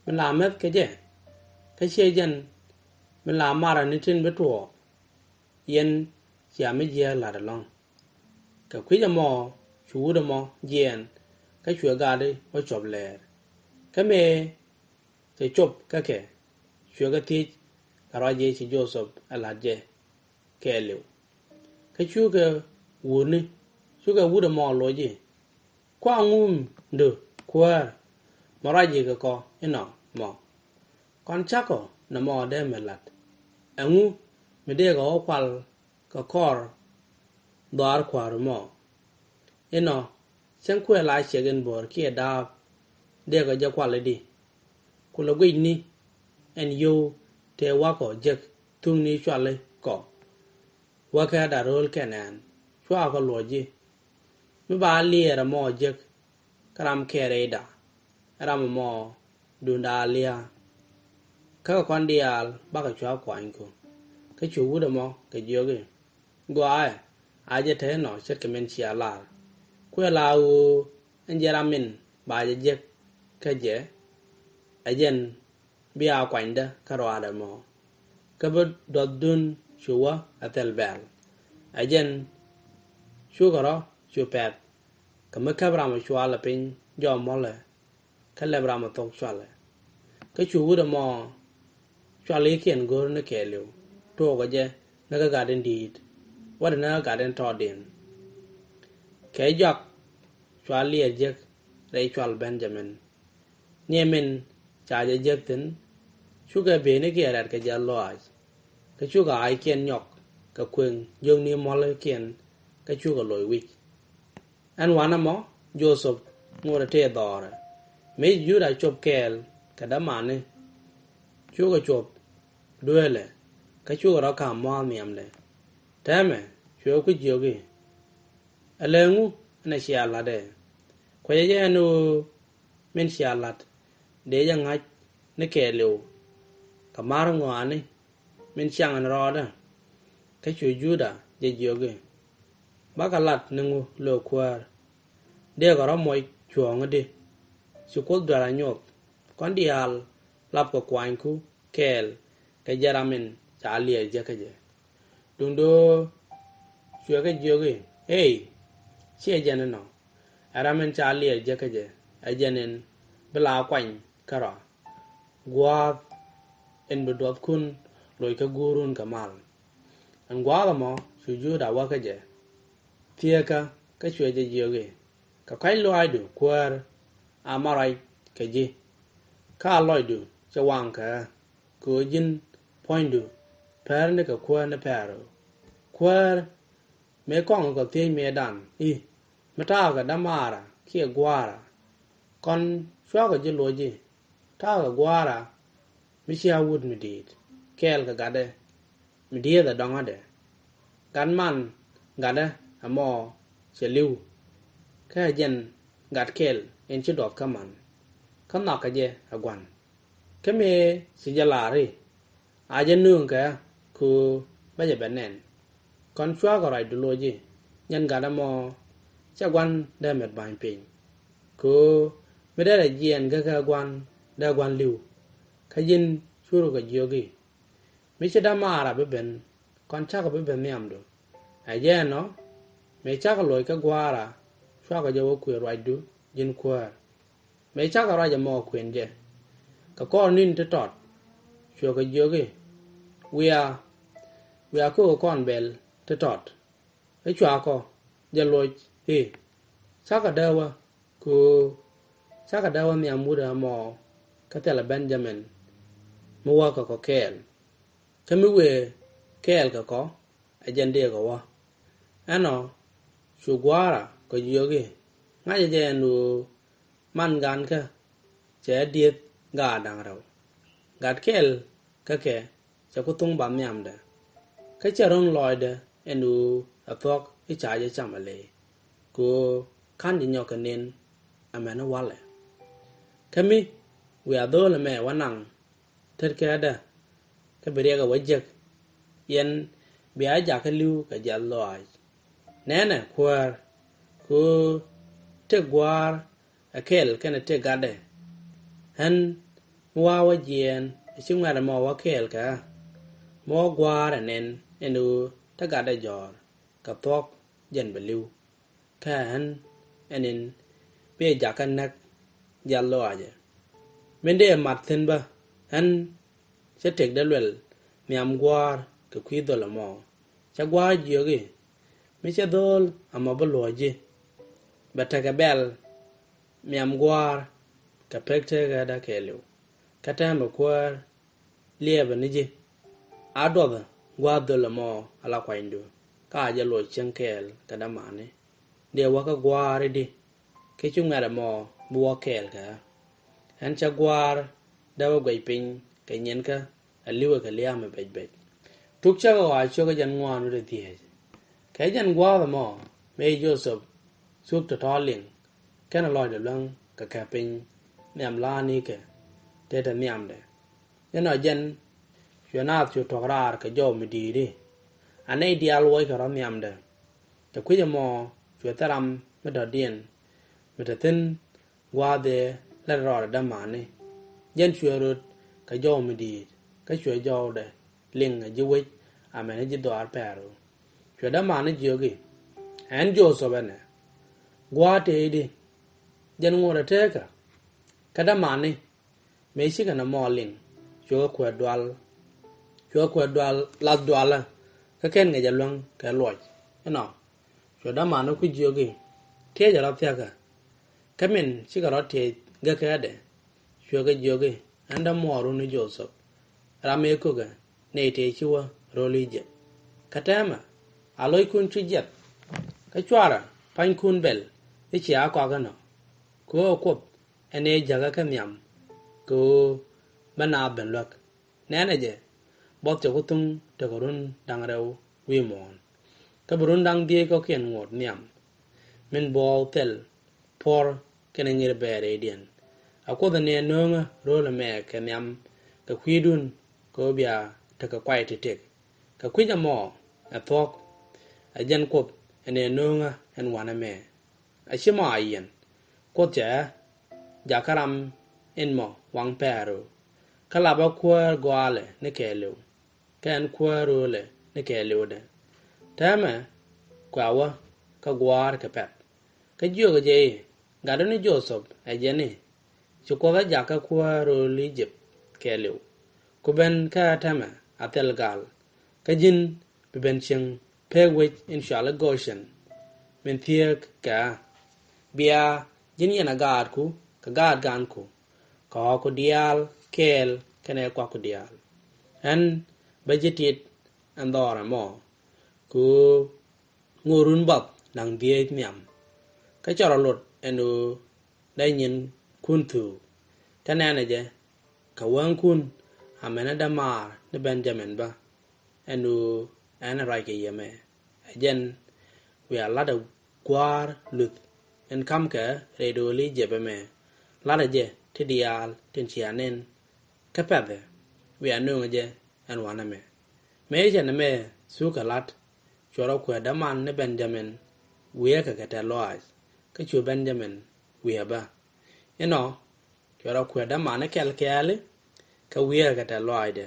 mi la mäth kɛ jɛ, kä ciɛ jɛn mi la marä ni tin bi tuɔɔk? Yɛn cia mi jiääk la̱t ɛlɔ̱ŋ. Kɛ kui̱c ɛmɔ cu wut ɛmɔ jiɛɛn, kä cuɛ gatdɛ wä cop lɛɛr. Kä mëë cɛ cop kä kɛ, cuɛ kɛ thiec kɛ ruac ëë ci Jothɛp ɛ la̱t jɛ kɛɛliw. Kä cukɛ wutni, cukɛ wut ɛmɔ loc i̱, kua ŋu mi döö kuäär mɔ ruac jɛ kɛ kɔ inɔ mɔ? Kɔn cakɔ nɔmɔ dee mi la̱t. Ɛŋu mi dëëkɔ wä kual kɛ kɔr dhɔaar kua̱r mɔ? Inɔ, cäŋ kuɛ la ciɛk in bo̱r kiɛ da̱a̱p, dëëkɔ jɛ kual i̱di? Kulɛ guicni ɛn yio̱w tëë wakɔ jek thuŋni cuali kɔ. Wäkɛ da̱ ro̱o̱l kɛn ɛn, cuakɔ luɔ̱c i̱, mi ba liɛɛr ɛmɔ jek kä ram kɛɛr rɛyda. ram ɛmɔ duŋda a lia̱a̱. Kä kɛ kɔn diaal bakɛ cua kuanyku. Kä cu wut ɛmɔ kɛ jiök i̱, gɔaaɛ, a jɛ te inɔ ce̱tkɛ min cia lar. Kuɛ la ɣöö ɛn jɛ ram min ba jɛ jek kä jɛ, ɛ jɛn bi a kuanydä kä ruaadɛ mɔ. Kä bi duɔthdun cu wä a thil bɛ̈ɛ̈l. Ɛ jɛn cukɛ rɔ cu pɛ̈th kɛ mi käp ram ɛ cual ɛ piny jɔɔk mɔlɛ, kä lɛp ram ɛ thok cualɛ. Kä cu wut ɛmɔ cualikiɛn go̱r ni kɛɛliw, tuɔɔkɛ jɛ ni kä gat in di̱i̱t, wädɛ ni kä gat in tɔɔtdiɛn. Kɛ jɔak cua Liɛl jek rɛy cual Benjamin. Niɛ min ca jɛ jek thi̱n, cukɛ bieynikiɛn rɛ̈t kɛ jɛ lɔaac. Kä cukɛ aayikiɛn nyɔk kɛ kuëŋ jiökni mɔlikiɛn, kä cukɛ loc wi̱c. Ɛn wanɛ mɔ Jothɛp ŋotdɛ tëë dhɔrɛ, mëë ci Juda cop kɛɛl kɛ dämani. Cukɛ cop dueelɛ, kä cukɛ rɔ ka̱m mua̱a̱th nhiamdɛ. Täämɛ cuɛ ku jiök i̱, ɛ lɛ ŋu ɛn ɛ cia la̱tdɛ? Kuecɛ jɛ ɛn ɣöö min cia la̱t dëë jɛ ŋa̱c ni kɛɛliw kɛ ma̱r ŋɔaani min ciaŋ ɛn rɔɔdä. Kä cu Juda jɛ jiök i̱, bakɛ lat ni ŋu, löök kuäär? Dëëkɛ rɔ moc cuɔ̱ɔ̱ŋ i̱di? Ci Kuoth duer a nyoth. Kɔn diaal lapkɛ kuanyku kɛɛl kɛ jɛ ram min ca Liɛl jek kä jɛ. Duundɛ ɣöö cuɛ kɛ jiök i̱, ey, ciɛ jɛn inɔ. Ɛ ram in ca Liɛl jek kä jɛ, ɛ jɛn in bi la kuany kärɔa. Gua̱a̱th in bi duɔthkun loc kä guurun kɛ mal. Ɛn gua̱a̱th ɛmɔ cu Juda wä kä jɛ. Thieekä kä cuɛ jɛ jiök i̱, kɛ kɔ̱a̱c lɔaacdu kuäär a ma ruac kɛ ji̱. Kä a lɔcdu cɛ waŋ kɛ ɣä, kɛ ɣöö ji̱n puɔ̱nydu päär ni kɛ kuäär ni pɛ̈ɛ̈r ɣöö, kuäär mëë kɔŋ kɔ thiec mëëdan i̱, mi ta̱a̱ kɛ dämaara kiɛ gua̱a̱ra? Kɔn cuakɔ ji̱ loc i̱, ta̱a̱ kɛ gua̱a̱ra mi cia wut mi di̱i̱t kɛɛl kɛ gatdɛ mi di̱eeth ɛ dɔ̱ŋädɛ. Gat man gatdɛ ɛmɔ cɛ li̱w, kä ɛ jɛn gat kɛl in ci duɔth kä man, kä nhɔakɛ jɛ ɛ gua̱n. Kä mëë ci jɛ la̱r i̱, a jɛ nööŋ kɛ ɣä, kɛ ɣöö bä jɛ bɛ nɛn. Kɔn cuakɔ ruacdu loc i̱, nyɛn gatdä mɔ cɛ gua̱n dee mɛt ba̱ny piny. Kɛ ɣöö mi derɛ jiɛɛn gekä gua̱n dee gua̱n li̱w. Kä ji̱n curukɛ jiök i̱, mi ci dämaara bi ben, kɔn cakɔ bi ben nhiamdu. Ɛ jɛ ɛnɔ, mëë cakɔ loc kä gua̱a̱ra, cuakɔ jɛ wä kuëë ruacdu ji̱n kuäär. Mëë cakɔ ruac ɛmɔ kuën jɛ, kɛ kɔr ni̱n ti tɔt, cuɛ kɛ jiök i̱, wiaa, wiaa, kukɛ kɔn bɛl ti tɔt. I̱ cuakɔ jɛ loc i̱, cakɔ dee wä, kɛ ɣöö cakɔ dee wä nhiam wut ɛmɔ kä thilɛ Benjamin mi wäkɛ kɔ kɛɛl. Kä mi wëë kɛɛl kɛ kɔ, ɛ jɛn dëëkɔ wä. Ɛnɔ cu gua̱a̱ra kɔ jiök i̱, ŋa̱cä jɛ ɛn ɣöö man gankä cɛ dieth gaat da̱ŋ rɛw. Gat kɛl kä kɛ cɛ ku thuŋ bath nhiamdɛ. Kä cɛ ro̱ŋ lɔɔcdɛ ɛn ɣöö ɛ thuɔ̱k i̱ ca jɛ cam ɛ lëë, kɛ ɣöö ka̱n jɛ nyɔk kɛ nen amäni walɛ. Kä mi wiaa dho̱o̱l ɛmɛ wä naŋ tetkädä, kä bi riɛk ɛ wä jek, yɛn bia jakä li̱w kɛ jiath lɔaac. Nɛnɛ kuäär, kɛ ɣöö tëk gua̱a̱r ɛ kɛl kɛnɛ tëk gatdɛ. Ɣän mi wa̱a̱ wä jiɛɛn ɛ ci ŋuɛ̈t ɛmɔ wä kɛɛl kɛ ɣä, mi wä gua̱a̱r ɛ nɛn ɛn ɣöö te gatdɛ jɔ̱ɔ̱r kɛ thuɔ̱k jɛn bɛ li̱w. Kä ɣän ɛn in bi ɛ jakä näk jiath lɔaacɛ. Min dee ɛ mat thi̱n bä, ɣän cä tëkdä luɛl nhiam gua̱a̱r kɛ kui̱ dhöl ɛmɔ. Cä gua̱a̱r jiök i̱, mi cä dho̱o̱l ɛmɔ bi luɔ̱c ji̱, bɛ tekɛ bɛl nhiam gua̱a̱r kɛ pek teekädä kɛɛliw. Kä täämɛ kuäär liɛpɛ ni ji̱, a duɔthɛ gua̱a̱r dhöl ɛmɔ ala kuanydu, kä a jɛ luɔc cieŋ kɛɛl kɛ dämani. Dee wäkä gua̱a̱r i̱di, kä ci ŋuɛ̈t ɛmɔ bi wä kɛɛl kɛ ɣä. Ɣän cä gua̱a̱r dee wä guɛc piny kɛ nyiɛnkä, a li̱wɛ kɛ lia̱a̱mɛ becbec. Tuk cäkä ɣɔaa cio̱kä jɛn ŋuan wi̱cdɛ dhieec. Kɛ jɛn gua̱a̱th ɛmɔ mëë Jothɛp thuk tɔ̱tɔ̱ liŋ, kɛnɛ lɔcdɛ luäŋ kɛ kɛ piny. nhiam la̱a̱nikɛ tëë te nhiamdɛ. Inɔ jɛn cuɛ naath cu tuɔ̱k raar kɛ jɔw mi di̱i̱t i̱, a nɛy diaal wuɔckɛ rɔ̱ nhiamdɛ. Kɛ kui̱c ɛmɔ cuɛ thil ram mi dɔ̱diɛn mi te thi̱n gua̱a̱th ëë lät rɔɔdɛ dämani. Jɛn cuɛ röt kɛ jɔw mi di̱i̱t, kä cuɛ jɔwdɛ liŋ ɛ ji̱ wec amäni ji̱ dhɔaar Pɛro. Cuɛ dämani jiök i̱, ɛn Jothɛp ɛnɛ, gua̱a̱th tëëdi, jɛn ŋot ɛ teekä. Kä dämani mëë cikɛ nɔmɔ liŋ, cuɛ kuäär dual, cuɛ kuäär dual lath dualä, kä /ken ŋäc ɛ luäŋ kɛ luɔc. Inɔ cuɛ dämani ku jiök i̱, tiecɛ rɔ̱ thia̱kä. Kä min cikɛ rɔ̱ tiec gekädɛ, cuɛ kɛ jiök i̱, ɛn dämuɔɔrun i̱ Jothɛp, ram ëë kökɛ nɛy tëë ci wä ro̱l I-jëp. Kä täämɛ, a lo̱ckun cu jiɛth, kä /cuarɛ pua̱nykun bɛl i̱ cia kɔak inɔ. Kɛ ɣöö Kuoth ɛ nɛy jäkä kɛ nhiam, kɛ ɣöö bä naath ben luäk. Nɛnɛ jɛ, buɔth cɛ ku thuŋ tekɛ run da̱ŋ rɛw wi̱i̱ muɔ̱ɔ̱n. Kä bi run da̱ŋ dhieec kɔ̱kiɛn ŋot nhiam, min buɔɔk thil puɔ̱r kɛnɛ nyir bɛɛr rɛydiɛn. A Kuoth ɛ nɛy nööŋä ro̱l ɛmɛ kɛ nhiam kɛ kui̱dun, kɛ ɣöö bia tekɛ kuay ti̱ti̱. Kɛ kui̱c ɛmɔ ɛ thuɔ̱k, ɛ jɛn Kuoth ɛ nɛy nööŋä ɛn wanɛ mɛ. A ci mɔ a yiɛn, Kuoth cɛ ɛ jakä ram in mɔ waŋ Pɛro, kä lapä kuäär gɔaalɛ ni kɛɛliw, kä ɛn kuäär ro̱o̱lɛ ni kɛɛliwdɛ. Täämɛ kua wä kä gua̱a̱r kɛ pɛ̈th. Kä jiökɛ jɛ i̱, gatdu ni Jothɛp ɛ jɛn i̱, ci Kuoth ɛ jakä kuäär ro̱o̱l I-jëp kɛɛliw. Ku ben kä täämɛ a thil gal, kä ji̱n bi ben cieŋ pek wec in cɔal i̱ Goshen, min thieek kɛ ɣä. Bia ji̱n yɛn a gaatku kɛ gaat ganku, kɛ ɣɔ̱ku diaal kɛɛl kɛnɛ kuakku diaal. Ɛn bä ji̱ tit ɛn dhɔr ɛmɔ, kɛ ɣöö ŋorun bath da̱ŋ dhieec nhiam. Kä cɛ rɔ lot ɛn ɣöö dee nyinkun thuuk. Kä nɛnɛ jɛ, kɛ wäŋkun amäni dämaar ni Ben-ya-min bä, ɛn ɣöö ɛn ɛ ruac kɛ yɛ mɛ. Ɛ jɛn wiaa la̱tdɛ gua̱a̱r luth in ka̱mkɛ rɛy ro̱o̱l I-jëp ɛmɛ. La̱tdɛ jɛ ti diaal tin cia nɛn. Kä pɛ̈thɛ wiaa nööŋɛ jɛ ɛn wanɛ mɛ. Mëë cɛ nɛmɛ thuɔ̱k kɛ la̱t, cuɛ rɔ kuäär däman ni Ben-ya-min wiee kɛ kɛ tɛ̈th lɔaac, kä cu Ben-ya-min wiee bä. Inɔ, cuɛ rɔ kuäär däman ni kɛl kɛɛli, kä wiee kɛ kɛ tɛ̈th lɔaacdɛ.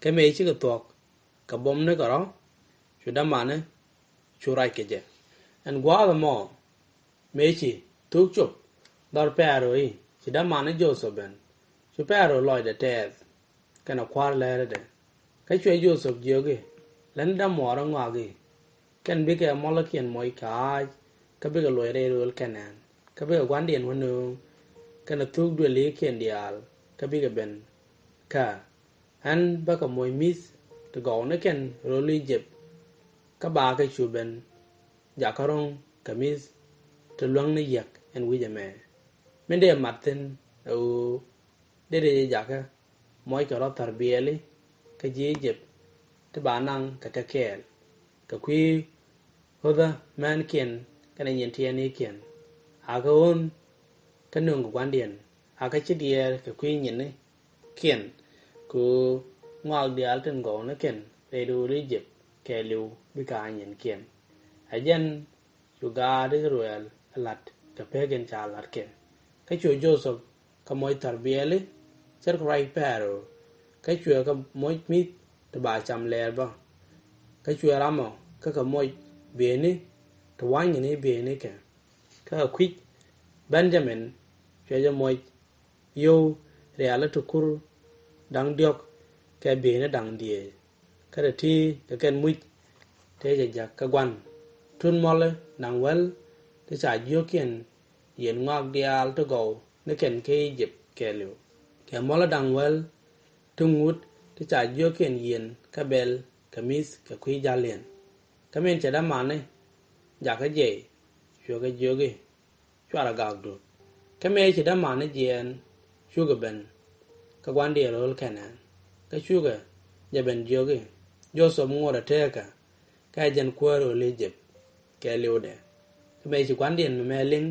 Kä mëë cikɛ thuɔ̱k kɛ buɔ̱mnikɛ rɔ̱, cu dämani cu ruac kɛ jɛ. Ɛn gua̱a̱th ɛmɔ, mëë ci thuk cop dhɔr Pɛro i̱, ci dämani Jothɛp ben, cu Pɛro lɔcdɛ tɛɛth kɛnɛ kua̱r läärädɛ. Kä cuɛ Jothɛp jiök i̱, lätni dämuɔɔr ɛ ŋɔak i̱, kɛn bikɛ muɔlikiɛn moc kɛ ɣaac, kä bikɛ luɔc rɛy rööl Kɛnɛn, kä bikɛ gua̱ndiɛn wä nööŋ, kɛnɛ thuk duëlikiɛn diaal, kä bikɛ ben kä ɣä. Ɣän bä kɛ moc mi̱th ti gɔw ni kɛn ro̱l I-jëp, kä bakɛ cu ben jakä ro̱ŋ kɛ mi̱th ti luäŋni yiäk ɛn wi̱c ɛmɛ. Min dee mat thi̱n ɛ ɣöö dee dee jɛ jakä moc kɛ rɔ̱ thar biɛli kä ji̱ I-jëp ti ba naŋ kɛ kɛ kɛɛl, kɛ kui̱ ɣöthä mänkiɛn kɛnɛ nyin tiɛɛnikiɛn. Akä ɣän kä nöŋ kɛ gua̱ndiɛn, akä ci diɛɛr kɛ kui̱ nyinikiɛn, kɛ ɣöö ŋɔak diaal tin gɔw ni kɛn rɛy ro̱o̱l I-jëp kɛɛliw bikɛ a nyinkiɛn. Ɛ jɛn cu gaat I-thɛ-rɛl ɛ la̱t kɛ pek in ca la̱t kɛ. Kä cu Jothɛp kɛ moc thar biɛli ce̱tkɛ ruac Pɛro, kä cuɛ kɛ moc mi̱th ti ba cam lɛɛr bä. Kä cuɛ ram ɔ kä kɛ moc bieyni ti wa̱nyni bieynikɛ. Kä kɛ kui̱c Ben-ya-min cuɛ jɛ moc yio̱w riali ti kur da̱ŋ diɔ̱k kɛ bieyni da̱ŋ dhieec. Kä ti ti kɛ kɛn muc tëë jɛ ja̱k kä gua̱n. Tut muɔli da̱ŋ wäl ti ca jiökiɛn yieen ŋɔak diaal ti gɔw ni kɛn kä I-jëp kɛɛliw. Kɛ muɔli da̱ŋ wäl ti ŋut ti ca jiökiɛn yieen kä bɛl kɛ mi̱th kɛ kui̱ ja̱liɛn. Kä min cɛ dämani jakä jiɛc, cuɛ kɛ jiök i̱, cuarɛ gakdu. Kä mëë ci dämani jiɛɛn, cukɛ ben kä gua̱ndiɛn ro̱l Kɛnɛn. Kä cukɛ jɛ ben jiök i̱, Jothɛp ŋot ɛ teekä, kä ɛ jɛn kuäär ro̱l I-jëp kɛɛliwdɛ. Kä mëë ci gua̱ndiɛn mɛmɛ liŋ,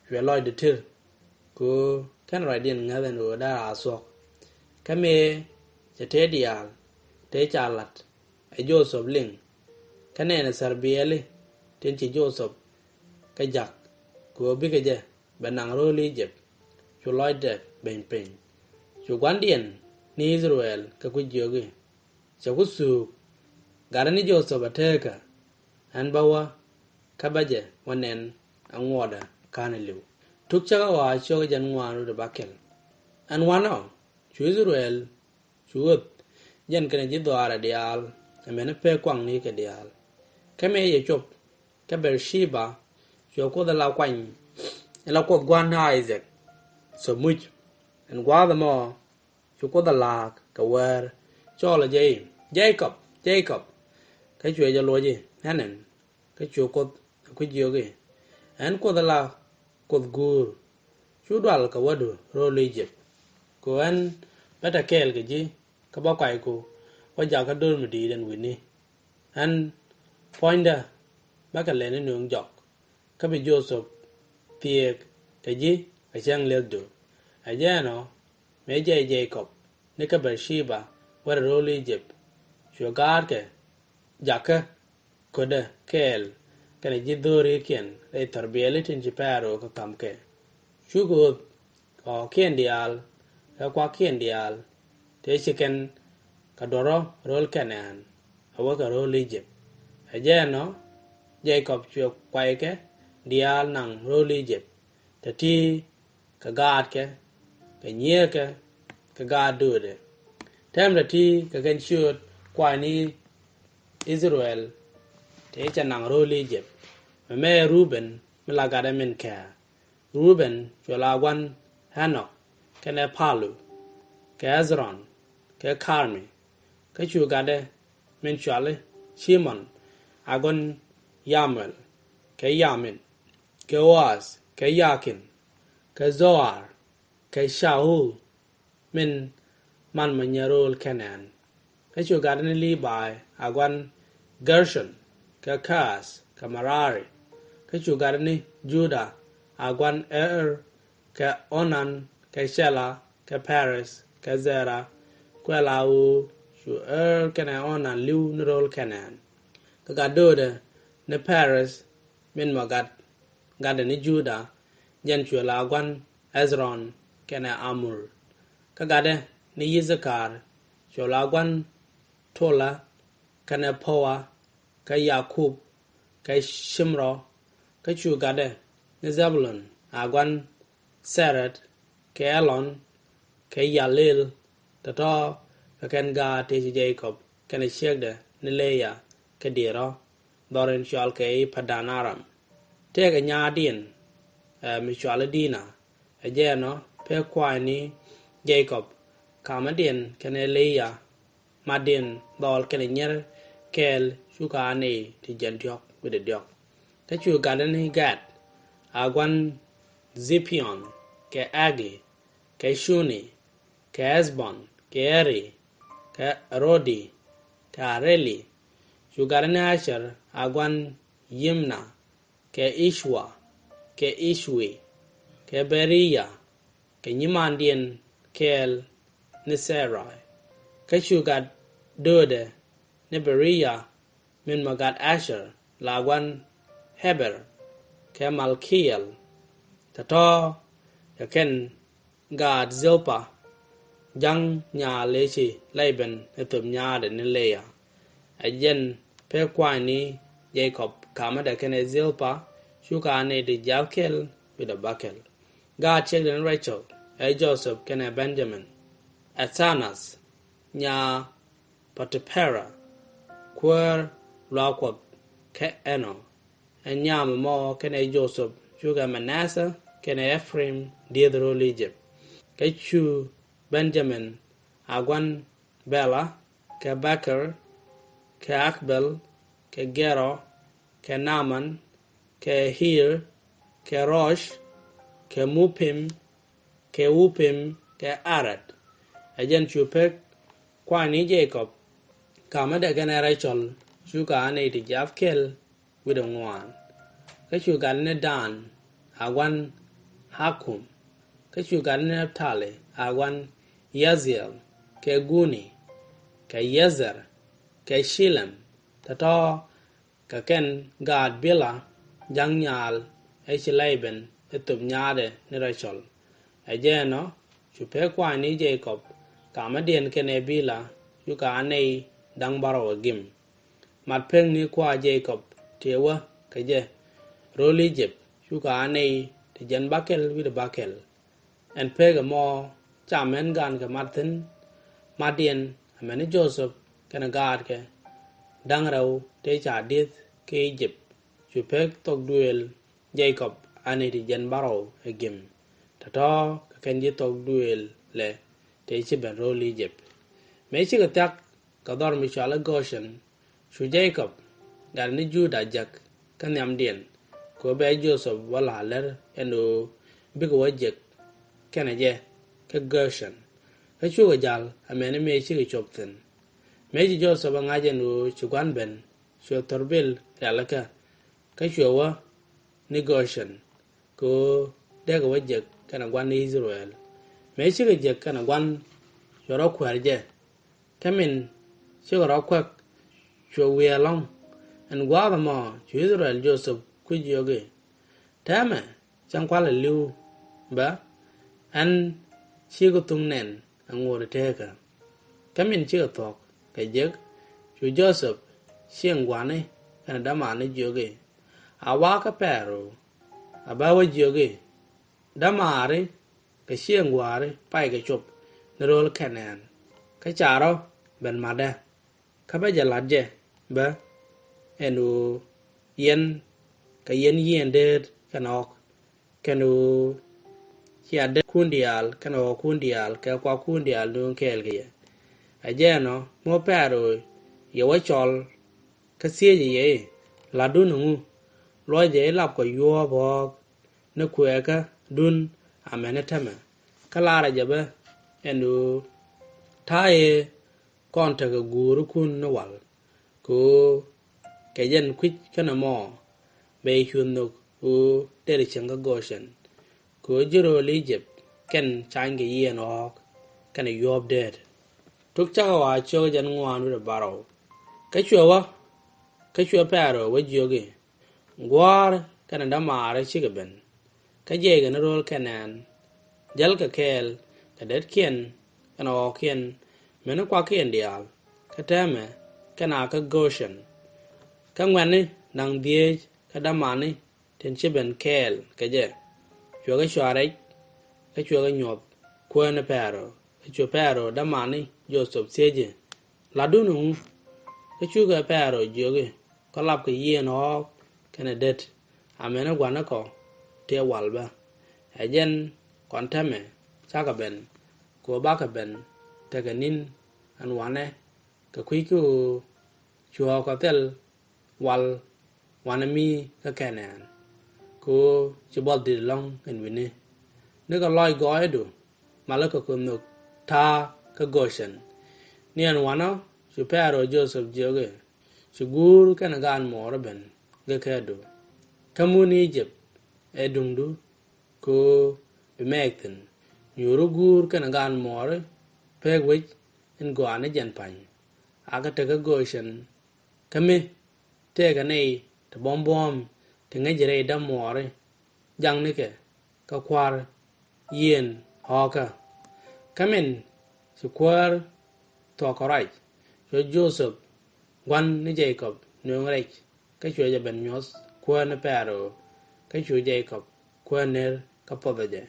cuɛ lɔcdɛ ti̱r, kɛ ɣöö kɛn ruacdiɛn ŋäth ɛn ɣöö dee raar thuɔ̱k. Kä mëë cɛ tëë diaal tëë ca la̱t ɛ Jothɛp liŋ, kä nɛnɛ thɛr biɛli tin ci Jothɛp kɛ ja̱k kɛ ɣöö bikɛ jɛ bɛ naŋ ro̱o̱l I-jëp, cu lɔcdɛ beny piny. Cu gua̱ndiɛn ni I-thɛ-rɛl kɛ kui̱ jiök i̱, cɛ ku thuuk, gatdɛ ni Jothɛp a teekä, ɛn bä wä kä bä jɛ wä nɛn ɛ ŋuɔtdɛ ka̱n iliw. Tuk Cäkä Ɣɔaa ciök jiɛn ŋuan rut ɛ bäkɛl. Ɛn wanɔ cu I-thɛ-rɛl cu ɣöth jɛn kɛnɛ ji̱ dhɔaarɛ diaal, ɛmɛn pek kuaŋni kɛ diaal. Kä mëë cɛ cop kä Bɛ̈r-cɛba, cuɛ Kuoth ala kuany, ala Kuoth gua̱n I-thak thöp muc. Ɛn gua̱a̱th ɛmɔ cu Kuoth a la̱a̱k kɛ wäär, cɔɔlɛ jɛ i̱, Jɛ-kɔb, Jɛ-kɔb. Kä cuɛ jɛ luɔc i̱, Ɛn ɛn. Kä cu Kuoth ɛ kui̱ jiök i̱, Ɛn Kuoth ala Kuoth guur. Cu dual kɛ wädu ro̱o̱l I-jëp. Ku ɛn bä te kɛɛl kɛ ji̱ kä bä kuayku wä jakä do̱r mi di̱i̱t ɛn wi̱ni. Ɛn puɔ̱nydä bä kɛ lɛni nööŋ jɔk, kä bi Jothɛp thieek kɛ ji̱ kɛ cäŋ li̱ethdu. Ɛ jɛn ɔ mëë jɛy Jɛ-kɔb ni kä Bɛ̈r-cɛba wä rɛ ro̱o̱l I-jëp, cuɛ gaatkɛ jakä ko̱tdɛ kɛɛl kɛnɛ ji̱ dho̱rikiɛn rɛy thɔrbiɛli tin ci Pɛro kɛ ka̱m kɛ. Cukɛ ɣöth kɛ ɣɔ̱kiɛn diaal kɛ kuakiɛn diaal, tëë ci kɛn kɛ duɔrä ro̱o̱l Kɛ-naan a wä kɛ ro̱o̱l I-jëp. Ɛ jɛn ɔ Jɛ-kɔb cuɛ kuaykɛ diaal naŋ ro̱o̱l I-jëp, te ti kɛ gaatkɛ, kɛ nyieekɛ, kɛ gaat döödɛ. Täämdɛ ti kɛ kɛn ciööt kua̱a̱cni I-thɛ-rɛl tëë cɛ naŋ ro̱o̱l I-jëp. Mɛmɛ ɛ Rubɛn mi la gatdɛ min kɛ̈ɛ̈. Rubɛn cuɛ la gua̱n Ɛ-nɔk kɛnɛ Palu kɛ Ɣɛ-dhi-ron kɛ Kä-rmi. Kä cu gatdɛ min cɔali Ci-mɔn a gua̱n Yamuɛl kɛ Yamin kɛ Ɣo-ath kɛ Yakin kɛ Dho-ar kɛ Ca-ur, min man mɔ nyɛ ro̱o̱l Kɛ-naan. Kä cu gatdɛ ni Lii-bay a gua̱n Gɛr-con kɛ Kɛ-ath kɛ Mɛ-ra-ri. Kä cu gatdɛ ni Juda a gua̱n Ɛ-er kɛ Ɔ-nan kɛ Cɛ-la kɛ Pɛ-rith kɛ Dhɛ-ra. Kuɛ la ɣöö cu Ɛ-er kɛnɛ Ɔ-nan li̱w ni ro̱o̱l Kɛ-naan. Kä gat döödɛ ni Pɛ-rith min mɔ gat gatdɛ ni Juda, jɛn cuɛ la gua̱n Ɣɛ-dhi-ron kɛnɛ Amur. Kä gatdɛ ni Yi-tha-kar cuɛ la gua̱n Tola kɛnɛ Pu-a kɛ Yakup kɛ Cim-ro. Kä cu gatdɛ ni Dhɛ-bu-lun a gua̱n Cɛ-red kɛ Ɛ-lon kɛ Ya-leel, tɔ̱tɔ̱ kɛ kɛn gaat tëë ci Jɛ-kɔb kɛnɛ ciekdɛ ni Lea kɛ diɛɛr ɔ, dhɔr in cɔalkɛ i̱ Padan-a-ram. Tëëkɛ nyaatdiɛn, ɛ, mi cɔali Di-na. Ɛ jɛn ɔ pek kua̱a̱cni Jɛ-kɔb kamädiɛn kɛnɛ Lea matdiɛn dhɔɔl kɛnɛ nyier kɛɛl cukɛ a nɛy ti jiɛn diɔ̱k wi̱cdɛ diɔ̱k. Kä cu gatdɛ ni Gad a gua̱n Dhi-pi-ɔn kɛ Ɛ-gi kɛ Cu-ni kɛ Ɣɛ̈c-bɔn kɛ Ɛ-ri kɛ Ro-di kɛ A-reli. Cu gatdɛ ni Ä-cɛr a gua̱n Yim-na kɛ I̱c-wa kɛ I̱c-wi kɛ Bɛ-ri-ya kɛ nyimandiɛn kɛɛl ni Thɛ-ray. Kä cu gat döödɛ ni Bɛ-ri-ya min mɔ gat Ä-cɛr la gua̱n Ɣɛ-ber kɛ Mal-ki-yel, tɔ̱tɔ̱ kɛ kɛn gaat Dhil-pa, ja̱ŋ nyaal ëë ci La-ben ɛ thöp nyaatdɛ ni Lea. Ɛ jɛn pek kua̱a̱cni Jɛ-kɔb kamädɛ kɛnɛ Dhil-pa cukɛ a nɛy ti jiath kɛl wi̱cdɛ bäkɛl. Gaat ciekdɛ ni Rɛ-cɔl ɛ Jothɛp kɛnɛ Ben-ya-min. Ɛ-tha-nath nyaa Pɔ-ti-pɛ-ra, kuäär luaak Kuɔth kä Ɛ-nɔ. Ɛn nyam ɛmɔ kɛnɛ Jothɛp cukɛ Mɛ-na-thɛ kɛnɛ Ɛ-pa-rim diëëth ro̱o̱l I-jëp. Kä cu Ben-ya-min a gua̱n Bɛ-la kɛ Bɛ-ker kɛ Ak-bel kɛ Gɛ-rɔ kɛ Na-man kɛ Ɛ-ɣir kɛ Rɔc kɛ Mu-pim kɛ Ɣu-pim kɛ Ä-rad. Ɛ jɛn cu pek kua̱a̱cni Jɛ-kɔb kamädɛ kɛnɛ Rɛ-cɔl cukɛ a nɛy ti jiath kɛl wi̱cdɛ ŋuan. Kä cu gatdɛ ni Dan a gua̱n Ɣa-kum Kä cu gat ni Naptali a gua̱n Yaziel, kɛ Guni, kɛ Yezer, kɛ Cilɛm, tɔ̱tɔ̱ kɛ kɛn gaat Bila, ja̱ŋ nyaal ëë ci lɛy ben ɛ thöp nyaadɛ ni Racɔl. Ɛ jɛn ɔ, cu pek kuany ni Jekɔb kamädiɛn kɛnɛ Bila, cukɛ a nɛy da̱ŋ bärɔw ɛ gim. Mat pek ni kua Jekɔb tëë wä kɛ jɛ ro̱l I-jëp, cukɛ a nɛy ti jiɛn bäkɛl wi̱cdɛ bäkɛl. Ɛn pek ɛmɔ ca män gan kɛ mat thi̱n, matdiɛn amäni Jothɛp kɛnɛ gaatkɛ da̱ŋ rɛw tëë ca di̱eth kä I-jëp. Cu pek thok duëël Jekɔb a nɛy ti jiɛn bärɔw ɛ gim, tɔ̱tɔ̱ kɛ kɛn ji̱ thok duëël lɛ tëë ci ben ro̱l I-jëp. Mëë cikɛ thia̱k kɛ dhɔr mi cɔal i̱ Goshen, cu Jekɔb gat ni Juda jek kä nhiamdiɛn, kɛ ɣöö bɛ Jothɛp wä la̱r lär ɛn ɣöö bikɛ wä jek kɛnɛ jɛ kä Goshen. Kä cukɛ ja̱l amäni mëë cikɛ cop thi̱n. Mëë ci Jothɛp ɛ ŋa̱c ɛn ɣöö ci gua̱n ben, cuɛ thor bil rialikä, kä cuɛ wä ni Goshen, kɛ ɣöö dee kɛ wä jek kɛnɛ gua̱n I-thɛ-rɛl. Mëë cikɛ jek kɛnɛ gua̱n, cuɛ rɔ kuäär jɛ. Kä min cikɛ rɔ kuäk, cuɛ wiee ɛlɔ̱ŋ. Ɛn gua̱a̱th ɛmɔ cu I-thɛ-rɛl Jothɛp kui̱c jiök i̱, täämɛ cäŋ kua̱l ɛ li̱w, bä, ɛn cikɛ thuŋ nɛn ɛ ŋot ɛ teekä. Kä min cikɛ thuɔ̱k kɛ jek, cu Jothɛp cieŋ gua̱ni kɛnɛ dämaari jiök i̱, a wakä Pɛro a bä wä jiök i̱, dämaari kɛ cieŋ gua̱a̱ri pay kɛ cop ni ro̱l Kɛnaan, kä ca rɔ ben matdä. Kä bä jɛ la̱t jɛ, bä, ɛn ɣöö yɛn kɛ yɛn yieen deet kɛnɛ ɣɔ̱k, kɛn ɣöö cia detkun diaal kɛnɛ ɣɔ̱kkun diaal kɛ kuakun diaal nööŋ kɛɛl kɛ yɛ. Ɛ jɛn ɔ, mi wä Pɛro yɛ wä cɔl, kä thiecɛ yɛ i̱, la̱tdun ɛŋu? Luɔcdɛ i̱ lapkɔ yuɔ̱ɔ̱p ɣɔ̱ɔ̱k ni kuɛɛkädun amäni täämɛ. Kä laarɛ jɛ bä ɛn ɣöö ta̱a̱ yɛ kɔn tekɛ guurikun ni wal, kɛ ɣöö kɛ jɛn kui̱c kɛnɛ mɔ bɛ yɛ cu nhök ɣöö deri cieŋ kä Goshen, kɛ ɣöö ji̱ ro̱l I-jëp kɛn canykɛ yieen ɣɔ̱ɔ̱k kɛnɛ yuɔ̱ɔ̱p deet. Tuk Cäkä Ɣɔaa ciök jiɛn ŋuan wi̱cdɛ bärɔw. Kä cuɛ wä, kä cuɛ Pɛro wä jiök i̱, gua̱a̱r kɛnɛ dämaari cikɛ ben, kä jiɛckɛ ni ro̱l Kɛnaan, jälkɛ kɛɛl kɛ detkiɛn kɛnɛ ɣɔ̱ɔ̱kiɛn, mäni kuakiɛn diaal, kä täämɛ kɛn a kä Goshen. Kä ŋuɛ̈tni da̱ŋ dhieec kä dämani tin ci ben kɛɛl kɛ jɛ, cuɛ kɛ cua rɛc, kä cuɛ kɛ nyuɔth kuäär ni Pɛro. Kä cu Pɛro dämani Jothɛp thiec i̱, la̱tdun ɛŋu? Kä cukɛ Pɛro jiök i̱, kɔ lapkɛ yieen ɣɔ̱ɔ̱k kɛnɛ det, amäni gua̱nikɔ tëë wal bä. Ɛ jɛn kɔn täämɛ cakɔ ben, kɛ ɣöö bakɔ ben tekɛ ni̱n ɛn wanɛ, kɛ kui̱ kä ɣöö cuɔ̱ɔ̱kɔ thil wal wanɛ mi kä Kɛnaan, kɛ ɣöö ci buɔth di̱t ɛlɔ̱ŋ ɛn wi̱ni. Nikɛ lɔc gɔɔyädu, malä kɛ kɔ nhök ta̱a̱ kä Goshen. Ni ɛn wanɔ cu Pɛro Jothɛp jiök i̱, ci guur kɛnɛ gaan muɔɔri ben gekädu. Kä mun I-jëp ɛ duŋdu, kɛ ɣöö bi mɛɛk thi̱n. Nyuuri guur kɛnɛ gaan muɔɔri pek wec in gɔaa ni jɛn pa̱ny, akɛ te kä Goshen. Kä mi tëëkɛ nɛy ti buɔ̱m buɔ̱ɔ̱m ti ŋäci rɛy dämuɔɔri, jaknikɛ kä kua̱r yieen ɣɔ̱ɔ̱kä. Kä min ci kuäär thuɔ̱k kɔ̱rac, cuɛ Jothɛp gua̱n ni Jekɔb nööŋ rɛc, kä cuɛ jɛ ben nyuɔ̱th kuäär ni Pɛro, kä cu Jekɔb kuäär ner kä puɔthɛ jɛ.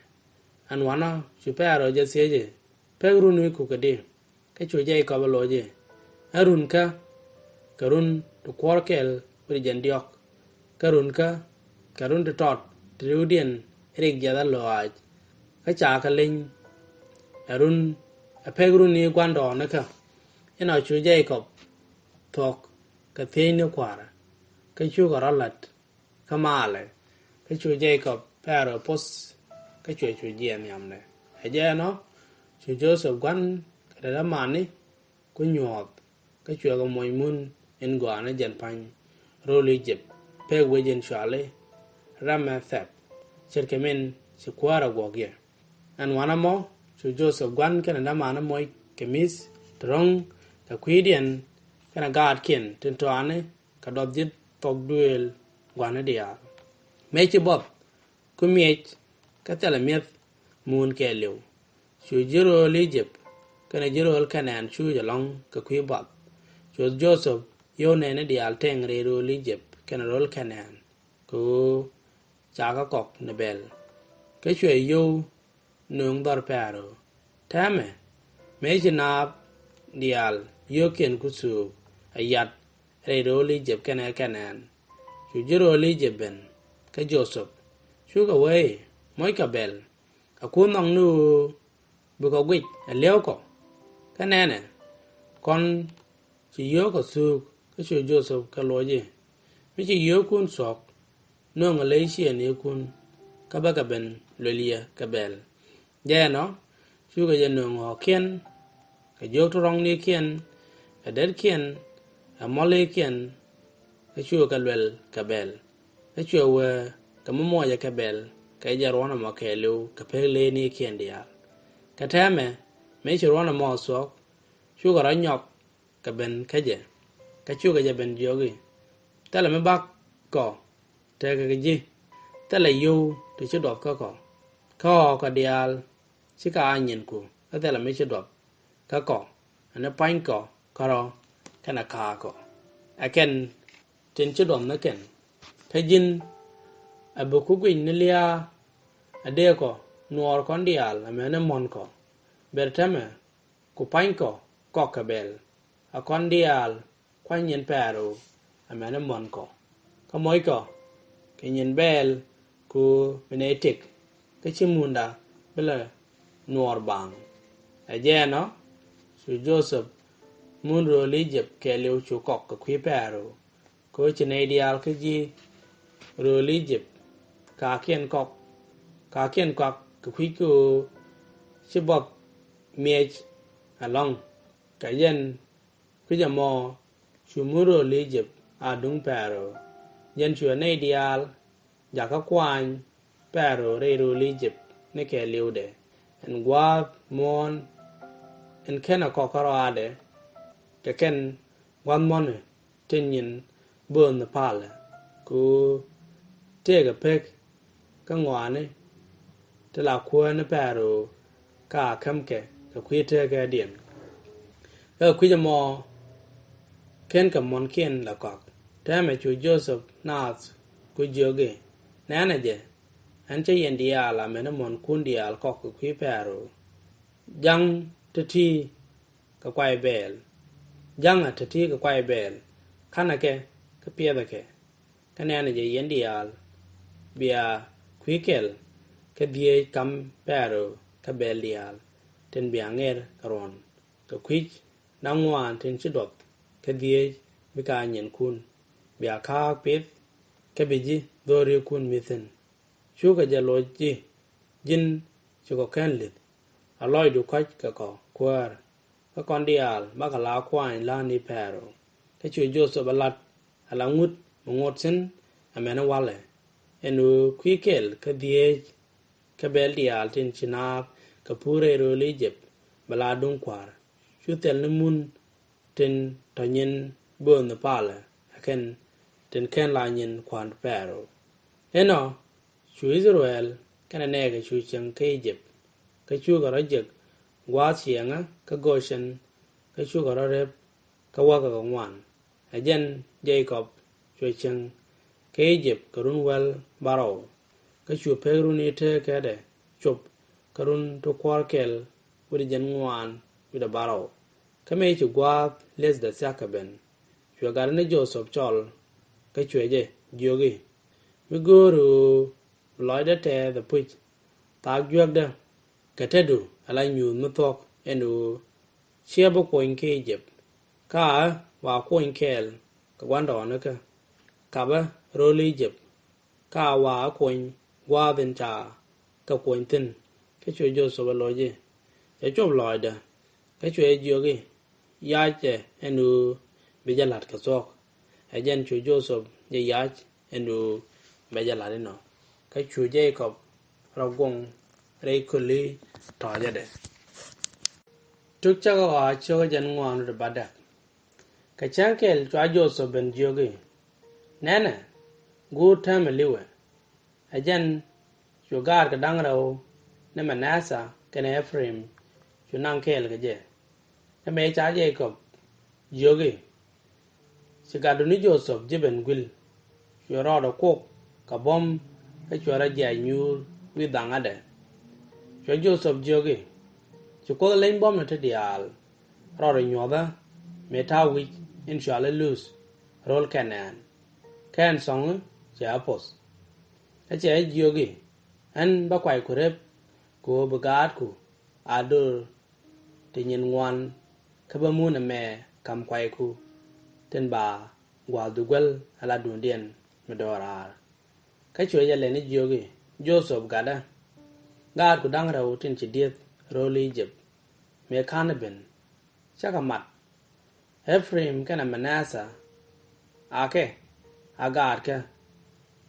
Ɛn wanɔ cu Pɛro jɛ thiec i̱, pek run wi̱i̱ kukädi? Kä cu Jekɔb ɛ loc i̱, ɛ runkä kɛ run ti kuɔ̱r kɛl wi̱cdɛ jiɛn diɔ̱k, kä runkä kɛ run ti tɔt ti ri̱wdiɛn rik jiath ɛ lɔaac, kä ca kɛ leny. Ɛ run, ɛ pek run i̱ gua̱ndɔɔŋnikä. Inɔ cu Jekɔb thuɔ̱k kɛ thiecni kua̱rä, kä cukɛ rɔ la̱t kä maalɛ. Kä cu Jekɔb Pɛro poth, kä cuɛ cu jiɛɛn nhiamdɛ. Ɛ jɛn ɔ, cu Jothɛp gua̱n kɛ dädämani ku nyuɔ̱ɔ̱th, kä cuɛ kɛ muɔ̱ny mun in gɔaa ni jɛn pa̱ny ro̱l I-jëp, pek wec in cɔali Ramɛth-thɛp, ce̱tkɛ min ci kuäär ɛ guɔ̱k yɛ. Ɛn wanɛ mɔ cu Jothɛp gua̱n kɛnɛ dämaanɛ moc kɛ mi̱th ti ro̱ŋ kɛ kui̱diɛn kɛnɛ gaatkiɛn tin tɔani kɛ duɔth ji̱ thok duëël gua̱ni diaal. Mëë ci buɔth ku miɛc, kä thilɛ mi̱eth muun kɛɛliw. Cu ji̱ rööl I-jëp kɛnɛ ji̱ rööl Kɛnaan cuuc ɛlɔ̱ŋ kɛ kui̱ buɔth. Cu Jothɛp yio̱w nɛɛni diaal tëŋ rɛy rööl I-jëp kɛnɛ rööl Kɛnaan, kɛ ɣöö ca kɛ kɔk ni bɛl. Kä cuɛ yio̱w nööŋ dhɔr Pɛ̈ro. Täämɛ mëë ci naath diaal yio̱wkiɛn ku thuuk ɛ yat rɛy rööl I-jëp kɛnɛ Kɛnaan, cu ji̱ rööl I-jëp ben kä Jothɛp, cukɛ wee i̱, mockɛ bɛl, a kun nhɔk ni ɣöö bi kɔ guic ɛ li̱ew kɔ. Kä nɛnɛ, kɔn ci yio̱w kɔ thuuk. Kä cu Jothɛp kɛ loc i̱, mi ci yio̱wkun thuɔ̱k, nööŋɛ ley ciëëŋnikun, kä bä kɛ ben luël yɛ kɛ bɛl. Jɛɛnɔ, cukɛ jɛ nööŋ ɣɔ̱kiɛn, kɛ jiök ti rɔ̱ŋnikiɛn, kɛ detkiɛn, kɛ mɔlikiɛn, kä cukɛ kɛ luɛl kɛ bɛl. Kä cuɛ wee kɛ mi muɔcɛ kɛ bɛl kɛ jɛ ruɔ̱n ɛmɔ kɛɛliw kɛ pek leynikiɛn diaal. Kä täämɛ mëë ci ruɔ̱n ɛmɔ thuɔ̱k, cukɛ rɔ nyɔk kɛ ben kä jɛ. Kä cukɛ jɛ ben jiök i̱, thilɛ mi bak kɔ tekɛ kɛ ji̱, thilɛ yio̱w ti ci duɔth kä kɔ. Kä ɣɔɔkɔ diaal ci ka a nyinku, kä thilɛ mi ci duɔth kä kɔ, ɛn ni pua̱nykɔ kärɔ̱ kɛnɛ ka̱a̱kɔ. Ɛ kɛn tin ci duɔth ni kɛn. Kä ji̱n a bi ku guic ni lia̱a̱, a dëë kɔ nuɔɔr kɔn diaal amäni muɔ̱nkɔ. Ber täämɛ ku pua̱nykɔ kɔk kɛ bɛl, a kɔn diaal kua̱ny nyin Pɛ̈ro amäni muɔ̱nkɔ. Kä mockɔ kɛ nyin bɛl ku bi nɛy tëk, kä ci munda bi lɛ nuɔɔr baaŋ. Ɛ jɛɛnɔ, cu Jothɛp mun rööl I-jëp kɛɛliw cu kɔk kɛ kui̱ Pɛ̈ro. Kɛ ɣöö ci nɛy diaal kä ji̱ rööl I-jëp kakiɛn kɔk, kakiɛn kɔak kɛ kui̱ kɛ ɣöö ci buɔth miɛc ɛlɔ̱ŋ. Kɛ jɛn kui̱c ɛmɔ cu mun rööl I-jëp a duŋ Pɛ̈ro. Jɛn cuɛ nɛy diaal jakä kuaany Pɛ̈ro rɛy rööl I-jëp ni kɛɛliwdɛ, ɛn gua̱a̱th muɔ̱ɔ̱n in kenɛ kɔk kärɔaadɛ, kɛ kɛn gua̱a̱th muɔ̱ɔ̱ni tin nyin böönh palɛ, ku tëëkɛ pek kä ŋɔaani ti la kuäär ni Pɛ̈ro, ka kämkɛ kɛ kui̱ tëkädiɛn. Kä kui̱c ɛmɔ ken kɛ muɔ̱nkiɛn la kɔak. Täämɛ cu Jothɛp naath ku jiök i̱, nɛnɛ jɛ, ɣän cä yɛn diaal amäni muɔ̱nkun diaal kɔk kɛ kui̱ Pɛ̈ro. Ja̱ŋ ti̱ti̱ kɛ kuay bɛɛl. Ja̱ŋɛ ti̱ti̱ kɛ kuay bɛɛl. Ka̱nɛ kɛ kä piɛthɛ kɛ. Kä nɛnɛ jɛ yɛn diaal bia kui̱ kɛl kä dhieec ka̱m Pɛ̈ro kä bɛl diaal tin bia ŋer kɛ ruɔ̱n, kɛ kui̱c da̱ŋ ŋuan tin ci duɔth kä dhieec bi ka nyinkun, bia ka̱a̱k pith, kä bi ji̱ dho̱rikun mi̱th thi̱n. Cukɛ jɛ loc i̱, ji̱n ci kɔ ken li̱th, a lɔcdu kɔ̱c kɛ kɔ kuäär. Kä kɔn diaal bakɛ la kuany lätni Pɛ̈ro. Kä cu Jothɛp a la̱t ala ŋut mi ŋot thi̱n amäni walɛ, ɛn ɣöö kui̱ kɛl kä dhieec kä bɛl diaal tin ci naath kɛ pur rɛy rööl I-jëp bɛ la duŋ kua̱r. Cu thil ni mun tin tɔ̱ nyin böönh palɛ, ɛ kɛn tin ken la nyin kua̱n Pɛ̈ro. Inɔ cu I-thɛ-rɛl kɛnɛ nɛɛkɛ cu cieŋ kä I-jëp. Kä cukɛ rɔ jek gua̱a̱th ciɛŋä kä Goshen, kä cukɛ rɔ rep kä wäkä kɛ ŋuan. Ɛ jɛn Jekɔb cuɛ cieŋ kä I-jëp kɛ run wäl bärɔw. Kä cu pek runi tëkädɛ cop kä run ti kuɔ̱r kɛl wi̱cdɛ jiɛn ŋuan wi̱cdɛ bärɔw. Kä mëë ci gua̱a̱th li̱ethdɛ thia̱k kɛ ben, cuɛ gatdɛ ni Jothɛp cɔl, kä cuɛ jɛ jiök i̱, mi go̱o̱ri ɣöö bi lɔcdä tɛɛth ɛpuc, thaak juäkdä kɛ tetdu ala nyuuth mi thuɔ̱k, ɛn ɣöö /ciɛ bi kuɔny kä I-jëp. Kä a ɣä wa kuɔny kɛɛl kɛ gua̱ndɔɔŋnikä, kapä rööl I-jëp, kä a wa ɣä kuɔny gua̱a̱th in ca kɛ kuɔny thi̱n. Kä cuɛ Jothɛp ɛ loc i̱, cɛ cop lɔcdä. Kä cuɛ jɛ jiök i̱, ya̱cɛ ɛn ɣöö bi jɛ la̱t kɛ thuɔ̱k. Ɛ jɛn cu Jothɛp jɛ ya̱c ɛn ɣöö bɛ jɛ la̱t inɔ. Kä cu Jekɔb rɔ guɔ̱ŋ rɛy köli tɔ̱ɔ̱cädɛ. Tuk Cäkä Ɣɔaa cio̱kä jiɛn ŋuan rut bädäk. Kɛ cäŋ kɛl cua Jothɛp ben jiök i̱, "Nɛnɛ, guur täämɛ li̱wɛ." Ɛ jɛn cu gaatkɛ da̱ŋ rɛw ni Manathɛ kɛnɛ Ɛ-pha-rim cu naŋ kɛɛl kɛ jɛ. Kä mëë ca Jɛ-kɔb jiök i̱, "Ci gatdu ni Jothɛp ji̱ ben gui̱l, cuɛ rɔɔdɛ kuɔk kɛ buɔ̱m, kä cuɛ rɔ jiac nyuur wi̱i̱ dhaŋädɛ." Cuɛ Jothɛp jiök i̱, "Ci Kuoth leny buɔ̱mni ti diaal, rɔɔdɛ nyuɔ̱thä mëë ta̱a̱ wi̱c in cɔal i̱ Luth ro̱l Kɛ-naan. Kä ɛn thɔ̱ŋ cɛ ɣä poth." Kä cɛ jɛ jiök i̱, "Ɣän bä kuayku rep, kɛ ɣöö bi gaatku a döör ti nyin ŋuan, kä bä mun ɛmɛ ka̱m kuayku tin ba gua̱a̱thdu guäl a la duŋdiɛn mi do̱raar." Kä cuɛ jɛ lɛni jiök i̱, "Jothɛp gatdä, gaatku da̱ŋ rɛw tin ci di̱eth ro̱l I-jëp mëë /ka̱n ben, cä kɛ mat. Ɛ-pha-rim kɛnɛ Manathɛ akɛ a gaatkä,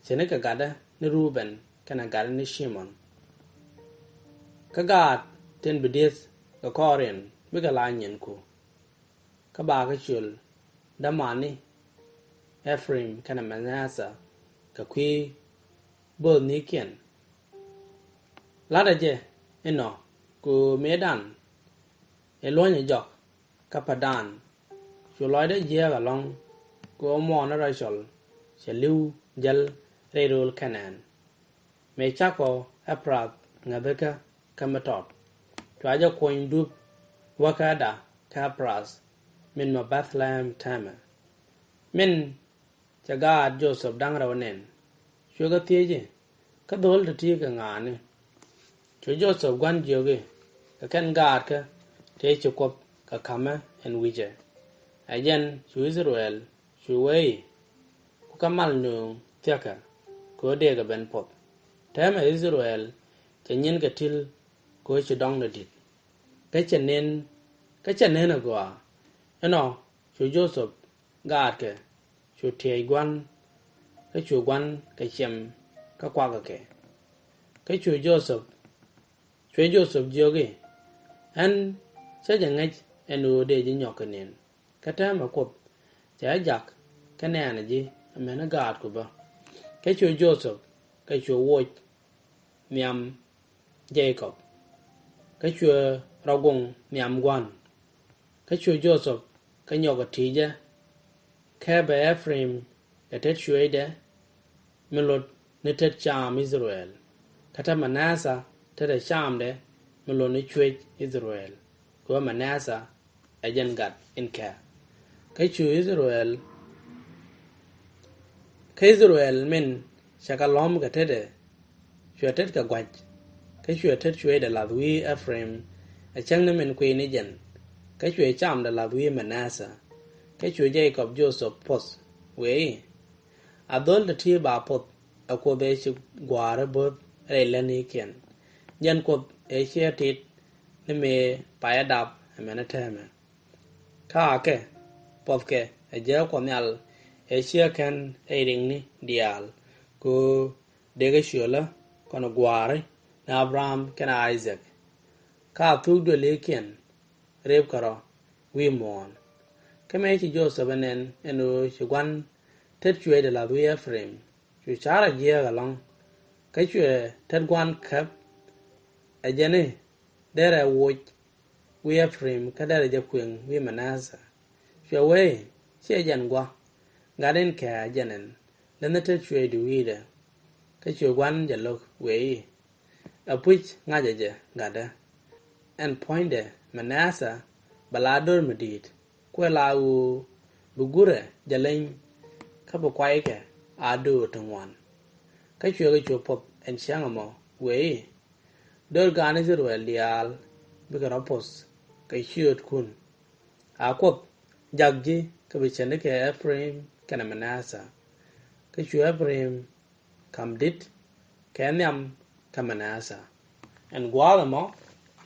ce̱tnikɛ gatdä ni Rubɛn kɛnɛ gatdä ni Cimɔn. Kä gaat tin bi di̱eth kɛ kɔriɛn bikɛ la nyinku, kä bakɛ cöl dämani Ɛ-pha-rim kɛnɛ Manathɛ kɛ kui̱ bo̱o̱thnikiɛn. La̱tdä jɛ inɔ, kɛ ɣöö mëëdan ɛ luɔ̱nyɛ jɔk kä Pa̱dan, cu lɔcdä jiääk ɛlɔ̱ŋ, kɛ ɣöö muɔɔn ni Rɛ-cɔl cɛ li̱w jäl rɛy rööl Kɛ-naan. Mëë cakɔ Ɛ-phrath ŋäthikä kä mi tɔt, cua jɛ kuɔny dup wäkädä kä Ɛ-phrath, min mɔ Bɛth-lɛ-ɣɛm täämɛ." Min cɛ gaat Jothɛp da̱ŋ rɛw nɛn, cuɛ kɛ thiec i̱, "Kä dho̱l ti̱ti̱ kɛ ŋa̱a̱ni?" Cu Jothɛp gua̱n jiök i̱, "Kɛ kɛn gaatkä tëë ci Kuoth kɛ ka̱mä ɛn wi̱cɛ." Ɛ jɛn cu I-thɛ-rɛl cu wee i̱, "Ku kɛ mal nööŋ thiäkä, kɛ ɣöö dëëkɛ ben poth. Täämɛ I-thɛ-rɛl cɛ nyinkɛ ti̱l, kɛ ɣöö ci dɔ̱ŋdɛ di̱t. Kä cɛ nen, kä cɛ nen agɔaa." Inɔ cu Jothɛp gaatkɛ, cu tiɛɛc gua̱n, kä cu gua̱n kɛ ciɛm kä kuakɛ kɛ. Kä cu Jothɛp, cuɛ Jothɛp jiök i̱, "Ɣän cä jɛ ŋäc ɛn ɣöö dëë ji̱ nyɔk kɛ nen. Kä täämɛ Kuoth cɛ ɣä jak kä nɛɛnɛ ji̱ amäni gaatku bä." Kä cu Jothɛp kɛ cu woc nhiam Jɛ-kɔb, kä cuɛ rɔ goŋ nhiam gua̱n. Kä cu Jothɛp kɛ nyɔk ɛ ti̱i̱cä, kɛpɛ Ɛ-pha-rim kɛ tet cueecdɛ mi lot ni tet caam I-thɛ-rɛl, kä te Manathɛ tetɛ caamdɛ mi lot ni cuec I-thɛ-rɛl, kɛ ɣöö Manathɛ ɛ jɛn gat in kɛ. Kä cu I-thɛ-rɛl, kä I-thɛ-rɛl min cɛ kɛ lɔ̱m kɛ tetdɛ, cuɛ tetkɛ gua̱c, kä cuɛ tet cueecdɛ la̱th wi̱i̱ Ɛ-pha-rim ɛ cäŋ ni min kui̱ ni jɛn, kä cuɛ caamdɛ la̱th wi̱i̱ Manathɛ. Kä cu Jɛ-kɔb Jothɛp poth, wee i̱, "A dho̱l ti̱ti̱ ba poth ɛ Kuoth ëë ci gua̱a̱r ɛ bo̱th rɛy lätnikiɛn. Jɛn Kuoth ëë ciɛ tit ni mëë payä dap amäni täämɛ. Kä akɛ puɔ̱thkɛ ɛ jääk Kuɔth Nhial ëë ciɛ kän rɛy riŋni diaal, kɛ ɣöö dëëkɛ ciölä kɔnɛ gua̱a̱ri ni Abraham kɛnɛ I-thak. Kä a thuk duëlikiɛn rëpkɛ rɔ wi̱i̱ muɔ̱ɔ̱n." Kä mëë ci Jothɛp ɛ nɛn ɛn ɣöö ci gua̱n tet cueecdɛ la̱th wi̱i̱ Ɛ-pha-rim, cu ca̱r a jiääk ɛlɔ̱ŋ, kä cuɛ tet gua̱n käp. Ɛ jɛn i̱, "Derɛ woc wi̱i̱ Ɛ-pha-rim kä derɛ jɛ kuëŋ wi̱i̱ Manathɛ." Cuɛ wee i̱, "Ciɛ jɛn gua̱, gat in kɛ ɛ jɛn ɛn, läthni tet cueecdu wi̱i̱dɛ." Kä cuɛ gua̱n jɛ lo̱k, wee i̱, "Ɛpuc ŋa̱cä jɛ gatdä. Ɛn puɔ̱nydɛ Manathɛ bɛ la do̱r mi di̱i̱t, kuɛ la ɣöö bi gurɛ jɛ leny, kä bi kuaykɛ a döör ti ŋuan." Kä cuɛ kɛ cu poth ɛn cäŋ ɛmɔ, wee i̱, "Do̱r gaan I-thɛ-rɛl diaal bikɛ rɔ poth kɛ ciöötkun. A Kuoth jak ji̱ kä bi cändɛ kɛ Ɛ-pha-rim kɛnɛ Manathɛ." Kä cu Ɛ-pha-rim ka̱m di̱t kɛ nhiam kä Manathɛ. Ɛn gua̱a̱th ɛmɔ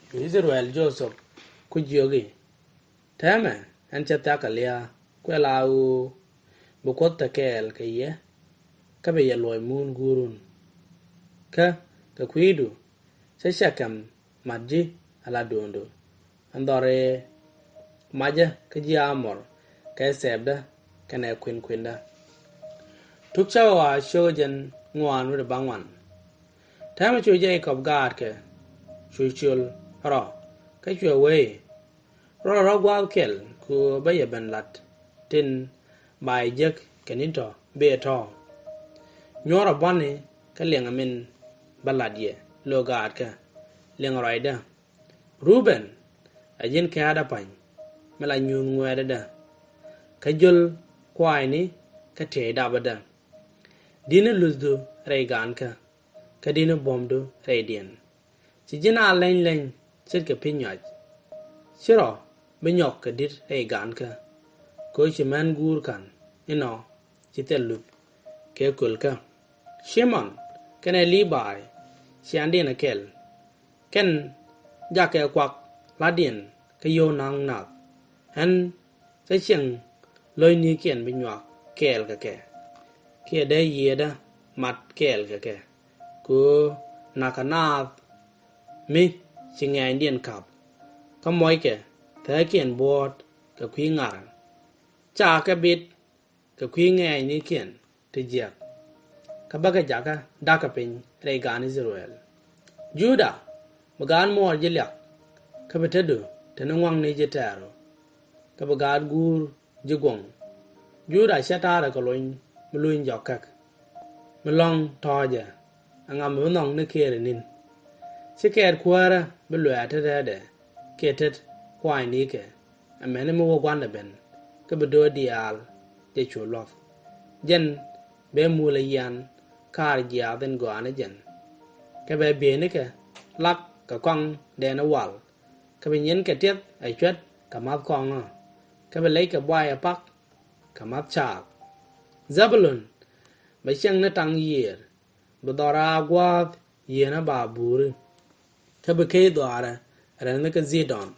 cu I-thɛ-rɛl Jothɛp ku jiök i̱, "Täämɛ ɣän cä thia̱k kɛ lia̱a̱, kuɛ la ɣöö bi Kuoth te kɛɛl kɛ yɛ, kä bi yɛ luɔc muun guurun. Kä kɛ kui̱du cä Cɛkɛm mat ji̱ ala duundu. Ɛn dhɔr i̱ macä kä ji̱ Amɔr kɛ thɛpdä kɛnɛ kui̱n kui̱ndä. Tuk Cäkä Ɣɔaa cio̱kä jɛn ŋuan wi̱cdɛ bäŋuan. Täämɛ cu Jekɔb gaatkɛ, cu ciöl rɔ, kä cuɛ wee i̱, Rɔ rɔ gua̱a̱th kɛl ku bä yɛ ben lat tin ba yɛ jek kɛ ni̱n tɔ bi ɛ tɔ̱. Nyuɔ̱rä buɔ̱ni kä liɛŋɛ min bä lat yɛ lo̱k gaatkä liɛŋɛ ruacdä. Ruben, ɛ ji̱n kɛ̈ɛ̈dä pa̱ny mi la nyuuth ŋuɛ̈tdädä, kä jöl kua̱a̱cni kä tiey dapdä. Di̱tni luthdu rɛy gaankä, kä di̱tni buɔ̱mdu rɛydiɛn. Ci ji̱n a leny leny ce̱tkɛ pi̱ny nyɔac. Ci rɔ bi nyɔk kɛ di̱t rɛy gaankä, kɛ ɣöö ci män guur ka̱n inɔ ci thil luth kɛ köl kä. Cimɔn kɛnɛ Libaay, ciaaŋdiɛn ɛ kɛl, kɛn jakɛ kuak la̱tdiɛn kä yio̱w naŋ nath. Ɣän cä cieŋ lo̱cnikiɛn bi nyuak kɛɛl kɛ kɛ, kiɛ dee yiëëdä mat kɛɛl kɛ kɛ, kɛ ɣöö na̱kɛ naath mi ci ŋɛɛnydiɛn ka̱p, kä muɔckɛ thääkiɛn buɔ̱ɔ̱t kɛ kui̱ ŋa̱rä. Ca kɛ bit kɛ kui̱ ŋɛɛnynikiɛn ti jiäk, kä bä kɛ jakä da̱kä piny rɛy gaan I-thɛ-rɛl. Juda, bi gaat muɔɔr ji̱ liak, kä bi tetdu te ni ŋua̱ŋni ji̱ tɛ̈ru, kä bi gaat guur ji̱ guɔ̱ŋ. Juda /cɛ ta̱a̱rɛ kɛ lony mi luny jɔk käk, mi lɔ̱ŋ tɔ̱ɔ̱cɛ, ɛŋa mi bi nhɔk ni kɛɛri ni̱n? Ci kɛɛt kuäärä bi luɛɛt tetdɛ kiɛ tet kua̱a̱cnikɛ, amäni mi wä gua̱ndɛ ben, kä bi döör diaal jɛ cu luɔ̱th. Jɛn bɛ mulɛ yian kaar jiaath in gɔaa ni jɛn, kä bɛ bieynikɛ lak kɛ kɔaŋdɛn i̱ wal, kä bi nyinkɛ tiɛth ɛ cuɛt kɛ ma̱th kɔaŋä, kä bi leckɛ buay ɛ pak kɛ ma̱th caak. Dhɛ-bu-lun bɛ ciɛŋ ni taŋ yiëër, bi dhɔra gua̱a̱th yiëënä ba buuri, kä bi key dhɔaarɛ rɛl ni kä Dhi-dɔn.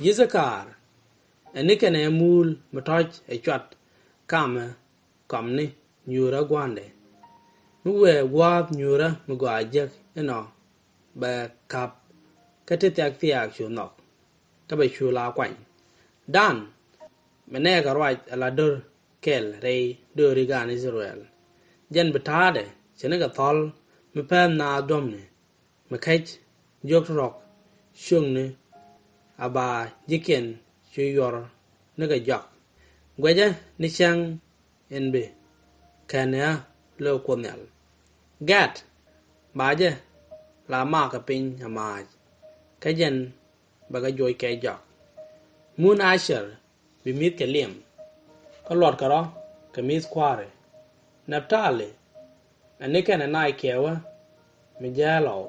Yi-thɛ-kar, ɛ ni kɛnɛ muul mi tɔ̱c ɛ cuat kamɛ kɔmni nyuurä gua̱ndɛ. Mi wëë gua̱a̱th nyuurä mi gɔaa jek inɔ bɛ ka̱p kä ti thiak thiaak cu nhɔk, kä bɛ cu la kuany. Dan, bɛ nɛɛkɛ ruac ala dör kɛl rɛy dööri gaan I-thɛ-rɛl. Jɛn bi ta̱a̱dɛ ce̱tnikɛ thɔ̱l mi pɛth naath duɔ̱mni, mi kɛc jiök ti rɔ̱k ciökni a ba ji̱kiɛn cu yuɔr nikɛ jɔak. Guɛcä ni cäŋ in bi kɛn ni ɣä lo̱k Kuoth Nhial. Gɛ̈t, ba jɛ la makä piny a maac, kä jɛn bɛ kɛ joc kɛ jɔak. Mun A-cɛr bi mi̱th kɛ liɛm, kä luɔtkɛ rɔ kɛ mi̱th kua̱ri. Nap-ta-li, ɛ ni kɛnɛ naac kɛɛwä mi jääl ɣɔw,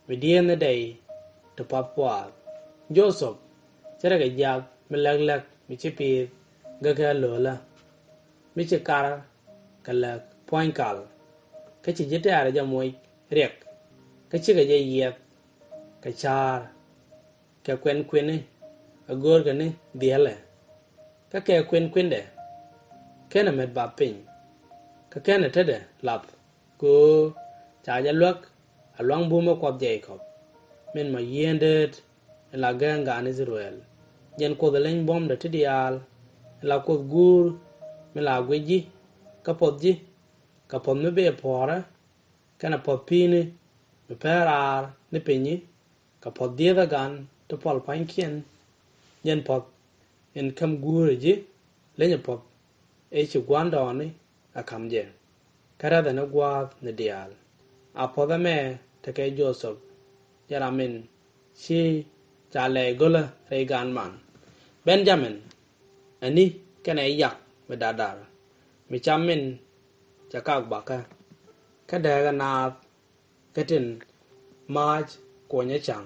mi diëëthni dɛy ti pua̱th pua̱a̱th. Jo-thɛp, ce̱tkɛ jiath mi läk läk mi ci piith gekä löölä, mi ci kar kɛ läk puɔ̱ny kal, kä ci ji̱ tɛ̈rɛ jɛ moc riɛk, kä cikɛ jɛ yiɛth kɛ ca̱a̱r, kɛ kuɛn kuëni a görkɛ ni dhiɛlɛ, kä kɛ kuɛn kuëndɛ /kenɛ met bath piny, kä /kenɛ tetdɛ lath, kɛ ɣöö ca jɛ luäk a luaŋ bumä Kuɔth Jekɔb, min mɔ yieen deet in la gääŋ gaan I-thɛ-rɛl. Jɛn Kuoth ɛ leny buɔ̱mdɛ ti diaal, in la Kuoth guur, min la guic ji̱ kä puɔth ji̱, kɛ puɔth mi bëë puɔ̱ɔ̱rä, kɛnɛ puɔth pi̱i̱ni mi pɛr raar ni pinyi, kɛ puɔth dhieethä gan ti puɔl pua̱nykiɛn. Jɛn puɔth in käm guur ɛ ji̱, lenyɛ puɔth ëë ci gua̱ndɔɔŋni a ka̱m jɛ, kä rɛ̈thɛ ni gua̱a̱th ni diaal. A puɔth ɛmɛ tekɛ Jo-thɛp, jɛn ram min ci ca lɛy go̱lä rɛy gaan man. Ben-ya-min, ɛ ni kɛnɛ yak mi da̱rdar, mi cam min cɛ kak bakä, kä dääkɛ naath kä tin maac kuɔnyä ca̱ŋ.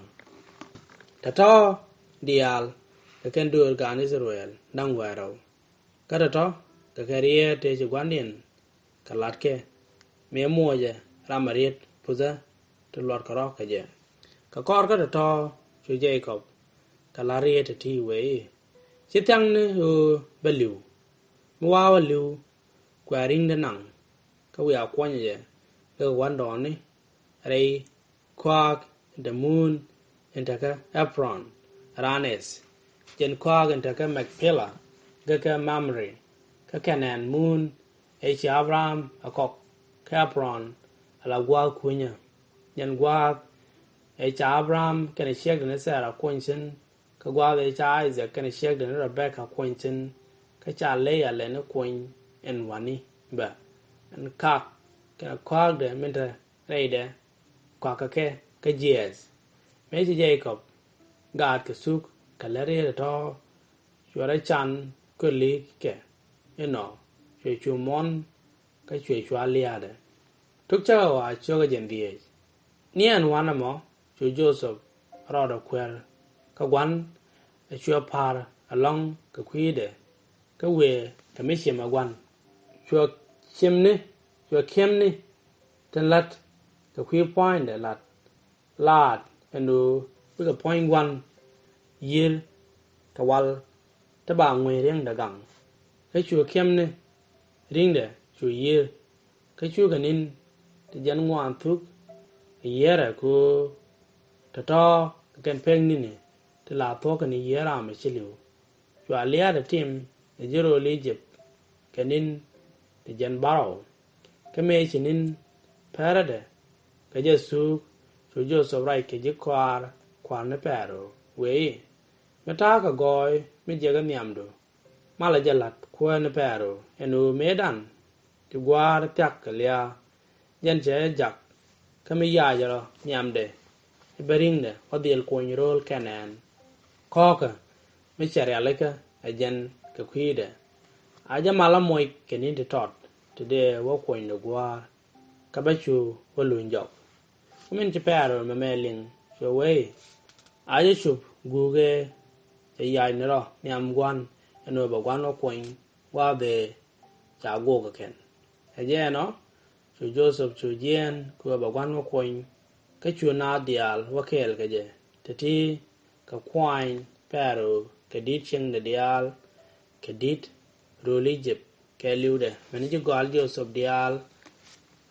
Tɔ̱tɔ̱ diaal kɛ kɛn döör gaan I-thɛ-rɛl da̱ŋ wäl rɛw, kä tɔ̱tɔ̱ kɛ kɛn rieet tëë ci gua̱ndiɛn kɛ la̱tkɛ, mëë muɔcɛ ram ɛ riet puthä ti luɔtkɛ rɔ kɛ jɛ. Kɛ kɔr kä tɔ̱tɔ̱ cu Jekɔb kɛ la̱t rieet ti̱ti̱ wee i̱, ci thia̱ŋni ɣöö bä li̱w. Mi wa̱a̱ wä li̱w, kuɛ ri̱ŋdɛ naŋ, kä wiaa kuɔnyɛ jɛ, lek gua̱ndɔɔŋni rɛy kɔaak dämuun in te kä Epron raan Eth, jɛn kɔaak in te kä Mɛkpila gekä Mamri. Kä kɛnɛ ɛn muun ëë ci Abraham ɛ kɔk kä Epron ala gua̱a̱th kunyä. Jɛn gua̱a̱th ëë ca Abraham kɛnɛ ciekdɛ ni Thɛra kuɔny thi̱n, kä gua̱a̱th ëë ca Isaac kɛnɛ ciekdɛ ni Rebeka kuɔny thi̱n, kä ca Lea lɛni kuɔny ɛn wa̱ni bä. Ɛn kak kɛnɛ kɔaakdɛ min te rɛydɛ kɔakä kɛ kä jiɛɛth. Mëë ci Jekɔb gaatkɛ thuk kɛ lät rieet ɛ tɔ̱, cuɛ rɔ can köli kɛ inɔ, cuɛ cu muɔ̱n kä cuɛ cua lia̱a̱dɛ. Tuk cä ɣɔaa cio̱kä jɛn dhieec. Ni ɛn wanɛ mɔ cu Jothɛp rɔɔdɛ kuer, kä gua̱n ɛ cuɛ pa̱r ɛlɔ̱ŋ kɛ kui̱dɛ, kä wëë kɛ mi ciɛmɛ gua̱n. Cuɛ ciɛmni, cuɛ kiɛmni tin la̱t kɛ kui̱ pua̱nydɛ la̱t, laat ɛn ɣöö bikɛ puɔ̱ny gua̱n yi̱r kɛ wal ti ba ŋuëë ri̱eŋdɛ gaŋ. Kä cuɛ kiɛmni ri̱ŋdɛ cu yi̱r, kä cukɛ ni̱n ti jiɛn ŋuan thuk kɛ yiërɛ kɛ ɣöö tɔ̱tɔ̱ kɛ kɛn pek ni̱ni ti la thuɔ̱kɛ ni yiëë ram ɛ ci li̱w. Cua lia̱a̱dɛ tim ɛ ji̱ ro̱o̱l I-jëp kɛ ni̱n ti jiɛn bärɔw. Kä mëë ci ni̱n pɛrädɛ kɛ jɛ thuuk, cu Jothɛp ruac kɛ ji̱ kɔaar kua̱r ni Pɛro wëë i̱, mi ta̱a̱ kɛ gɔɔy mi jiäkä nhiamdu, malɛ jɛ la̱t kuäär ni Pɛro ɛn ɣöö mëëdan ti gua̱a̱r thia̱k kɛ lia̱a̱. Jɛn cɛ jɛ jak, kä mi yac rɔ nhiamdɛ i̱ bä ri̱ŋdɛ wä dhil kuɔny ro̱o̱l kɛnɛ ɛn. Kɔ̱kä mi cɛ rialikä ɛ jɛn kɛ kui̱dɛ. A jɛ mal a moc kɛ ni̱n ti tɔt ti dee wä kuɔnydɛ gua̱a̱r, kä bä cu wä luny jɔk. Kä min ci Pɛro mɛ mɛ liŋ, cuɛ wee i̱, a jɛ cup guukɛ cɛ yac ni rɔ nhiam gua̱n ɛn ɣöö bɛ gua̱n wä kuɔny gua̱a̱th ëë ca guɔk kɛ kɛn. Ɛ jɛn ɔ, cu Jothɛp cu jiɛɛn kɛ ɣöö bɛ gua̱n wä kuɔny, kä cu naath diaal wä kɛɛl kɛ jɛ, te ti kɛ kuany Pɛro kɛ di̱t cieŋdɛ diaal, kɛ di̱t ro̱o̱l I-jëp kɛ li̱wdɛ. Mɛn ji̱ gɔaal Jothɛp diaal,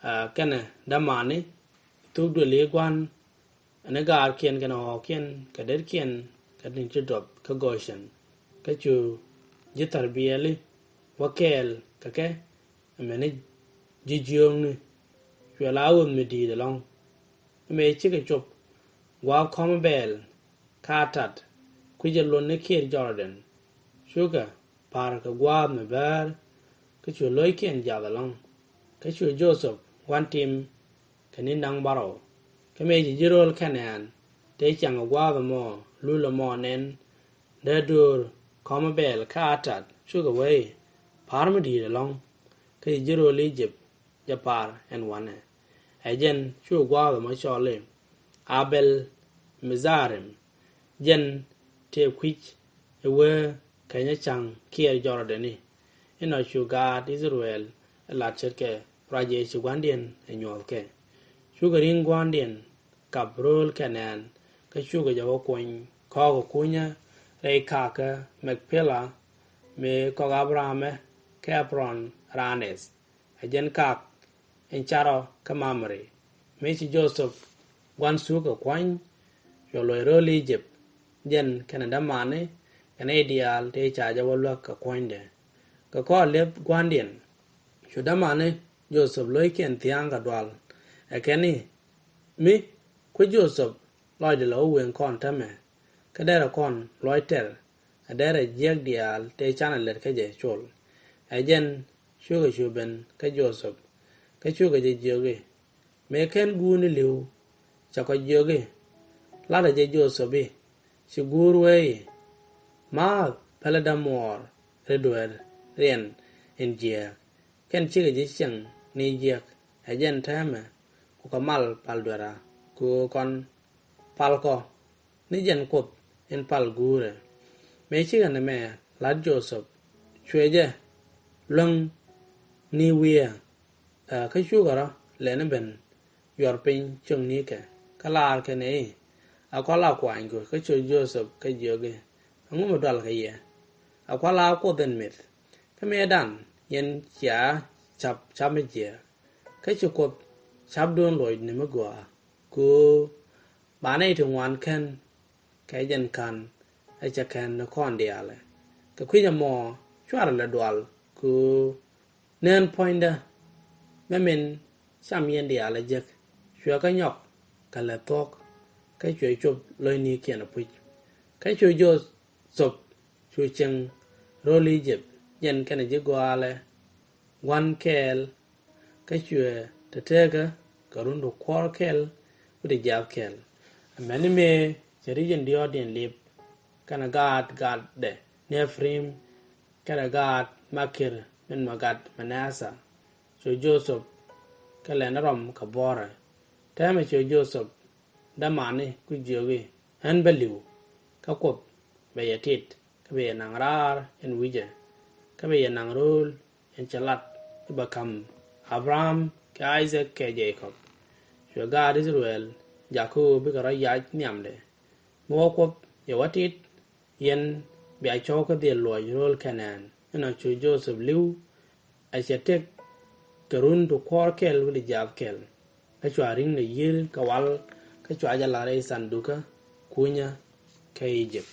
aa, kɛnɛ dämani, thuk duëli gua̱n, ɛn i̱ gaarkiɛn kɛnɛ ɣɔ̱ɔ̱kiɛn kɛ detkiɛn kɛ tin ci duɔth kä Goshen. Kä cu ji̱ thar biɛli wä kɛɛl kɛ kɛ, ɛmɛni ji̱ jiööŋni, cuɛ la ɣöth mi di̱i̱t ɛlɔ̱ŋ. Mëë cikɛ cop gua̱a̱th kɔm bɛɛl kä Atad, kui̱cɛ luɔt ni kiɛɛr Jɔrdɛn, cukɛ pa̱r kɛ gua̱a̱th mi bäär, kä cu lo̱ckiɛn jiath ɛlɔ̱ŋ. Kä cu Jothɛp gua̱n tim kɛ ni̱n da̱ŋ bärɔw. Kä mëë ci ji̱ ro̱o̱l Kɛnɛan tëë ciaŋ ɛ gua̱a̱th ɛmɔ, lul ɛmɔ nɛn, dee döör kɔm bɛɛl kä Atad, cukɛ wee i̱, pa̱r mi di̱i̱t ɛlɔ̱ŋ, kä ci ji̱ ro̱o̱l I-jëp jɛ pa̱r ɛn wanɛ. Ɛ jɛn cu gua̱a̱th ɛmɔ cɔl i̱ Abɛl Midharim, jɛn tëë kui̱c i̱ wee kɛnyɛ ca̱ŋ kiɛɛr Jɔrdɛn i̱. Inɔ cu gaat I-thɛ-rɛl ɛ lat ce̱tkɛ ruac ëë ci gua̱ndiɛn ɛ nyuɔ̱thkɛ. Cukɛ ri̱ŋ gua̱ndiɛn kap ro̱o̱l Kɛnɛan, kä cukɛ jɛ wä kuɔny kɔ̱kä kunyä rɛy kakä Mɛkpila, mëë kɔk Abrahamɛ kä Ɛpron raan Eth. Ɛ jɛn kak in carɔ kä Mamri. Mëë ci Jothɛp gua̱n thuk kɛ kuany, cuɛ luɔc ro̱o̱l I-jëp, jɛn kɛnɛ dämani kɛ nɛy diaal tëë ca jɛ wä luäk kɛ kuɔ̱nydɛ. Kɛ kɔr li̱eth gua̱ndiɛn, cu dämani Jothɛp lo̱ckiɛn thia̱a̱ŋ kɛ dual. Ɛ kɛn i̱, mi kuec Jothɛp lɔcdɛ la wä wëŋ kɔn täämɛ, kä derɛ kɔn luɔc tɛr, ɛ derɛ jiäk diaal tëë canɛ lät kä jɛ col. Ɛ jɛn cukɛ cu ben kä Jothɛp, kä cukɛ jɛ jiök i̱, mëë ken guurni li̱w, cɛ kɔ jiök i̱, latdä jɛ Jothɛp i̱, ci guur wee i̱, maath pälädä muɔɔr ri dueeriɛn in jiääk. Kɛn cikɛ ji̱ cieŋ ni jiäk, ɛ jɛn täämɛ ku kɛ mal pal dueera, ku kɔn pal kɔ ni jɛn Kuoth in pal guurɛ. Mëë cikɛ nɛmɛ la̱t Jothɛp, cuɛ jɛ luäŋ ni wi̱i̱, ɛ, kä cukɛ rɔ lɛni ben yuɔr piny cio̱ŋnikɛ, kä laar kɛn i̱, a kɔ la kuany Kuoth. Kä cu Jothɛp kɛ jiök i̱, ɛŋu mi dual kɛ yɛ? A kɔ la Kuoth in mith. Kä mëëdan yɛn cia ca̱p ca̱p mi jiääk. Kä ci Kuoth ca̱pdun luɔc ni mi gɔaa, ku Ba nɛy ti ŋuan kän, kɛ jɛn ka̱n ɛ cɛ kän ni kɔn diaalɛ. Kɛ kui̱c ɛmɔ cuarɛ lɛ dual kɛ ɣöö nɛn puɔ̱nydä mɛ min cam yɛn diaalɛ jek. Cuɛ kä nyɔk kɛ lɛ thuɔ̱k, kä cuɛ cop lo̱cnikiɛn apuc. Kä cu Jothɛp cu cieŋ ro̱l I-jëp, jɛn kɛnɛ ji̱ gɔaalɛ gua̱n kɛɛl. Kä cuɛ te tekä kɛ run ti kuɔ̱r kɛl wi̱cdɛ jiaath kɛl. Amäni mëë cɛ ri̱c in diɔ̱ɔ̱kdiɛn lip, kɛnɛ gaat gatdɛ Nɛphilim, kɛnɛ gaat Makir min mɛ gat Manathɛ. Cu Jothɛp kɛ lɛn rɔm kɛ buɔ̱rɛ. Täämɛ cu Jothɛp dämani ku jiök i̱, ɣän bä li̱w, kä Kuoth bɛ yɛ tit, kä bɛ yɛ naŋ raar in wi̱cɛ, kä bɛ yɛ naŋ ro̱o̱l in cɛ lat i̱ bɛ ka̱m Abraham kɛ Isaac kɛ Jacob. Cuɛ gaat I-thɛ-rɛl jakä ɣöö bikɛ rɔ yac nhiamdɛ. Mi wä Kuoth yɛ wä tit, yɛn bia cɔw kä dhil luɔc ro̱o̱l Kɛnaan. Inɔ cu Jothɛp li̱w, a cɛ tëk kɛ run ti kuɔ̱r kɛl wi̱cdɛ jiaath kɛl. Kä cua ri̱ŋdɛ yi̱r kɛ wal, kä cua jɛ la̱r rɛy thandukä kunyä kä I-jëp.